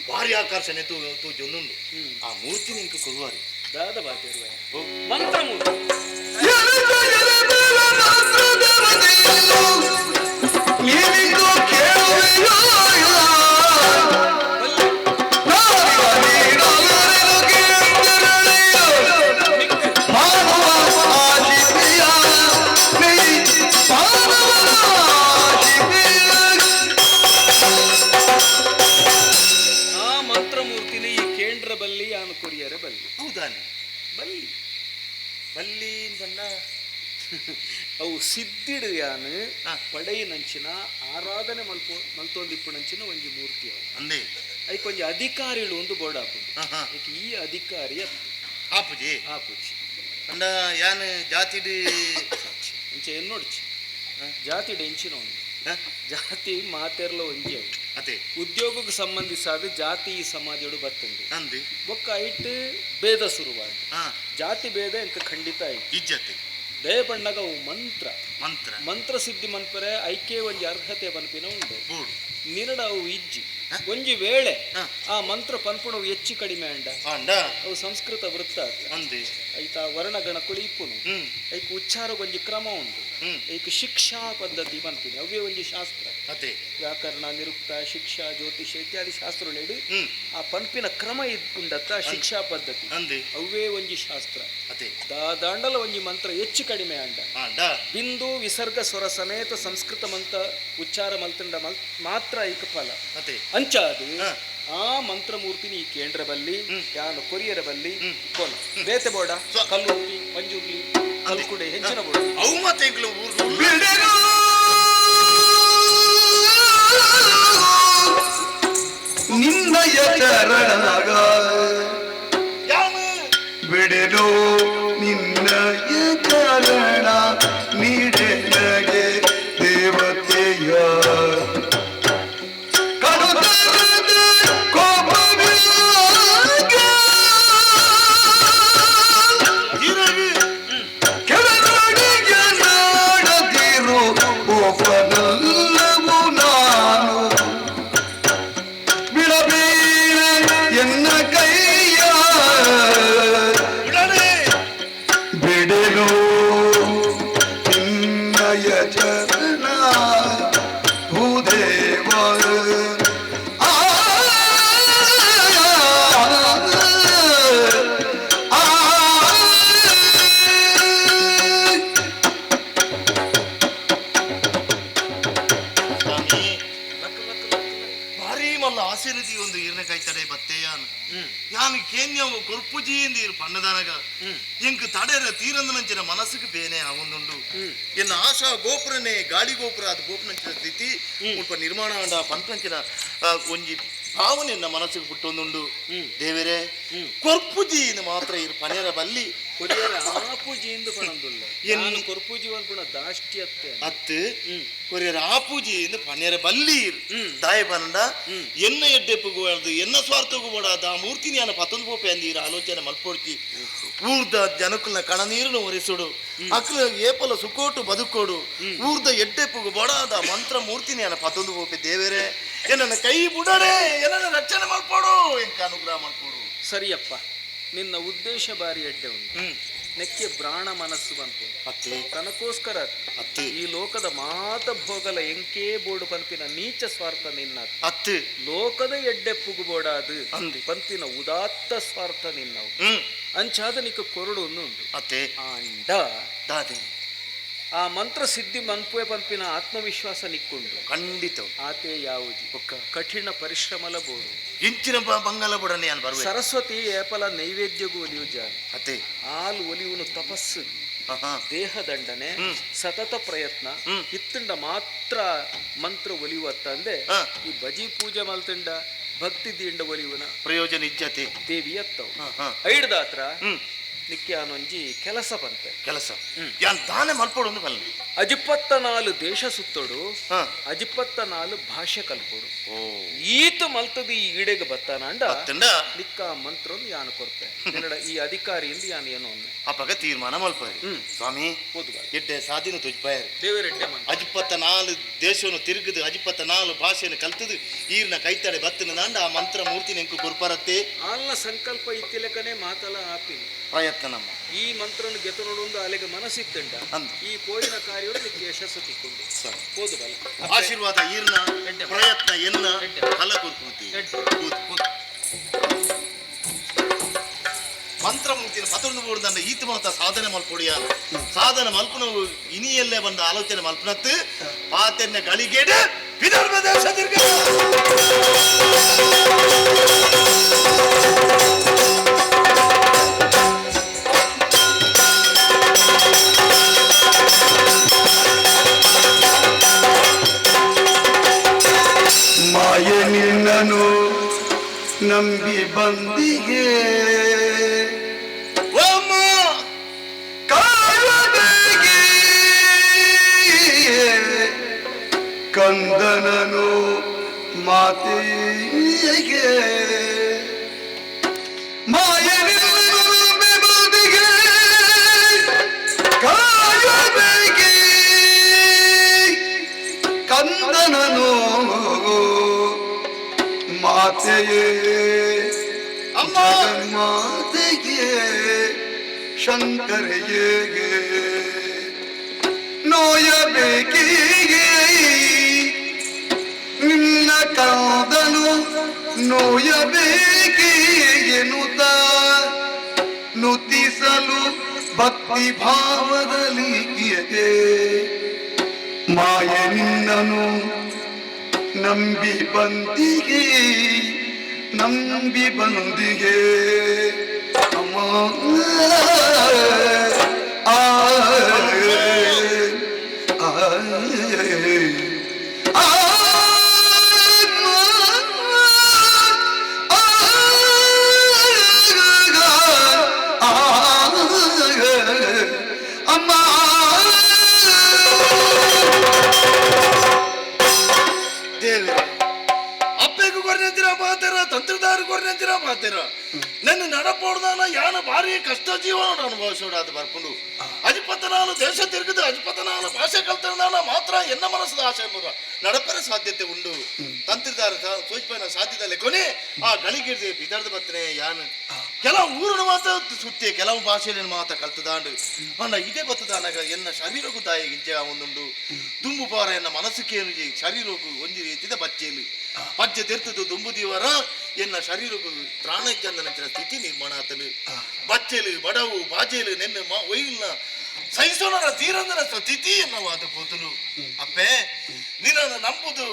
ಭಾರಿ ಆಕರ್ಷಣೆ ತೂಜೊಂದುಂಡು ಆ ಮೂರ್ತಿ ನಿಂಕ ಕೊರುವಾರಿ ದಾದ ಬಾತಿರುವ ಮಂತ್ರಮೂರ್ತಿ ಆ ಮಂತ್ರಮೂರ್ತಿನ ಈ ಕೇಂದ್ರ ಬಲ್ಲಿ ಆನು ಕೊರಿಯರ ಬಲ್ಲಿ ಹೌದಾನೆ ಬಲ್ಲಿ ಬಲ್ಲಿ ಬಣ್ಣ ಅವು ಸಿದ್ಧಿಡು ಯಾನು ಪಡೆಯಿನಂಚಿನ ಆರಾಧನೆ ಮಲ್ಪೋ ಮಲ್ತೊಂದಿಪ್ಪುನಂಚಿನ ಒಂಜಿ ಮೂರ್ತಿ ಅವು ಅಂದೇ ಐಕ್ ಒಂಜಿ ಅಧಿಕಾರಿಳು ಒಂದು ಬೋರ್ಡ್ ಆಪುಂಡು ಐಕ್ ಈ ಅಧಿಕಾರಿ ಆಪುಜಿ ಆಪುಜಿ ಅಂಡ ಯಾನ್ ಜಾತಿಡ್ ಅಂಚೆ ಏನ್ ನೋಡ್ಚಿ ಜಾತಿಡ್ ಎಂಚಿನ ಒಂದು ಜಾತಿ ಮಾತೆರ್ಲ ಒಂಜಿ ಅವು ಅದೇ ಉದ್ಯೋಗಕ್ಕೆ ಸಂಬಂಧಿಸಾದ ಜಾತಿ ಈ ಸಮಾಜಡು ಬತ್ತಂದು ಅಂದು ಬೊಕ್ಕ ಐಟ್ ಭೇದ ಶುರುವಾದ ಜಾತಿ ಭೇದ ಎಂಕ ಖಂಡಿತ ಐತಿ ಇಜ್ಜತೆ ದಯ ಬಣ್ಣಗ ಅವು ಮಂತ್ರ ಮಂತ್ರ ಮಂತ್ರ ಸಿದ್ಧಿ ಮನ್ಪರೆ ಐಕೆ ಒಂಜಿ ಅರ್ಹತೆ ಪನ್ಪಿನ ಉಂಡು ನಿನಡ ಅವು ಇಜ್ಜಿ ಒಂಜಿ ವೇಳೆ ಆ ಮಂತ್ರ ಪನ್ಪುಣವು ಹೆಚ್ಚು ಕಡಿಮೆ ಅಂಡ ಅಂಡ ಅವು ಸಂಸ್ಕೃತ ವೃತ್ತ ಅಂದೆ ಐತ ವರ್ಣಗಣಕುಳು ಇಪ್ಪುನು ಐಕ್ ಉಚ್ಚಾರ ಒಂಜಿ ಕ್ರಮ ಉಂಡು ಐಕ್ ಶಿಕ್ಷಾ ಪದ್ಧತಿ ಪನ್ಪಿನಿ ಅವೇ ಒಂಜಿ ಶಾಸ್ತ್ರ ಅದೇ ವ್ಯಾಕರಣ ನಿರುಕ್ತ ಶಿಕ್ಷಾ ಜ್ಯೋತಿಷ ಇತ್ಯಾದಿ ಶಾಸ್ತ್ರಗಳು ಆ ಪನ್ಪಿನ ಕ್ರಮ ಉಂಡತ್ತ ಶಿಕ್ಷಾ ಪದ್ಧತಿ ಅಂದೆ ಅವೇ ಒಂಜಿ ಶಾಸ್ತ್ರ ಅದೇ ದಾದಾಂಡಲ ಒಂಜಿ ಮಂತ್ರ ಹೆಚ್ಚು ಕಡಿಮೆ ಅಂಡ ಅಂಡ ಬಿಂದು ವಿಸರ್ಗ ಸ್ವರ ಸಮೇತ ಸಂಸ್ಕೃತ ಮಂತ್ರ ಉಚ್ಚಾರ ಮಲ್ತಂಡ ಮಾತ್ರ ಐಕ ಫಲ ಅದೇ ಅಂಚಾದು ಆ ಮಂತ್ರಮೂರ್ತಿನಿ ಈ ಕೇಂದ್ರ ಬಲ್ಲಿ ಯಾನು ಕೊರಿಯರ ಬಲ್ಲಿ ಕೋಲ ಬೇತೆ ಬೋಡ ಕಲ್ಲುರ್ಟಿ ಪಂಜುರ್ಲಿ ಕಲ್ಕುಡೆ ಹೆಚ್ಚಿನ ಬೋಡ ಅವು ಮತ್ತೆ ನಿನ್ನಯ ಚರಣಗ ಬಿಡೆನು ನಿನ್ನಯ ಚರಣ ನೀಡೆನಗೆ ದೇವತೆಯ ಕಡುತರದ ಕೋಪವಿಲ್ಲ ಕೆಳಗಡೆಗೆ ನಾಡದಿರು ಒಬ್ಬನಲ್ಲವು ನಾನು ಬಿಡಬೇಡ ಎನ್ನ ಕೈಯ ಬಿಡೆನು ನಿನ್ನಯ ಚರಣ ಭೂದೇವ ಆ ಆ, ಆ. ಭಾರಿ ಮಲ್ಲ ಆಶೀರ್ವದಿ ಒಂದು ಈರ್ನ ಕೈತಡೆ ಬತ್ತೆಯಾನು ಯಾನು ಕೇನ್ಯವು ಕೊರ್ಪುಜಿ ಎಂದೀರು ಪಣ್ಣದಾನಗ ಎಂಕ್ ತಡೆರ ತೀರಂದನಂಚಿನ ಮನಸ್ಸುಗೆ ಬೇನೆ ಆವೊಂದುಂಡು ಎನ್ನ ಆಶಾ ಗೋಪುರನೇ ಗಾಳಿ ಗೋಪುರ ಅದು ಗೋಪುರಂಚಿನ ಸ್ಥಿತಿ ಮುಲ್ಪ ನಿರ್ಮಾಣ ಆಂಡ ಪಂಪಂಚಿನ ಒಂಜಿ ಭಾವನೆ ಎನ್ನ ಮನಸ್ಸಿಗೆ ಪುಟ್ಟೊಂದುಂಡು ದೇವರೇ ಕೊರ್ಪುಜಿ ಎಂದು ಮಾತ್ರ ಇರು ಪನೇರ ಬಲ್ಲಿ ಕೊರಿಯರ ಆಪೂಜಿ ಎಂದು ಪಣಂದುಲ್ಲ ನಾನು ಕೊರ್ಪೂಜಿ ಪನ್ಪುಣ ದಾಷ್ಟಿ ಅತ್ತೆ ಅತ್ತು ಕೊರಿಯರ ಆಪೂಜಿ ಎಂದು ಪನೇರ ಬಲ್ಲಿ ದಾಯ ಪನಂಡ ಎನ್ನ ಎಡ್ಡೆಪ್ಪುಗು ಅದು ಎನ್ನ ಸ್ವಾರ್ಥಗೂ ಬೋಡಾದ ಆ ಮೂರ್ತಿ ನಾನು ಪತ್ತೊಂದು ಪೋಪೆ ಅಂದೀರ ಆಲೋಚನೆ ಮಲ್ಪೊಡ್ಚಿ ಊರ್ದ ಜನಕುಲ್ನ ಕಣನೀರನ್ನು ಒರೆಸುಡು ಅಕ್ಲ ಏಪಲ ಸುಕೋಟು ಬದುಕೋಡು ಊರ್ದ ಎಡ್ಡೆಪ್ಪುಗು ಬೋಡಾದ ಮಂತ್ರ ಮೂರ್ತಿ ನಾನು ಪತ್ತೊಂದು ಪೋಪೆ ದೇವರೇ ಎನ್ನ ಕೈ ಬುಡಡೆ ಎನ್ನ ರಕ್ಷಣೆ ಮಲ್ಪೋಡು ಎಂಕ ಅನುಗ್ರಹ ಮಲ್ಪೋಡು. ಸರಿಯಪ್ಪ, ನಿನ್ನ ಉದ್ದೇಶ ಬಾರಿ ಎಡ್ಡೆ ಉಂಟು. ನೆಕ್ಕೆ ಬ್ರಾಣ ಮನಸ್ಸು ಬಂತು ತನಕೋಸ್ಕರ ಈ ಲೋಕದ ಮಾತ ಭೋಗಲ ಎಂಕೇ ಬೋಡು ಪನ್ಪಿನ ನೀಚ ಸ್ವಾರ್ಥ ನಿನ್ನ ಅತ್ತು ಲೋಕದ ಎಡ್ಡೆ ಪುಗುಬೋಡಾದು ಪನ್ಪಿನ ಉದಾತ್ತ ಸ್ವಾರ್ಥ ನಿನ್ನವು. ಅಂಚಾದ ನಿಕ್ಕ ಕೊರಡು ಉಂಟು ಅತ್ತೆ ಆಂಡ ದಾದೆ ಆ ಮಂತ್ರ ಸಿದ್ಧಿ ಮನ್ಪುವೆ ಪನ್ಪಿನ ಆತ್ಮವಿಶ್ವಾಸ ನಿಕ್ಕುಂಡು ಖಂಡಿತ. ಆತೆ ಯಾವುಜಿ ಕಠಿಣ ಪರಿಶ್ರಮಲ ಬೋಡು ಇಂಚಿನ ಬಂಗಾಲ ಬುಡನೆ ಯಾನ್ ಬರುವೆ. ಸರಸ್ವತಿ ಏಪಲ ನೈವೇದ್ಯಗೂ ಒಲಿಯು ಜಾನ ಅತ್ತೆ ಆಲ್ ಒಲಿಯುವನು ತಪಸ್ಸು ದೇಹ ದಂಡನೆ ಸತತ ಪ್ರಯತ್ನ ಇತ್ತಂಡ ಮಾತ್ರ ಮಂತ್ರ ಒಲಿಯುವತ್ತಂದೆ ಈ ಬಜಿ ಪೂಜೆ ಮಲ್ತಂಡ ಭಕ್ತಿ ದಿಂಡ ಒಲಿಯುವನ ಪ್ರಯೋಜನ ಇಜ್ಜತೆ ದೇವಿ ಅತ್ತವು ಐಡ್ದಾತ್ರ ನಿಕ್ಯಾನೊಂಜಿ ಕೆಲಸ ಬಂತೆ ಕೆಲಸ ಯಾನ್ ದಾನೆ ಮಲ್ಪೋಡು ಒಂದು ಬಲ್ಲೆ ಅಜಿಪ್ಪತ್ತನಾಲು ದೇಶ ಸುತ್ತೋಡು ಅಜಿಪ್ಪತ್ತನಾಲು ಭಾಷೆ ಕಲ್ಪೋಡು ಈತ ಮಲ್ತದ ಈ ಈಡೆಗೆ ಬತ್ತಾನಾಂಡ ನಿಕ್ಕ ಮಂತ್ರ ಯಾನು ಕೊರ್ತೆ ಕನ್ನಡ ಈ ಅಧಿಕಾರಿಯಿಂದ ಯಾನು ಏನೋ ಅಪ್ಪಗ ತೀರ್ಮಾನ ಮಲ್ಪರಿ ಸ್ವಾಮಿ ಎಡ್ಡೆ ಸಾಧಿನ ತುಜ್ಪಾಯರು ದೇವರೆಡ್ಡೆ ಅಜಿಪ್ಪತ್ತನಾಲು ದೇಶವನ್ನು ತಿರುಗದು ಅಜಿಪ್ಪತ್ತನಾಲು ಭಾಷೆಯನ್ನು ಕಲ್ತದು ಈರ್ನ ಕೈತಡೆ ಬತ್ತಿನ ದಾಂಡ ಆ ಮಂತ್ರ ಮೂರ್ತಿ ನೆಂಕು ಕೊರ್ಪರತ್ತೆ ಆಲ್ನ ಸಂಕಲ್ಪ ಇತ್ತಿಲಕನೆ ಮಾತಲ ಆಪಿನಿ ಪ್ರಯತ್ನ ನಮ್ಮ ಈ ಮಂತ್ರನು ಗೆತ ನೋಡೊಂದು ಅಲೆಗೆ ಮನಸ್ಸಿತ್ತಂಡ ಈ ಪೋಯಿನ ಕಾರ್ಯವನ್ನು ನಿಕ್ಕೆ ಯಶಸ್ಸು ತಿಕ್ಕೊಂಡು ಹೋದು ಬಲ ಆಶೀರ್ವಾದ ಈರ್ನ ಪ್ರಯತ್ನ ಎನ್ನ ಫಲ ಕೊರ್ಪುತಿ ಮಂತ್ರ ಮೂರ್ತಿನ ಪತೊಂದು ಬೋರ್ದಂಡ ಈತ ಮಾತ ಸಾಧನೆ ಮಲ್ಪೊಡಿಯ ಸಾಧನೆ ಮಲ್ಪನವು ಇನಿಯಲ್ಲೇ ಬಂದ ಆಲೋಚನೆ ಮಲ್ಪನತ್ತು ಪಾತೆನ್ನ ಗಳಿಗೇಡು ವಿದರ್ಭ ದೇಶ ತಿರ್ಗ ಮಾಯೆ ನಿನ್ನನು ನಂಬಿ ಬಂದಿಗೆ ಕಾಯಬೇಕಿ ಕಂದನನು ಮಾತೆಗೆ ಮಾಯೆ ನಿನ್ನನು ನಂಬಿ ಬಂದಿಗೆ ಕಾಯಬೇಕಿ ಕಂದನನು ಮಾತೆಯೇ ಮಾತೆಯೇ ಶಂಕರೆಯೇ ನೋಯಬೇಕಿಗೆ ನಿನ್ನ ಕಾದನು ನೋಯಬೇಕೇ ಎನ್ನುತ್ತ ನುತಿಸಲು ಭಕ್ತಿ ಭಾವದಲ್ಲಿ ಮಾಯೆ ನಿನ್ನನು ನಂಬಿ ಬಂದಿಗೆ ನಂಬಿ ಬಂದಿಗೆ ಅಮ್ಮ ಆ ಅಮ್ಮ ದೇವರೇ ಅಪ್ಪೆಗೂ ಕೊರ್ನಂತೀರ ಮಾತಾರ ತಂತ್ರದಾರು ಕೊರ್ನಂತೀರ ಮಾತಾರ ನನ್ನ ನಡಪೋಡ್ದಾನ ಯಾನ ಭಾರಿ ಕಷ್ಟ ಜೀವನ ಅನುಭವಿಸೋಡ ಅದು ಬರ್ಕೊಂಡು ಅಜಿಪತನಾನು ದೇಶ ತಿರುಗಿದು ಅಜಿಪತನಾನು ಭಾಷೆ ಕಲ್ತನಾನ ಮಾತ್ರ ಎನ್ನ ಮನಸ್ಸದ ಆಶೆ ಮೂರ ನಡಪರ ಸಾಧ್ಯತೆ ಉಂಡು ತಂತ್ರದಾರ ಸೋಚ್ಪನ ಸಾಧ್ಯದಲ್ಲಿ ಕೊನೆ ಆ ಗಳಿಗಿಡ್ದೆ ಬಿದರ್ದ ಬತ್ತನೆ ಯಾನು ಕೆಲವು ಊರನ್ನು ಮಾತ್ರ ಸುತ್ತಿ ಕೆಲವು ಭಾಷೆಯನ್ನು ಮಾತ್ರ ಕಲ್ತದಾಂಡು ಅಣ್ಣ ಇದೇ ಬತ್ತದಾನಾಗ ಎನ್ನ ಶರೀರಕ್ಕೂ ತಾಯಿ ಇಂಚೆ ಒಂದುಂಡು ದುಂಬು ಪಾರ ಎನ್ನ ಮನಸ್ಸುಕೇನು ಶರೀರಕ್ಕೂ ಒಂಜಿ ರೀತಿದ ಬಚ್ಚೇಲು ಪಜ್ಜೆ ತೆರ್ತದು ದುಂಬು ದಿವರ ಎನ್ನ ಶರೀರಕ್ಕೂ ತ್ರಾಣ ಚಂದನಂಚಿನ ಸ್ಥಿತಿ ನಿರ್ಮಾಣ ಆತಲು ಬಚ್ಚೇಲು ಬಡವು ಬಾಜೇಲು ನೆನ್ನ ಮಾ ಒಯ್ಯಿಲ್ನ ಸಹಿಸೋಣರ ತೀರಂದನ ಸ್ಥಿತಿ ಎನ್ನವಾದ ಪೋತಲು ಅಪ್ಪೆ ನಿನ್ನನ್ನು ನಂಬುದು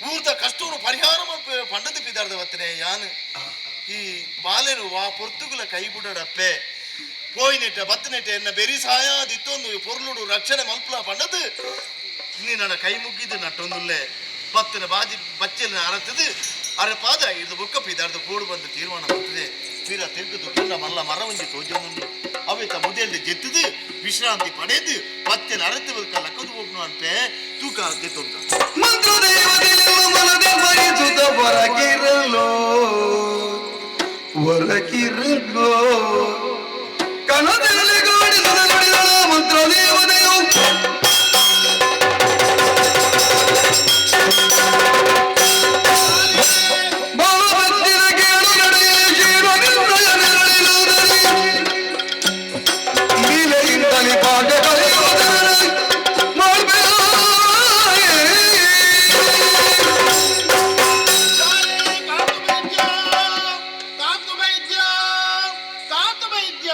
ಊರ್ದ ಕಷ್ಟವನ್ನು ಪರಿಹಾರ ಪಂಡದ ಪಿದಾರ್ದ ಬತ್ತನೆ ಯಾನು ಈ ಬಾಲೆನು ವಾ ಪೊರ್ತುಗುಲ ಕೈ ಬುಡಡಪ್ಪೆ ಪೋಯಿನೆಟ್ಟ ಬತ್ತನೆಟ್ಟ ಎನ್ನ ಬೆರಿ ಸಾಯಾದಿತ್ತೊಂದು ಪೊರ್ಲುಡು ರಕ್ಷಣೆ ಮಲ್ಪುಲ ಪಂಡದು ನೀ ನನ್ನ ಕೈ ಮುಗ್ಗಿದ್ದು ನಟ್ಟೊಂದುಲ್ಲೆ ಬತ್ತನ ಬಾಜಿ ಬಚ್ಚಲಿನ ಅರತದು ಅರೆ ಪಾದ ಇದು ಬುಕ್ಕ ಪಿದಾರ್ದು ಕೂಡು ಬಂದು ತೀರ್ಮಾನ ಬರ್ತದೆ ತೀರಾ ತಿರುಗುದು ಪುಣ್ಣ ಮಲ್ಲ ಮರ ಒಂಜಿ ತೋಜೊಂದುಂಡು ಅವೆತ ಮುದೆಲ್ದು ಜೆತ್ತದು ವಿಶ್ರಾಂತಿ ಪಡೆದು ಪತ್ತೆನ ಅರತು ಬುಕ್ಕ ಲಕ್ಕದು ಹೋಗ್ನು ಅನ್ಪೆ ತೂಕ ಗೆತ್ತುಂಟ ಮಂತ್ರದೇವತೆಯನ್ನು ಮನದೆ ಬಯಸುತ್ತ ಹೊರಗಿರಲು ಹೊರಗಿರಲು ಕಣದಲ್ಲಿ ಗಾಡಿಸಿದ ನುಡಿದಳು ಮಂತ್ರದೇವತೆಯು. ಬಾಳ ಬತ್ತಿದ ಕೇಳು ನಡೆಯ ಶಿವನಿಂದ್ರಯ ನೆರಳಿರುವುದರಿ ಲೀಲೆಯಿಂದಲೇ ಪಾಠ ಕಲಿಯುವುದರ ಕಾಂತು ವೈದ್ಯ, ಕಾಂತು ವೈದ್ಯ,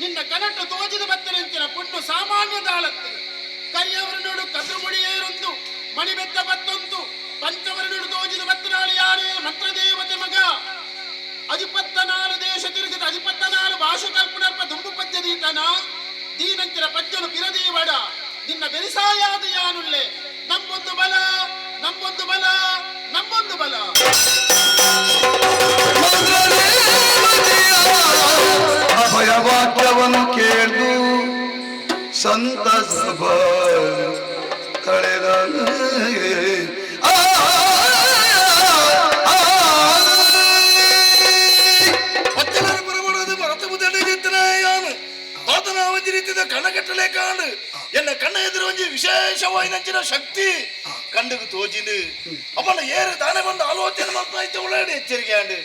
ನಿನ್ನ ಕನಟು ತೋಜಿದ ಬತ್ತನೆಂಚಿನ ಪುಣ್ಣು ಸಾಮಾನ್ಯ ದಾಳತ್ತೆ. ಕರಿಯವರ ನೋಡು ಕದ್ರು ಮುಡಿಯೇರೊಂದು ಮಣಿಬೆತ್ತ ಬತ್ತೊಂದು ಪಂಚವರ ನೋಡು ತೋಜಿದ ಬತ್ತನಾಳು ಯಾರೇ ಮಂತ್ರದೇವತೆ ಮಗ. ಅಧಿಪತ್ತನಾಲು ದೇಶ ತಿರುಗಿದ ಅಧಿಪತ್ತನಾಲು ಭಾಷೆ ಕಲ್ಪನಲ್ಪ ದುಂಬು ಪದ್ಯದೀತನ ದೀನಂತಿನ ಪದ್ಯನು ಪಿರದೀವಡ ನಿನ್ನ ಬೆರಿಸಾಯಾದ ಯಾನುಲ್ಲೆ. ನಮ್ಮೊಂದು ಬಲ, ನಮ್ಮೊಂದು ಬಲ, ನಮ್ಮೊಂದು ಬಲ. ಅಭಯ ವಾಕ್ಯವನ್ನು ಕೇಳು ಸಂತಸ ತಳೆದ ಬಚ್ಚಲರ ಬರಬಾರದು ಮರತ ಮುದೆಡೆ ಜಿತ್ತನಾಯಾನು ತಾತನ ಒಂಜಿ ರೀತಿದ ಕಣ್ಣಗಟ್ಟಲೆ ಕಾಣು ಎನ್ನ ಕಣ್ಣ ಎದುರು ಒಂಜಿ ವಿಶೇಷವಾಯಿನಂಚಿನ ಶಕ್ತಿ ಕಂಡುಗು ತೋಜಿನು. ಅವನ ಏರು ತಾನೇ ಬಂದು ಆಲೋಚನೆ ಮಾಡ್ತಾ ಉಳ್ಳಾಡಿ ಎಚ್ಚರಿಕೆ ಆಂಡು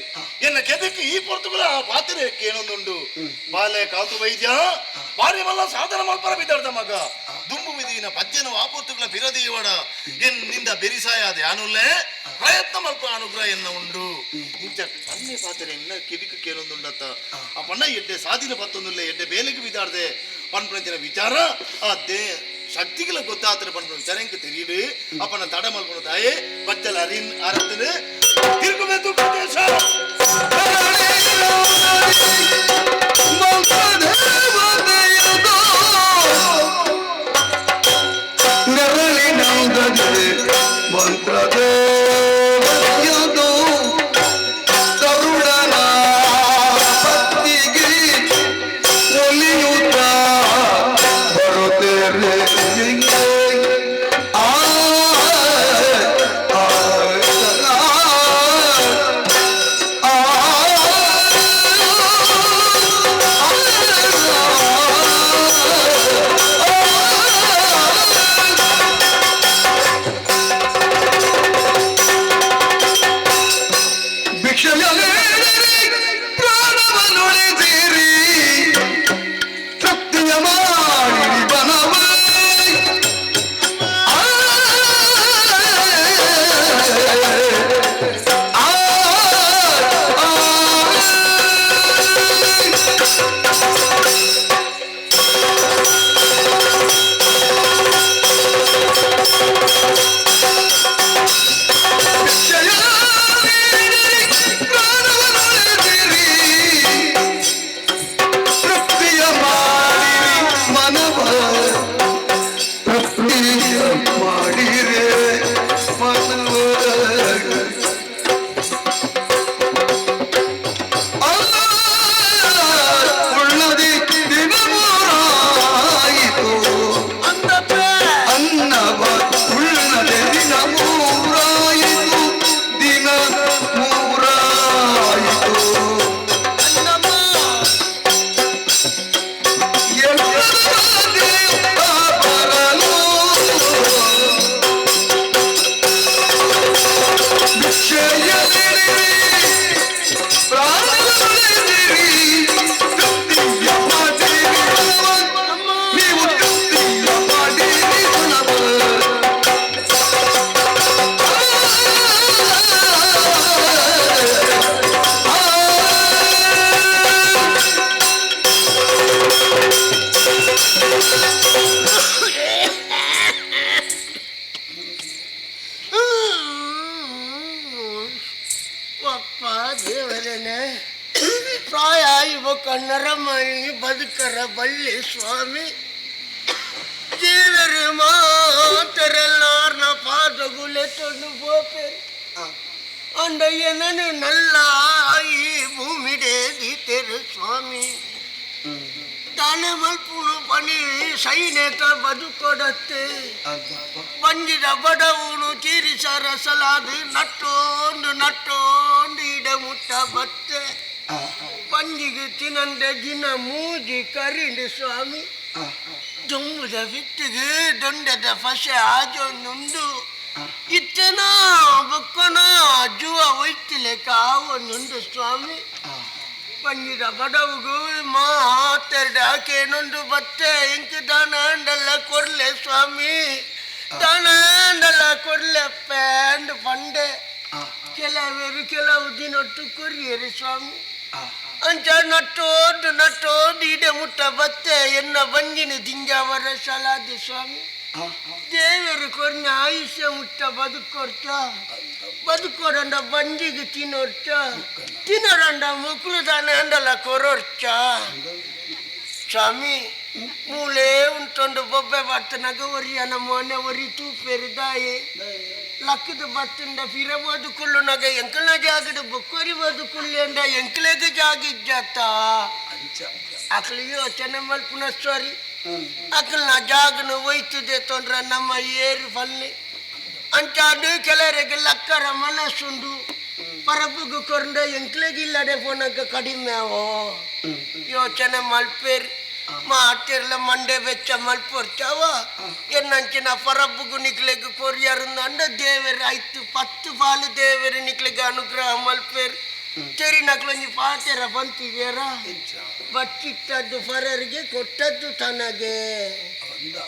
ಎನ್ನ ಕೆದಕ್ಕೆ ಈ ಪೊರ್ತುಗಳ ಆ ಪಾತ್ರೆ ಏನೊಂದುಂಡು. ಬಾಲೆ ಕಾತು ವೈದ್ಯ ಬಾರಿ ಮಲ್ಲ ಸಾಧನ ಮಲ್ಪರ ಬಿದ್ದಾಡ್ದ ಮಗ ದುಂಬು ವಿಧಿನ ಪದ್ಯನ ಆ ಪೊರ್ತುಗಳ ಬಿರದೀವಡ ಎನ್ನಿಂದ ಬೆರಿಸಾಯಾದ ಯಾನುಲ್ಲೆ ಪ್ರಯತ್ನ ಮಲ್ಪ ಅನುಗ್ರಹ ಎನ್ನ ಉಂಡು. ಇಂಚ ಪನ್ನೆ ಪಾತ್ರೆ ಎನ್ನ ಕಿವಿக்கு ಕೇಳೊಂದುಂಡತ್ತ ಆ ಪಣ್ಣ ಎಡ್ಡೆ ಸಾಧಿನ ಪತ್ತೊಂದುಲ್ಲೆ ಎಡ್ಡೆ ಬೇಲೆಗೆ ಬಿದ್ದಾಡ್ದೆ ಪನ್ಪಂಚಿನ ವಿಚಾರ ಆ they ಶಕ್ತಿಗಳ ಗೊತ್ತಾತ್ರ ಪನ್ಪನ ವಿಚಾರ ಎಂಕ್ தெரியுது. அப்ப நான் தட மல்பன தாயே பச்சல் அரின் அறத்துன்னு திருக்குமே தூக்க ನೆರಳಿನೌದದೆ ಮಂತ್ರದೇವತೆಯದು ತರುಣನ ಪತ್ತಿಗೆ ಒಲಿಯುತ್ತ ಬರುತ್ತೇರೆ. ಆ ಆ, ಆ, ಭಿಕ್ಷೆಯ ಪ್ರಾಣವನ್ನುಳಿಸಿರಿ ತೃಪ್ತಿಯ ಮಾಡಿರಿ ಬನವ. ಆ, ಆ, ಆ, ತೃಪ್ತಿಯ ಮಾಡಿರಿ ಮನವ, ತೃಪ್ತಿಯ ಮಾಡಿರೆ ಮನವ. ಉಳ್ಳದಿ ದಿನ ಮೂರಾಯಿತು ಅನ್ನವ, ಉಳ್ಳದೆ ದಿನ ಮೂರಾಯಿತು, ದಿನ ಮೂರಾಯಿತು. ಬರಲು ಭಿಕ್ಷೆಯ ಪ್ರಾಣವನ್ನುಳಿಸಿರಿ, ತೃಪ್ತಿಯ ಮಾಡಿರಿ ಮನವ. ನೀವು ತೃಪ್ತಿಯ ಮಾಡಿರಿ ಮನವ. ಬೊಕ್ಕ ನರಮಣಿ ಬದುಕರ ಬಳ್ಳಿ ಸ್ವಾಮಿ ದೇವರು ಮಾತರೆಲ್ಲಾರ್ನ ಪಾದಗುಲೆ ತೊಂದು ಪೋಪೆರ್ ಅಂಡಯ್ಯನನು ನಲ್ಲ ಈ ಭೂಮಿಡೆ ದೀತೆರು ಸ್ವಾಮಿ ತಾನೆ ಮಲ್ಪುನು ಪನಿ ಸೈನೇತ ಬದುಕೊಡತ್ತೆ ಬಂಜಿದ ಬಡವುನು ತೀರಿಸ ರಸಲಾದು ನಟ್ಟೋಂದು ನಟ್ಟೋಂದು ಇಡ ಮುಟ್ಟ ಬತ್ತೆ ಪಂಜಿಗೆ ತಿನಂದೆ ದಿನ ಮೂಜಿ ಕರಿಂಡು ಸ್ವಾಮಿ ದುಂಬುದ ಬಿತ್ತಿಗೆ ದೊಂಡದ ಫಸೆ ಆಜೊಂದುಂಡು ಇತ್ತನ ಬೊಕ್ಕನ ಜುವ ಒಯ್ತಿಲೆ ಕಾವೊಂದುಂಡು ಸ್ವಾಮಿ ಪಂಜಿದ ಬಡವುಗು ಮಾತೆರಡು ಆಕೇನೊಂದು ಬತ್ತೆ ಇಂಕ್ ದಾನ ಅಂಡಲ್ಲ ಕೊರ್ಲೆ ಸ್ವಾಮಿ ದಾನ ಅಂಡಲ್ಲ ಕೊರ್ಲೆ ಪ್ಯಾಂಡ್ ಪಂಡೆ ಕೆಲವರು ಕೆಲವು ದಿನೊಟ್ಟು ಕೊರಿಯರು ಸ್ವಾಮಿ ಅಂಚ ನಟ್ಟೋದು ನಟ್ಟೋದು ಇಡೆ ಮುಟ್ಟ ಬತ್ತೆ ಎನ್ನ ಬಂಜಿನ ದಿಂಜಾವರ ಸಲಾದಿ ಸ್ವಾಮಿ ದೇವರು ಕೊರ್ನ ಆಯುಷ್ಯ ಮುಟ್ಟ ಬದುಕೊರ್ತ ಬದುಕೊರಂಡ ಬಂಜಿಗೆ ತಿನ್ನೋರ್ಚ ತಿನ್ನೋರಂಡ ಮುಕ್ಳು ತಾನೆ ಅಂಡಲ ಕೊರೋರ್ಚ ಸ್ವಾಮಿ ಮೂಲೆ ಉಂಟೊಂದು ಬೊಬ್ಬೆ ಬರ್ತನಾಗ ಒರಿಯನ ಮೋನೆ ಒರಿ ತೂಪೆರು ದಾಯೆ ಲಕ್ಕದ ಬತ್ತಂಡ ಫಿರಬೋದು ಕುಳ್ಳುನಾಗ ಎಂಕಲ್ನ ಜಾಗದ ಬೊಕ್ಕೊರಿ ಬೋದು ಕುಳ್ಳೆಂಡ ಎಂಕಲೆಗ ಜಾಗ ಇಜ್ಜಾತ ಅಕ್ಲು ಯೋಚನೆ ಮಲ್ಪುನ ಸಾರಿ ಅಕ್ಲ್ನ ಜಾಗನ ಒಯ್ತದೆ ತೊಂದ್ರ ನಮ್ಮ ಏರು ಫಲ್ಲೆ ಅಂಚಾಡು ಕೆಲವರಿಗೆ ಲಕ್ಕರ ಮನಸ್ಸುಂಡು ಪರಬುಗು ಕೊರಂಡ ಎಂಕ್ಲೆಗಿಲ್ಲಡೆ ಪೋನಕ ಕಡಿಮೆ ಅವೋ ಯೋಚನೆ ಮಲ್ಪೇರ್ ಮಾತಿರ್ಲ ಮಂಡೆ ಬೆಚ್ಚ ಮಲ್ಪೊರ್ಚಾವ ಎನ್ನಂಚಿನ ಪರಬ್ಬುಗು ನಿಕ್ಲೆಗ್ ಕೊರಿಯರು ಅಂಡ ದೇವರು ಆಯ್ತು ಪತ್ತು ಪಾಲು ದೇವರು ನಿಕ್ಲೆಗ್ ಅನುಗ್ರಹ ಮಲ್ಪೇರ್ ತೆರಿ ನಕ್ಲೊಂಜಿ ಪಾತೆರ ಬಂತಿದ್ಯಾರ ಬಚ್ಚಿಟ್ಟದ್ದು ಫರರಿಗೆ ಕೊಟ್ಟದ್ದು ತನಗೆ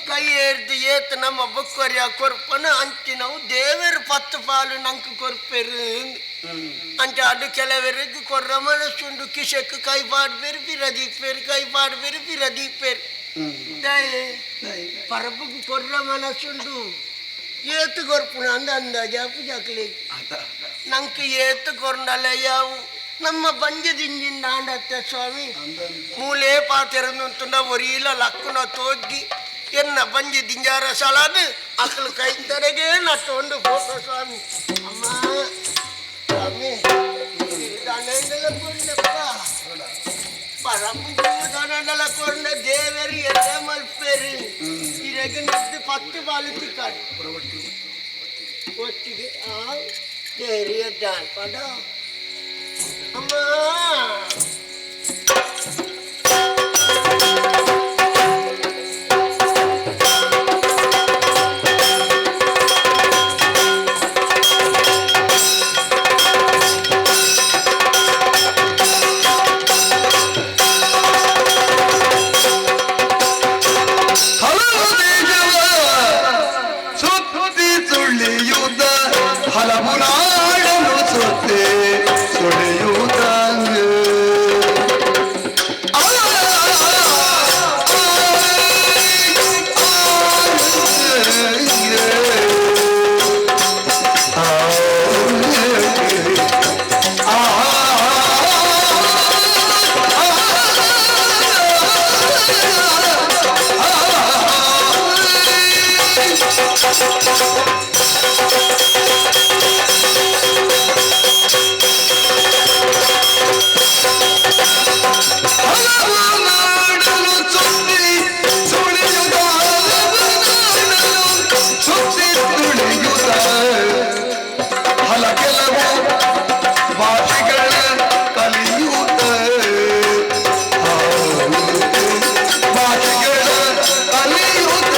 ಕೈ ಏರ್ದು ಏತ್ ನಮ್ಮ ಬೊಕ್ಕರಿಯ ಕೊರ್ಪನ ಅಂಚಿನವು ದೇವರು ಪತ್ತು ಪಾಲು ನಂಗೆ ಕೊರ್ಪೆರು ಅಂಚ ಅದು ಕೆಲವರಿಗೆ ಕೊರ್ರ ಮನಸ್ಸುಂಡು ಕಿಶಕ್ಕೆ ಕೈ ಪಾಡ್ಬೇರು ಬಿರದೀಪೇರು ಕೈ ಪಾಡ್ಬೇರು ಬಿರದೀಪೇರು ದಯೆ ಪರಬುಗ್ ಕೊರ್ರ ಮನಸ್ಸುಂಡು ಏತು ಕೊರ್ಪುಣ ಅಂದ ಅಂದಾಜ ಪೂಜಾಕ್ಲಿ ನಂಗೆ ಏತು ಕೊರ್ಂಡಲ್ಲ ಯಾವು ನಮ್ಮ ಬಂಜದಿಂಜಿಂದ ಆಂಡತ್ತ ಸ್ವಾಮಿ ಮೂಲೆ ಪಾತೆರನುಂತುಂಡ ಒರಿಲ ಲಕ್ಕುನ ತೋಜ್ಜಿ ಎನ್ನ ಬಂಜಿ ದಿಂಜಾರ ಸಲಾದು ಅಕ್ಲು ಕೈ ತಡೆಗೆ ನಟ್ಟೊಂಡು ಫೋಟೋ ಸ್ವಾಮಿ ಅಮ್ಮ ಸ್ವಾಮಿ ದಾನಂಡಲ ಕೊಡ್ಲಪ್ಪ ಪರம்பು ದಾನಂಡಲ ಕೊಡ್ಲ ದೇವರು ಎಡ್ಡೆ ಮಲ್ಪೇರು ಇರಗ ನದ್ದು ಪತ್ತು ಬಾಲು ತಿಕ್ಕಾಡು ಒಟ್ಟಿಗೆ ಆ ದೇವರು ಎಡ್ಡೆ ಪಡ ಅಮ್ಮ ಹಲವು ದೇಶವ ಸುತ್ತಿ ಸುಳ್ಳಿಯುತ್ತ ಹಲವು ನಾಡನು ಸುತ್ತಿ ಸುಳಿಯುತ್ತ ಹಲವು ನಾಡನು ಸುತ್ತಿ ಸುಳಿಯುತ್ತ ಹಲವು ನಾಡನು ಸುತ್ತಿ ತುಳಿಯುತ್ತ ಹಲ ಕೆಲವು ಭಾಷೆಗಳ ಕಲಿಯುತ್ತ ಭಾಷೆಗಳ ಕಲಿಯುತ್ತ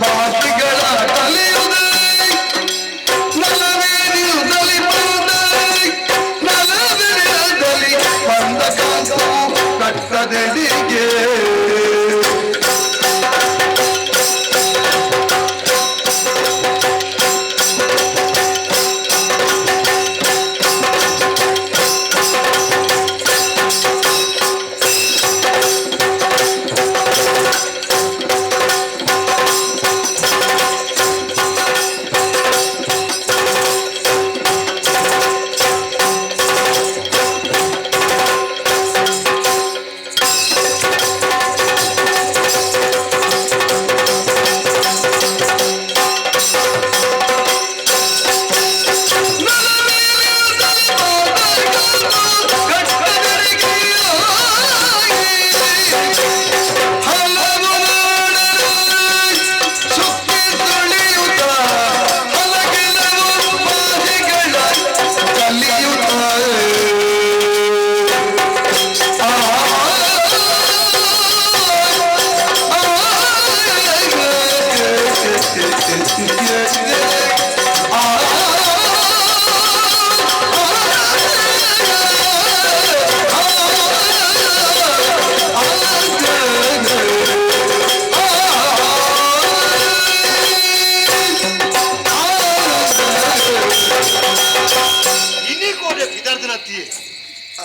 ಭಾಷೆಗಳ ಕಲಿಯುವುದೇ ನಲವೇರಿಯುವುದಲಿ ಬಂದ ನಲವೇರಿಯುವುದಲಿ ಬಂದ ಕಾಂತು ಕಟ್ಟದೆಡಿಗೆ.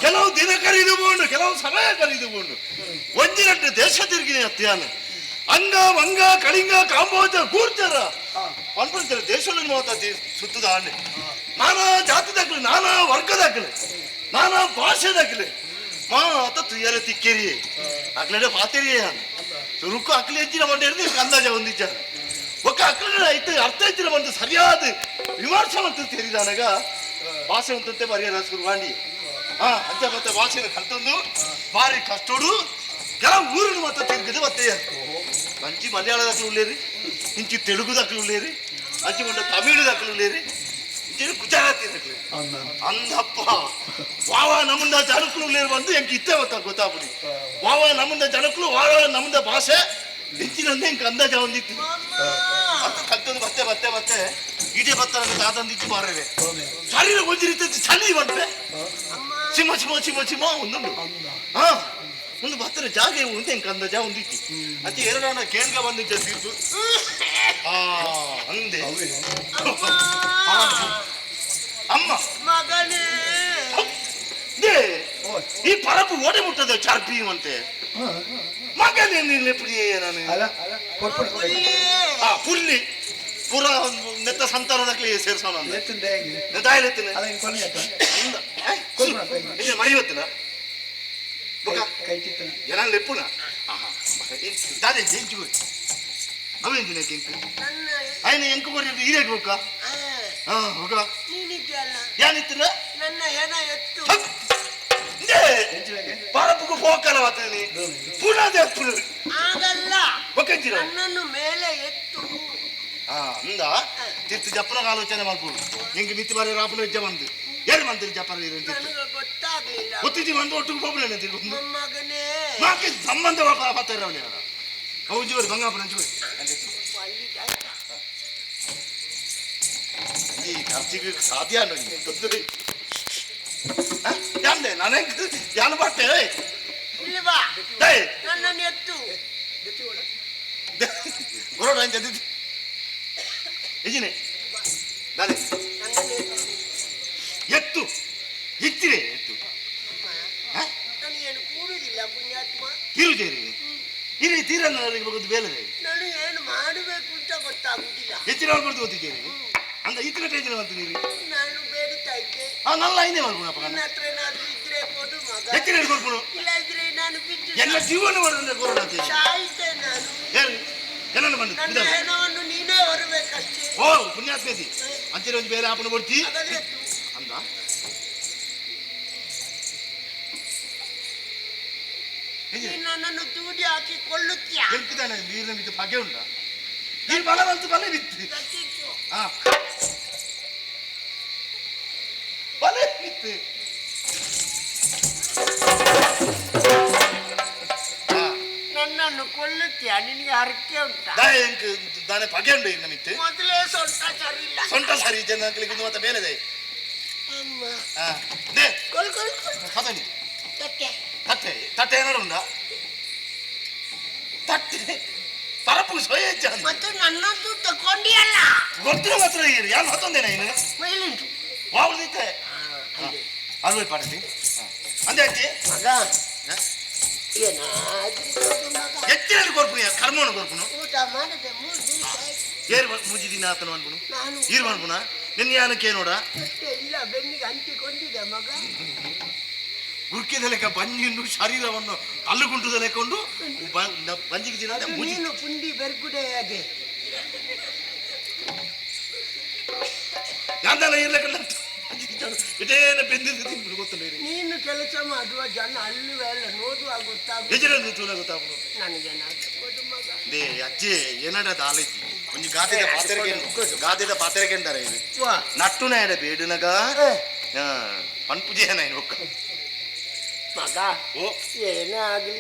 ಕೆಲವು ದಿನ ಕರೀದುಕೊಂಡು ಕೆಲವು ಸಮಯ ಕರೀದುಕೊಂಡು ಒಂಜಿನಟ್ಟು ದೇಶ ತಿರುಗಿನ ಅತ್ತಿಯಾನ ಅಂಗ ಮಂಗ ಕಳಿಂಗ ಕಾಂಬೋಜ ಗೂರ್ಜರ ಪನ್ಪಂಚರ ದೇಶದಲ್ಲಿ ಮಾತಾಡಿ ಸುತ್ತದ ಆನೆ ನಾನಾ ಜಾತಿ ದಾಖಲೆ, ನಾನಾ ವರ್ಗ ದಾಖಲೆ, ನಾನಾ ಭಾಷೆ ದಾಖಲೆ ಮಾತ ತುಯ್ಯರ ತಿಕ್ಕೇರಿ ಅಕ್ಲಡೆ ಪಾತೆರಿಯೇ ಚುರುಕು ಅಕ್ಲೆ ಹೆಚ್ಚಿನ ಮಂಡೆ ಹಿಡಿದು ಅಂದಾಜ ಹೊಂದಿದ್ದ ಒಕ್ಕ ಅಕ್ಲಡೆ ಐತೆ ಅರ್ಥ ಹೆಚ್ಚಿನ ಬಂದು ಸರಿಯಾದ ವಿಮರ್ಶೆ ಅಂತ ತೆರಿದಾನಾಗ ಭಾಷೆ ಅಂತಂತೆ ಬರೆಯರ ಶುರುವಾಂಡಿ. ಹಾ ಅಂತ ಮತ್ತೆ ಭಾಷೆನ ಕಲ್ತಂದು ಭಾರಿ ಕಷ್ಟೋಡು ಕೆಲವು ಊರಿನ ಮತ್ತೆ ತಿರುಗಿದೆ ಮತ್ತೆ ಮಂಚಿ ಮಲಯಾಳ ದಾಖಲು ಉಳ್ಳೇರಿ, ಇಂಚಿ ತೆಲುಗು ದಾಖಲು ಉಳ್ಳೇರಿ, ಅಂಚಿ ಮಂಡ ತಮಿಳು ದಾಖಲು ಉಳ್ಳೇರಿ, ಇಂಚಿ ಗುಜರಾತಿ ದಾಖಲು ಅಂದಪ್ಪ ವಾವ ನಮ್ಮಂದ ಜನಕ್ಕಳು ಉಳ್ಳೇರಿ ಬಂದು ಎಂಕ್ ಇತ್ತೆ ಗೊತ್ತಾ ಗೊತ್ತಾಪುಡಿ ವಾವ ನಮ್ಮಂದ ಜನಕ್ಕಳು ವಾವ ನಮ್ಮಂದ ಭಾಷೆ ಇಂಚಿನಂದೆ ಎಂಕ್ ಅಂದಾಜ ಒಂದಿತ್ತು ಅಂತ ಕಲ್ತಂದು ಮತ್ತೆ ಮತ್ತೆ ಮತ್ತೆ ಇಡೀ ಬತ್ತ ತಾತಂದಿತ್ತು ಮಾರವೆ ಶರೀರ ಒಂಜಿರಿತ ಚಳಿ ಬಂತೆ ಚಿಮ್ಮ ಚಿಮ್ಮ ಚಿಮ್ಮ ಚಿಮ್ಮ ಒಂದುಂಡು. ಹಾ ಒಂದು ಬತ್ತರ ಜಾಗ ಉಂಟು ಎಂಕ್ ಅಂದಾಜ ಒಂದಿತ್ತು ಅತಿ ಎರಡಾಣ ಕೇಳ್ಗ ಬಂದಿದ್ದ ತೀರ್ಪು. ಆ ಅಂದೆ ಅಮ್ಮ ಮಗನೇ ಈ ಪರಪು ಓಡೆ ಮುಟ್ಟದ ಚಾರ್ಪಿ ಅಂತೆ ಮಗನೇ ಎಪ್ಪಡಿ ನಾನು ಆ ಪುಲ್ಲಿ ಪೂರ ನೆತ್ತ ಸಂತಾನದಾಗಲಿ ಸೇರ್ಸೋಣ ದಾಯಲೆತ್ತಿನ ಮರಿವತ್ತಿನ ಜನ ಲೆಪ್ಪುನ ದಾದೆ ಜೆಂಚು ಅವೇಂಜಿನ ಕೆಂಕು ಆಯ್ನ ಎಂಕು ಕೊರಿ ಈರೇಟ್ ಬೊಕ್ಕ ಹಾ ಹೋಗ ಯಾನಿತ್ತಿನ ನನ್ನ ಹೆಣ ಎತ್ತು ಪರಪುಗು ಪೋಕಲ ವಾತನಿ ಪುನಃ ದೆಪ್ಪುನು ಆಗಲ್ಲ ಬೊಕ್ಕಂಚಿನ ನನ್ನನ್ನು ಮೇಲೆ ಎತ್ತು. ಹಾ ಅಂದ ತಿರ್ತು ಜಪ್ಪನ ಆಲೋಚನೆ ಮಾಡ್ಬೋದು ನಿಂಗೆ ನಿತ್ಯ ಬಾರಿ ರಾಪನ ಹೆಜ್ಜೆ ಬಂದು ಏನು ಬಂದಿರಿ ಜಪ್ಪನ ನನಗೆ ಗೊತ್ತಾಗ್ಲಿಲ್ಲ ಗೊತ್ತಿದ್ದಿ ಬಂದು ಒಟ್ಟಿಗೆ ಹೋಗ್ಬಿಡ ತಿರ್ಗೊಂದು ಮೊಮ್ಮಗನೇ ಮಾಕೆ ಸಂಬಂಧ ಬರ್ತಾರೆ ಅವನೇ ಹೌದು ಬಂಗಾಪುರ ಹಂಚು ಈ ಖರ್ಚಿಗೆ ಸಾಧ್ಯ ಅನ್ನೋ ತೊಂದರೆ ಯಾಂದೆ ನಾನೇ ಯಾನು ಬಟ್ಟೆ ಇಲ್ಲಿ ಬಾ ನನ್ನನ್ನು ಎತ್ತು ಬರೋಣ ಅಂತ ಇಜಿನೆ ನಾನೇ ಎತ್ತು ಇತ್ತಿರೆ ಎತ್ತು ನಾನು ಕೂಡುದಿಲ್ಲ ಪುಣ್ಯಾತ್ಮ ತೀರು ಜೇರಿ ಇಲ್ಲಿ ತೀರನ್ನು ನನಗೆ ಬಗ್ಗೆ ಬೇಲೆ ನಾನು ಏನು ಮಾಡಬೇಕು ಅಂತ ಗೊತ್ತಾಗುದಿಲ್ಲ ಹೆಚ್ಚಿನ ಬರ್ದು ಗೊತ್ತಿದ್ದೇನೆ ಅಂತ ಇತ್ತಿನ ಟೇಜಿನ ಅಂತ ನೀರು ನಾನು ಬೇಡುತ್ತಾ ಇದ್ದೆ ಆ ನಲ್ಲ ಐನೇ ಮಾಡ್ಕೊಳಪ್ಪ ನನ್ನ ಹತ್ರ ಏನಾದ್ರೂ ಇದ್ರೆ ಕೊಡು ಮಗ ಹೆಚ್ಚಿನ ಹೇಳ್ಕೊಡ್ಕೊಡು ಇಲ್ಲ ಇದ್ರೆ ನಾನು ಬಿದ್ದು ಎಲ್ಲ ಜೀವನ ಮಾಡಿದ್ರೆ ಕೊರೋನಾ ಅಂತ ಸಾಯ್ತೆ ನಾನು ಏನು ಏನನ್ನು ಬಂದು ನನ್ನ ಹೆಣವನ್ನು ನೀನೇ ಹೊರಬೇಕಷ್ಟೇ ಓ ಪುಣ್ಯಾತ್ಮೇತಿ ಅಂಚಿನ ಒಂದು ಬೇರೆ ಆಪಣ ಕೊಡ್ತಿ ಅಂದ ನೀನು ನನ್ನನ್ನು ದೂಡಿ ಹಾಕಿ ಕೊಳ್ಳುತ್ತೀಯ ಎಂಕಿದಾನೆ ನೀರಿನ ಮಿತ್ತು ಪಗೆ ಉಂಟ ನೀರು ಬಲ ಬಂತು ಬಲ ಬಿತ್ತು ಹಾ ಬಲ ಬಿತ್ತು ನನ್ನನ್ನು ಏನನ್ನು ಕೊಲ್ಲುತ್ತೀಯ ನಿನಗೆ ಹರಕೆ ಉಂಟಾ ದಾನೆ ಪಗೆ ಉಂಡು ಇನ್ನ ಮಿತ್ತು ಮೊದಲೇ ಸೊಂಟ ಸರಿ ಇಲ್ಲ ಸೊಂಟ ಸರಿ ಜನ ಮತ್ತೆ ಬೇಲೆದೆ ಅಮ್ಮ they ಕೊಲ್ ಕೊಲ್ ಕೊಲ್ ಹತನಿ ತಟ್ಟೆ ತಟ್ಟೆ ತಟ್ಟೆ ಏನಾರು ಉಂಡಾ ತಟ್ಟೆ ಪರಪು ಸೋಯಜ್ಜ ಮತ್ತೆ ನನ್ನದ್ದು ತಕೊಂಡಿಯಲ್ಲ ಗೊತ್ತಿರ ಮಾತ್ರ ಯಾರು ಹತ್ತೊಂದೇನ ಇನ್ನು ಮೈಲಿಂಟು ವಾವಳಿದ್ದೆ ಅಲ್ವೇ ಪಾಡತಿ ಅಂದೆ ಅಜ್ಜಿ ಮಗ ಏನಾದ್ರೂ ಕೊಡು ಮಗ ಎತ್ತಿನ ಕೊರ್ಪುನು ಕರ್ಮವನ್ನು ಕೊರ್ಪುನು ಊಟ ಮಾಡದೆ ಮೂರು ದಿವಸ ಆಯ್ತು. ಏರ್ ಮುಜಿ ದಿನ ಆತನ ಅನ್ಪುನು ನಾನು ಈರ್ ಅನ್ಪುನ ನಿನ್ನ ಯಾನಕ್ಕೆ ನೋಡ ಅಷ್ಟೇ ಇಲ್ಲ ಬೆನ್ನಿಗೆ ಅಂಟಿಕೊಂಡಿದೆ ಮಗ ಗುರ್ಕಿದ ಲೆಕ್ಕ ಬಂಜಿಂಡು ಶರೀರವನ್ನು ಕಲ್ಲುಗುಂಟದ ಲೆಕ್ಕ ಉಂಡು ಬಂಜಿಗೆ ದಿನ ಅದು ನೀನು ಪುಂಡಿ ಬೆರ್ಗುಡೆ ಹಾಗೆ ಯಾಂದಲ್ಲ ಇರ್ಲಕ್ಕ ಇದೇನ ಬೆಂದಿದ್ದು ತಿಂದು ಗೊತ್ತಿಲ್ಲ ಇರಿ. ನೀನು ಕೆಲಸ ಮಾಡುವ ಜನ ಅಲ್ಲುವೆ ಅಲ್ಲ ನೋಡುವ ಗೊತ್ತಾಗ ಎಜರನ್ನು ತೂಲ ಗೊತ್ತಾಗುನು ನನಗೇನಾದ್ರೂ ಕೊಡು ಮಗ they ಅಜ್ಜಿ ಏನಡ ದಾಲಿಜ್ಜಿ ಒಂಜಿ ಗಾದೆದ ಪಾತೆರಗೆ ಗಾದೆದ ಪಾತೆರಗೆ ಅಂತಾರೆ ಇದು ವಾ ನಟ್ಟುನ ಎಡ ಬೇಡುನಗ ಪನ್ಪುಜೇನ ಬೊಕ್ಕ ಮಗ ಓ ಏನೇ ಆಗ್ಲಿ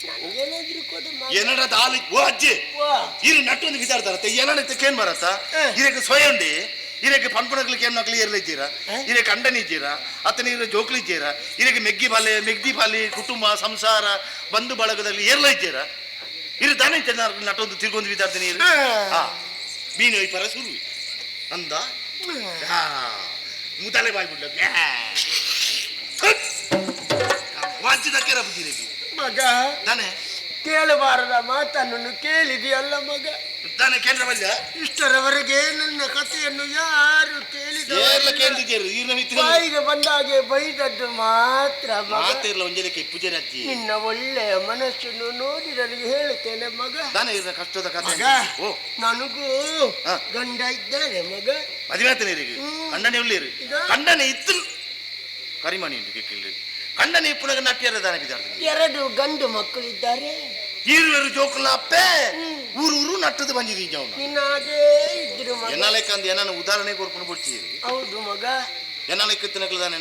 ನನಗೇನಾದ್ರೂ ಕೊಡು ಮಗ ಏನಡ ದಾಲಿ ಓ ಅಜ್ಜಿ ವಾ ಇರು ನಟ್ಟು ಒಂದು ವಿಚಾರ್ತಾರತ್ತೆ ಏನಡ ಕೇನ್ ಬರತ್ತ ಇರಕ್ಕೆ ಸೊಯಂಡಿ ಇರಕ್ಕೆ ಪನ್ಪುನಗ್ಲಿಕ್ಕೆ ಏನ್ ಇರ್ಲಿದ್ದೀರಾ ಇರಕ್ಕೆ ಅಂಡನಿದ್ದೀರಾ ಅತನ ಇರ ಜೋಕ್ಲಿದ್ದೀರಾ ಇರಕ್ಕೆ ಮೆಗ್ಗಿ ಬಾಲೆ ಮೆಗ್ದಿ ಬಾಲಿ ಕುಟುಂಬ ಸಂಸಾರ ಬಂಧು ಬಳಗದಲ್ಲಿ ಏರ್ಲ ಇದ್ದೀರಾ ಇರು ತಾನೇ ನಟೊಂದು ತಿರ್ಗೊಂದು ವಿಚಾರ್ತೀನಿ ಇರು ಹಾ ಮೀನು ಒಯ್ಪರ ಸುರು ಅಂದ ಹಾ ಮುತಾಲೆ ಬಾಯ್ ಬಿಡ್ಲ ವಾಂಚಿದಕ್ಕೆ ರಬುಜಿರಿಗೆ ಮಗ ತಾನೆ ಕೇಳಬಾರದ ಮಾತನ್ನು ಕೇಳಿದೆಯಲ್ಲ ಮಗ ತಾನೆ ಕೇಂದ್ರ ಬಲ್ಯ ಇಷ್ಟರವರೆಗೆ ನನ್ನ ಕಥೆಯನ್ನು ಯಾರು ಕೇಳಿದ ಏರ್ಲ ಕೇಳ್ತಿದ್ದೀರಿ ಈರ್ನ ಮಿತ್ರ ಬಾಯಿಗೆ ಬಂದಾಗೆ ಬೈದದ್ದು ಮಾತ್ರ ಮಗ ಮಾತಿರ್ಲ ಒಂಜಲಿಕ್ಕೆ ಪೂಜೆ ಅಜ್ಜಿ ನಿನ್ನ ಒಳ್ಳೆಯ ಮನಸ್ಸನ್ನು ನೋಡಿ ನನಗೆ ಹೇಳುತ್ತೇನೆ ಮಗ ತಾನೆ ಇರ್ನ ಕಷ್ಟದ ಕಥೆ ಮಗ ಓ ನನಗೂ ಗಂಡ ಇದ್ದಾನೆ ಮಗ ಮದುವೆ ಆತನೇ ಇರಿಗೆ ಕಂಡನೆ ಉಳ್ಳೀರು ಈಗ? ಕಂಡನೆ ಇತ್ತು ಕರಿಮಣಿ ಉಂಟು ಕೇಳಿರಿ ಕಂಡನೆ ಇಪ್ಪುನಗ ನಟ್ಟಿಯರ ದಾನೆ ಬಿದ್ದಾರ್ತೀನಿ ಎರಡು ಗಂಡು ಮಕ್ಕಳಿದ್ದಾರೆ ಈರುವೆರು ಜೋಕುಲ ಅಪ್ಪೆ ಊರು ಊರು ನಟ್ಟದು ಬಂದಿದ್ದೀನಿ ಅವನು ನಿನ್ನ ಹಾಗೇ ಇದ್ರು ಮಗ ಎನ್ನಾಲೆಕ್ಕ ಅಂದ್ ಏನಾನ ಉದಾಹರಣೆ ಕೊರ್ಕೊಂಡು ಬಿಡ್ತೀರಿ ಹೌದು ಮಗ ಎನ್ನಾಲೆಕ್ಕ ತಿನ್ನಕ್ಲ ದಾನೆ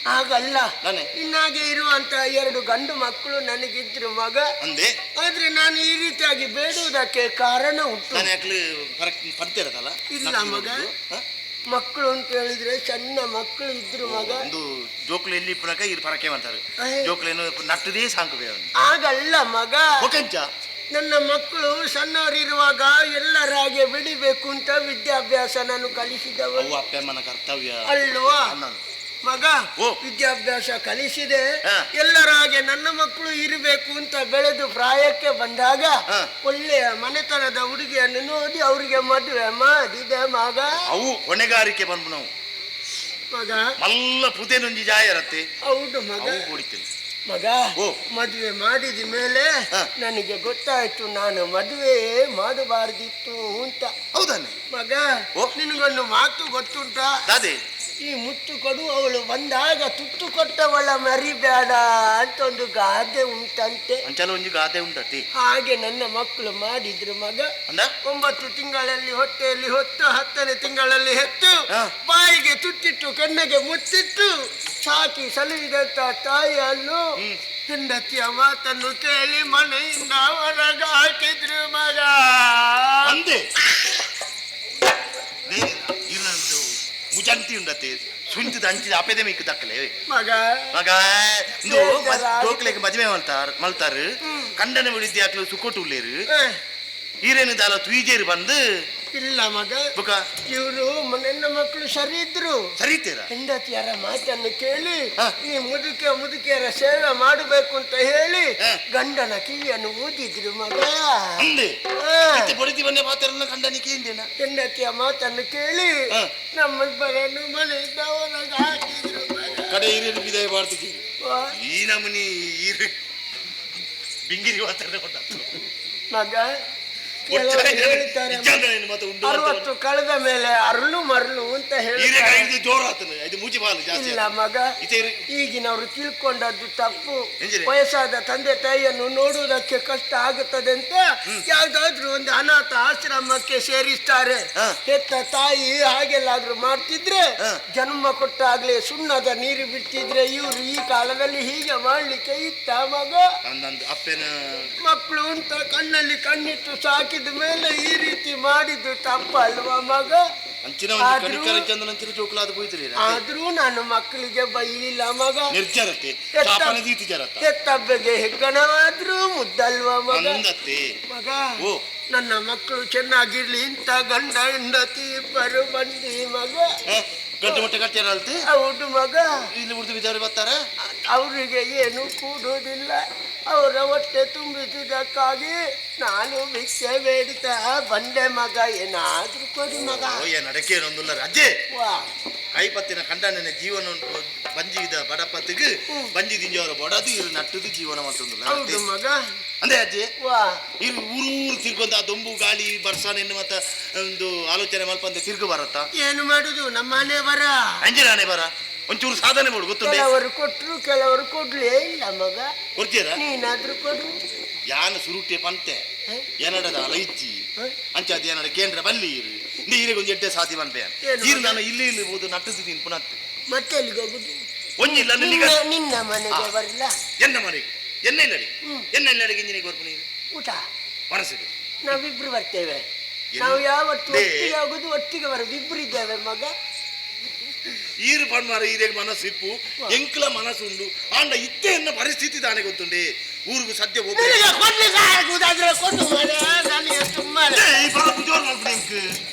ಹಾಗಲ್ಲ ನಾನೇ? ನಿನ್ನಾಗೆ ಇರುವಂತ ಎರಡು ಗಂಡು ಮಕ್ಕಳು ನನಗಿದ್ರು ಮಗ ಅಂದೆ ಆದ್ರೆ ನಾನು ಈ ರೀತಿಯಾಗಿ ಬೇಡುವುದಕ್ಕೆ ಕಾರಣ ಉಂಟು ನಾನು ಯಾಕ್ಲಿ ಫರಕ್ ಪಡ್ತಿರದಲ್ಲ ಇಲ್ಲ ಮಗ. ಮಕ್ಕಳು ಅಂತ ಹೇಳಿದ್ರೆ ಸಣ್ಣ ಮಕ್ಕಳು ಇದ್ರು ಮಗ ಒಂದು ಜೋಕುಲು ಎಲ್ಲಿ ಇಪ್ಪುನಕ ಇರು ಪರಕೆ ಮಾಡ್ತಾರೆ ಅಯ್ಯ. ಜೋಕುಲೇನು ನಟ್ಟದೇ ಸಾಂಕುವೆ ಅವನು ಹಾಗಲ್ಲ ಮಗ ಒಕೆಂಚ ನನ್ನ ಮಕ್ಕಳು ಸಣ್ಣವರಿರುವಾಗ ಎಲ್ಲರ ಹಾಗೆ ಬೆಳಿಬೇಕು ಅಂತ ವಿದ್ಯಾಭ್ಯಾಸ ನಾನು ಕಲಿಸಿದವನು ಅವು ಅಪ್ಪಮ್ಮನ ಕರ್ತವ್ಯ ಅಲ್ವಾ ಅನ್ನೋದು. ಮಗ ಓ. ವಿದ್ಯಾಭ್ಯಾಸ ಕಲಿಸಿದೆ ಹಾ. ಎಲ್ಲರ ಹಾಗೆ ನನ್ನ ಮಕ್ಕಳು ಇರಬೇಕು ಅಂತ ಬೆಳೆದು ಪ್ರಾಯಕ್ಕೆ ಬಂದಾಗ ಹಾ. ಒಳ್ಳೆಯ ಮನೆತನದ ಹುಡುಗಿಯನ್ನು ನೋಡಿ ಅವರಿಗೆ ಮದುವೆ ಮಾಡಿದೆ ಮಗ ಅವು ಹೊಣೆಗಾರಿಕೆ ಬಂದ್ವು ನಾವು ಮಗ ಮಲ್ಲ ಪುದೇನೊಂಜಿ ಜಾಯ ಇರತ್ತೆ ಹೌದು ಮಗ ಅವು ಹೊಡಿತೀನಿ ಮಗ ಓ. ಮದುವೆ ಮಾಡಿದ ಮೇಲೆ ಹಾ. ನನಗೆ ಗೊತ್ತಾಯ್ತು ನಾನು ಮದುವೆ ಮಾಡಬಾರ್ದಿತ್ತು ಅಂತ ಹೌದಾನೆ ಮಗ ಓ. ನಿನಗೊಂದು ಮಾತು ಗೊತ್ತುಂಟಾ ದಾದೆ ಈ ಮುತ್ತು ಕೊಡು ಅವಳು ಬಂದಾಗ ತುತ್ತು ಕೊಟ್ಟವಳ ಮರಿಬೇಡ ಅಂತ ಒಂದು ಗಾದೆ ಉಂಟಂತೆ ಅಂಚಲ ಒಂಜಿ ಗಾದೆ ಉಂಟತಿ ಹಾಗೆ ನನ್ನ ಮಕ್ಕಳು ಮಾಡಿದ್ರು ಮಗ ಅಂದ 9 ತಿಂಗಳಲ್ಲಿ ಹೊಟ್ಟೆಯಲ್ಲಿ ಹೊತ್ತು 10ನೇ ತಿಂಗಳಲ್ಲಿ ಹೆತ್ತು ಹಾ. ಬಾಯಿಗೆ ತುತ್ತಿಟ್ಟು ಕಣ್ಣಿಗೆ ಮುತ್ತಿಟ್ಟು ಸಾಕಿ ಸಲುಹಿದಂತ ತಾಯಿಯನ್ನು ಹೆಂಡತಿಯ ಮಾತನ್ನು ಕೇಳಿ ಮನೆಯಿಂದ ಹೊರಗೆ ಹಾಕಿದ್ರು ಮಗ ಅಂದೆ ಇರೊಂದು ಮುಜಂತಿ ಉಂಡತೆ ಸುಂಚದ ಅಂಚಿದ ಅಪೆದೆ ಮೇಕ್ ದಕ್ಕಲೆ ಮಗ ಮಗ ಇಂದು ಜೋಕ್ಲೆಗ್ ಮದುವೆ ಮಲ್ತಾರ್ ಮಲ್ತಾರು ಕಂಡನ ಬಿಡಿದ್ದಿ ಹಾಕ್ಲು ಸುಕೋಟು ಉಳ್ಳೇರು ಈರೇನು ದಾಲ ತುಯಿಜೇರು ಬಂದು ಇಲ್ಲ ಮಗ ಬುಕ ಇವರು ನನ್ನ ಮಕ್ಕಳು ಸರಿ ಇದ್ರು ಸರಿತೀರ ಹೆಂಡತಿಯರ ಮಾತನ್ನು ಕೇಳಿ ಈ ಮುದುಕ ಮುದುಕಿಯರ ಸೇವೆ ಮಾಡಬೇಕು ಅಂತ ಹೇಳಿ ಗಂಡನ ಕಿವಿಯನ್ನು ಊದಿದ್ರು ಮಗ ಅಂದೆ ಬಡಿತಿ ಬನ್ನೆ ಮಾತಾಡಲ್ಲ ಕಂಡನಿಗೆ ಏಂದೇನ ಹೆಂಡತಿಯ ಮಾತನ್ನು ಕೇಳಿ ನಮ್ಮಿಬ್ಬರನ್ನು ಮನೆಯಿಂದ ಹೊರಗೆ ಹಾಕಿದ್ರು ಮಗ. ಕಡೆ ಈರೇನು ಬಿದಾಯ ಮಾಡ್ತಿದ್ದೀರಿ ವಾ, ಈ ನಮನಿ ಈರು ಬಿಂಗಿರಿ ಮಾತಾಡ ಮಗ ಹೇಳ್ತಾರೆ 60 ಕಳೆದ ಮೇಲೆ ಅರಳು ಮರಳು ಅಂತ ಹೇಳ್ತಾರೆ. ಇಲ್ಲ ಮಗ, ಈಗಿನವರು ತಿಳ್ಕೊಂಡದ್ದು ತಪ್ಪು. ವಯಸ್ಸಾದ ತಂದೆ ತಾಯಿಯನ್ನು ನೋಡುವುದಕ್ಕೆ ಕಷ್ಟ ಆಗುತ್ತದೆ ಅಂತ ಯಾವ್ದಾದ್ರು ಒಂದು ಅನಾಥ ಆಶ್ರಮಕ್ಕೆ ಸೇರಿಸ್ತಾರೆ. ಹೆತ್ತ ತಾಯಿ ಹಾಗೆಲ್ಲಾದ್ರೂ ಮಾಡ್ತಿದ್ರೆ, ಜನ್ಮ ಕೊಟ್ಟಾಗ್ಲೇ ಸುಣ್ಣದ ನೀರು ಬಿಡ್ತಿದ್ರೆ ಇವರು ಈ ಕಾಲದಲ್ಲಿ ಹೀಗೆ ಮಾಡ್ಲಿಕ್ಕೆ ಇತ್ತ ಮಗ? ಮಕ್ಕಳು ಅಂತ ಕಣ್ಣಲ್ಲಿ ಕಣ್ಣಿಟ್ಟು ಸಾಕಿದ ಮೇಲೆ ಈ ರೀತಿ ಮಾಡಿದ್ದು ತಪ್ಪಲ್ವಾ ಮಗ? ಆದ್ರೂ ನಾನು ಮಕ್ಕಳಿಗೆ ಬೈಲಿಲ್ಲ ಮಗ. ಹೆತ್ತಬ್ಬೆಗೆ ಹೆಗ್ಗಣವಾದ್ರೂ ಮುದ್ದಲ್ವಾ ಮಗ? ಮಗ, ನನ್ನ ಮಕ್ಕಳು ಚೆನ್ನಾಗಿರ್ಲಿ ಇಂತ ಗಂಡ ಹೆಂಡತಿ ಇಬ್ಬರು ಬಂದಿ ಮಗ. ಹೌದು ಮಗ. ಅವರಿಗೆ ಏನು ಕೂಡುವುದಿಲ್ಲ. ಅವರ ಹೊಟ್ಟೆ ತುಂಬಿಸುವುದಕ್ಕಾಗಿ ನಾನು ಭಿಕ್ಷೆ ಬೇಡ್ತಾ ಬಂದೆ ಮಗ. ಏನಾದ್ರೂ ಕೊಡಿ ಮಗ. ಅಜ್ಜೆ ಕೈಪತ್ತಿನ ಕಂಡನ ಜೀವನ ಬಂಜಿದ ಬಡಪತ್ತಿಗೆ ಬಂಜಿ ದಿಂಜವರ ಬಡದು ಇರು ನಟ್ಟದು ಜೀವನ ಮಾಡ್ತಂದಿಲ್ಲ ಮಗ. ಅಂದೆ ಅಜ್ಜಿ, ಇರು ಊರೂರು ತಿರ್ಗೊಂತ ಆ ದೊಂಬು ಗಾಳಿ ಬರ್ಸಾನ ಮತ್ತ ಒಂದು ಆಲೋಚನೆ ಮಲ್ಪಂದೆ ತಿರ್ಗು ಬರತ್ತಾ? ಏನು ಮಾಡುದು, ನಮ್ಮ ಮನೆ ಬರ ಅಂಜಿನಾನೆ ಬರ ಒಂಚೂರು ಸಾಧನೆ ಮಾಡು ಗೊತ್ತುಂಟು. ಕೆಲವರು ಕೊಟ್ರು, ಕೆಲವರು ಕೊಡ್ಲೇ ಇಲ್ಲ ಮಗ. ಕೊಡ್ತೀರಾ? ನೀನಾದ್ರೂ ಕೊಡು. ಯಾನ ಸುರುಟೆ ಪಂತೆ ಏನಡದ ಅಲ ಇಜ್ಜಿ ಅಂಚಾದ ಏನಡ ಕೇಂದ್ರ ಬಲ್ಲಿ ಇರು ನೀರಿಗೆ ಒಂದು ಎಡ್ಡೆ ಸಾಧಿ ಪನ್ಪೆ ಇರು. ನಾನು ಇಲ್ಲಿ ಇಲ್ಲಿ ಹೋದು ನಟ್ಟಿದ್ದೀನಿ ಪುನಃ. ಮತ್ತೆ ಎಲ್ಲಿಗೆ ಹೋಗುದು? ಒಂಜಿಲ್ಲ ನಿನ್ನ ಮನೆಗೆ ಬರಲ್ಲ. ಎನ್ನ ಮನೆಗೆ? ಎನ್ನ ಇಲ್ಲಡಿ ಎನ್ನ ಇಲ್ಲಡಿಗೆ ಇಂಜಿನಿಗೆ ಬರ್ಪು ನೀರು ಊಟ ಮನಸ್ಸಿಗೆ ನಾವಿಬ್ರು ಬರ್ತೇವೆ. ನಾವು ಯಾವತ್ತು ಒಟ್ಟಿಗೆ ಹೋಗುದು, ಒಟ್ಟಿಗೆ ಬರುದು, ಇಬ್ರು ಇದ್ದೇವೆ ಮಗ. ಈರು ಪಣ್ಮಾರ ಈರೇಗ ಮನಸ್ಸು ಇಪ್ಪು ಎಂಕ್ಲ ಮನಸ್ಸು ಉಂಡು ಆಂಡ ಇತ್ತೆ ಎನ್ನ ಪರಿಸ್ಥಿತಿ ತಾನೇ ಗೊತ್ತುಂಡೆ. ಊರಿಗೂ ಸದ್ಯ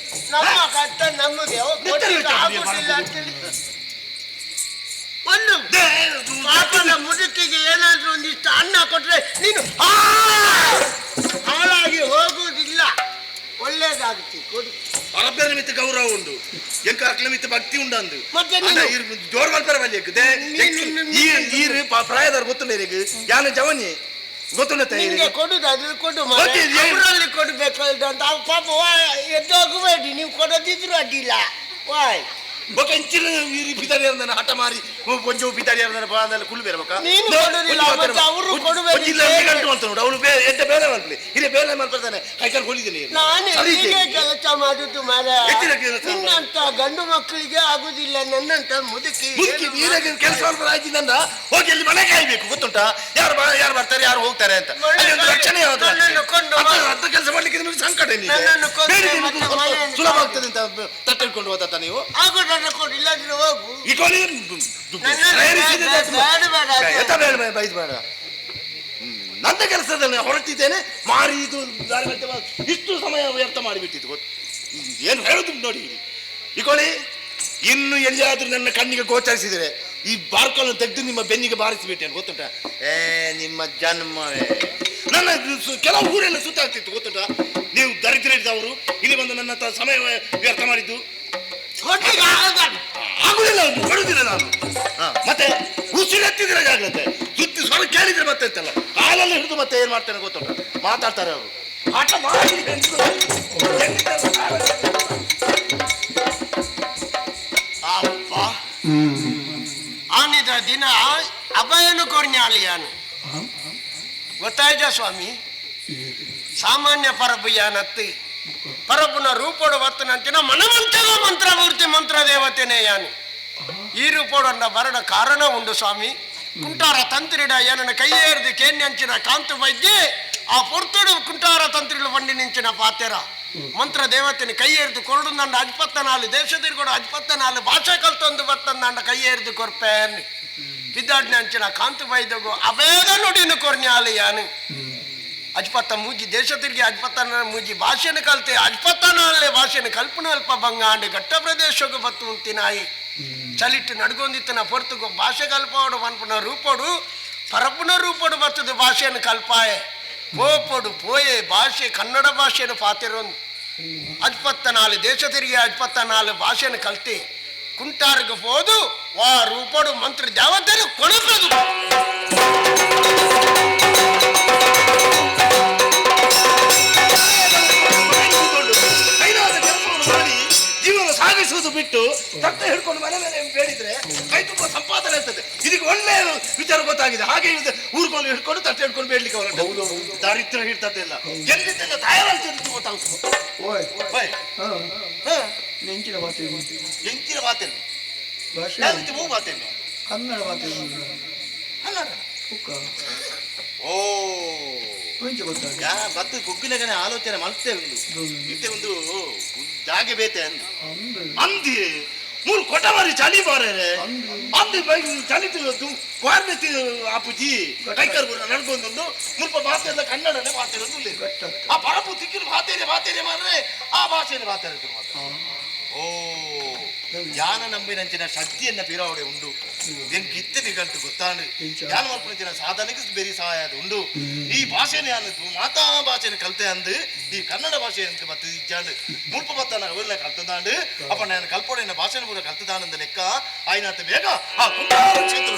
ಒಂದು ಪಾಪದ ಮುದುಕಿಗೆ ಏನಾದ್ರೂ ಒಂದಿಷ್ಟು ಅನ್ನ ಕೊಟ್ರೆ ನೀನು ಹಾಳಾಗಿ ಹೋಗುವುದಿಲ್ಲ, ಒಳ್ಳೇದಾಗುತ್ತೆ. ಕೊಡು. ಪರಬ್ಬರ ನಿಮಿತ್ತ ಗೌರವ ಉಂಡು, ಎಂಕ ಅಕ್ಲ ನಿಮಿತ್ತ ಭಕ್ತಿ ಉಂಡು ಅಂದು ಜೋರ್ ಮಲ್ಪರ ಈರು ಪ್ರಾಯದವ್ರು ಗೊತ್ತುಂಡ ಯಾನ ಜವನಿ ಗೊತ್ತುಂಡ ನಿಮಗೆ ಕೊಡುದಾದ್ರೆ ಕೊಡು, ಅವರಲ್ಲಿ ಕೊಡ್ಬೇಕಲ್ದ ಅಂತ ಪಾಪ ಎದ್ದೋಗಬೇಡಿ. ನೀವು ಕೊಡದಿದ್ರು ಅಡ್ಡಿಲ್ಲ. ವಾಯ್ ಬೊಕ ಇಂಚಿನ ಈರು ಪಿತಾರಿ ಹಠ ಮಾರಿ ಕೊಂಚ ಪಿತಾರಿ ಬಾಂದಲ್ಲ ಕುಳ್ಳು ಬೇರೆ ಬೊಕ ನೀನು ಕೊಡುದಿಲ್ಲ ಮತ್ತೆ ಅವರು ಕೊಡಬೇಕು ಗಂಟು ಅಂತ ನೋಡು. ಅವನು ಎಡ್ಡ ಬೇಲೆ ಮಾಡ್ಲಿ ಇಲ್ಲಿ ಬೇಲೆ ಮಾಡ್ತಾನೆ ಕೈಕಾಲು ಹೊಲಿದ್ದೀನಿ ನಾನು. ಹೀಗೆ ಕೆಲಸ ಮಾಡುದು ಮಾರ. ನಿನ್ನಂತ ಗಂಡು ಮಕ್ಕಳಿಗೆ ಆಗುದಿಲ್ಲ, ನನ್ನಂತ ಮುದುಕಿ ಮುದುಕಿ ಕೆಲಸ ಆಯ್ತಿದ್ದ ಹೋಗಿ ಅಲ್ಲಿ ಮನೆ ಕಾಯ್ಬೇಕು ಗೊತ್ತುಂಟಾ? ಯಾರು ಯಾರು ಬರ್ತಾರೆ ಯಾರು ಹೋಗ್ತಾರೆ ಅಂತ ರಕ್ಷಣೆ ಅರ್ಧ ಕೆಲಸ ಮಾಡ್ಲಿಕ್ಕೆ ನಿಮಗೆ ಸಂಕಟ ಸುಲಭ ಆಗ್ತದೆ ಅಂತ ತಟ್ಟೆಕೊಂಡು ಹೋದ ನೀವು ಇಲ್ಲಾಂದ್ರೆ ಹೋಗು. ನನ್ನ ಕೆಲಸದಲ್ಲಿ ಹೊರಟಿದ್ದೇನೆ ಮಾರಿ ಇದು ಇಷ್ಟು ಸಮಯ ವ್ಯರ್ಥ ಮಾಡಿಬಿಟ್ಟಿದ್ದು ಗೊತ್ತು. ಏನು ಹೇಳುದು ನೋಡಿ ಇಕೊಳ್ಳಿ. ಇನ್ನು ಎಲ್ಲಿಯಾದ್ರೂ ನನ್ನ ಕಣ್ಣಿಗೆ ಗೋಚರಿಸಿದರೆ ಈ ಬಾರ್ಕನ್ನು ತೆಗೆದು ನಿಮ್ಮ ಬೆನ್ನಿಗೆ ಬಾರಿಸಿಬಿಟ್ಟೇನು ಗೊತ್ತುಂಟ? ಏ ನಿಮ್ಮ ಜನ್ಮವೇ. ನನ್ನ ಕೆಲವು ಊರೆಲ್ಲ ಸುತ್ತಾಗ್ತಿತ್ತು ಗೊತ್ತುಂಟ? ನೀವು ದರಿದ್ರ ಇದ್ದವರು ಇಲ್ಲಿ ಬಂದು ನನ್ನ ಸಮಯ ವ್ಯರ್ಥ ಮಾಡಿದ್ದು ಆಗುದಿಲ್ಲ, ಕೊಡುದಿಲ್ಲ ನಾನು. ಮತ್ತೆ ಉಸಿರೆತ್ತಿದ್ರೆ ಜಾಗ್ರತೆ, ಸುತ್ತಿ ಸ್ವರ ಕೇಳಿದ್ರೆ ಮತ್ತೆ ಅಂತಲ್ಲ ಕಾಲಲ್ಲಿ ಹಿಡಿದು ಮತ್ತೆ ಏನ್ ಮಾಡ್ತೇನೆ ಗೊತ್ತುಂಟ? ಮಾತಾಡ್ತಾರೆ ಅವರು ಆಟ ಮಾಡಿ. ಆನಿದ ದಿನ ಅಭಯನು ಕೊರ್ನ್ಯಾಳಿಯಾನು ಗೊತ್ತಾಯ್ತ ಸ್ವಾಮಿ? ಸಾಮಾನ್ಯ ಪರಬು ಯಾನತ್ತಿ ಪರಬುನ ರೂಪೋಡು ಬತ್ತನಂತಿನ ಮನಮಂತದ ಮಂತ್ರಮೂರ್ತಿ ಮಂತ್ರ ದೇವತೆನೇ ಯಾನು. ಈ ರೂಪೋಡನ್ನ ಬರಡ ಕಾರಣ ಉಂಡು ಸ್ವಾಮಿ. ಕುಂಟಾರ ತಂತ್ರಿಡ ಏನನ ಕೈಯೇರಿದು ಕೇನ್ಯಂಚಿನ ಕಾಂತು ವೈದ್ಯೆ ಆ ಪೊರ್ತುಡು ಕುಂಟಾರ ತಂತ್ರಿಗಳು ಬಂಡಿ ನಿಂಚಿನ ಪಾತೆರ ಮಂತ್ರ ದೇವತೆನ ಕೈಯೇರಿದು ಕೊರಡು ನನ್ನ ಅಜ್ಪತ್ತನಾಲು ದೇಶ ತಿರುಗೋಡು ಅಜ್ಪತ್ತನಾಲು ಭಾಷೆ ಕಲ್ತೊಂದು ಬತ್ತಂದ ಕೈಯೇರಿದು ಕೊರ್ಪೇನ್ ಬಿದ್ದಾಡ್ನಂಚಿನ ಕಾಂತು ವೈದ್ಯಗು ಅವೇದ ನುಡಿನು ಕೊರ್ನ್ಯಾಲು ಯಾನು. ಅಜ್ಪತ್ತ ಮೂಜಿ ದೇಶ ತಿರುಗಿ ಅಜ್ಪತ್ತನ ಮೂಜಿ ಭಾಷೆನ ಕಲ್ತೆ ಅಜ್ಪತ್ತನಲ್ಲೇ ಭಾಷೆನ ಕಲ್ಪನ ಅಲ್ಪ ಬಂಗಾಂಡು ಘಟ್ಟ ಪ್ರದೇಶಕ್ಕೆ ಬತ್ತು ಉಂತಿನಾಯಿ ಚಲಿಟ್ಟು ನಡ್ಗೊಂದಿತ್ತನ ಪೊರ್ತುಗು ಭಾಷೆ ಕಲ್ಪೋಡು ಮನ್ಪುನ ರೂಪೋಡು ಪರಪುನ ರೂಪೋಡು ಬತ್ತದು ಭಾಷೆಯನ್ನು ಕಲ್ಪಾಯೆ ಪೋಪೋಡು ಪೋಯೆ ಭಾಷೆ ಕನ್ನಡ ಭಾಷೆಯನ್ನು ಪಾತಿರೊಂದು ಅಜ್ಪತ್ತನಾಲು ದೇಶ ತಿರುಗಿ ಅಜ್ಪತ್ತನಾಲು ಭಾಷೆಯನ್ನು ಕಲ್ತೆ ಕುಂಟಾರ್ಗೆ ಹೋದು ವಾ ರೂಪೋಡು ಮಂತ್ರ ದೇವತೆನು ಕೊಣಪದು. ಸಾಗಿಸುವುದು ಬಿಟ್ಟು ತಟ್ಟೆ ಹಿಡ್ಕೊಂಡು ಮನೆ ಮೇಲೆ ಬೇಡಿದ್ರೆ ಕೈ ತುಂಬ ಸಂಪಾದನೆ ಇರ್ತದೆ. ಇದಕ್ಕೆ ಒಳ್ಳೆ ವಿಚಾರ ಗೊತ್ತಾಗಿದೆ. ಹಾಗೆ ಊರ್ಕೊಂಡು ಹಿಡ್ಕೊಂಡು ತಟ್ಟೆ ಹಿಡ್ಕೊಂಡು ಬೇಡಲಿಕ್ಕೆ ಹೊರಟು ದಾರಿದ್ರ ಹಿಡ್ತದೆ ಎಲ್ಲ ಎಲ್ಲಿದ್ದೆಲ್ಲ ತಯಾರಾಗ್ತದೆ ಗೊತ್ತಾಗ್ತದೆ. ಎಂಚಿನ ಮಾತೇನು? ಎಂಚಿನ ಮಾತೇನು? ಮಾತೇನು? ಕನ್ನಡ ಮಾತೇನು? ಕನ್ನಡ ಓ ಮತ್ತು ಕುಗ್ಗಿನಗನೆ ಆಲೋಚನೆ ಮಾಡ್ತೇವೆ ಒಂದು ಇತ್ತೆ ಒಂದು ಜಾಗೆ ಬೇತೆ ಅಂದು ಅಂದಿ ಮೂರು ಕೊಟ್ಟಮಾರಿ ಚಳಿ ಬಾರೇನೆ ಅಂದಿ ಚಳಿ ಕ್ವಾರ್ನೆ ಆಪುಜಿ ಕೈಕರ್ ಬುರ ನಡ್ಕೊಂಡೊಂದು ಮುಲ್ಪ ಮಾತೆಲ್ಲ ಕನ್ನಡನೇ ಮಾತಾಡೋದು ಆ ಪರಪು ತಿಕ್ಕಿನ ಮಾತೇನೆ ಮಾತೇನೆ ಮಾರ್ರೆ ಆ ಭಾಷೆನೆ ಮಾತಾಡೋದು ಮಾತ್ರ. ಓ ಯಾನ ನಂಬಿನಂಚಿನ ಶಕ್ತಿಯನ್ನ ಪಿರಾವಡೆ ಉಂಡು ಎಂಕ್ ಇತ್ತೆ ನಿಗಂಟು ಗೊತ್ತಾಂಡು ಯಾನ ಮಲ್ಪನಂಚಿನ ಸಾಧನೆಗೆ ಬೇರೆ ಸಹಾಯ ಉಂಡು. ಈ ಭಾಷೆನೆ ಅನ್ನದು ಮಾತಾ ಭಾಷೆನ ಕಲ್ತೆ ಅಂದು ಈ ಕನ್ನಡ ಭಾಷೆ ಅಂತ ಮತ್ತೆ ಇಜ್ಜಾಂಡು ಮುಲ್ಪ ಬತ್ತನ ಅವೆಲ್ಲ ಕಲ್ತದಾಂಡು ಅಪ್ಪ ನಾನು ಕಲ್ಪೋಡೆನ ಭಾಷೆನ ಪೂರ ಕಲ್ತದಾನಂದ ಲೆಕ್ಕ ಆಯ್ನಾತ ಬೇಗ ಆ ಕುಂದಾರ ಕ್ಷೇತ್ರ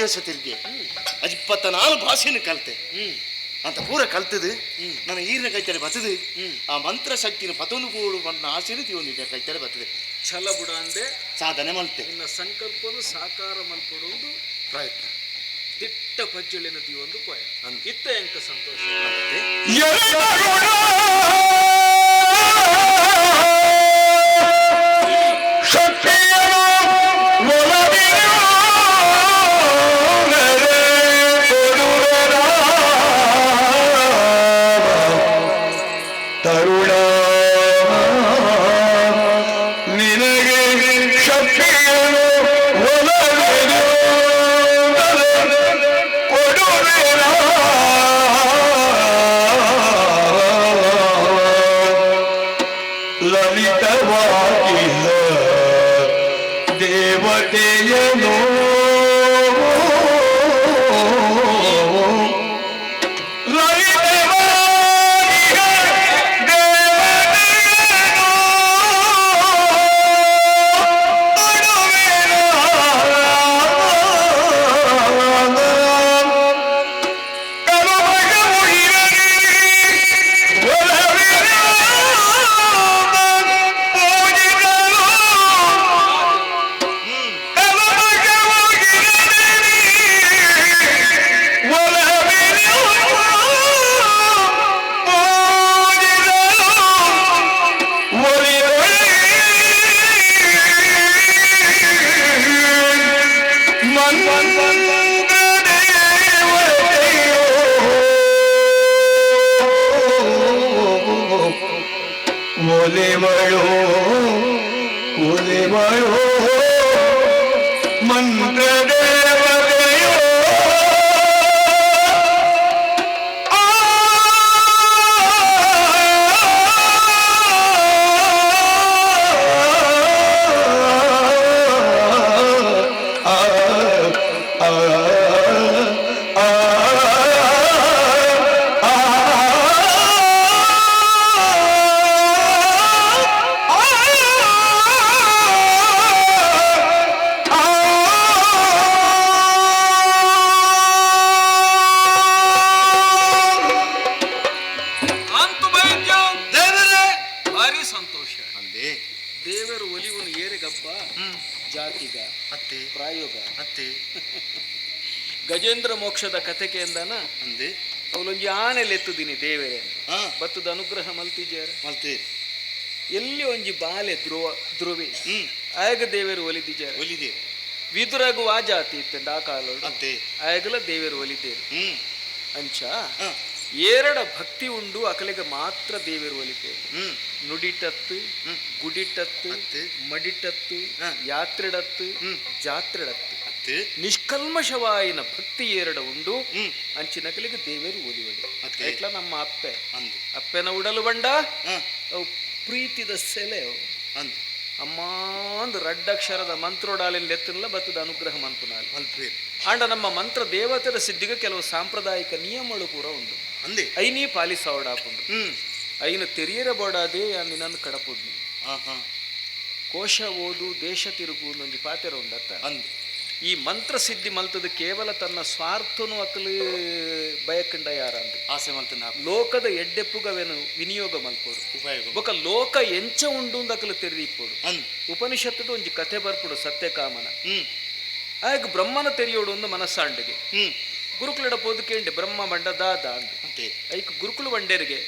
ದೇಶ ತಿರುಗಿ ಅಜ್ 24 ಭಾಷೆಯನ್ನು ಕಲಿತೆ ಅಂತ ಪೂರ ಕಲ್ತದು ನನ್ನ ಈರಿನ ಕೈತರೆ ಬರ್ತದೆ. ಆ ಮಂತ್ರ ಶಕ್ತಿನ ಪತೊಂದು ಕೂಡು ಬಣ್ಣ ಆಸೆನು ತೀವೊಂದು ಕೈತರೆ ಬರ್ತದೆ. ಛಲ ಬುಡ ಅಂದೆ ಸಾಧನೆ ಮಲ್ತೆ ನಿನ್ನ ಸಂಕಲ್ಪನು ಸಾಕಾರ ಮಲ್ಪಡೊಂದು ಪ್ರಯತ್ನ ದಿಟ್ಟ ಪಜ್ಜಳಿನ ದೀವೊಂದು ಪೋಯ ಇತ್ತ ಎಂಕ ಸಂತೋಷ. ತರುಣ ನಿನಗೆ ಶಕ್ತಿಯನ್ನು ಕೊಡುವೆನ ಲಲಿತವಾಗಿ ದೇವತೆಯನು ಒಲಿವಳು ಒಲಿವಳು ಮಂತ್ರದೇವತೆಯೋ ಆ ಭಾರಿ ಸಂತೋಷ. ಅಂದೇ ದೇವರು ಒಲಿವನು ಏರಿಗಪ್ಪ ಜಾತಿಗ ಅತ್ತೆ ಪ್ರಾಯೋಗ ಅತ್ತೆ ಗಜೇಂದ್ರ ಮೋಕ್ಷದ ಕಥೆಗೆ ಎಂದನ ಅಂದೆ ಅವಳೊಂಜಿ ಆನೆಲೆ ಎತ್ತುದೀನಿ ದೇವರೇ ಬತ್ತದ ಅನುಗ್ರಹ ಮಲ್ತಿಜಾರ ಮಲ್ತೇರಿ ಎಲ್ಲಿ ಒಂಜಿ ಬಾಲೆ ಧ್ರುವ ಧ್ರುವಿ ಆಯಗ ದೇವರು ಒಲಿದಿಜಾರ ಒಲಿದೆ ವಿದುರಗು ಆ ಜಾತಿ ಇತ್ತಂಡ ಆ ಕಾಲೋಡು ಅತ್ತೆ ಆಯಗಲ ದೇವರು ಒಲಿದೇರು ಅಂಚ ಏರಡ ಭಕ್ತಿ ಉಂಡು ಅಕಲಿಗೆ ಮಾತ್ರ ದೇವರು ಒಲಿತೇರು ನುಡಿಟತ್ತು ಗುಡಿಟತ್ತು ಮಡಿಟತ್ತು ಯಾತ್ರೆಡತ್ತು ಜಾತ್ರೆಡತ್ತು ನಿಷ್ಕಲ್ಮಶವಾಯಿನ ಭಕ್ತಿ ಏರಡ ಉಂಡು ಅಂಚಿನಕಲಿಗೆ ದೇವರು ಒಲಿವಡೆ ಎಟ್ಲ ನಮ್ಮ ಅಪ್ಪೆ ಅಪ್ಪೆನ ಉಡಲು ಬಂಡ ಅವು ಪ್ರೀತಿದ ಸೆಲೆ ಅವು ಅಮ್ಮಾಂದು ರಡ್ಡಕ್ಷರದ ಮಂತ್ರೋಡಾಲಿನ ಎತ್ತನಲ್ಲ ಬತ್ತದ ಅನುಗ್ರಹ ಮನ್ಪುನಾಲ್ ಆಂಡ ನಮ್ಮ ಮಂತ್ರ ದೇವತೆರ ಸಿದ್ಧಿಗೆ ಕೆಲವು ಸಾಂಪ್ರದಾಯಿಕ ನಿಯಮಗಳು ಪೂರ ಉಂಡು ಅಂದೆ ಐನಿ ಪಾಲಿಸವಡಾಪುಂಡು ಐನು ತೆರಿಯರ ಬೋಡಾದೆ ನಿನ್ನನ್ನು ಕಡಪುಡ್ನಿ ಕೋಶ ಓದು ದೇಶ ತಿರುಗು ಒಂಜಿ ಪಾತೆರ ಉಂಡತ್ತ ಈ ಮಂತ್ರ ಸಿದ್ಧಿ ಮಲ್ತದ ಕೇವಲ ತನ್ನ ಸ್ವಾರ್ಥನು ಅಕಲು ಬಯಕಂಡ ಯಾರಂದು ಆಸೆ ಮಲ್ತನ ಲೋಕದ ಎಡ್ಡೆಪ್ಪುಗವೇನು ವಿನಿಯೋಗ ಮಲ್ಪೋಡು ಬೊಕ ಲೋಕ ಎಂಚ ಉಂಡು ಅಕಲು ತೆರಿದಿಪ್ಪೋಡು ಉಪನಿಷತ್ತದ ಒಂಜಿ ಕಥೆ ಬರ್ಪುಡು ಸತ್ಯಕಾಮನ ಆಗ ಬ್ರಹ್ಮನ ತೆರಿಯೋಡು ಒಂದು ಮನಸ್ಸಾಂಡಿಗೆ ಗುರುಕುಲಡ ಪೋದುಕೇಂಡೆ ಬ್ರಹ್ಮ ಮಂಡ ದಾದ ಅಂದು ಐಕ್ ಗುರುಕುಲು ಬಂಡೇರಿಗೆ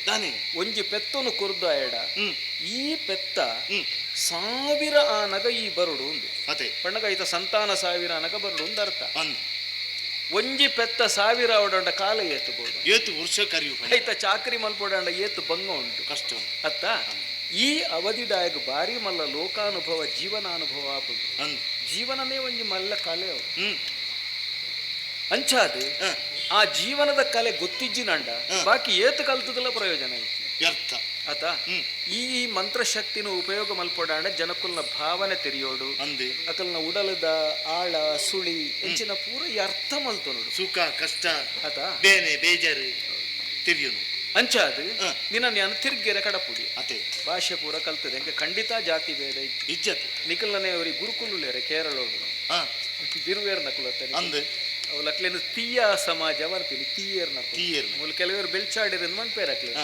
ಒಂಜಿ ಪೆತ್ತನು ಕುರ್ದು ಆಯಡ ಈ ಪೆತ್ತ ಸಾವಿರ ಆನಗ ಈ ಬರುಡು ಉಂದು ಪಣ್ಣಗ ಐತ ಸಂತಾನ ಸಾವಿರ ಆನಗ ಬರುಡು ಒಂದು ಅರ್ಥ ಒಂಜಿ ಪೆತ್ತ ಸಾವಿರ ಅವಡಂಡ ಕಾಲ ಏತು ಬೋಡು ಏತು ವರ್ಷ ಕರಿಯು ಐತ ಚಾಕ್ರಿ ಮಲ್ಪೋಡಂಡ ಏತು ಬಂಗ ಉಂಟು ಕಷ್ಟ ಅತ್ತ ಈ ಅವಧಿದಾಯಕ ಭಾರಿ ಮಲ್ಲ ಲೋಕಾನುಭವ ಜೀವನಾನುಭವ ಆಪುಂಡು ಜೀವನನೇ ಒಂಜಿ ಮಲ್ಲ ಕಲೆ ಅವು ಅಂಚಾದ ಆ ಜೀವನದ ಕಲೆ ಗೊತ್ತಿಜ್ಜಿನಂಡ ಬಾಕಿ ಏತು ಕಲ್ತದಲ್ಲ ಪ್ರಯೋಜನ ಐತಿ ವ್ಯರ್ಥ ಆತ ಈ ಮಂತ್ರಶಕ್ತಿನ ಉಪಯೋಗ ಮಲ್ಪೋಡಾಂಡ ಜನಕುಲ್ನ ಭಾವನೆ ತೆರಿಯೋಡು ಅಂದೆ ಅಕಲ್ನ ಉಡಲದ ಆಳ ಸುಳಿ ಎಂಚಿನ ಪೂರ ಈ ಅರ್ಥ ಮಲ್ತು ನೋಡು ಸುಖ ಕಷ್ಟ ಆತ ಬೇನೆ ಬೇಜಾರು ತಿಳಿಯೋನು ಅಂಚಾದ ನಿನ್ನ ನಾನು ತಿರ್ಗೆರೆ ಕಡಪುಡಿ ಅತೆ ಭಾಷೆ ಪೂರ ಕಲ್ತದೆ ಹಂಗೆ ಖಂಡಿತ ಜಾತಿ ಭೇದ ಇಜ್ಜತ್ ನಿಖಲ್ನೇ ಅವ್ರಿಗೆ ಗುರುಕುಲುಲೇರೆ ಕೇರಳೋಡು ಬಿರುವೇರ್ ನಕುಲತ್ತೆ ಅಂದೆ ಅವು ಲಕ್ಲೇನು ತೀಯ ಸಮಾಜ ಬರ್ತೀನಿ ತೀಯರ್ ನಕುಲು ತೀಯರ್ ಮೂಲ ಕೆಲವರು ಬೆಳ್ಚಾಡಿರ ಮನ್ಪೇರ್ ಅಕ್ಲೆ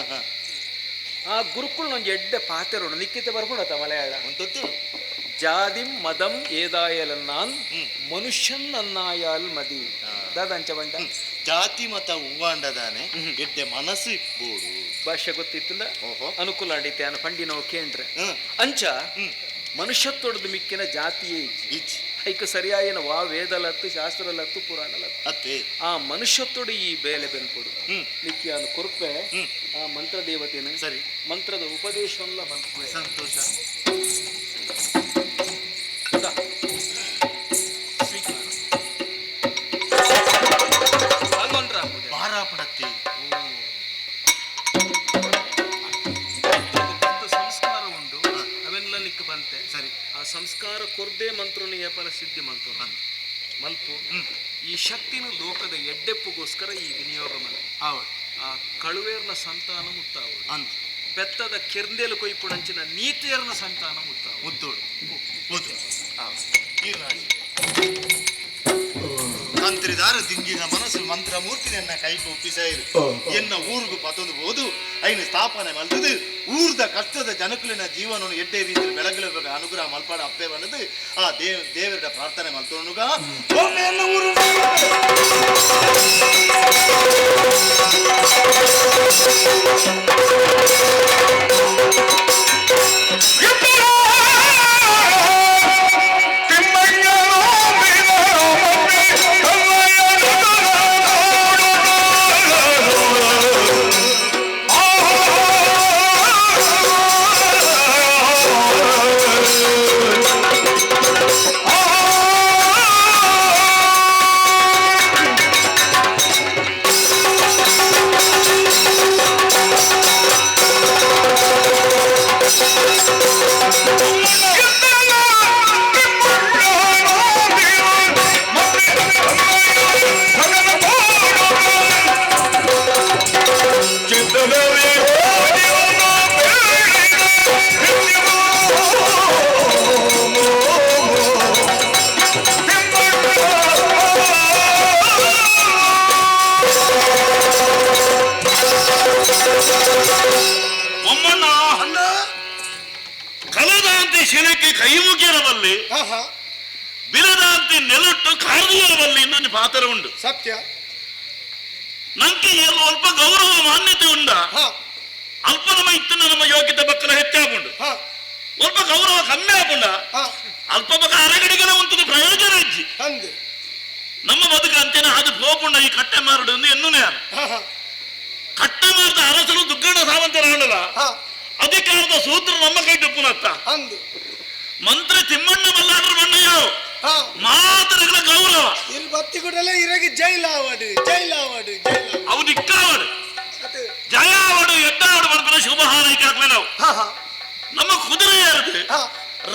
ಆ ಗುರುಕುಲ್ ಒಂಜಿ ಎಡ್ಡೆ ಪಾತೆರೋಡು ನಿಕ್ಕಿತ ಬರ್ಕೊಂಡತ ಮಲಯಾಳ ಜಾದಿ ಮದಂ ಏದಾಯಲನ್ನಾನ್ ಮನುಷ್ಯನ್ ಅನ್ನಾಯಾಲ್ ಮದಿ ದಾದಂಚ ಬಂಡ ಜಾತಿ ಮತ ಉವ್ವಾಂಡದಾನೆ ಎಡ್ಡೆ ಮನಸ್ಸು ಬೋಡು ಭಾಷೆ ಗೊತ್ತಿತ್ತಲ್ಲ ಅನುಕೂಲ ಆಡಿತೆ ಅನ್ನ ಪಂಡಿನೋ ಕೇಂದ್ರ ಅಂಚ ಮನುಷ್ಯತ್ವದ ಮಿಕ್ಕಿನ ಜಾತಿಯೇ ಇಜ್ಜಿ ಐಕ ಸರಿಯಾಯಿನ ವಾ ವೇದಲತ್ತು ಶಾಸ್ತ್ರಲತ್ತು ಪುರಾಣಲತ್ತು ಅತ್ತೆ ಆ ಮನುಷ್ಯತ್ವಡು ಈ ಬೇಲೆ ಬೆನ್ಪುಡು ನಿಕ್ಕಿಯಾನು ಕುರ್ಪೆ ಆ ಮಂತ್ರ ದೇವತೆನ ಸರಿ ಮಂತ್ರದ ಉಪದೇಶವಲ್ಲ ಮಲ್ಪುವೆ ಸಂತೋಷ ಸ್ವೀಕಾರ ಬಾರಾಪಡತ್ತಿ ಸಂಸ್ಕಾರ ಉಂಟು ಅವೆಲ್ಲ ನಿಕ್ಕ ಬಂತೆ ಸರಿ ಆ ಸಂಸ್ಕಾರ ಕೊರ್ದೆ ಮಂತ್ರನು ಏಪಲ ಸಿದ್ಧಿ ಮಂತ್ರ ಮಲ್ಪು ಈ ಶಕ್ತಿನ ಲೋಕದ ಎಡ್ಡೆಪ್ಪುಗೋಸ್ಕರ ಈ ವಿನಿಯೋಗ ಮಲ ಆ ಕಳುವೇರ್ನ ಸಂತಾನ ಮುತ್ತಾವು ಅಂದ್ ಬೆತ್ತದ ಕೆರ್ಂದೇಲು ಕೊಯ್ಪುಡಂಚಿನ ನೀತಿಯರ್ನ ಸಂತಾನ ಮುತ್ತಾವು ಮುದ್ದೋಡು ತಂತ್ರಿದಾರ ದಿಂಗಿನ ಮನಸ್ಸು ಮಂತ್ರ ಮೂರ್ತಿ ನನ್ನ ಕೈಗೆ ಒಪ್ಪಿಸಾಯಿರು ಎನ್ನ ಊರಿಗೂ ಪತೊಂದು ಬೋದು ಐನು ಸ್ಥಾಪನೆ ಮಲ್ತದು ಊರ್ದ ಕಷ್ಟದ ಜನಕುಲಿನ ಜೀವನವನ್ನು ಎಡ್ಡೆ ರೀತಿಯಲ್ಲಿ ಬೆಳಗಲ ಅನುಗ್ರಹ ಮಲ್ಪಾಡ ಅಪ್ಪೆ ಬಂದದು ಆ ದೇವರ ಪ್ರಾರ್ಥನೆ ಮಲ್ತೋನುಗ ಒಮ್ಮೆ ಎನ್ನ ಊರು ಶಿಲೆಕ್ಕೆ ಕೈ ಮುಗಿಯರಬಲ್ಲಿ ಬಿಲದಾಂತಿ ನೆಲುಟ್ಟು ಕಾರ್ದಿಯರಬಲ್ಲಿ ಇನ್ನೊಂದು ಪಾತ್ರ ಉಂಡು. ಸತ್ಯ. ನಂಗೆ ಅಲ್ಪ ಗೌರವ ಮಾನ್ಯತೆ ಉಂಡ ಅಲ್ಪ ನಮ್ಮ ಇತ್ತು ನಮ್ಮ ಯೋಗ್ಯತೆ ಬಕ್ಕಲ ಹೆಚ್ಚಾಗುಂಡು. ಅಲ್ಪ ಗೌರವ ಕಮ್ಮಿ ಆಪುಂಡ ಅಲ್ಪ ಬಕ್ಕ ಅರಗಡಿಗೆಲ್ಲ ಉಂಟು ಪ್ರಯೋಜನ ಇಜ್ಜಿ. ನಮ್ಮ ಬದುಕು ಅಂತೇನೆ ಅದು ಪೋಪುಂಡ ಈ ಕಟ್ಟೆ ಮಾರುಡು ಎನ್ನುನೇ ಕಟ್ಟೆ ಮಾರದ ಅರಸರು ದುಗ್ಗಣ ಸಾವಂತರಾಂಡಲ ಅಧಿಕಾರದ ಸೂತ್ರ ನಮ್ಮ ಕೈ ಡುಪ್ಪುನತ್ತ ಮಂತ್ರಿ ತಿಮ್ಮಣ್ಣ ಮಲ್ಲಾಡ್ರ ಮಣ್ಣಯ್ಯ ಮಾತೃಗಳ ಗೌರವ ಇಲ್ಲಿ ಬತ್ತಿ ಕೂಡಲೇ ಇರಗಿ ಜೈಲಾವಡು ಜೈಲಾವಡು ಜೈಲಾವಡು ಅವು ನಿಕ್ಕಾವಡು ಜಯಾವಡು ಎಡ್ಡಾವಡು ಮಾಡ್ಕೊಂಡು ಶುಭ ಹಾರೈಕೆ ಹಾಕ್ಲೆ ನಾವು ನಮ್ಮ ಕುದುರೆ ಯಾರದು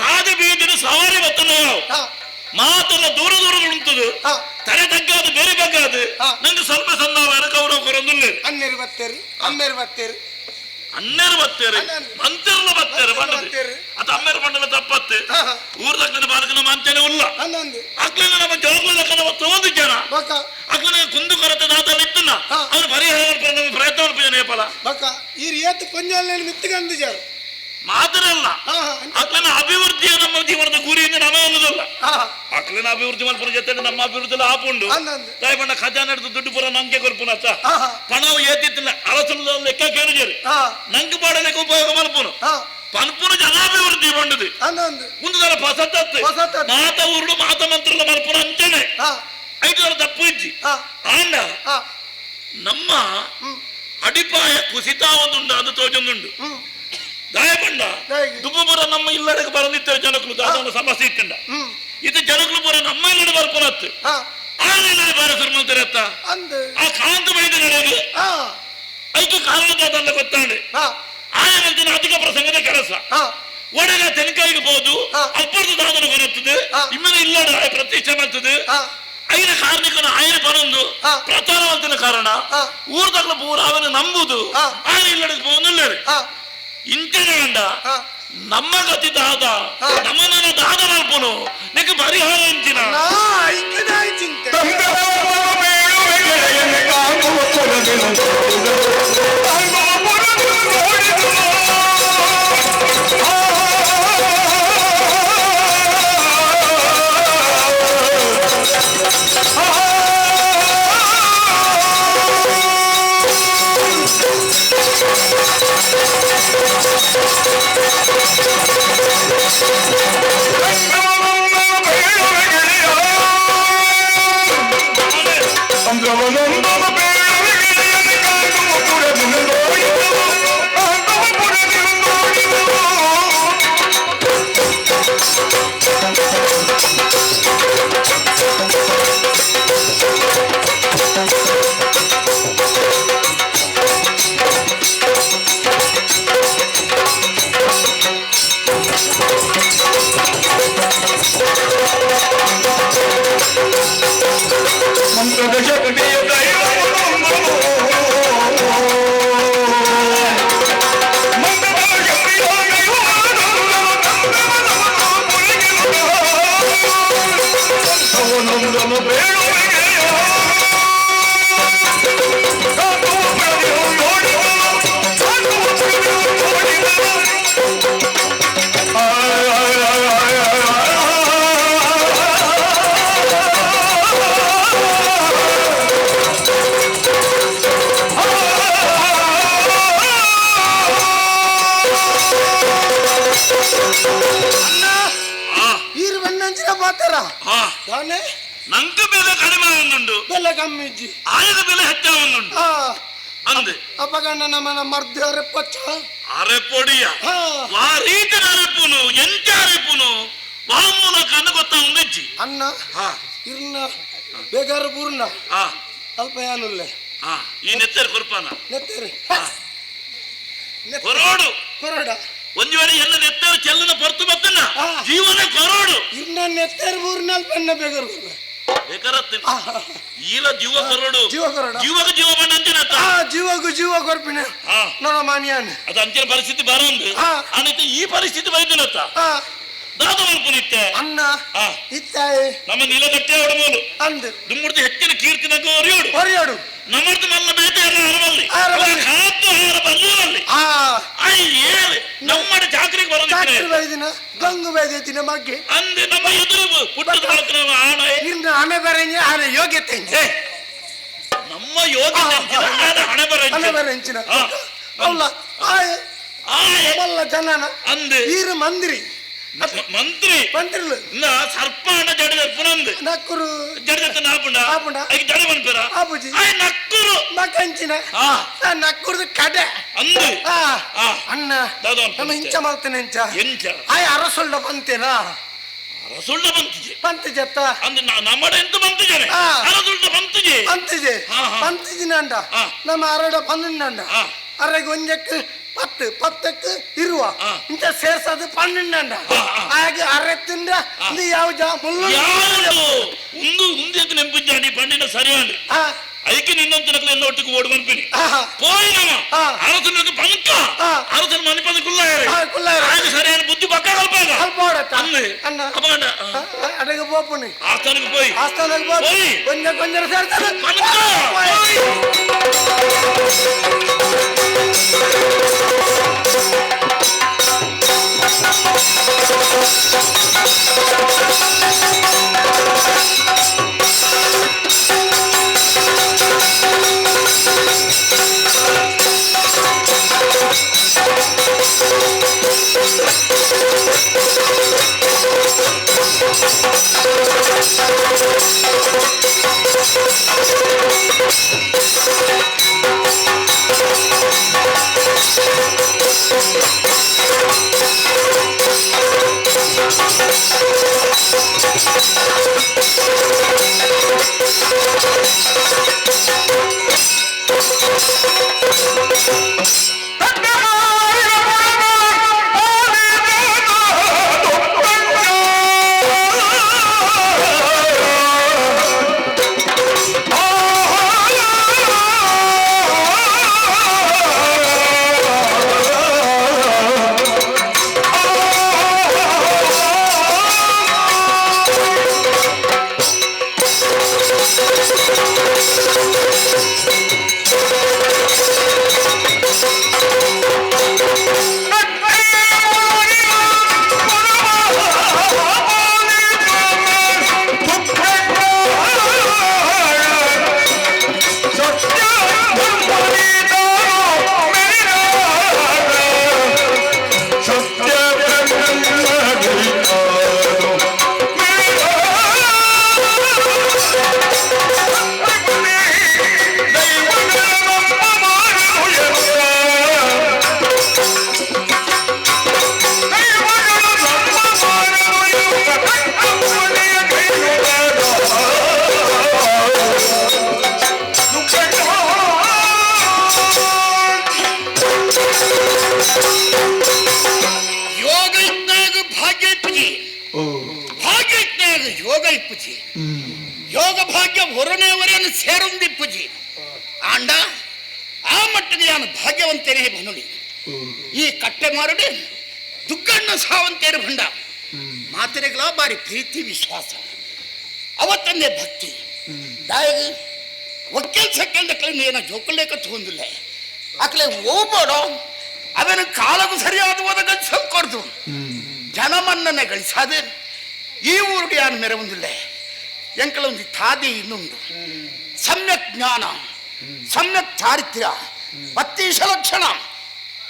ರಾಜಬೀದಿನ ಸವಾರಿ ಬತ್ತನ ನಾವು ಮಾತಲ್ಲ ದೂರ ದೂರ ಉಂಟದು ತಲೆ ತಗ್ಗಾದು ಬೇರೆ ಬಗ್ಗಾದು ನಂಗೆ ಸ್ವಲ್ಪ ಸಂದಾವ ಗೌರವ ಕೊರೊಂದಿಲ್ಲ. ಅನ್ನೇರು ಬತ್ತೇರಿ ಅಮ್ಮೇರು ಬತ್ತೇರಿ ಅಣ್ಣೇರು ಬತ್ತೇರಿ ಮಂತೆರ್ಲ ಬತ್ತೇರು ಬಣ್ಣದು ಅದು ಅಮ್ಮೇರು ಬಣ್ಣದ ತಪ್ಪತ್ತೆ ಊರ್ ತಕ್ಕನ ಬಾಲಕನ ಮಂತೇನೆ ಉಲ್ಲ ಅಕ್ಲಿನ ನಮ್ಮ ಜೋಗ್ಲ ನಮ್ಮ ತೋಂದು ಜನ ಅಕ್ಲಿನ ಕುಂದು ಕೊರತೆ ದಾತಲ್ಲಿ ಇತ್ತನ್ನ ಅವ್ರು ಪರಿಹಾರ ನಮ್ಮ ಪ್ರಯತ್ನ ನೇಪಲ ಬಕ್ಕ ಈ ರಿಯಾತ್ ಪಂಜಾಲ್ ಮಿತ್ತಗಂದು ಜಾರು ಮಾತ್ರಲ್ಲ ಅಕ್ಲಿನ ಅಭಿವೃದ್ಧಿಯ ನಮ್ಮ ಜೀವನದ ಗುರಿಯಿಂದ ನಮ್ಮ ಅನ್ನೋದಲ್ಲ. ಅಕ್ಲಿನ ಅಭಿವೃದ್ಧಿ ಮಲ್ಪುರ ಜೊತೆ ನಮ್ಮ ಅಭಿವೃದ್ಧಿ ಆಪುಂಡು. ತಾಯಿ ಬಣ್ಣ ಖಜಾನೆ ಹಿಡಿದು ದುಡ್ಡು ಪೂರ ನಂಗೆ ಕೊರ್ಪುನತ್ತ ಪಣವು ಏತಿತ್ತಿಲ್ಲ ಅರಸು ಲೆಕ್ಕ ಕೇಳಿಜೇರಿ ನಂಗೆ ಪಾಡಲಿಕ್ಕೆ ಉಪಯೋಗ ಮಲ್ಪುನು ಪನ್ಪುನ ಜನಾಭಿವೃದ್ಧಿ ಬಂಡದು ಮುಂದೆ ಪಸತ್ತತ್ತು ಮಾತ ಊರುಡು ಮಾತ ಮಂತ್ರದ ಮಲ್ಪುನ ಅಂಚನೆ ಐದು ತಪ್ಪು ಇಜ್ಜಿ. ಆಂಡ ನಮ್ಮ ಅಡಿಪಾಯ ಕುಸಿತ ಒಂದುಂಡು ಅದು ತೋಜೊಂದುಂಡು. ದಾಯಬಂಡ ದುಬ್ಬು ನಮ್ಮ ಇಲ್ಲಡೆಗೆ ಬರದಿತ್ತ ಜನಕ್ಕಳು ದಾದನ ಸಮಸ್ಯೆ ಇತ್ತಂಡ ಇದು ಜನಕ್ಕಳು ಪೂರ ನಮ್ಮ ಇಲ್ಲಡೆ ಬರ್ಪುನತ್ತು ಆ ಇಲ್ಲಡೆ ಬಾರ ಸುರ್ಮಂತರತ್ತ ಆ ಕಾಂತ ಬೈದ ನಡೆಗೆ ಐಕೆ ಕಾರಣ ದಾದಲ್ಲ ಗೊತ್ತಾಂಡೆ ಆಯ ಮಂತಿನ ಅಧಿಕ ಪ್ರಸಂಗದ ಕೆಲಸ ಒಡಗ ತೆನಕಾಯಿಗೆ ಹೋದು ಅಪ್ಪರದ ದಾದನ ಕೊರತ್ತದೆ ಇಮ್ಮನ ಇಲ್ಲಡೆ ಆಯ ಪ್ರತಿಷ್ಠೆ ಮಾಡ್ತದೆ ಐನ ಕಾರ್ಮಿಕನ ಆಯನ ಬರೊಂದು ಪ್ರಚಾರವಂತನ ಕಾರಣ ಊರ್ದಾಗ್ಲ ಪೂರ ಅವನ ನಂಬುದು ಆಯನ ಇಲ್ಲಡೆ ಹೋಗಲಿಲ್ಲ ಇಂತೆಗಂಡ ನಮ್ಮ ಗತಿ ದಾದ ನಮ್ಮನ್ನ ದಾದ ಮಲ್ಪುನು ನಿಕ್ಕೆ ಪರಿಹಾರ ಎಂಚಿನ ಚಿಂತೆ ನಂಗೆ ಬೆಲೆ ಕಡಿಮೆ ಒಂದುಂಡು, ಬೆಲೆ ಕಮ್ಮಿ ಇಜ್ಜಿ, ಆಯದ ಬೆಲೆ ಹೆಚ್ಚ ಒಂದುಂಡು ಅಂದೆ. ಅಪಗಣ್ಣ ನಮ್ಮನ ಮರ್ದ ಅರೆಪಚ್ಚ ಅರೆಪೊಡಿಯ ವಾ ರೀತಿನ ಅರೆಪುನು ಎಂಚ ಅರೆಪುನು ವಾ ಮೂಲಕ ಅನ್ನ ಗೊತ್ತಾ ಒಂದಿಜ್ಜಿ ಅನ್ನ ಇರ್ನ ಬೇಗಾರ ಪೂರ್ಣ ಅಲ್ಪ ಯಾನುಲ್ಲೆ ಈ ನೆತ್ತರು ಕೊರ್ಪಾನ ನೆತ್ತರು ಕೊರೋಡು ಕೊರೋಡ ಒಂದು ವೇಳೆ ಎಲ್ಲ ನೆತ್ತರು ಚೆಲ್ಲನ ಪೊರ್ತು ಬತ್ತನ ಜೀವನ ಕೊರೋಡು ಇರ್ನ ನೆತ್ತರು ಪೂರ್ಣ ಅಲ್ಪ ಅನ್ನ ಬೇಗಾರ ಬೇಕಾರತ್ತೆ ಈಲ ಜೀವ ಕೊರೋಡು ಜೀವ ಕೊರೋಡ ಜೀವಕ್ಕೆ ಜೀವ ಬಣ್ಣ ಅಂಚಿನ ಜೀವಕ್ಕೂ ಜೀವ ಕೊರ್ಪಿನ ನೋಡ ಮಾನ್ಯಾನ ಅದು ಅಂಚಿನ ಪರಿಸ್ಥಿತಿ ಬರೋಂದು ಅನಿತ ಈ ಪರಿಸ್ಥಿತಿ ಬೈದಿನತ್ತ ದಾದ ಮಲ್ಪುನಿತ್ತೆ ಅನ್ನ ಇತ್ತಾಯಿ ನಮ್ಮ ನೀಲಗಟ್ಟೆ ಒಡಮೂಲು ಅಂದು ದುಮ್ಮುಡ್ದು ಹೆಚ್ಚಿನ ಕೀರ್ತಿನ ಒರಿಯೋಡು ಒರಿಯೋಡು ನಮ್ಮರ್ದು ಮಲ್ಲ ಬೇಟೆ ಅರವಲ್ಲಿ ಕಾತು ಆರ ಬಲ್ಲಿ I ಏಳು ನಮ್ಮಡ ಚಾಕ್ರಿಗೆ ಬರೋದು. ಡಾಕ್ಟರ್ ಬೈದಿನ ಗಂಗು ಬೈದಿನ ಮಗ್ಗೆ ಅಂದೆ ನಮ್ಮ ಎದುರು ಪುಟ್ಟದ ಬಳಕನ ಆಣ. ಇನ್ನು ಹಣೆ ಬರಂಜೆ ಆನೆ ಯೋಗ್ಯತೆ. ನಮ್ಮ ಯೋಗ್ಯತೆ ಆನೆ ಹಣೆ ಬರಂಜೆ. ಹಣೆ ಬರಂಚಿನ ಅಲ್ಲ ಆಯೆ ಮಲ್ಲ ಜನನ ಅಂದೆ ಈರು ಮಂತ್ರಿ. ಮಂತ್ರಿ. ಮಂತ್ರಿಲು ನ ಸರ್ಪ ಅಣ್ಣ ಜಡಿದ ಪುನಂದು ನಕ್ಕುರು. ಜಡಿದ ನಾಪುಂಡ. ಆಪುಂಡ. ಐಕ್ ಜಡಿ ಮನ್ಪೇರ. ಆಪುಜಿ. ಆಯ್ ನಕ್ಕುರು. ಮಕಂಚಿನ ಆ ನಕ್ಕುರ್ದು ಕಡೆ ಅಂದು. ಆ ಅಣ್ಣ ನಮ್ಮ ಇಂಚ ಮಾಡ್ತೇನೆ ಇಂಚ. ಎಂಚ? ಆಯ್ ಅರಸುಳ್ಳ ಬಂತೇನಾ? ಅರಸುಳ್ಳ ಬಂತಿಜೆ. ಬಂತಿಜತ್ತ. ಅಂದು ನಮ್ಮಡ ಎಂತ ಬಂತಿಜನೆ? ಅರಸುಳ್ಳ ಬಂತಿಜೆ. ಬಂತಿಜೆ. ಬಂತಿಜಿನಂಡ ನಮ್ಮ ಅರಡ 12 ಅರೆಗೆ ಒಂಜಕ್ಕೆ 10 10ಕ್ಕೆ ಇರುವ ಇಂತ ಸೇರ್ಸದು 12 ಹಾಗೆ ಅರೆತ್ತಿಂದ ಇದು ಯಾವ ಜಾ ಮುಳ್ಳು. ಯಾರು ಉಂದು ಉಂದಕ್ಕೆ ನೆಂಪಿದ್ದಾಡಿ ಪಂಡಿನ ಸರಿಯಾಂಡ್ ಐಕೆ ನಿನ್ನಂತ ನಕಲು ಎಲ್ಲ ಒಟ್ಟಿಗೆ ಓಡಿ ಬಂದ್ಪಿನಿ ಪೋಯಿ ನಮ್ಮ ಅರಸನ ಪಂಕ ಅರಸನ ಮನಿಪದ ಕುಲ್ಲಾಯರೆ. ಕುಲ್ಲಾಯರೆ. ಹಾಗೆ ಸರಿಯಾದ ಬುದ್ಧಿ ಪಕ್ಕ ಕಲ್ಪಾಗ ಕಲ್ಪಾಡತ್ತ. ಅಂದೆ. ಅಣ್ಣ. ಅಪಗಂಡ. ಅಡಗೆ ಪೋಪುನಿ. ಆಸ್ಥಾನಕ್ಕೆ ಪೋಯಿ. ಆಸ್ಥಾನಕ್ಕೆ ಪೋಯಿ. ಪೋಯಿ. ಕೊಂಜ ಕೊಂಜ ಸೇರ್ಸದು. ಪಂಕ. ಪೋಯಿ. ಯೋಗ ಇದ್ನಾಗ ಭಾಗ್ಯ ಇಪ್ಪುಜಿ, ಭಾಗ್ಯ ಇದ್ನಾಗ ಯೋಗ ಇಪ್ಪುಜಿ. ಯೋಗ ಭಾಗ್ಯ ಹೊರನೇ ಹೊರೆಯನ್ನು ಸೇರೊಂದಿಪ್ಪುಜಿ. ಆಂಡ ಆ ಮಟ್ಟಿಗೆ ನಾನು ಭಾಗ್ಯವಂತೇನೆ ಬನುಲಿ. ಈ ಕಟ್ಟೆ ಮಾರುಡಿ ದುಗ್ಗಣ್ಣ ಸಾವಂತೇರು ಭಂಡ ಮಾತೆರೆಗಳ ಬಾರಿ ಪ್ರೀತಿ ವಿಶ್ವಾಸ ಅವತ್ತಂದೆ ಭಕ್ತಿ ದಾಯಗ ವಕ್ಕೀಲ್ ಸಕ್ಕಲ್ದ ಕಲಿ ಏನ ಜೋಕುಲ್ಲೇಕ ತಗೊಂದಿಲ್ಲ ಆಕಲೆ ಹೋಗ್ಬೇಡೋ ಅವನ ಕಾಲಕ್ಕೂ ಸರಿಯಾದ ಹೋದಾಗ ಕೊಡ್ದು ಜನಮನ್ನನೆ ಗಳಿಸಾದೆ ಈ ಊರುಡು ಯಾನು ಮೆರವೊಂದಿಲ್ಲ. ಎಂಕಲ ಒಂದು ತಾದಿ ಇನ್ನೊಂದು ಸಮ್ಯಕ್ ಜ್ಞಾನ ಸಮ್ಯಕ್ ಚಾರಿತ್ರ್ಯ ಪತ್ತೀಶ ಲಕ್ಷಣ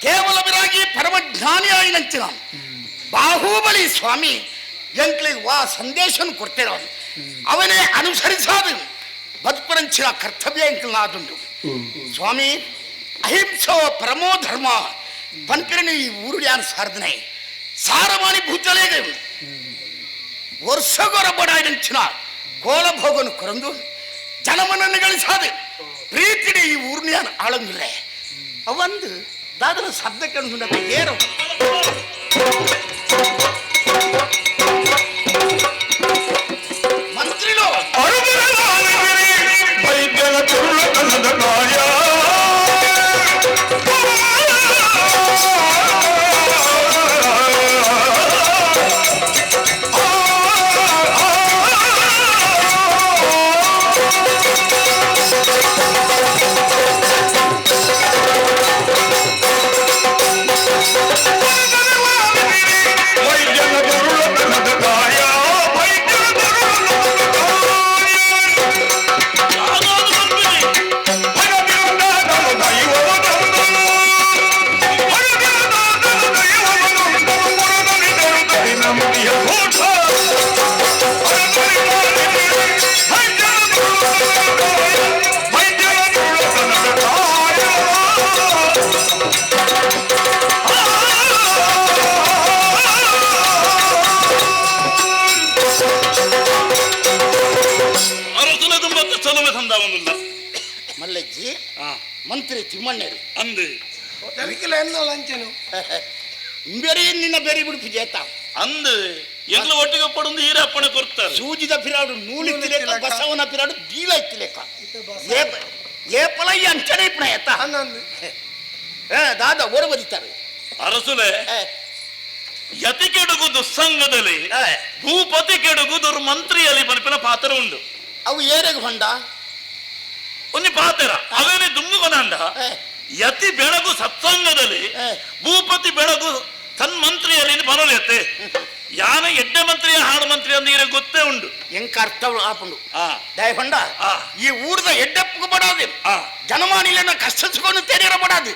ಕೇವಲ ವಿರಾಗಿ ಪರಮ ಜ್ಞಾನಿ ಆಯಿನಂಚಿನ ಬಾಹುಬಲಿ ಸ್ವಾಮಿ ಎಂಕ್ಲಿಗೆ ವಾ ಸಂದೇಶನ ಕೊಡ್ತೇರ ಅವನೇ ಅನುಸರಿಸಾದ ಬದುಕುರಂಚಿನ ಕರ್ತವ್ಯ ಎಂಕಲ್ನಾದುಂಡು. ಸ್ವಾಮಿ ಅಹಿಂಸೋ ಪರಮೋ ಧರ್ಮ ಪನ್ಪಿರನಿ ಈ ಊರು ಯಾರು ಸಾರ್ಧನೆ ಸಾರಮಾನಿ ಭೂತಲೇಗೆ ವರ್ಷಗೊರ ಬಡಾಯಿನಂಚಿನ ಕೋಲಭೋಗನು ಕೊರಂದು ಜನಮನನ್ನು ಗಳಿಸಾದೆ ಪ್ರೀತಿಡೆ ಈ ಊರ್ನ ಯಾನು ಆಳಂಗಿಲ್ಲ. ಅವಂದು ದಾದನ ಶಬ್ದ ಕೇಳಿದ ಏರು ಮಂತ್ರಿಲು ವೈದ್ಯನ ತುರುಳತನದ ನಾಯ. ಿ. ಭೀಮಣ್ಣರು ಅಂದು ತರಿಕಿಲ್ಲ ಎನ್ನಲ್ಲ ಅಂಚೆನು ಬೇರೆ ನಿನ್ನ ಬೇರೆ ಬಿಡುಪು ಜೇತ ಅಂದು ಎಂಗ್ಲ ಒಟ್ಟಿಗೆ ಪಡೊಂದು ಈರಪ್ಪಣೆ ಕೊಡ್ತಾರೆ ಸೂಜಿದ ಪಿರಾಡು ನೂಲಿತ್ತಿಲೇಕ ಬಸವನ ಪಿರಾಡು ಬೀಲ ಇತ್ತಿಲೇಕ ಏಪಲ ಈ ಅಂಚನೆ ಇಪ್ಪಣ ಎತ್ತ ದಾದ ಓಡ ಬದಿತಾರೆ ಅರಸುಲೆ ಯತಿ ಕೆಡುಗು ದುಸ್ಸಂಗದಲ್ಲಿ ಭೂಪತಿ ಕೆಡುಗು ದುರ್ಮಂತ್ರಿಯಲ್ಲಿ ಪನ್ಪಿನ ಪಾತ್ರ ಉಂಡು. ಅವು ಏರೆಗ್ ಹೊಂಡ ಒಂಜಿ ಪಾತ್ರ ಅವೇನೆ ದುಂಬುಗೊನಾಂಡ ಯತಿ ಬೆಳಗು ಸತ್ಸಂಗದಲ್ಲಿ ಭೂಪತಿ ಬೆಳಗು ಸನ್ಮಂತ್ರಿಯಲ್ಲಿ ಬರಲೆತ್ತೆ ಯಾನ ಎಡ್ಡೆ ಮಂತ್ರಿಯ ಹಾಡು ಮಂತ್ರಿ ಅಂತ ಇರ ಗೊತ್ತೇ ಉಂಡು. ಎಂಕ ಅರ್ಥ ಆಪುಂಡು ದಯಹೊಂಡ ಈ ಊರ್ದ ಎಡ್ಡೆಪ್ಪು ಬಡಾದೆ ಜನಮಾನಿಲನ ಕಷ್ಟ ತೆರೆಯರ ಬಡಾದೆ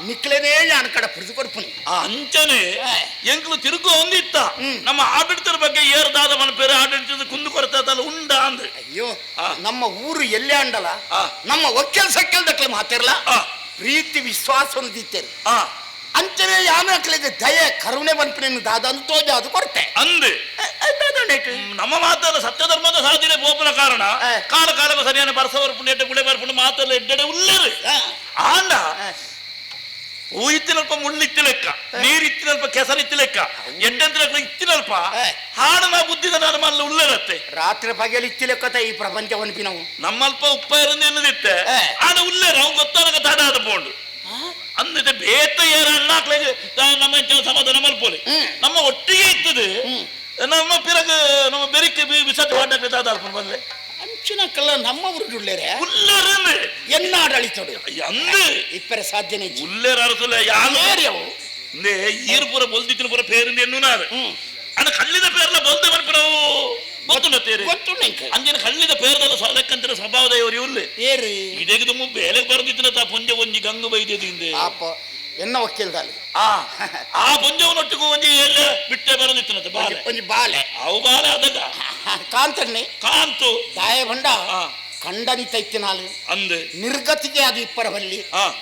ನಿಕ್ಲೇನೇ ಯಾನ್ ಕಡೆ ಪುರಿದು ಕೊಡ್ಪುನಿ. ಅಂಚನೆ ಎಂಕ್ಲು ತಿರುಗು ಒಂದಿತ್ತ ನಮ್ಮ ಆಡಳಿತದ ಬಗ್ಗೆ ಏರ್ದಾದ ಮನ ಬೇರೆ ಆಡಳಿತದ ಕುಂದು ಕೊರತೆ ಅದಲ್ಲ ಉಂಡ ಅಂದ್ರೆ. ಅಯ್ಯೋ ನಮ್ಮ ಊರು ಎಲ್ಲೇ ಅಂಡಲ ನಮ್ಮ ಒಕ್ಕೆಲ್ ಸಕ್ಕೆಲ್ ದಕ್ಲೆ ಮಾತಿರ್ಲ ಪ್ರೀತಿ ವಿಶ್ವಾಸ ದಿತ್ತೇರು ಅಂಚನೆ ಯಾನ ದಯೆ ಕರುಣೆ ಬಂಪಿನ ದಾದ ಅಂತ ತೋಜ ಅದು ಕೊರತೆ ಅಂದೆ ನಮ್ಮ ಮಾತಲ್ಲ ಸತ್ಯಧರ್ಮದ ಸಾಧನೆ ಪೋಪನ ಕಾರಣ ಕಾಲ ಕಾಲಕ್ಕೆ ಸರಿಯಾದ ಬರ್ಸವರ ಪುಣ್ಯ ಗುಳೆ ಬರ್ಪುಂಡು ಮಾತಲ್ಲ ಎಡ್ಡೆಡೆ ಉಳ್ಳೇರು ಆಂಡ ಹೂ ಇತ್ತಿನಲ್ಪ ಮುಳ್ಳಿತ್ತಿ ಲೆಕ್ಕ ನೀರಿತ್ತಿನಲ್ಪ ಕೆಸರಿತ್ತಿ ಲೆಕ್ಕ ಎಡ್ಡೆಂತ ಇತ್ತಿನಲ್ಪ ಹಾಡನ ಬುದ್ಧಿದ ನಾನು ಮಲ್ಲ ಉಳ್ಳೇರತ್ತೆ ರಾತ್ರಿ ಪಗಲಿ ಇತ್ತಿ ಲೆಕ್ಕತ ಈ ಪ್ರಪಂಚ ವನ್ಪಿ ನಾವು ನಮ್ಮಲ್ಪ ಉಪ್ಪ ಇರಂದು ಎನ್ನದಿತ್ತೆ ಆಡ ಉಳ್ಳೇರು ಅವ್ನು ಗೊತ್ತಾಗ ತಡ ಆದ ಪೋಂಡು ಅಂದಿದೆ ಬೇತ ಏರ ಅಣ್ಣಾಕ್ಲೆಗ್ ನಮ್ಮ ಸಮಾಧಾನ ಮಲ್ಪೋಲಿ ನಮ್ಮ ಒಟ್ಟಿಗೆ ಇರ್ತದೆ ನಮ್ಮ ಪಿರಗ ನಮ್ಮ ಬೆರಿಕೆ ಬಿಸತ್ ವಾಡಕ್ಕೆ ದಾದ ಅಲ್ಪ ಬಂದ್ರೆ ಅಂಚಿನಕ್ಕಲ್ಲ ನಮ್ಮ ಊರು ಉಳ್ಳೇರನ್ನೇ ಎನ್ನ ಆಡಳಿತೋಡು ಅಂದು ಇಪ್ಪರ ಸಾಧ್ಯನೇ ಉಳ್ಳೇರ ಅರಸುಲ್ಲ ಯಾರು ಈರು ಪೂರ ಬೊಲ್ದಿತ್ತಿನ ಪೂರ ಪೇರಿಂದ ಎನ್ನುನಾರು ಅಣ್ಣ ಕಲ್ಲಿದ ಪೇರ್ಲ ಬೊಲ್ದ ಮನ್ಪುರವು ಗೊತ್ತುಂಡ ಗೊತ್ತುಂಡ ಅಂಜಿನ ಕಲ್ಲಿದ ಪೇರ್ದಲ್ಲ ಸೊಲೆಕ್ಕಂತಿನ ಸ್ವಭಾವದ ಇವರು ಉಲ್ಲೆ ಏರಿ ಇದಕ್ಕೆ ತುಂಬ ಬೇಲೆಗೆ ಬರೆದಿತ್ತಿನ ತಾ ಪುಂಜ ಒಂಜಿ ಗಂಗು ಬೈದಿದ್ದಿಂದ ಆಪ ಎನ್ನ ವಕೀಲ್ದಾಲಿ ಆ ಆ ಪುಂಜವನೊಟ್ಟಿಗೂ ಒಂಜಿ ಎಲ್ಲ ಬಿಟ್ಟೆ ಬರದಿತ್ತಿನಂತೆ ಬಾಲೆ ಒಂಜಿ ಬಾಲೆ ಅವು ಬಾಲೆ ಅದಗ ಕಾಂತಣ್ಣೆ ಕಾಂತು ದಾಯ ಭಂಡ ಕಂಡನಿ ತೈತಿನಾಲು ಅಂದು ನಿರ್ಗತಿಗೆ ಅದು ಇಪ್ಪರವಲ್ಲಿ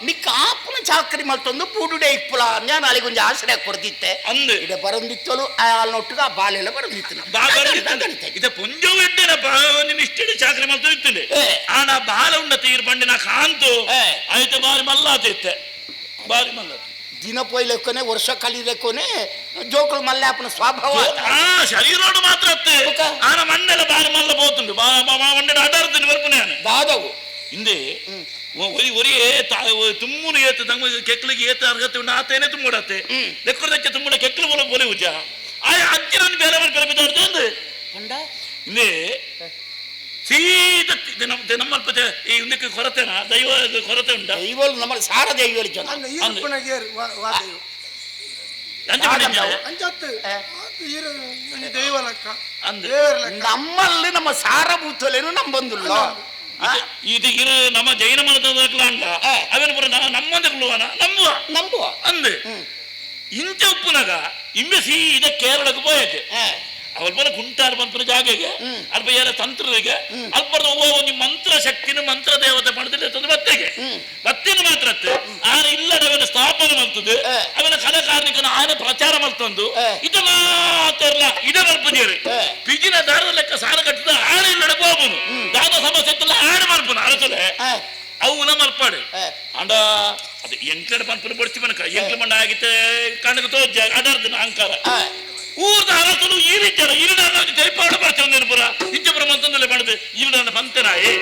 ನಿಕ್ಕ ಆಪನ ಚಾಕರಿ ಮಲ್ತೊಂದು ಪೂಡುಡೆ ಇಪ್ಪುಲ ನಾನು ಅಲ್ಲಿಗೆ ಒಂಜಿ ಆಶ್ರಯ ಕೊಡ್ದಿತ್ತೆ ಅಂದು ಇಡ ಬರಂದಿತ್ತಲು ಆ ಹಾಲ್ನೊಟ್ಟಿಗೆ ಆ ಬಾಲೆಲ್ಲ ಬರಂದಿತ್ತು ಇದ ಪುಂಜವು ಎಡ್ಡೆನಪ್ಪ ನಿನ್ನ ಇಷ್ಟಿಡಿ ಚಾಕರಿ ಮಲ್ತು ಆನ ಬಾಲ ಉಂಡ ತೀರ್ ಬಂಡಿನ ಕಾಂತು ಆಯ್ತು ಬಾರಿ ಮಲ್ಲಾತಿತ್ತೆ ಬಾರಿ ಮಲ್ಲ ದಿನ ಪೋಯ್ಲೆಕ್ಕೋನೆ ವರ್ಷ ಕಲಿಲೆಕ್ಕೋನೆ ಜೋಕುಳು ಮಲ್ಲಾಪನ ಸ್ವಭಾವ ಆ ಶರೀರೋಡು ಮಾತ್ರ ಅತ್ತೆ ಆನ ಮಣ್ಣೆಲ್ಲ ಬಾರಿ ಮಲ್ಲ ಪೋತುಂಡು ಮಂಡೆ ಆಟಾಡ್ತೀನಿ ಬರ್ಪುನೆ ದಾದವು ಹಿಂದೆ ಒರಿ ಒರಿ ತುಮ್ಮುನು ಏತ ತಮ್ಮ ಕೆಕ್ಲಿಗೆ ಏತ ಅರ್ಹತೆ ಉಂಡು ಆತೇನೆ ತುಮ್ಮುಡತ್ತೆ ಲೆಕ್ಕದಕ್ಕೆ ತುಮ್ಮುಡ ಕೆಕ್ಲು ಬೋಲ ಬೋಲೆ ಉಜ್ಜ ಆ ಅಜ್ಜಿ ನನ್ನ ಬೇರೆ ಮಾಡಿ ಬೇರೆ ಬಿದ್ದಾಡ್ದೆ ಅಂದೆ ಹಿಂದೆ ಸೀದ ನಮ್ಮ ಈ ಹಿಂದಕ್ಕೆ ಕೊರತೆನಾ ದೈವ ಕೊರತೆ ಉಂಟಾ ದೈವ ನಮ್ಮ ಸಾರ ದೈವ ಜನ ನಮ್ಮಲ್ಲಿ ನಮ್ಮ ಸಾರಭೂತಲೇನು ನಮ್ಮ ಬಂದಿಲ್ಲ ಇದು ಇರು ನಮ್ಮ ಜೈನ ಮತದ ಅವೇನು ಪೂರ ನಮ್ಮಂದಕ್ಲುವನ ನಂಬುವ ನಂಬುವ ಅಂದೆ ಇಂಚ ಉಪ್ಪುನಾಗ ಇಂಬೆ ಸೀದ ಕೇರಳಕ್ಕೆ ಪೋಯಕ್ಕೆ ಅವಳ ಪೂರ ಕುಂಟಾರ್ ಪನ್ಪುನ ಜಾಗೆಗೆ ಅಲ್ಪ ಏರ ತಂತ್ರರಿಗೆ ಅಲ್ಪ ಒಂಜಿ ಮಂತ್ರ ಶಕ್ತಿನ ಮಂತ್ರ ದೇವತೆ ಪಡೆದಿಲ್ಲ ತಂದು ಬತ್ತೆಗೆ ಬತ್ತಿನ ಮಾತ್ರ ಆನ ಇಲ್ಲದ ಅವನ ಸ್ಥಾಪನೆ ಮಾಡ್ತದೆ ಅವನ ಕಲಾಕಾರ್ನಿಕನ ಆನೆ ಪ್ರಚಾರ ಮಾಡ್ತಂದು ಇದು ಮಾತ್ರ ಇದೇ ಮಲ್ಪುಜೇರಿ ಪಿಜಿನ ದಾರದ ಲೆಕ್ಕ ಸಾಲ ಕಟ್ಟಿದ ಆನೆ ಇಲ್ಲಡೆ ಹೋಗುನು ದಾದ ಸಮಸ್ಯೆ ಇತ್ತಲ್ಲ ಆನೆ ಮಲ್ಪುನು ಅರಸಲೆ ಅವು ಮಲ್ಪಾಡು ಅಂಡ ಅದು ಎಂಕ್ಲಡೆ ಪನ್ಪುನ ಬಡ್ಚಿ ಮನಕ ಎಂಕ್ಲ ಮಂಡ ಆಗಿತ್ತೆ ಕಣ್ಣು ತೋಜ ಅಡರ್ದಿನ ಅಹಂಕಾರ ಊರ್ದ ಅರಸಲು ಈ ರೀತಿಯಲ್ಲ ಇಲ್ಲಿ ಜೈಪಾಡ ಬರ್ತಾರೆ ಪುರ ಇಂಚಪುರ ಮಂತಂದಲ್ಲೇ ಮಾಡಿದೆ ಇಲ್ಲಿ ನನ್ನ ಪಂತನಾಯಿ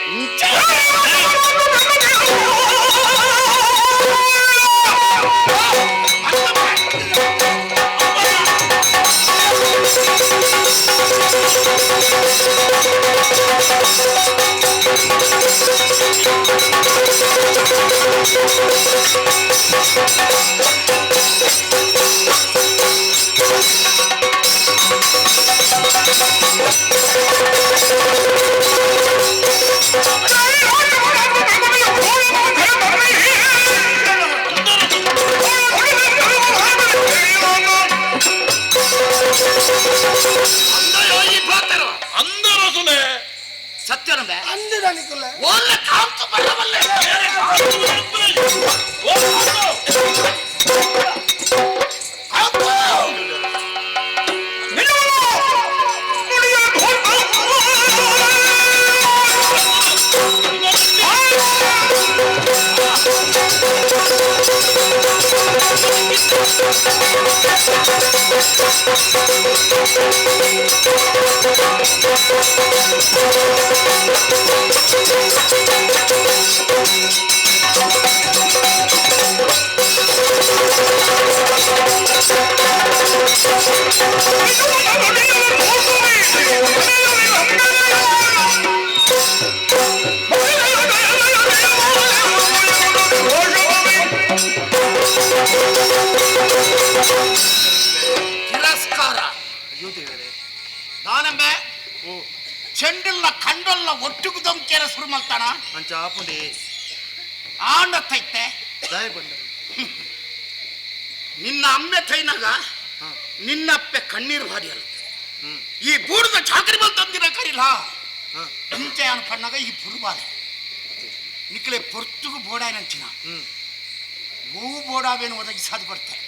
Thank you. ತಿರಸ್ಕಾರ. ದಾನಂಬೆ ಚೆಂಡಿಲ್ನ ಕಂಡಲ್ನ ಒಟ್ಟುಗು ದೊಂಕೆರ ಶುರು ಮಲ್ತಾನ ಅಂಚ ಆಪುಂಡಿ ಆಂಡ ತೈತೆ ದಾಯ ಬಂಡ ನಿನ್ನ ಅಮ್ಮೆ ತೈನಾಗ ನಿನ್ನಪ್ಪೆ ಕಣ್ಣೀರು ಹಾಡಿಯಲ್ಲ. ಈ ಬೂಡದ ಚಾಕರಿ ಬಂತಂದಿನ ಕರಿಲ್ಲ ಇಂಚೆ ಅನ್ಪಣ್ಣಾಗ ಈ ಪುರುಬಾಲೆ ನಿಕ್ಲೆ ಪೊರ್ತುಗು ಬೋಡಾಯನಂಚಿನ ಹೂವು ಬೋಡಾವೇನು ಒದಗಿಸಾದು ಕೊಡ್ತಾರೆ.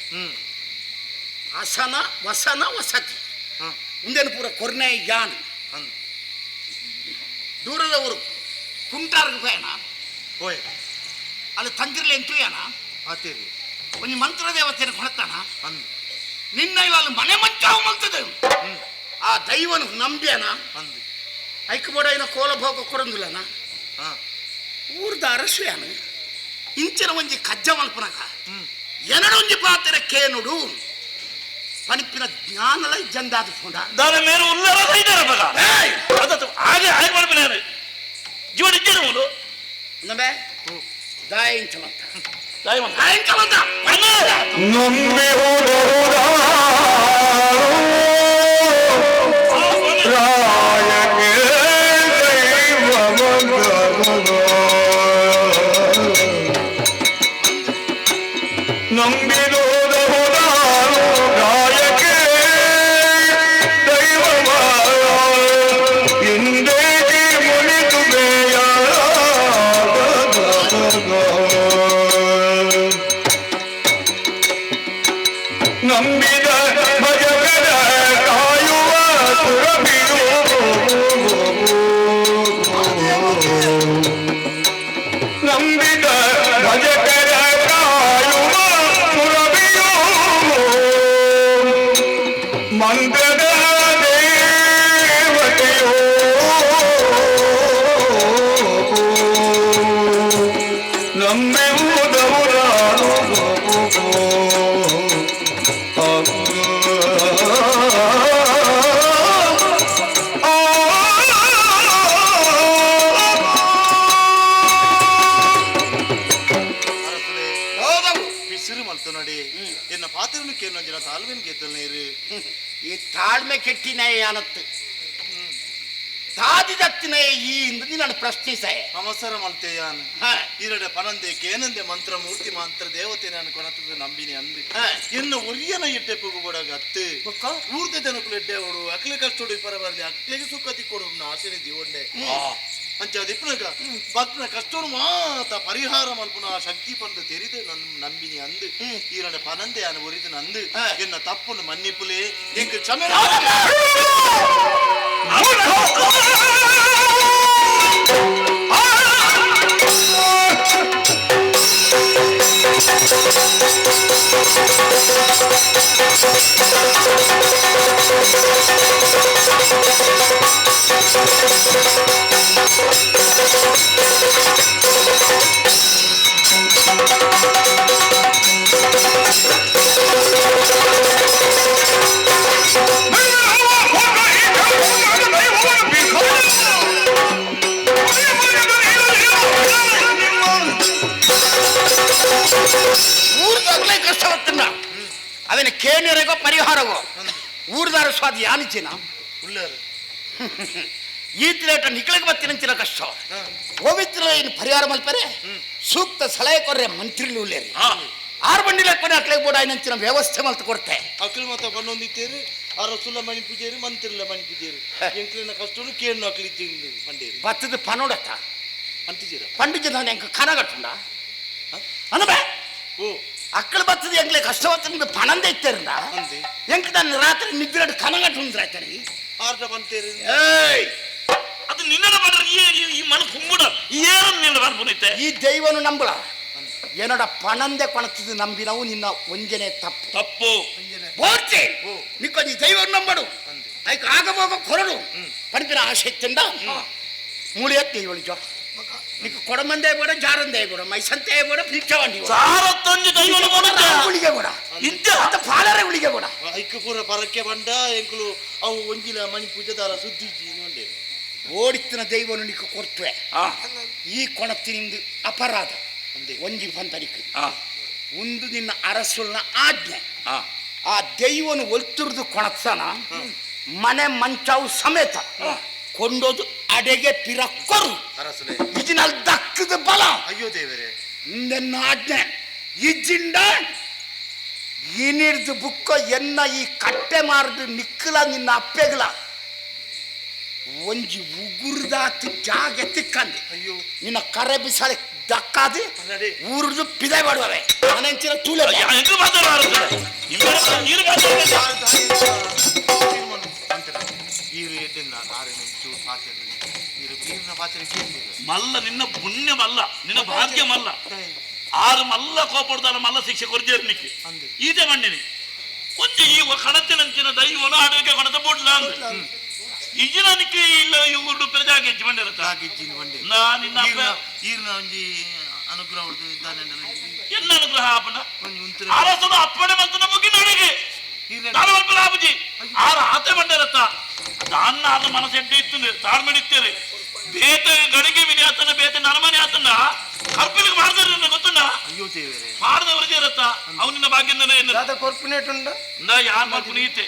ಅಸನ ವಸನ ವಸತಿ ಮುಂದೇನು ಪೂರ ಕೊರ್ನೆ ಯಾನ್ ದೂರದವರು ಕುಂಟಾರ್ಗ ಹೋಯಣ ಹೋಯ್ ಅಲ್ಲಿ ತಂದಿರ್ಲಿ ಎಂತುಯಾನ ಆತೇರಿ ಒಂಜಿ ಮಂತ್ರ ದೇವತೆಯನ್ನು ಕೊಡ್ತಾನ ನಿನ್ನ ಅಲ್ಲಿ ಮನೆ ಮಂಚಾವು ಮಂತದೆ ಆ ದೈವನು ನಂಬ್ಯಾನ ಐಕ ಬೋಡ ಏನ ಕೋಲ ಭೋಗ ಕೊರಂದುಲನ ಊರ್ದ ಅರಸುಯಾನ ಇಂಚಿನ ಒಂಜಿ ಕಜ್ಜ ಮಲ್ಪನಗ ಎನಡೊಂಜಿ ಪಾತ್ರ ಕೇನುಡು ಪಣಿಪಿನ ಜ್ಞಾನಲ ಜಂದಾದ ಫೋಂಡ ದಾನ ಮೇರೆ ಉಲ್ಲರ ಸೈದಾರ ಮಗ ಅದತ್ತು ಹಾಗೆ ಹಾಗೆ ಮಾಡ್ಬಿನ ಜೀವನ ಇದ್ದೇನೆ ಅವನು ನಮೆ ದಾಯಿಂಚವಂತ ದಾಯವಂತ ದಾಯಿಂಚವಂತ ನಂಬಿ ರಾಯಗೆ ನಂಬಿದೋದಹುದಾರು ರಾಯಕ್ಕೆ ದೈವವ ಹಿಂದೇಗೆ ಮುನಿತು ಬೇಯ ನಂಬಿದ ಭಜಕರ ಕಾಯುವ ಸುರಭಿಯು ನಂಬಿದ ಭಜಕರ ಕಾಯುವ ಸುರಭಿಯು ಮಂತ್ರದ ದೇವತೆಯೋ ನಂಬಿವುದೌರಾನು ಪಿಸಿರು ಮಲ್ತು ನೋಡಿ ಎನ್ನ ಪಾತ್ರನು ಕೇನೊಂಜಿನ ತಾಳ್ಮೆನ್ ಕೇತಲ್ ನೀರು ಈ ತಾಳ್ಮೆ ಕೆಟ್ಟಿನ ಯಾನತ್ತು ತಾದಿ ದತ್ತಿನ ಈ ಇಂದು ನಾನು ಪ್ರಶ್ನಿಸೆ ಅವಸರ ಮಲ್ತೆ ಯಾನ್ ಈರಡೆ ಪನಂದೆ ಕೇನಂದೆ ಮಂತ್ರ ಮೂರ್ತಿ ಮಂತ್ರ ದೇವತೆ ನಾನು ಕೊನತದ ನಂಬಿನಿ ಅಂದು ಎನ್ನ ಒರಿಯನ ಎಟ್ಟೆ ಪುಗುಬೋಡಾಗ ಅತ್ತು ಊರ್ದ ಜನಕುಲು ಎಡ್ಡೆ ಓಡು ಅಕ್ಲೆ ಕಷ್ಟೋಡು ಇಪ್ಪರ ಬರಲಿ ಅಕ್ಲೆಗೆ ಸುಖ ತಿಕ್ಕೊಡು ಆಸೆನೆ ದಿವೊಂಡೆ ಅಂಚ ದಿಪ್ಪನಗ ಭಕ್ತನ ಕಷ್ಟೋಡು ಮಾತ ಪರಿಹಾರ ಮಲ್ಪುನ ಆ ಶಕ್ತಿ ಪಂದು ತೆರಿದು ನನ್ ನಂಬಿನಿ ಅಂದು ಈರಡೆ ಪನಂದೆ ಯಾನು ಒರಿದು ನಂದು ಎನ್ನ ತಪ್ಪುನು ಮನ್ನಿಪುಲೆ ಎಂಕ್ ಕ್ಷಮೆ ಊರ್ದಾಗ್ಲೇ ಕಷ್ಟ ಹೊತ್ತನ್ನ ಅವನ ಕೇನಿಯರಿಗೋ ಪರಿಹಾರವೋ ಊರ್ದಾರ ಸ್ವಾದ ಯಾನಿಚಿನ ಉಳ್ಳಾರು ಈತಲೇಟ ನಿಕ್ಳಿಗೆ ಬತ್ತಿನಂಚಿನ ಕಷ್ಟ ಪವಿತ್ರ ಏನು ಪರಿಹಾರ ಮಲ್ಪರೆ ಸೂಕ್ತ ಸಲಹೆ ಕೊರ್ರೆ ಮಂತ್ರಿಲು ಉಳ್ಳೇರಿ ಆರು ಬಂಡಿಲ ಕೊನೆ ಅಕ್ಳಿಗೆ ಬೋಡ ಏನಂಚಿನ ವ್ಯವಸ್ಥೆ ಮಲ್ತು ಕೊಡ್ತೆ ಅಕ್ಲು ಮಾತ ಬನ್ನೊಂದಿತ್ತೇರು ಅರ ಸುಲ್ಲ ಮಣಿ ಪೂಜೇರಿ ಮಂತ್ರಿಲ್ಲ ಮಣಿ ಪೂಜೇರಿ ಎಂಕ್ಲಿನ ಕಷ್ಟನು ಕೇನು ಅಕ್ಲಿ ಪಂಡೇರಿ ಬತ್ತದ ಪನೋಡತ್ತ ಅಂತಿಜೀರ ಪಂಡಿಜ ನಾನು ಎಂಕ ಕನಗಟ್ಟುಂಡ ಅನಬೇ ಓ ಅಕ್ಕಳ ಬತ್ತದ ಎಂಕ್ಲೆ ಕಷ್ಟ ಬತ್ತದ ಪಣಂದ ಇತ್ತೇರಂದ ಎಂಕ್ ನಾನು ರಾತ್ರಿ ನಿದ್ರೆ ಕನಗಟ್ಟುಂದ್ರ ಆಯ್ತಾರಿ ಆರ್ಡ ಬಂತೇರಿ ಏಯ್ ಅದು ನಿನ್ನಡ ಬಂದ್ರೆ ಈ ಈ ಮನ ಕುಂಬುಡ ಏನು ನಿನ್ನ ಬರ್ಪುನೈತೆ ಈ ದೈವನು ನಂಬಳ ಏನಡ ಪಣಂದೆ ಕೊಣತದ ನಂಬಿನವು ನಿನ್ನ ಒಂಜನೆ ತಪ್ಪು ತಪ್ಪು ಬೋರ್ಚೆ ನಿಕ್ಕೊಂಜಿ ದೈವ ನಂಬಡು ಐಕ್ ಆಗಬೋಗ ಕೊರಡು ಪಣಿಪಿನ ಆಸೆ ತಿಂಡ ಮೂಳಿಯತ್ತೆ ಇವಳು ಜೋ ನಿಕ್ ಕೊಡಮಂದೆ ಬೇಡ ಜಾರಂದೆ ಬೇಡ ಮೈಸಂತೆ ಬೇಡ ಪಿಲ್ಚವಂಡಿ ಸಾರತ್ತೊಂಜಿ ದೈವನು ಕೊಡುತ್ತ ಗುಳಿಗೆ ಬೇಡ ಇದ್ದ ಅತ್ತ ಪಾಲರೆ ಗುಳಿಗೆ ಬೇಡ ಐಕ್ ಪೂರ ಪರಕ್ಕೆ ಬಂಡ ಎಂಕುಲು ಅವು ಒಂಜಿಲ ಮಣಿ ಪೂಜೆದಾರ ಸುದ್ದಿ ಒಂಡೆ ಓಡಿತ್ತಿನ ದೈವನು ನಿಕ್ ಕೊರ್ತುವೆ ಈ ಕೊಣತ್ತಿನಿಂದ ಅಪರಾಧ ಒಂಜಿ ಪಂತನಿಕ್ ಒಂದು ನಿನ್ನ ಅರಸುಲ್ನ ಆಜ್ಞೆ ಆ ದೈವನು ಒಲ್ತುರ್ದು ಕೊಣತ್ಸನ ಮನೆ ಮಂಚಾವು ಸಮೇತ ಕೊಂಡೋದು ಅಡೆಗೆ ಪಿರಕ್ಕೊರು ಅರಸುಲೆ ಇಜಿನಲ್ಲಿ ದಕ್ಕದ ಬಲ ಅಯ್ಯೋ ದೇವರೇ ನಿನ್ನ ಆಜ್ಞೆ ಇಜ್ಜಿಂಡ ಇನಿಡ್ದು ಬುಕ್ಕ ಎನ್ನ ಈ ಕಟ್ಟೆ ಮಾರದು ನಿಕ್ಕಲ ನಿನ್ನ ಅಪ್ಪೆಗಲ ಒಂಜಿ ಉಗುರ್ದಾತ್ ಜಾಗ ತಿಕ್ಕಂದೆ ಅಯ್ಯೋ ನಿನ್ನ ಕರೆ ಬಿಸಾಲೆ ದಕ್ಕಾದು ಊರ್ದು ಪಿದೆ ಮಾಡುವವೆ ಮನೆಂಚಿನ ತೂಲೆ ಮಲ್ಲ ನಿನ್ನ ಪುಣ್ಯ ಮಲ್ಲ ನಿನ್ನ ಭಾಗ್ಯ ಮಲ್ಲ ಆರು ಮಲ್ಲ ಕೋಪಡ್ದಾರ ಮಲ್ಲ ಶಿಕ್ಷೆ ಕೊರ್ಜೇರ್ ನಿಕ್ಕಿ ಈತೆ ಮಣ್ಣಿನಿ ಒಂಜಿ ಈ ಕಣತಿನಂಚಿನ ದೈವನು ಆಡಲಿಕ್ಕೆ ಕಣತ ಬುಡ್ಲ ಅಂದ ಇಜಿನ ನಿಕ್ಕಿ ಇಲ್ಲ ಇವರು ಪ್ರಜಾಗೆಜ್ಜಿ ಬಂಡಿರತ್ತ ನಾ ನಿನ್ನ ಅಪ್ಪ ಈರ್ನ ಒಂಜಿ ಅನುಗ್ರಹ ಉಂಟು ಇದ್ದಾನೆ ಎನ್ನ ಅನುಗ್ರಹ ಆಪನ ಅರಸನು ಅಪ್ಪಣೆ ಮಂತನ ಮುಗಿ ನಡಿಗೆ ನಾನು ಅಲ್ಪ ಲಾಭಜಿ ಆರ ಆತೆ ಬಂಡಿರತ್ತ ದಾನ್ನ ಆದ ಮನಸ್ಸು ಎಡ್ಡೆ ಇತ್ತು ತಾಳ್ಮೆಡಿತ್ತೇನೆ ಬೇತ ಗಡಿಗೆ ವಿನಿ ಆತನ ಬೇತ ನರಮನೆ ಆತನ ಕರ್ಪಿಲಿಗೆ ಮಾಡ್ತಾರೆ ಗೊತ್ತುಂಡ ಅಯ್ಯೋ ದೇವರೇ ಮಾಡಿದವರಿಗೆ ಇರತ್ತ ಅವನಿನ ಭಾಗ್ಯಂದನೇ ದಾದ ಕೊರ್ಪಿನೇಟ್ ಉಂಡ ನಾ ಯಾರು ಮಲ್ಪುನ ಈತೆ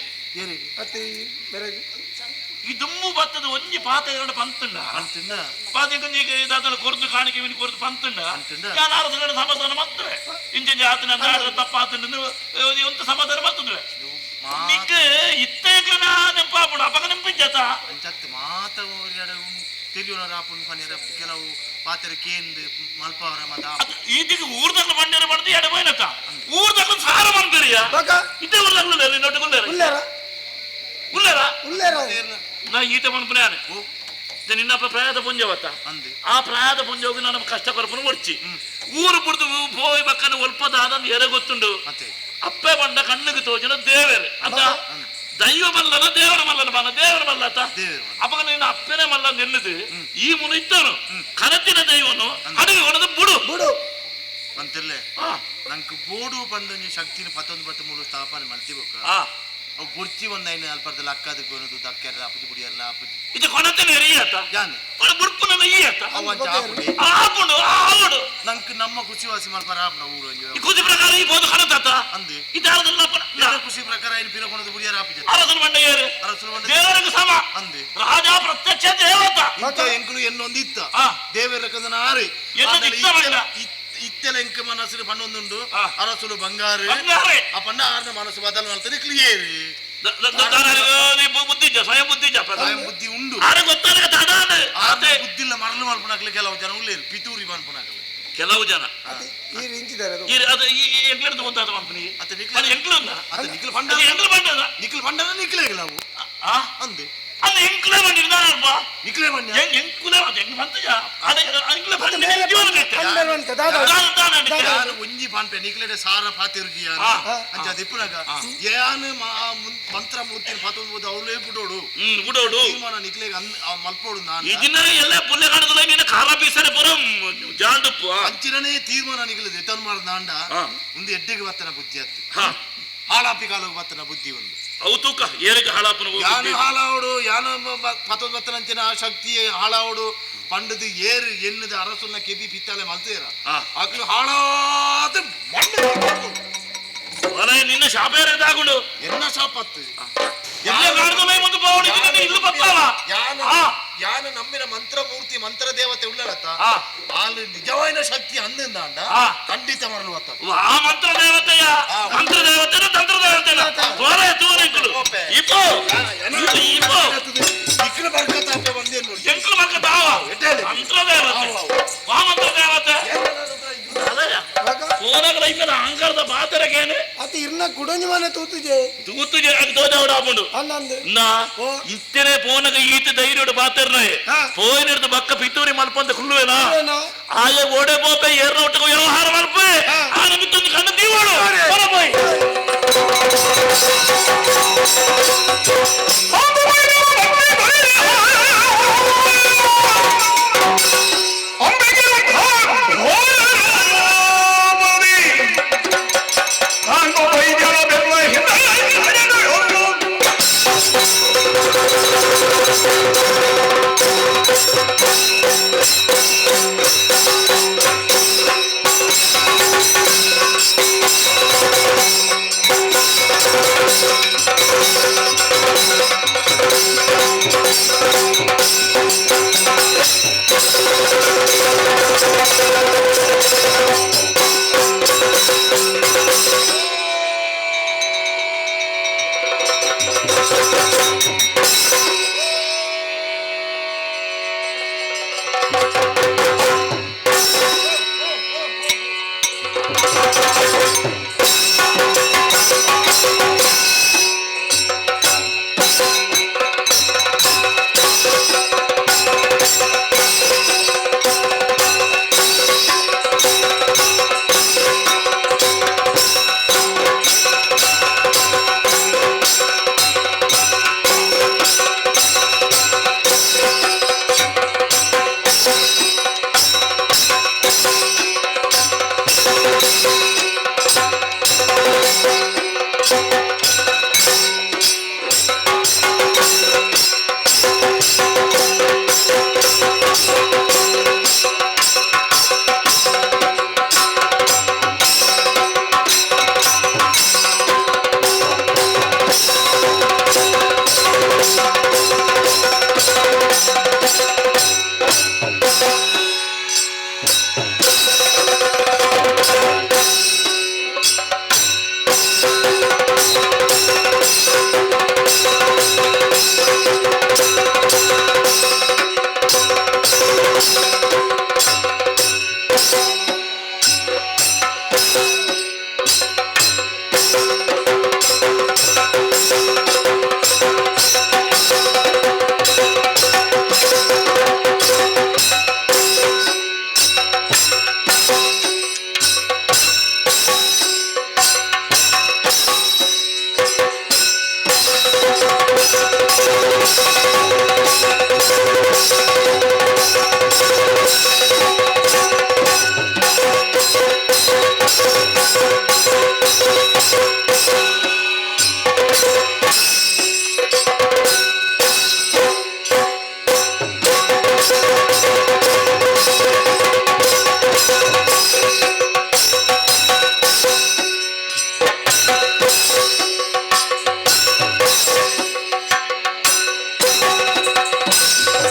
ಅತ್ತೆ ಬೆರಗು ಈ ದುಮ್ಮು ಬತ್ತದ ಒಂಜಿ ಪಾತ ಎರಡು ಪಂತುಂಡ ಪಾತೆ ಕೊಂಜಿ ದಾದಲ ಕೊರ್ದು ಕಾಣಿಕೆ ವಿನಿ ಕೊರ್ದು ಪಂತುಂಡ ಯಾರು ಆರಸಗಡ ಸಮಾಧಾನ ಮತ್ತುವೆ ಇಂಚಿಂಚಿ ಆತನ ತಪ್ಪ ಆತನ ಒಂತ ಸಮಾಧಾನ ಮತ್ತುವೆ ನಿಕ್ ಇತ್ತೇಗ್ಲನ ನೆಂಪಾಪುಡು ಅಪಗ ನೆಂಪಿಜ್ಜತ ಅಂಚತ್ತು ಮಾತ ತಿಳಿಯೋಣ ಆಪುಂಡು ಪನ್ಯರ ಕೆಲವು ಪಾತ್ರೆ ಕೇಂದ್ ಮಲ್ಪಾವರ ಮಾತ ಈತಿಗೆ ಊರ್ದಗ್ಲ ಬಂಡೇರ ಪಡ್ದು ಎಡೆ ಹೋಯ್ನತ ಊರ್ದಗ್ಲ ಸಾರ ಮಂದಿರಿಯ ಇತ್ತೆ ಊರ್ದಗ್ಲ ನಿನ್ನೊಟ್ಟಿಗೆ ಉಲ್ಲೇರ ಉಲ್ಲೇರ ಉಲ್ಲೇರ ನಾ ಈತ ಮನ್ಪುನಾನೆ ನಿನ್ನಪ್ಪ ಪ್ರಾಯದ ಪುಂಜವತ್ತ ಆ ಪ್ರಾಯದ ಪುಂಜೋಗಿ ನಾನು ಕಷ್ಟ ಕೊರಪುನ ಒಡ್ಚಿ ಊರು ಬುಡ್ದು ಪೋಯ್ ಬಕ್ಕನ ಒಲ್ಪದಾದ ಎರೆ ಗೊತ್ತುಂಡು ಅಪ್ಪೆ ಬಂಡ ಕಣ್ಣಿಗೆ ತೋಜಿನ ದೇವೇರು ಅಂತ ದೈವ ಮಲ್ಲನ ದೇವರ ಮಲ್ಲನ ಬನ್ನ ದೇವರ ಮಲ್ಲತ ಅಪ್ಪಗ ನಿನ್ನ ಅಪ್ಪನೇ ಮಲ್ಲ ನಿನ್ನದು ಈ ಮುನು ಇತ್ತವನು ಕನತಿನ ದೈವನು ಅಡಿಗೆ ಕೊಡದು ಬುಡು ಬುಡು ಅಂತಿರ್ಲೆ ನಂಗೆ ಬೋಡು ಪಂಡೊಂಜಿ ಶಕ್ತಿನ ಪತ್ತೊಂದು ಪತ್ತು ಮೂರು ಸ್ಥಾಪನೆ ಮಲ್ತಿಬೋಕ ಅವು ಬುರ್ಚಿ ಒಂದ್ ಐನು ಅಲ್ಪರ್ದ ಲಕ್ಕದ ಗೊನದು ದಕ್ಕೆರ್ಲ ಅಪ್ಪುಜಿ ಬುಡಿಯರ್ಲ ಅಪ್ಪುಜಿ ಇದು ಕೊನತಿನ ಎರಿಯತ ಯಾನೆ ಬುಡ್ಪುನಲ್ಲ ಈಯತ ಅವು ಅಂಚ ಆಪುಡಿ ಆಪುಂಡು ಆವಡು ನಂಗೆ ನಮ್ಮ ಖುಷಿ ವಾಸಿ ಮಲ್ಪರ ಆಪುನ ಊರು ಒಂಜಿ ಈ ಖುಷಿ ಪ್ರಕಾರ ಈ ಬೋದು ಕನತಾತ ಅಂದೆ ಇದಾರದಲ್ಲ ಖುಷಿ ಪ್ರಕಾರ ಐನು ಪಿರ ಕೊನದು ಬುಡಿಯರ ಆಪುಜಿ ಅರಸನ ಬಂಡ ಏರು ಅರಸನ ಬಂಡ ದೇವರಿಗೆ ಸಮ ಅಂದೆ ರಾಜ ಪ್ರತ್ಯಕ್ಷ ದೇವತ ಇಂತ ಎಂಕುಲು ಎನ್ನೊಂದು ಇತ್ತ ದೇವರ ಕಂದನ ಆರು ಎನ್ನೊಂದು ಇತ್ತ ಬಂಡ. ಇತ್ತೆಲ ಎಂಕ ಮನಸ್ಸು ಪಣ್ಣೊಂದುಂಡು ಅರಸುಲು ಬಂಗಾರು ಬಂಗಾರೆ. ಆ ಪಂಡ ಆರ್ನ ಮನಸ್ಸು ಬದಲು ಮಾಡ್ತಾರೆ ಕ್ಲಿಯರ್ ಬುದ್ಧಿಜ ಸ್ವಯಂ ಬುದ್ಧಿಜ ಸ್ವಯಂ ಬುದ್ಧಿ ಉಂಡು ಆರೆ ಗೊತ್ತಾಗ ತಡಾನ ಆರ್ನ ಬುದ್ಧಿಲ್ಲ ಮರಳು ಮಲ್ಪುನಾಕ್ಲೆ ಕೆಲವು ಜನ ಉಳ್ಳೇರು ಪಿತೂರಿ ಮಲ್ಪುನಾಕ್ಲೆ ಕೆಲವು ಜನ ಈ ಇಂಚಿದ್ದಾರೆ ಅದು ಈ ಅದು ಈ ಎಂಕ್ಲೆಡ್ದು ಗೊತ್ತಾದ ಮಲ್ಪನಿ ಅದು ಎಂಕ್ಲು ಅತ್ತ ನಿಖಿಲ್ ಪಂಡ ಅದು ಎಂಕ್ಲು ಬಂಡದ ನಿಖಿಲ್ ಪಂಡನ ನಿಖಿಲೇ ನಾವು ಅಂದೆ ಅಲ್ಲ ಎಂಕ್ಲೆ ಬಂಡಿರ್ದಾನ ಅಲ್ಪ ನಿಖಿಲೇ ಬಂಡ ಎಂಕುಲೆ ಅದು ಎಂಕ್ ಬಂತಜ ಅದ ಎಂಕ್ಲೆ ಬಂಡ ಜೀವನ ಯಾನು ಒಂಜಿ ಪಾನ್ಪೆ ನಿಖಿಲೆಡೆ ಸಾರ ಪಾತಿರುಜಿ ಯಾನು ಅಂಚ ದಿಪ್ಪುನಗ ಯಾನು ಮಂತ್ರ ಮೂರ್ತಿನ ಪತ್ತೊಂದು ಅವಳೇ ಬಿಡೋಡು ಬಿಡೋಡು ತೀರ್ಮಾನ ನಿಖಿಲೆಗೆ ಮಲ್ಪೋಡು ನಾನು ಇದಿನ ಎಲ್ಲ ಪುಲ್ಲೆ ಕಾಣದಲ್ಲ ನೀನು ಖಾರ ಬೀಸರೆ ಪೂರ ಜಾಂಡುಪ್ಪು ಅಂಚಿನನೇ ತೀರ್ಮಾನ ನಿಖಿಲದೆ ಎತ್ತನ್ ಮಾಡ್ದ ನಾಂಡ ಒಂದು ಎಡ್ಡೆಗೆ ಬತ್ತನ ಬುದ್ಧಿ ಅತ್ತು ಹಾಳಾಪಿ ಕಾಲಕ್ಕೆ ಬತ್ತನ ಬುದ್ಧಿ ಒಂದು ಅವು ತೂಕ ಏರಿಗೆ ಹಾಳಾಪನ ಯಾನು ಹಾಳಾವಡು ಯಾನು ಪತ್ತೊಂದು ಬತ್ತನಂಚಿನ ಆ ಶಕ್ತಿ ಹಾಳಾವಡು ಪಂಡದು ಏರು ಎನ್ನದ ಅರಸುನ ಕೆಬಿ ಪಿತ್ತಾಲೆ ಮಲ್ತೇರ ಆಕಲು ಹಾಳಾದ ಮಣ್ಣು ನಿನ್ನ ಶಾಪ ಏರಿದಾಗುಂಡು ಎನ್ನ ಶಾಪತ್ತು ಎಲ್ಲ ಕಾಣದಲ್ಲ ಮುಂದೆ ಬೋಡು ಇಲ್ಲು ಬತ್ತಾವ ಯಾನು ಯಾನು ನಂಬಿನ ಮಂತ್ರಮೂರ್ತಿ ಮಂತ್ರ ದೇವತೆ ಉಳ್ಳರತ್ತ ಆಲು ನಿಜವಾದ ಶಕ್ತಿ ಅಂದಿಂದಾಂಡ ಖಂಡಿತ ಮರಳು ಬತ್ತ ಆ ಮಂತ್ರ ದೇವತೆಯ ಮಂತ್ರ ದೇವತೆನ ತಂತ್ರ ದೇವತೆನ ತೋರೆ ತೋರೆ ಇಂಕುಲು ಇಪ್ಪೋ ಇಪ್ಪೋ ಇಕ್ಕಲು ಬರ್ಕತ್ತ ಅಪ್ಪ ಬಂದೇನು ಎಂಕುಲು ಬರ್ಕತ್ತ ಆವ ಮಂತ್ರ ದೇವತೆ ವಾ ಮಂತ್ರ ದೇವತೆ ಅಲ್ಲಯ್ಯ ಫೋನಾಗಲ ಇಮ್ಮೇಲೆ ಅಹಂಕಾರದ ಬಾತರಕೇನೆ ಅತ್ತ ಇರ್ನ ಕುಡೊಂಜಿ ಮನೆ ಯಾನ ತೂತುಜೆ ತೂತುಜೆ ಅದು ತೋಜಾವಡ ಆಪುಂಡು ಅಂದಂದು ನಾ ಇತ್ತನೆ ಪೋನಗ ಈತ ಧೈರ್ಯಡು ಪಾತೆರ್ನಾಯೆ ಪೋಯಿನಿಡ್ದು ಬಕ್ಕ ಪಿತೂರಿ ಮಲ್ಪಂತ ಕುಳ್ಳುವೇನಾ ಆಯ ಓಡೆ ಪೋಪೆ ಏರ್ನ ಒಟ್ಟకు ವ್ಯವಹಾರ ಮಲ್ಪೆ ಆ ನಿಮಿತ್ತೊಂದು ಕಣ್ಣು ದೀವಳು ಪೋಯ್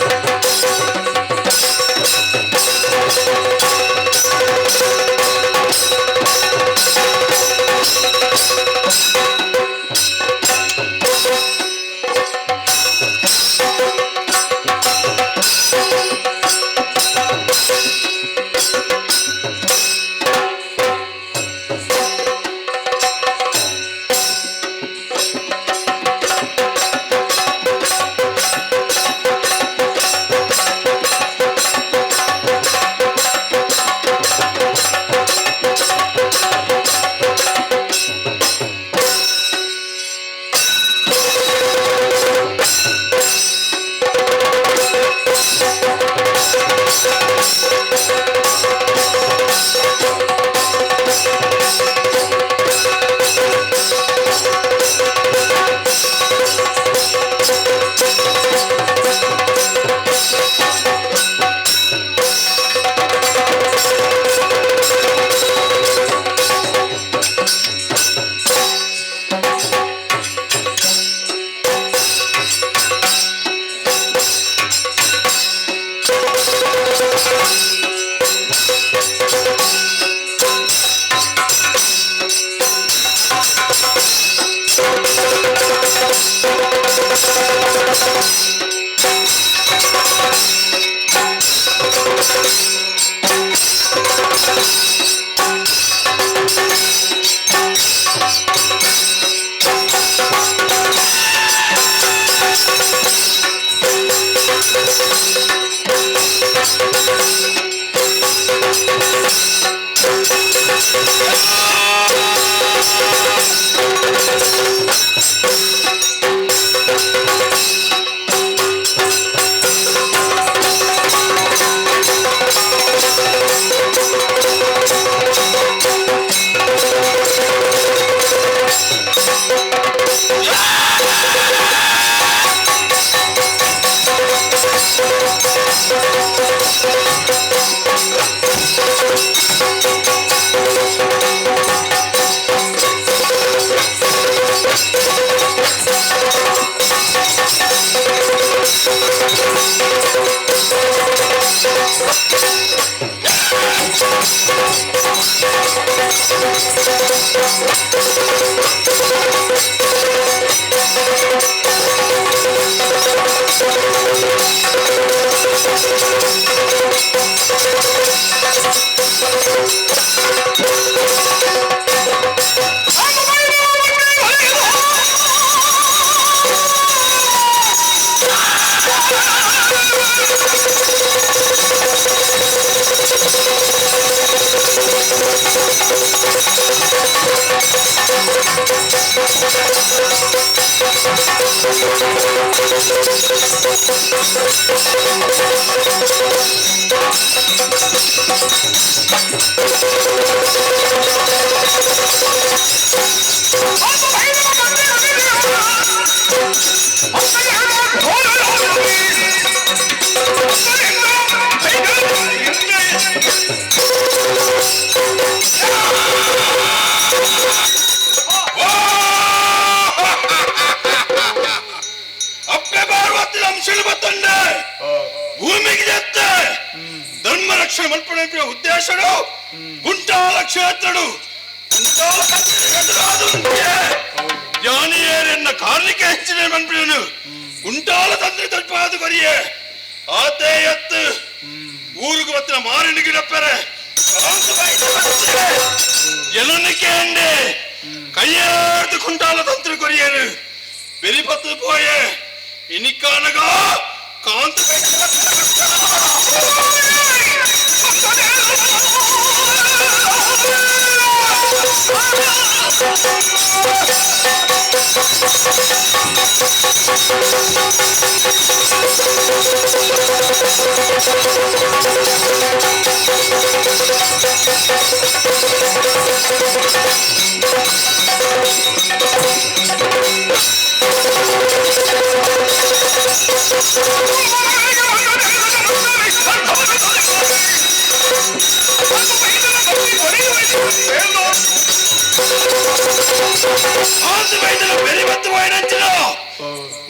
Thank you. ಅಪ್ಪೆ ಪಾರ್ವತಿ ಅಂಶಲು ಬತ್ತಂಡೆ ಭೂಮಿಗೆ ಜತ್ತೆ ಧರ್ಮ ರಕ್ಷಣೆ ಮಲ್ಪಣೆ ಉದ್ದೇಶಡು ಗುಂಟಾಲ ಕ್ಷೇತ್ರಡು ಗುಂಟಾಲ ಜ್ಞಾನಿಯರೆನ್ನ ಕಾರಣಕ್ಕೆ ಹೆಚ್ಚಿನ ಮನ್ಪಿಡನು ಗುಂಟಾಲ ತಂತ್ರಿ ತಲ್ಪಾದ ಕೊರಿಯೆ ಆತೆ ಎತ್ತು ಊರಿಗೆ ಬತ್ತಿನ ಮಾರಿನ ಗಿಡಪ್ಪರೆ ಎಲ್ಲನಕ್ಕೆ ಅಂಡೆ ಕೈಯೇರ್ದು ಕುಂಟಾಲ ತಂತ್ರಿ ಕೊರಿಯರು ಬೆರಿಪತ್ತು ಪೋಯೆ ಇನಿಕಾನಗ ಕಾಂತ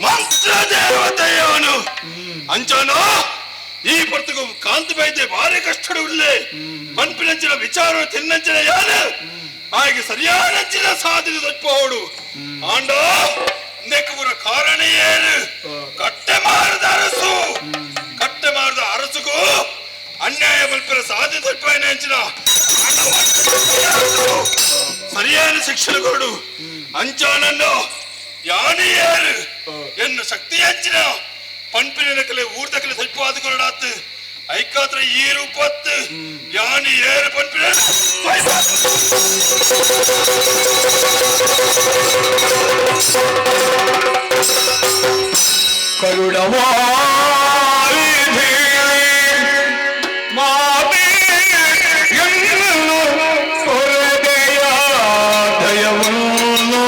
ಮಂತ್ರ ದೇವತೆಯವನು ಅಂಚನು ಈ ಪರ್ತುಗು ಕಾಂತ ಬೈದೆ ಭಾರಿ ಕಷ್ಟಡು ಉಲ್ಲೆ ಪನ್ಪಿನಂಚಿನ ವಿಚಾರ ತಿನ್ನಂಚಿನ ಯಾನು ಹಾಗೆ ಸರಿಯಾದಂಚಿನ ಸಾಧನೆ ತಪ್ಪೋಡು ಆಂಡ ನೆಕ್ಕುರ ಕಾರಣ ಏನು ಕಟ್ಟೆ ಮಾರದ ಅರಸು ಕಟ್ಟೆ ಮಾರದ ಅರಸುಗೂ ಅನ್ಯಾಯ ಮಲ್ಪಿನ ಸಾಧನೆ ತಪ್ಪಾಯಿನ ಸರಿಯಾದ ಶಿಕ್ಷಣ ಕೊಡು ಅಂಚಾನನ್ನು ಯಾನಿಯರು ಎನ್ನು ಶಕ್ತಿ ಹಂಚಿನ ಪನ್ಪಿನ ನಕಲೆ ಊರ್ದಕಲೆ ಸ್ವಲ್ಪವಾದ ಕೊರಡಾತು ಐಕಾತ್ರ ಈ ರೂಪತ್ತು ಯಾನಿ ಏರು ಪನ್ಪಿನ ಕರುಣವಾರಿಧಿ ಮಾತೆ ಎನ್ನು ಕೊರತೆಯ ದಯವನ್ನು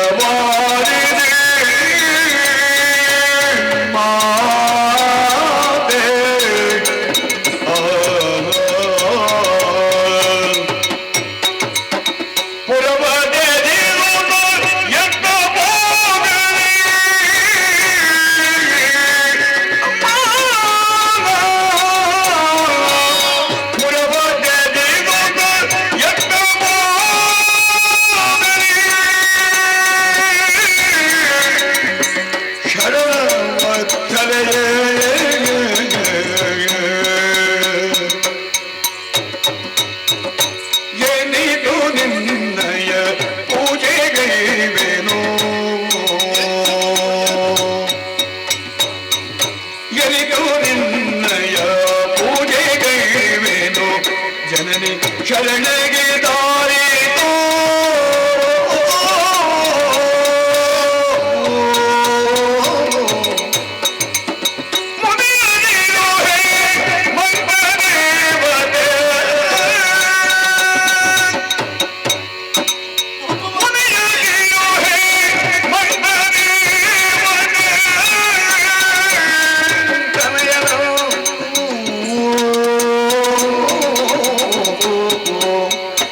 ಕರುಣವಾರಿಧಿ ಮಾತೆ ಏನಿದು ನಿನ್ನಯ ಪೂಜೆಗೈವೆನು ಎನಿದು ನಿನ್ನಯ ಪೂಜೆಗೈವೆನು ಜನನಿ ಶರಣಗೆ ದಾರಿ Oh.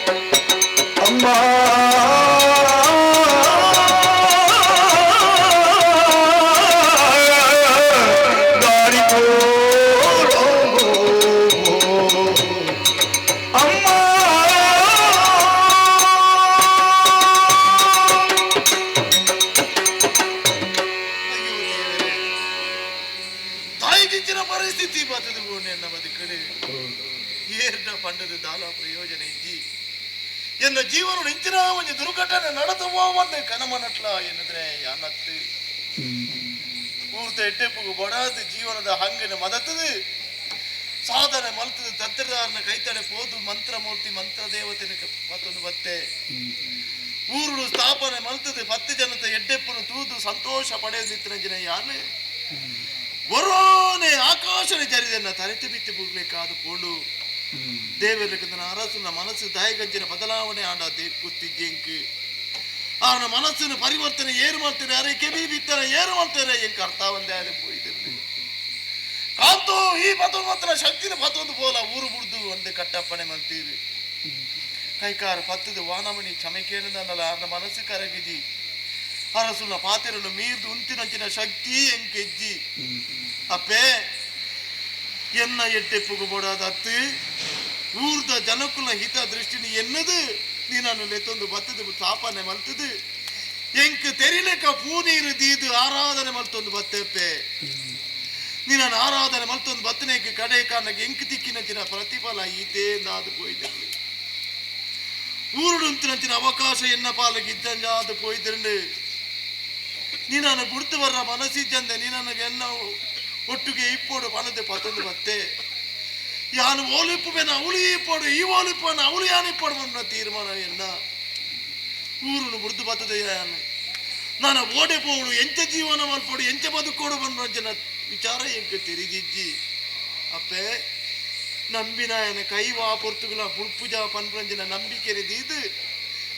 ಎನ್ನ ಜೀವನ ಇಂಚಿನ ಒಂಜಿ ದುರ್ಘಟನೆ ನಡೆದವೋ ಒಂದು ಕನಮನಟ್ಲ ಎನ್ನದ್ರೆ ಯಾನತ್ತು ಪೂರ್ತ ಎಡ್ಡೆಪ್ಪುಗು ಬಡಾದ ಜೀವನದ ಹಂಗನ ಮದತದು ಸಾಧನೆ ಮಲ್ತದ ತಂತ್ರದಾರನ ಕೈತಡೆ ಪೋದು ಮಂತ್ರಮೂರ್ತಿ ಮಂತ್ರ ದೇವತೆನ ಮತ್ತೊಂದು ಬತ್ತೆ ಊರುಡು ಸ್ಥಾಪನೆ ಮಲ್ತದೆ ಪತ್ತು ಜನತ ಎಡ್ಡೆಪ್ಪನು ತೂದು ಸಂತೋಷ ಪಡೆಯುತ್ತಿನ ಜನ ಯಾನು ಬರೋನೆ ಆಕಾಶನ ಜರಿದನ್ನ ತರೆತು ಬಿತ್ತು ಬೂಗ್ಲಿಕ್ಕಾದ ಪೋಂಡು ದೇವರ ಅರಸುನ ಮನಸ್ಸು ದಾಯಗಂಜಿನ ಬದಲಾವಣೆ ಆಂಡ ಕುತ್ತಿಜ್ಜೆಂಕ್ ಅವನ ಮನಸ್ಸಿನ ಪರಿವರ್ತನೆ ಏರು ಮಾಡ್ತಾರೆ ಅರೆ ಕೆಬಿ ಬಿತ್ತಾರೆ ಏರು ಮಾಡ್ತಾರೆ ಎಂಕ್ ಅರ್ಥ ಒಂದೇ ಆರೆ ಪೋಯ್ದಿರ್ಲಿ ಕಾಂತೋ ಈ ಪತೊಂದು ಮಾತ್ರ ಶಕ್ತಿನ ಪತೊಂದು ಪೋಲ ಊರು ಬುಡ್ದು ಒಂದು ಕಟ್ಟಪ್ಪಣೆ ಮಂತೀರಿ ಕೈಕಾರ ಪತ್ತದ ವಾನಮಣಿ ಕ್ಷಮೆ ಕೇಳಿದನಲ್ಲ ಅವನ ಮನಸ್ಸು ಕರಗಿಜಿ ಅರಸುನ ಪಾತಿರನ್ನು ಮೀರ್ದು ಉಂತಿನಂಚಿನ ಶಕ್ತಿ ಎಂಕೆಜ್ಜಿ ಅಪ್ಪೇ ಎನ್ನ ಎಡ್ಡೆಪ್ಪುಗು ಬೋಡಾದತ್ತು ಊರ್ದ ಜನಕುಲ ಹಿತ ದೃಷ್ಟಿನಿ ಎನ್ನದು ನೀನನ್ನು ಲೆತ್ತೊಂದು ಬತ್ತದು ಸ್ಥಾಪನೆ ಮಲ್ತದು ಎಂಕ್ ತೆರಿಲೆಕ ಪೂನೀರು ದೀದು ಆರಾಧನೆ ಮಲ್ತೊಂದು ಬತ್ತೆಪ್ಪೆ ನೀನನ್ನು ಆರಾಧನೆ ಮಲ್ತೊಂದು ಬತ್ತನೇಕ್ ಕಡೆ ಕಾರಣಕ್ಕೆ ಎಂಕ್ ತಿಕ್ಕಿನಂಚಿನ ಪ್ರತಿಫಲ ಈತೇ ನಾದು ಪೋಯ್ದಿರ್ಲಿ ಊರುಡುಂತಿನಂಚಿನ ಅವಕಾಶ ಎನ್ನ ಪಾಲಕ್ಕೆ ಇದ್ದಂಜಾದು ಪೋಯ್ದಿರಂಡು ನೀನನ್ನು ಬುಡ್ತು ಬರ್ರ ಮನಸ್ಸಿದ್ದಂದೆ ನೀನನ್ನು ಎನ್ನ ಒಟ್ಟಿಗೆ ಇಪ್ಪೋಡು ಪಣದೆ ಪತ್ತೊಂದು ಬತ್ತೆ ಯಾನು ಓಲಿಪ್ಪುವೆನ ಅವಳು ಇಪ್ಪೋಡು ಈ ಓಲಿಪ್ಪನ ಅವಳು ಯಾನು ಇಪ್ಪೋಡು ನನ್ನ ತೀರ್ಮಾನ ಎನ್ನ ಊರುನು ಬುಡ್ದು ಬತ್ತದೆ ಯಾನು ನಾನು ಓಡೆ ಪೋಡು ಎಂಚ ಜೀವನ ಮಲ್ಪೋಡು ಎಂಚ ಬದುಕೋಡು ಬಂದ ವಿಚಾರ ಎಂಕ ತೆರಿದಿಜ್ಜಿ ಅಪ್ಪೆ ನಂಬಿನಾಯನ ಕೈವಾ ಪೊರ್ತುಗುಲ ಬುಡ್ಪುಜ ಪನ್ಪಂಜಿನ ನಂಬಿಕೆ ದೀದು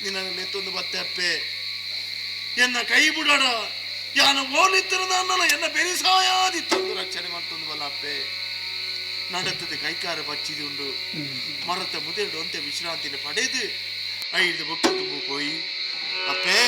ನಿನ್ನ ಲೆತ್ತೊಂದು ಬತ್ತೆ ಅಪ್ಪೆ ಎನ್ನ ಕೈ ಬುಡಾಡ ಯಾನ ಓಲಿತ್ತಿರ ಎನ್ನ ಬೆರಿಸಾಯಾದಿತ್ತೊಂದು ರಕ್ಷಣೆ ಮಾಡ್ತೊಂದು ಬಲ್ಲ ಅಪ್ಪೆ நடத்தது கைக்கார பச்சிது உண்டு மரத்தை முதல் ஒந்த விசிராந்தின படைது ஐந்து பக்கத்து போய் அப்பே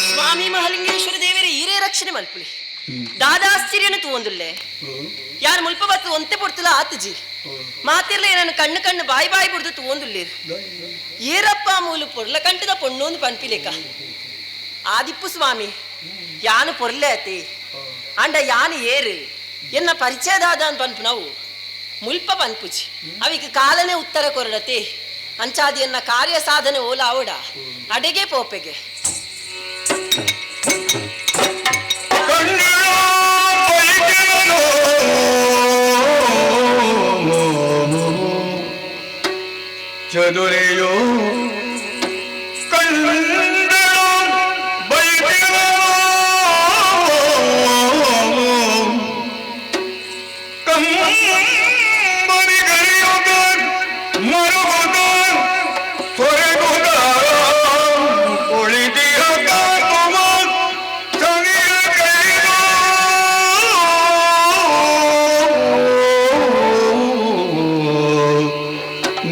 ಸ್ವಾಮಿ ಮಹಾಲಿಂಗೇಶ್ವರ ದೇವರೇ ಈರೇ ರಕ್ಷಣೆ ಮಲ್ಪುಲಿ ದಾದಾಶ್ಚರ್ಯನ ತೂವೊಂದುಲ್ಲೆ ಯಾರು ಮುಲ್ಪ ಬತ್ತು ಒಂತೆ ಪೊಡ್ತುಲ ಆತಜಿ ಮಾತಿರ್ಲೆ ನನ್ನ ಕಣ್ಣು ಕಣ್ಣು ಬಾಯಿ ಬಾಯಿ ಬುಡ್ದು ತೂವೊಂದುಲ್ಲೇರು ಏರಪ್ಪ ಮೂಲು ಪೊರ್ಲ ಕಂಟದ ಪೊಣ್ಣೊಂದು ಪನ್ಪಿಲೇಕ ಆದಿಪ್ಪು ಸ್ವಾಮಿ ಯಾನು ಪೊರ್ಲೆ ಅತಿ ಅಂಡ ಯಾನು ಏರು ಎನ್ನ ಪರಿಚಯದಾದ ಅಂತ ಪನ್ಪು ನಾವು ಮುಲ್ಪ ಪನ್ಪುಜಿ ಅವಿಕ್ ಕಾಲನೆ ಉತ್ತರ ಕೊರಡತಿ ಅಂಚಾದಿ ಎನ್ನ ಕಾರ್ಯ ಸಾಧನೆ ಓಲ ಅವಡ ಅಡೆಗೆ ಪೋಪೆಗೆ ಚದುರೆಯೋ ಕಂಡಳು ಬೈದಿರೋ ಕಂಬನಿಗರಿಯುಗ ಮರುಗುದ ತೊರೆಗುದ ಉಳಿದಿಯ ಕಾಪುವ ಚನಿಯ ಕೈದು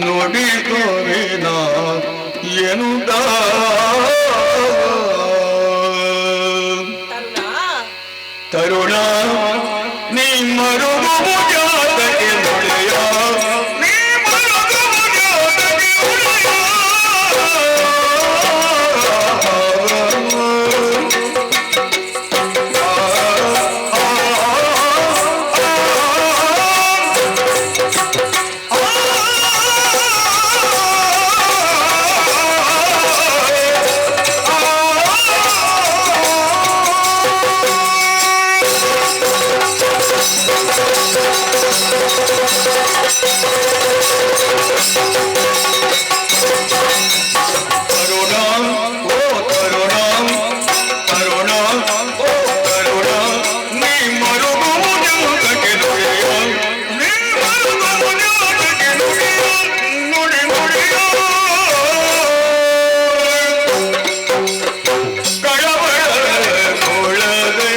ನುಡಿ ತೋರಿನ ಎನ್ನುತ್ತ ತರುಣ ನೀ ಮರುಗು ಜಾತಕ್ಕೆ ನುಡಿಯ ನೀ ಮರುಗು ಜಾತಕ್ಕೆ ತರುಣ ಓ ತರುಣ ತರುಣ ಓ ತರುಣ ನೀ ಮರುಗು ಜಾತಕ್ಕೆ ನುಡಿಯ ನೀ ಮರುಗು ಜಾತಕ್ಕೆ ನುಡಿಯ ನುಡಿ ನುಡಿಯ ಕಳವಳಗೊಳ್ಳದೆ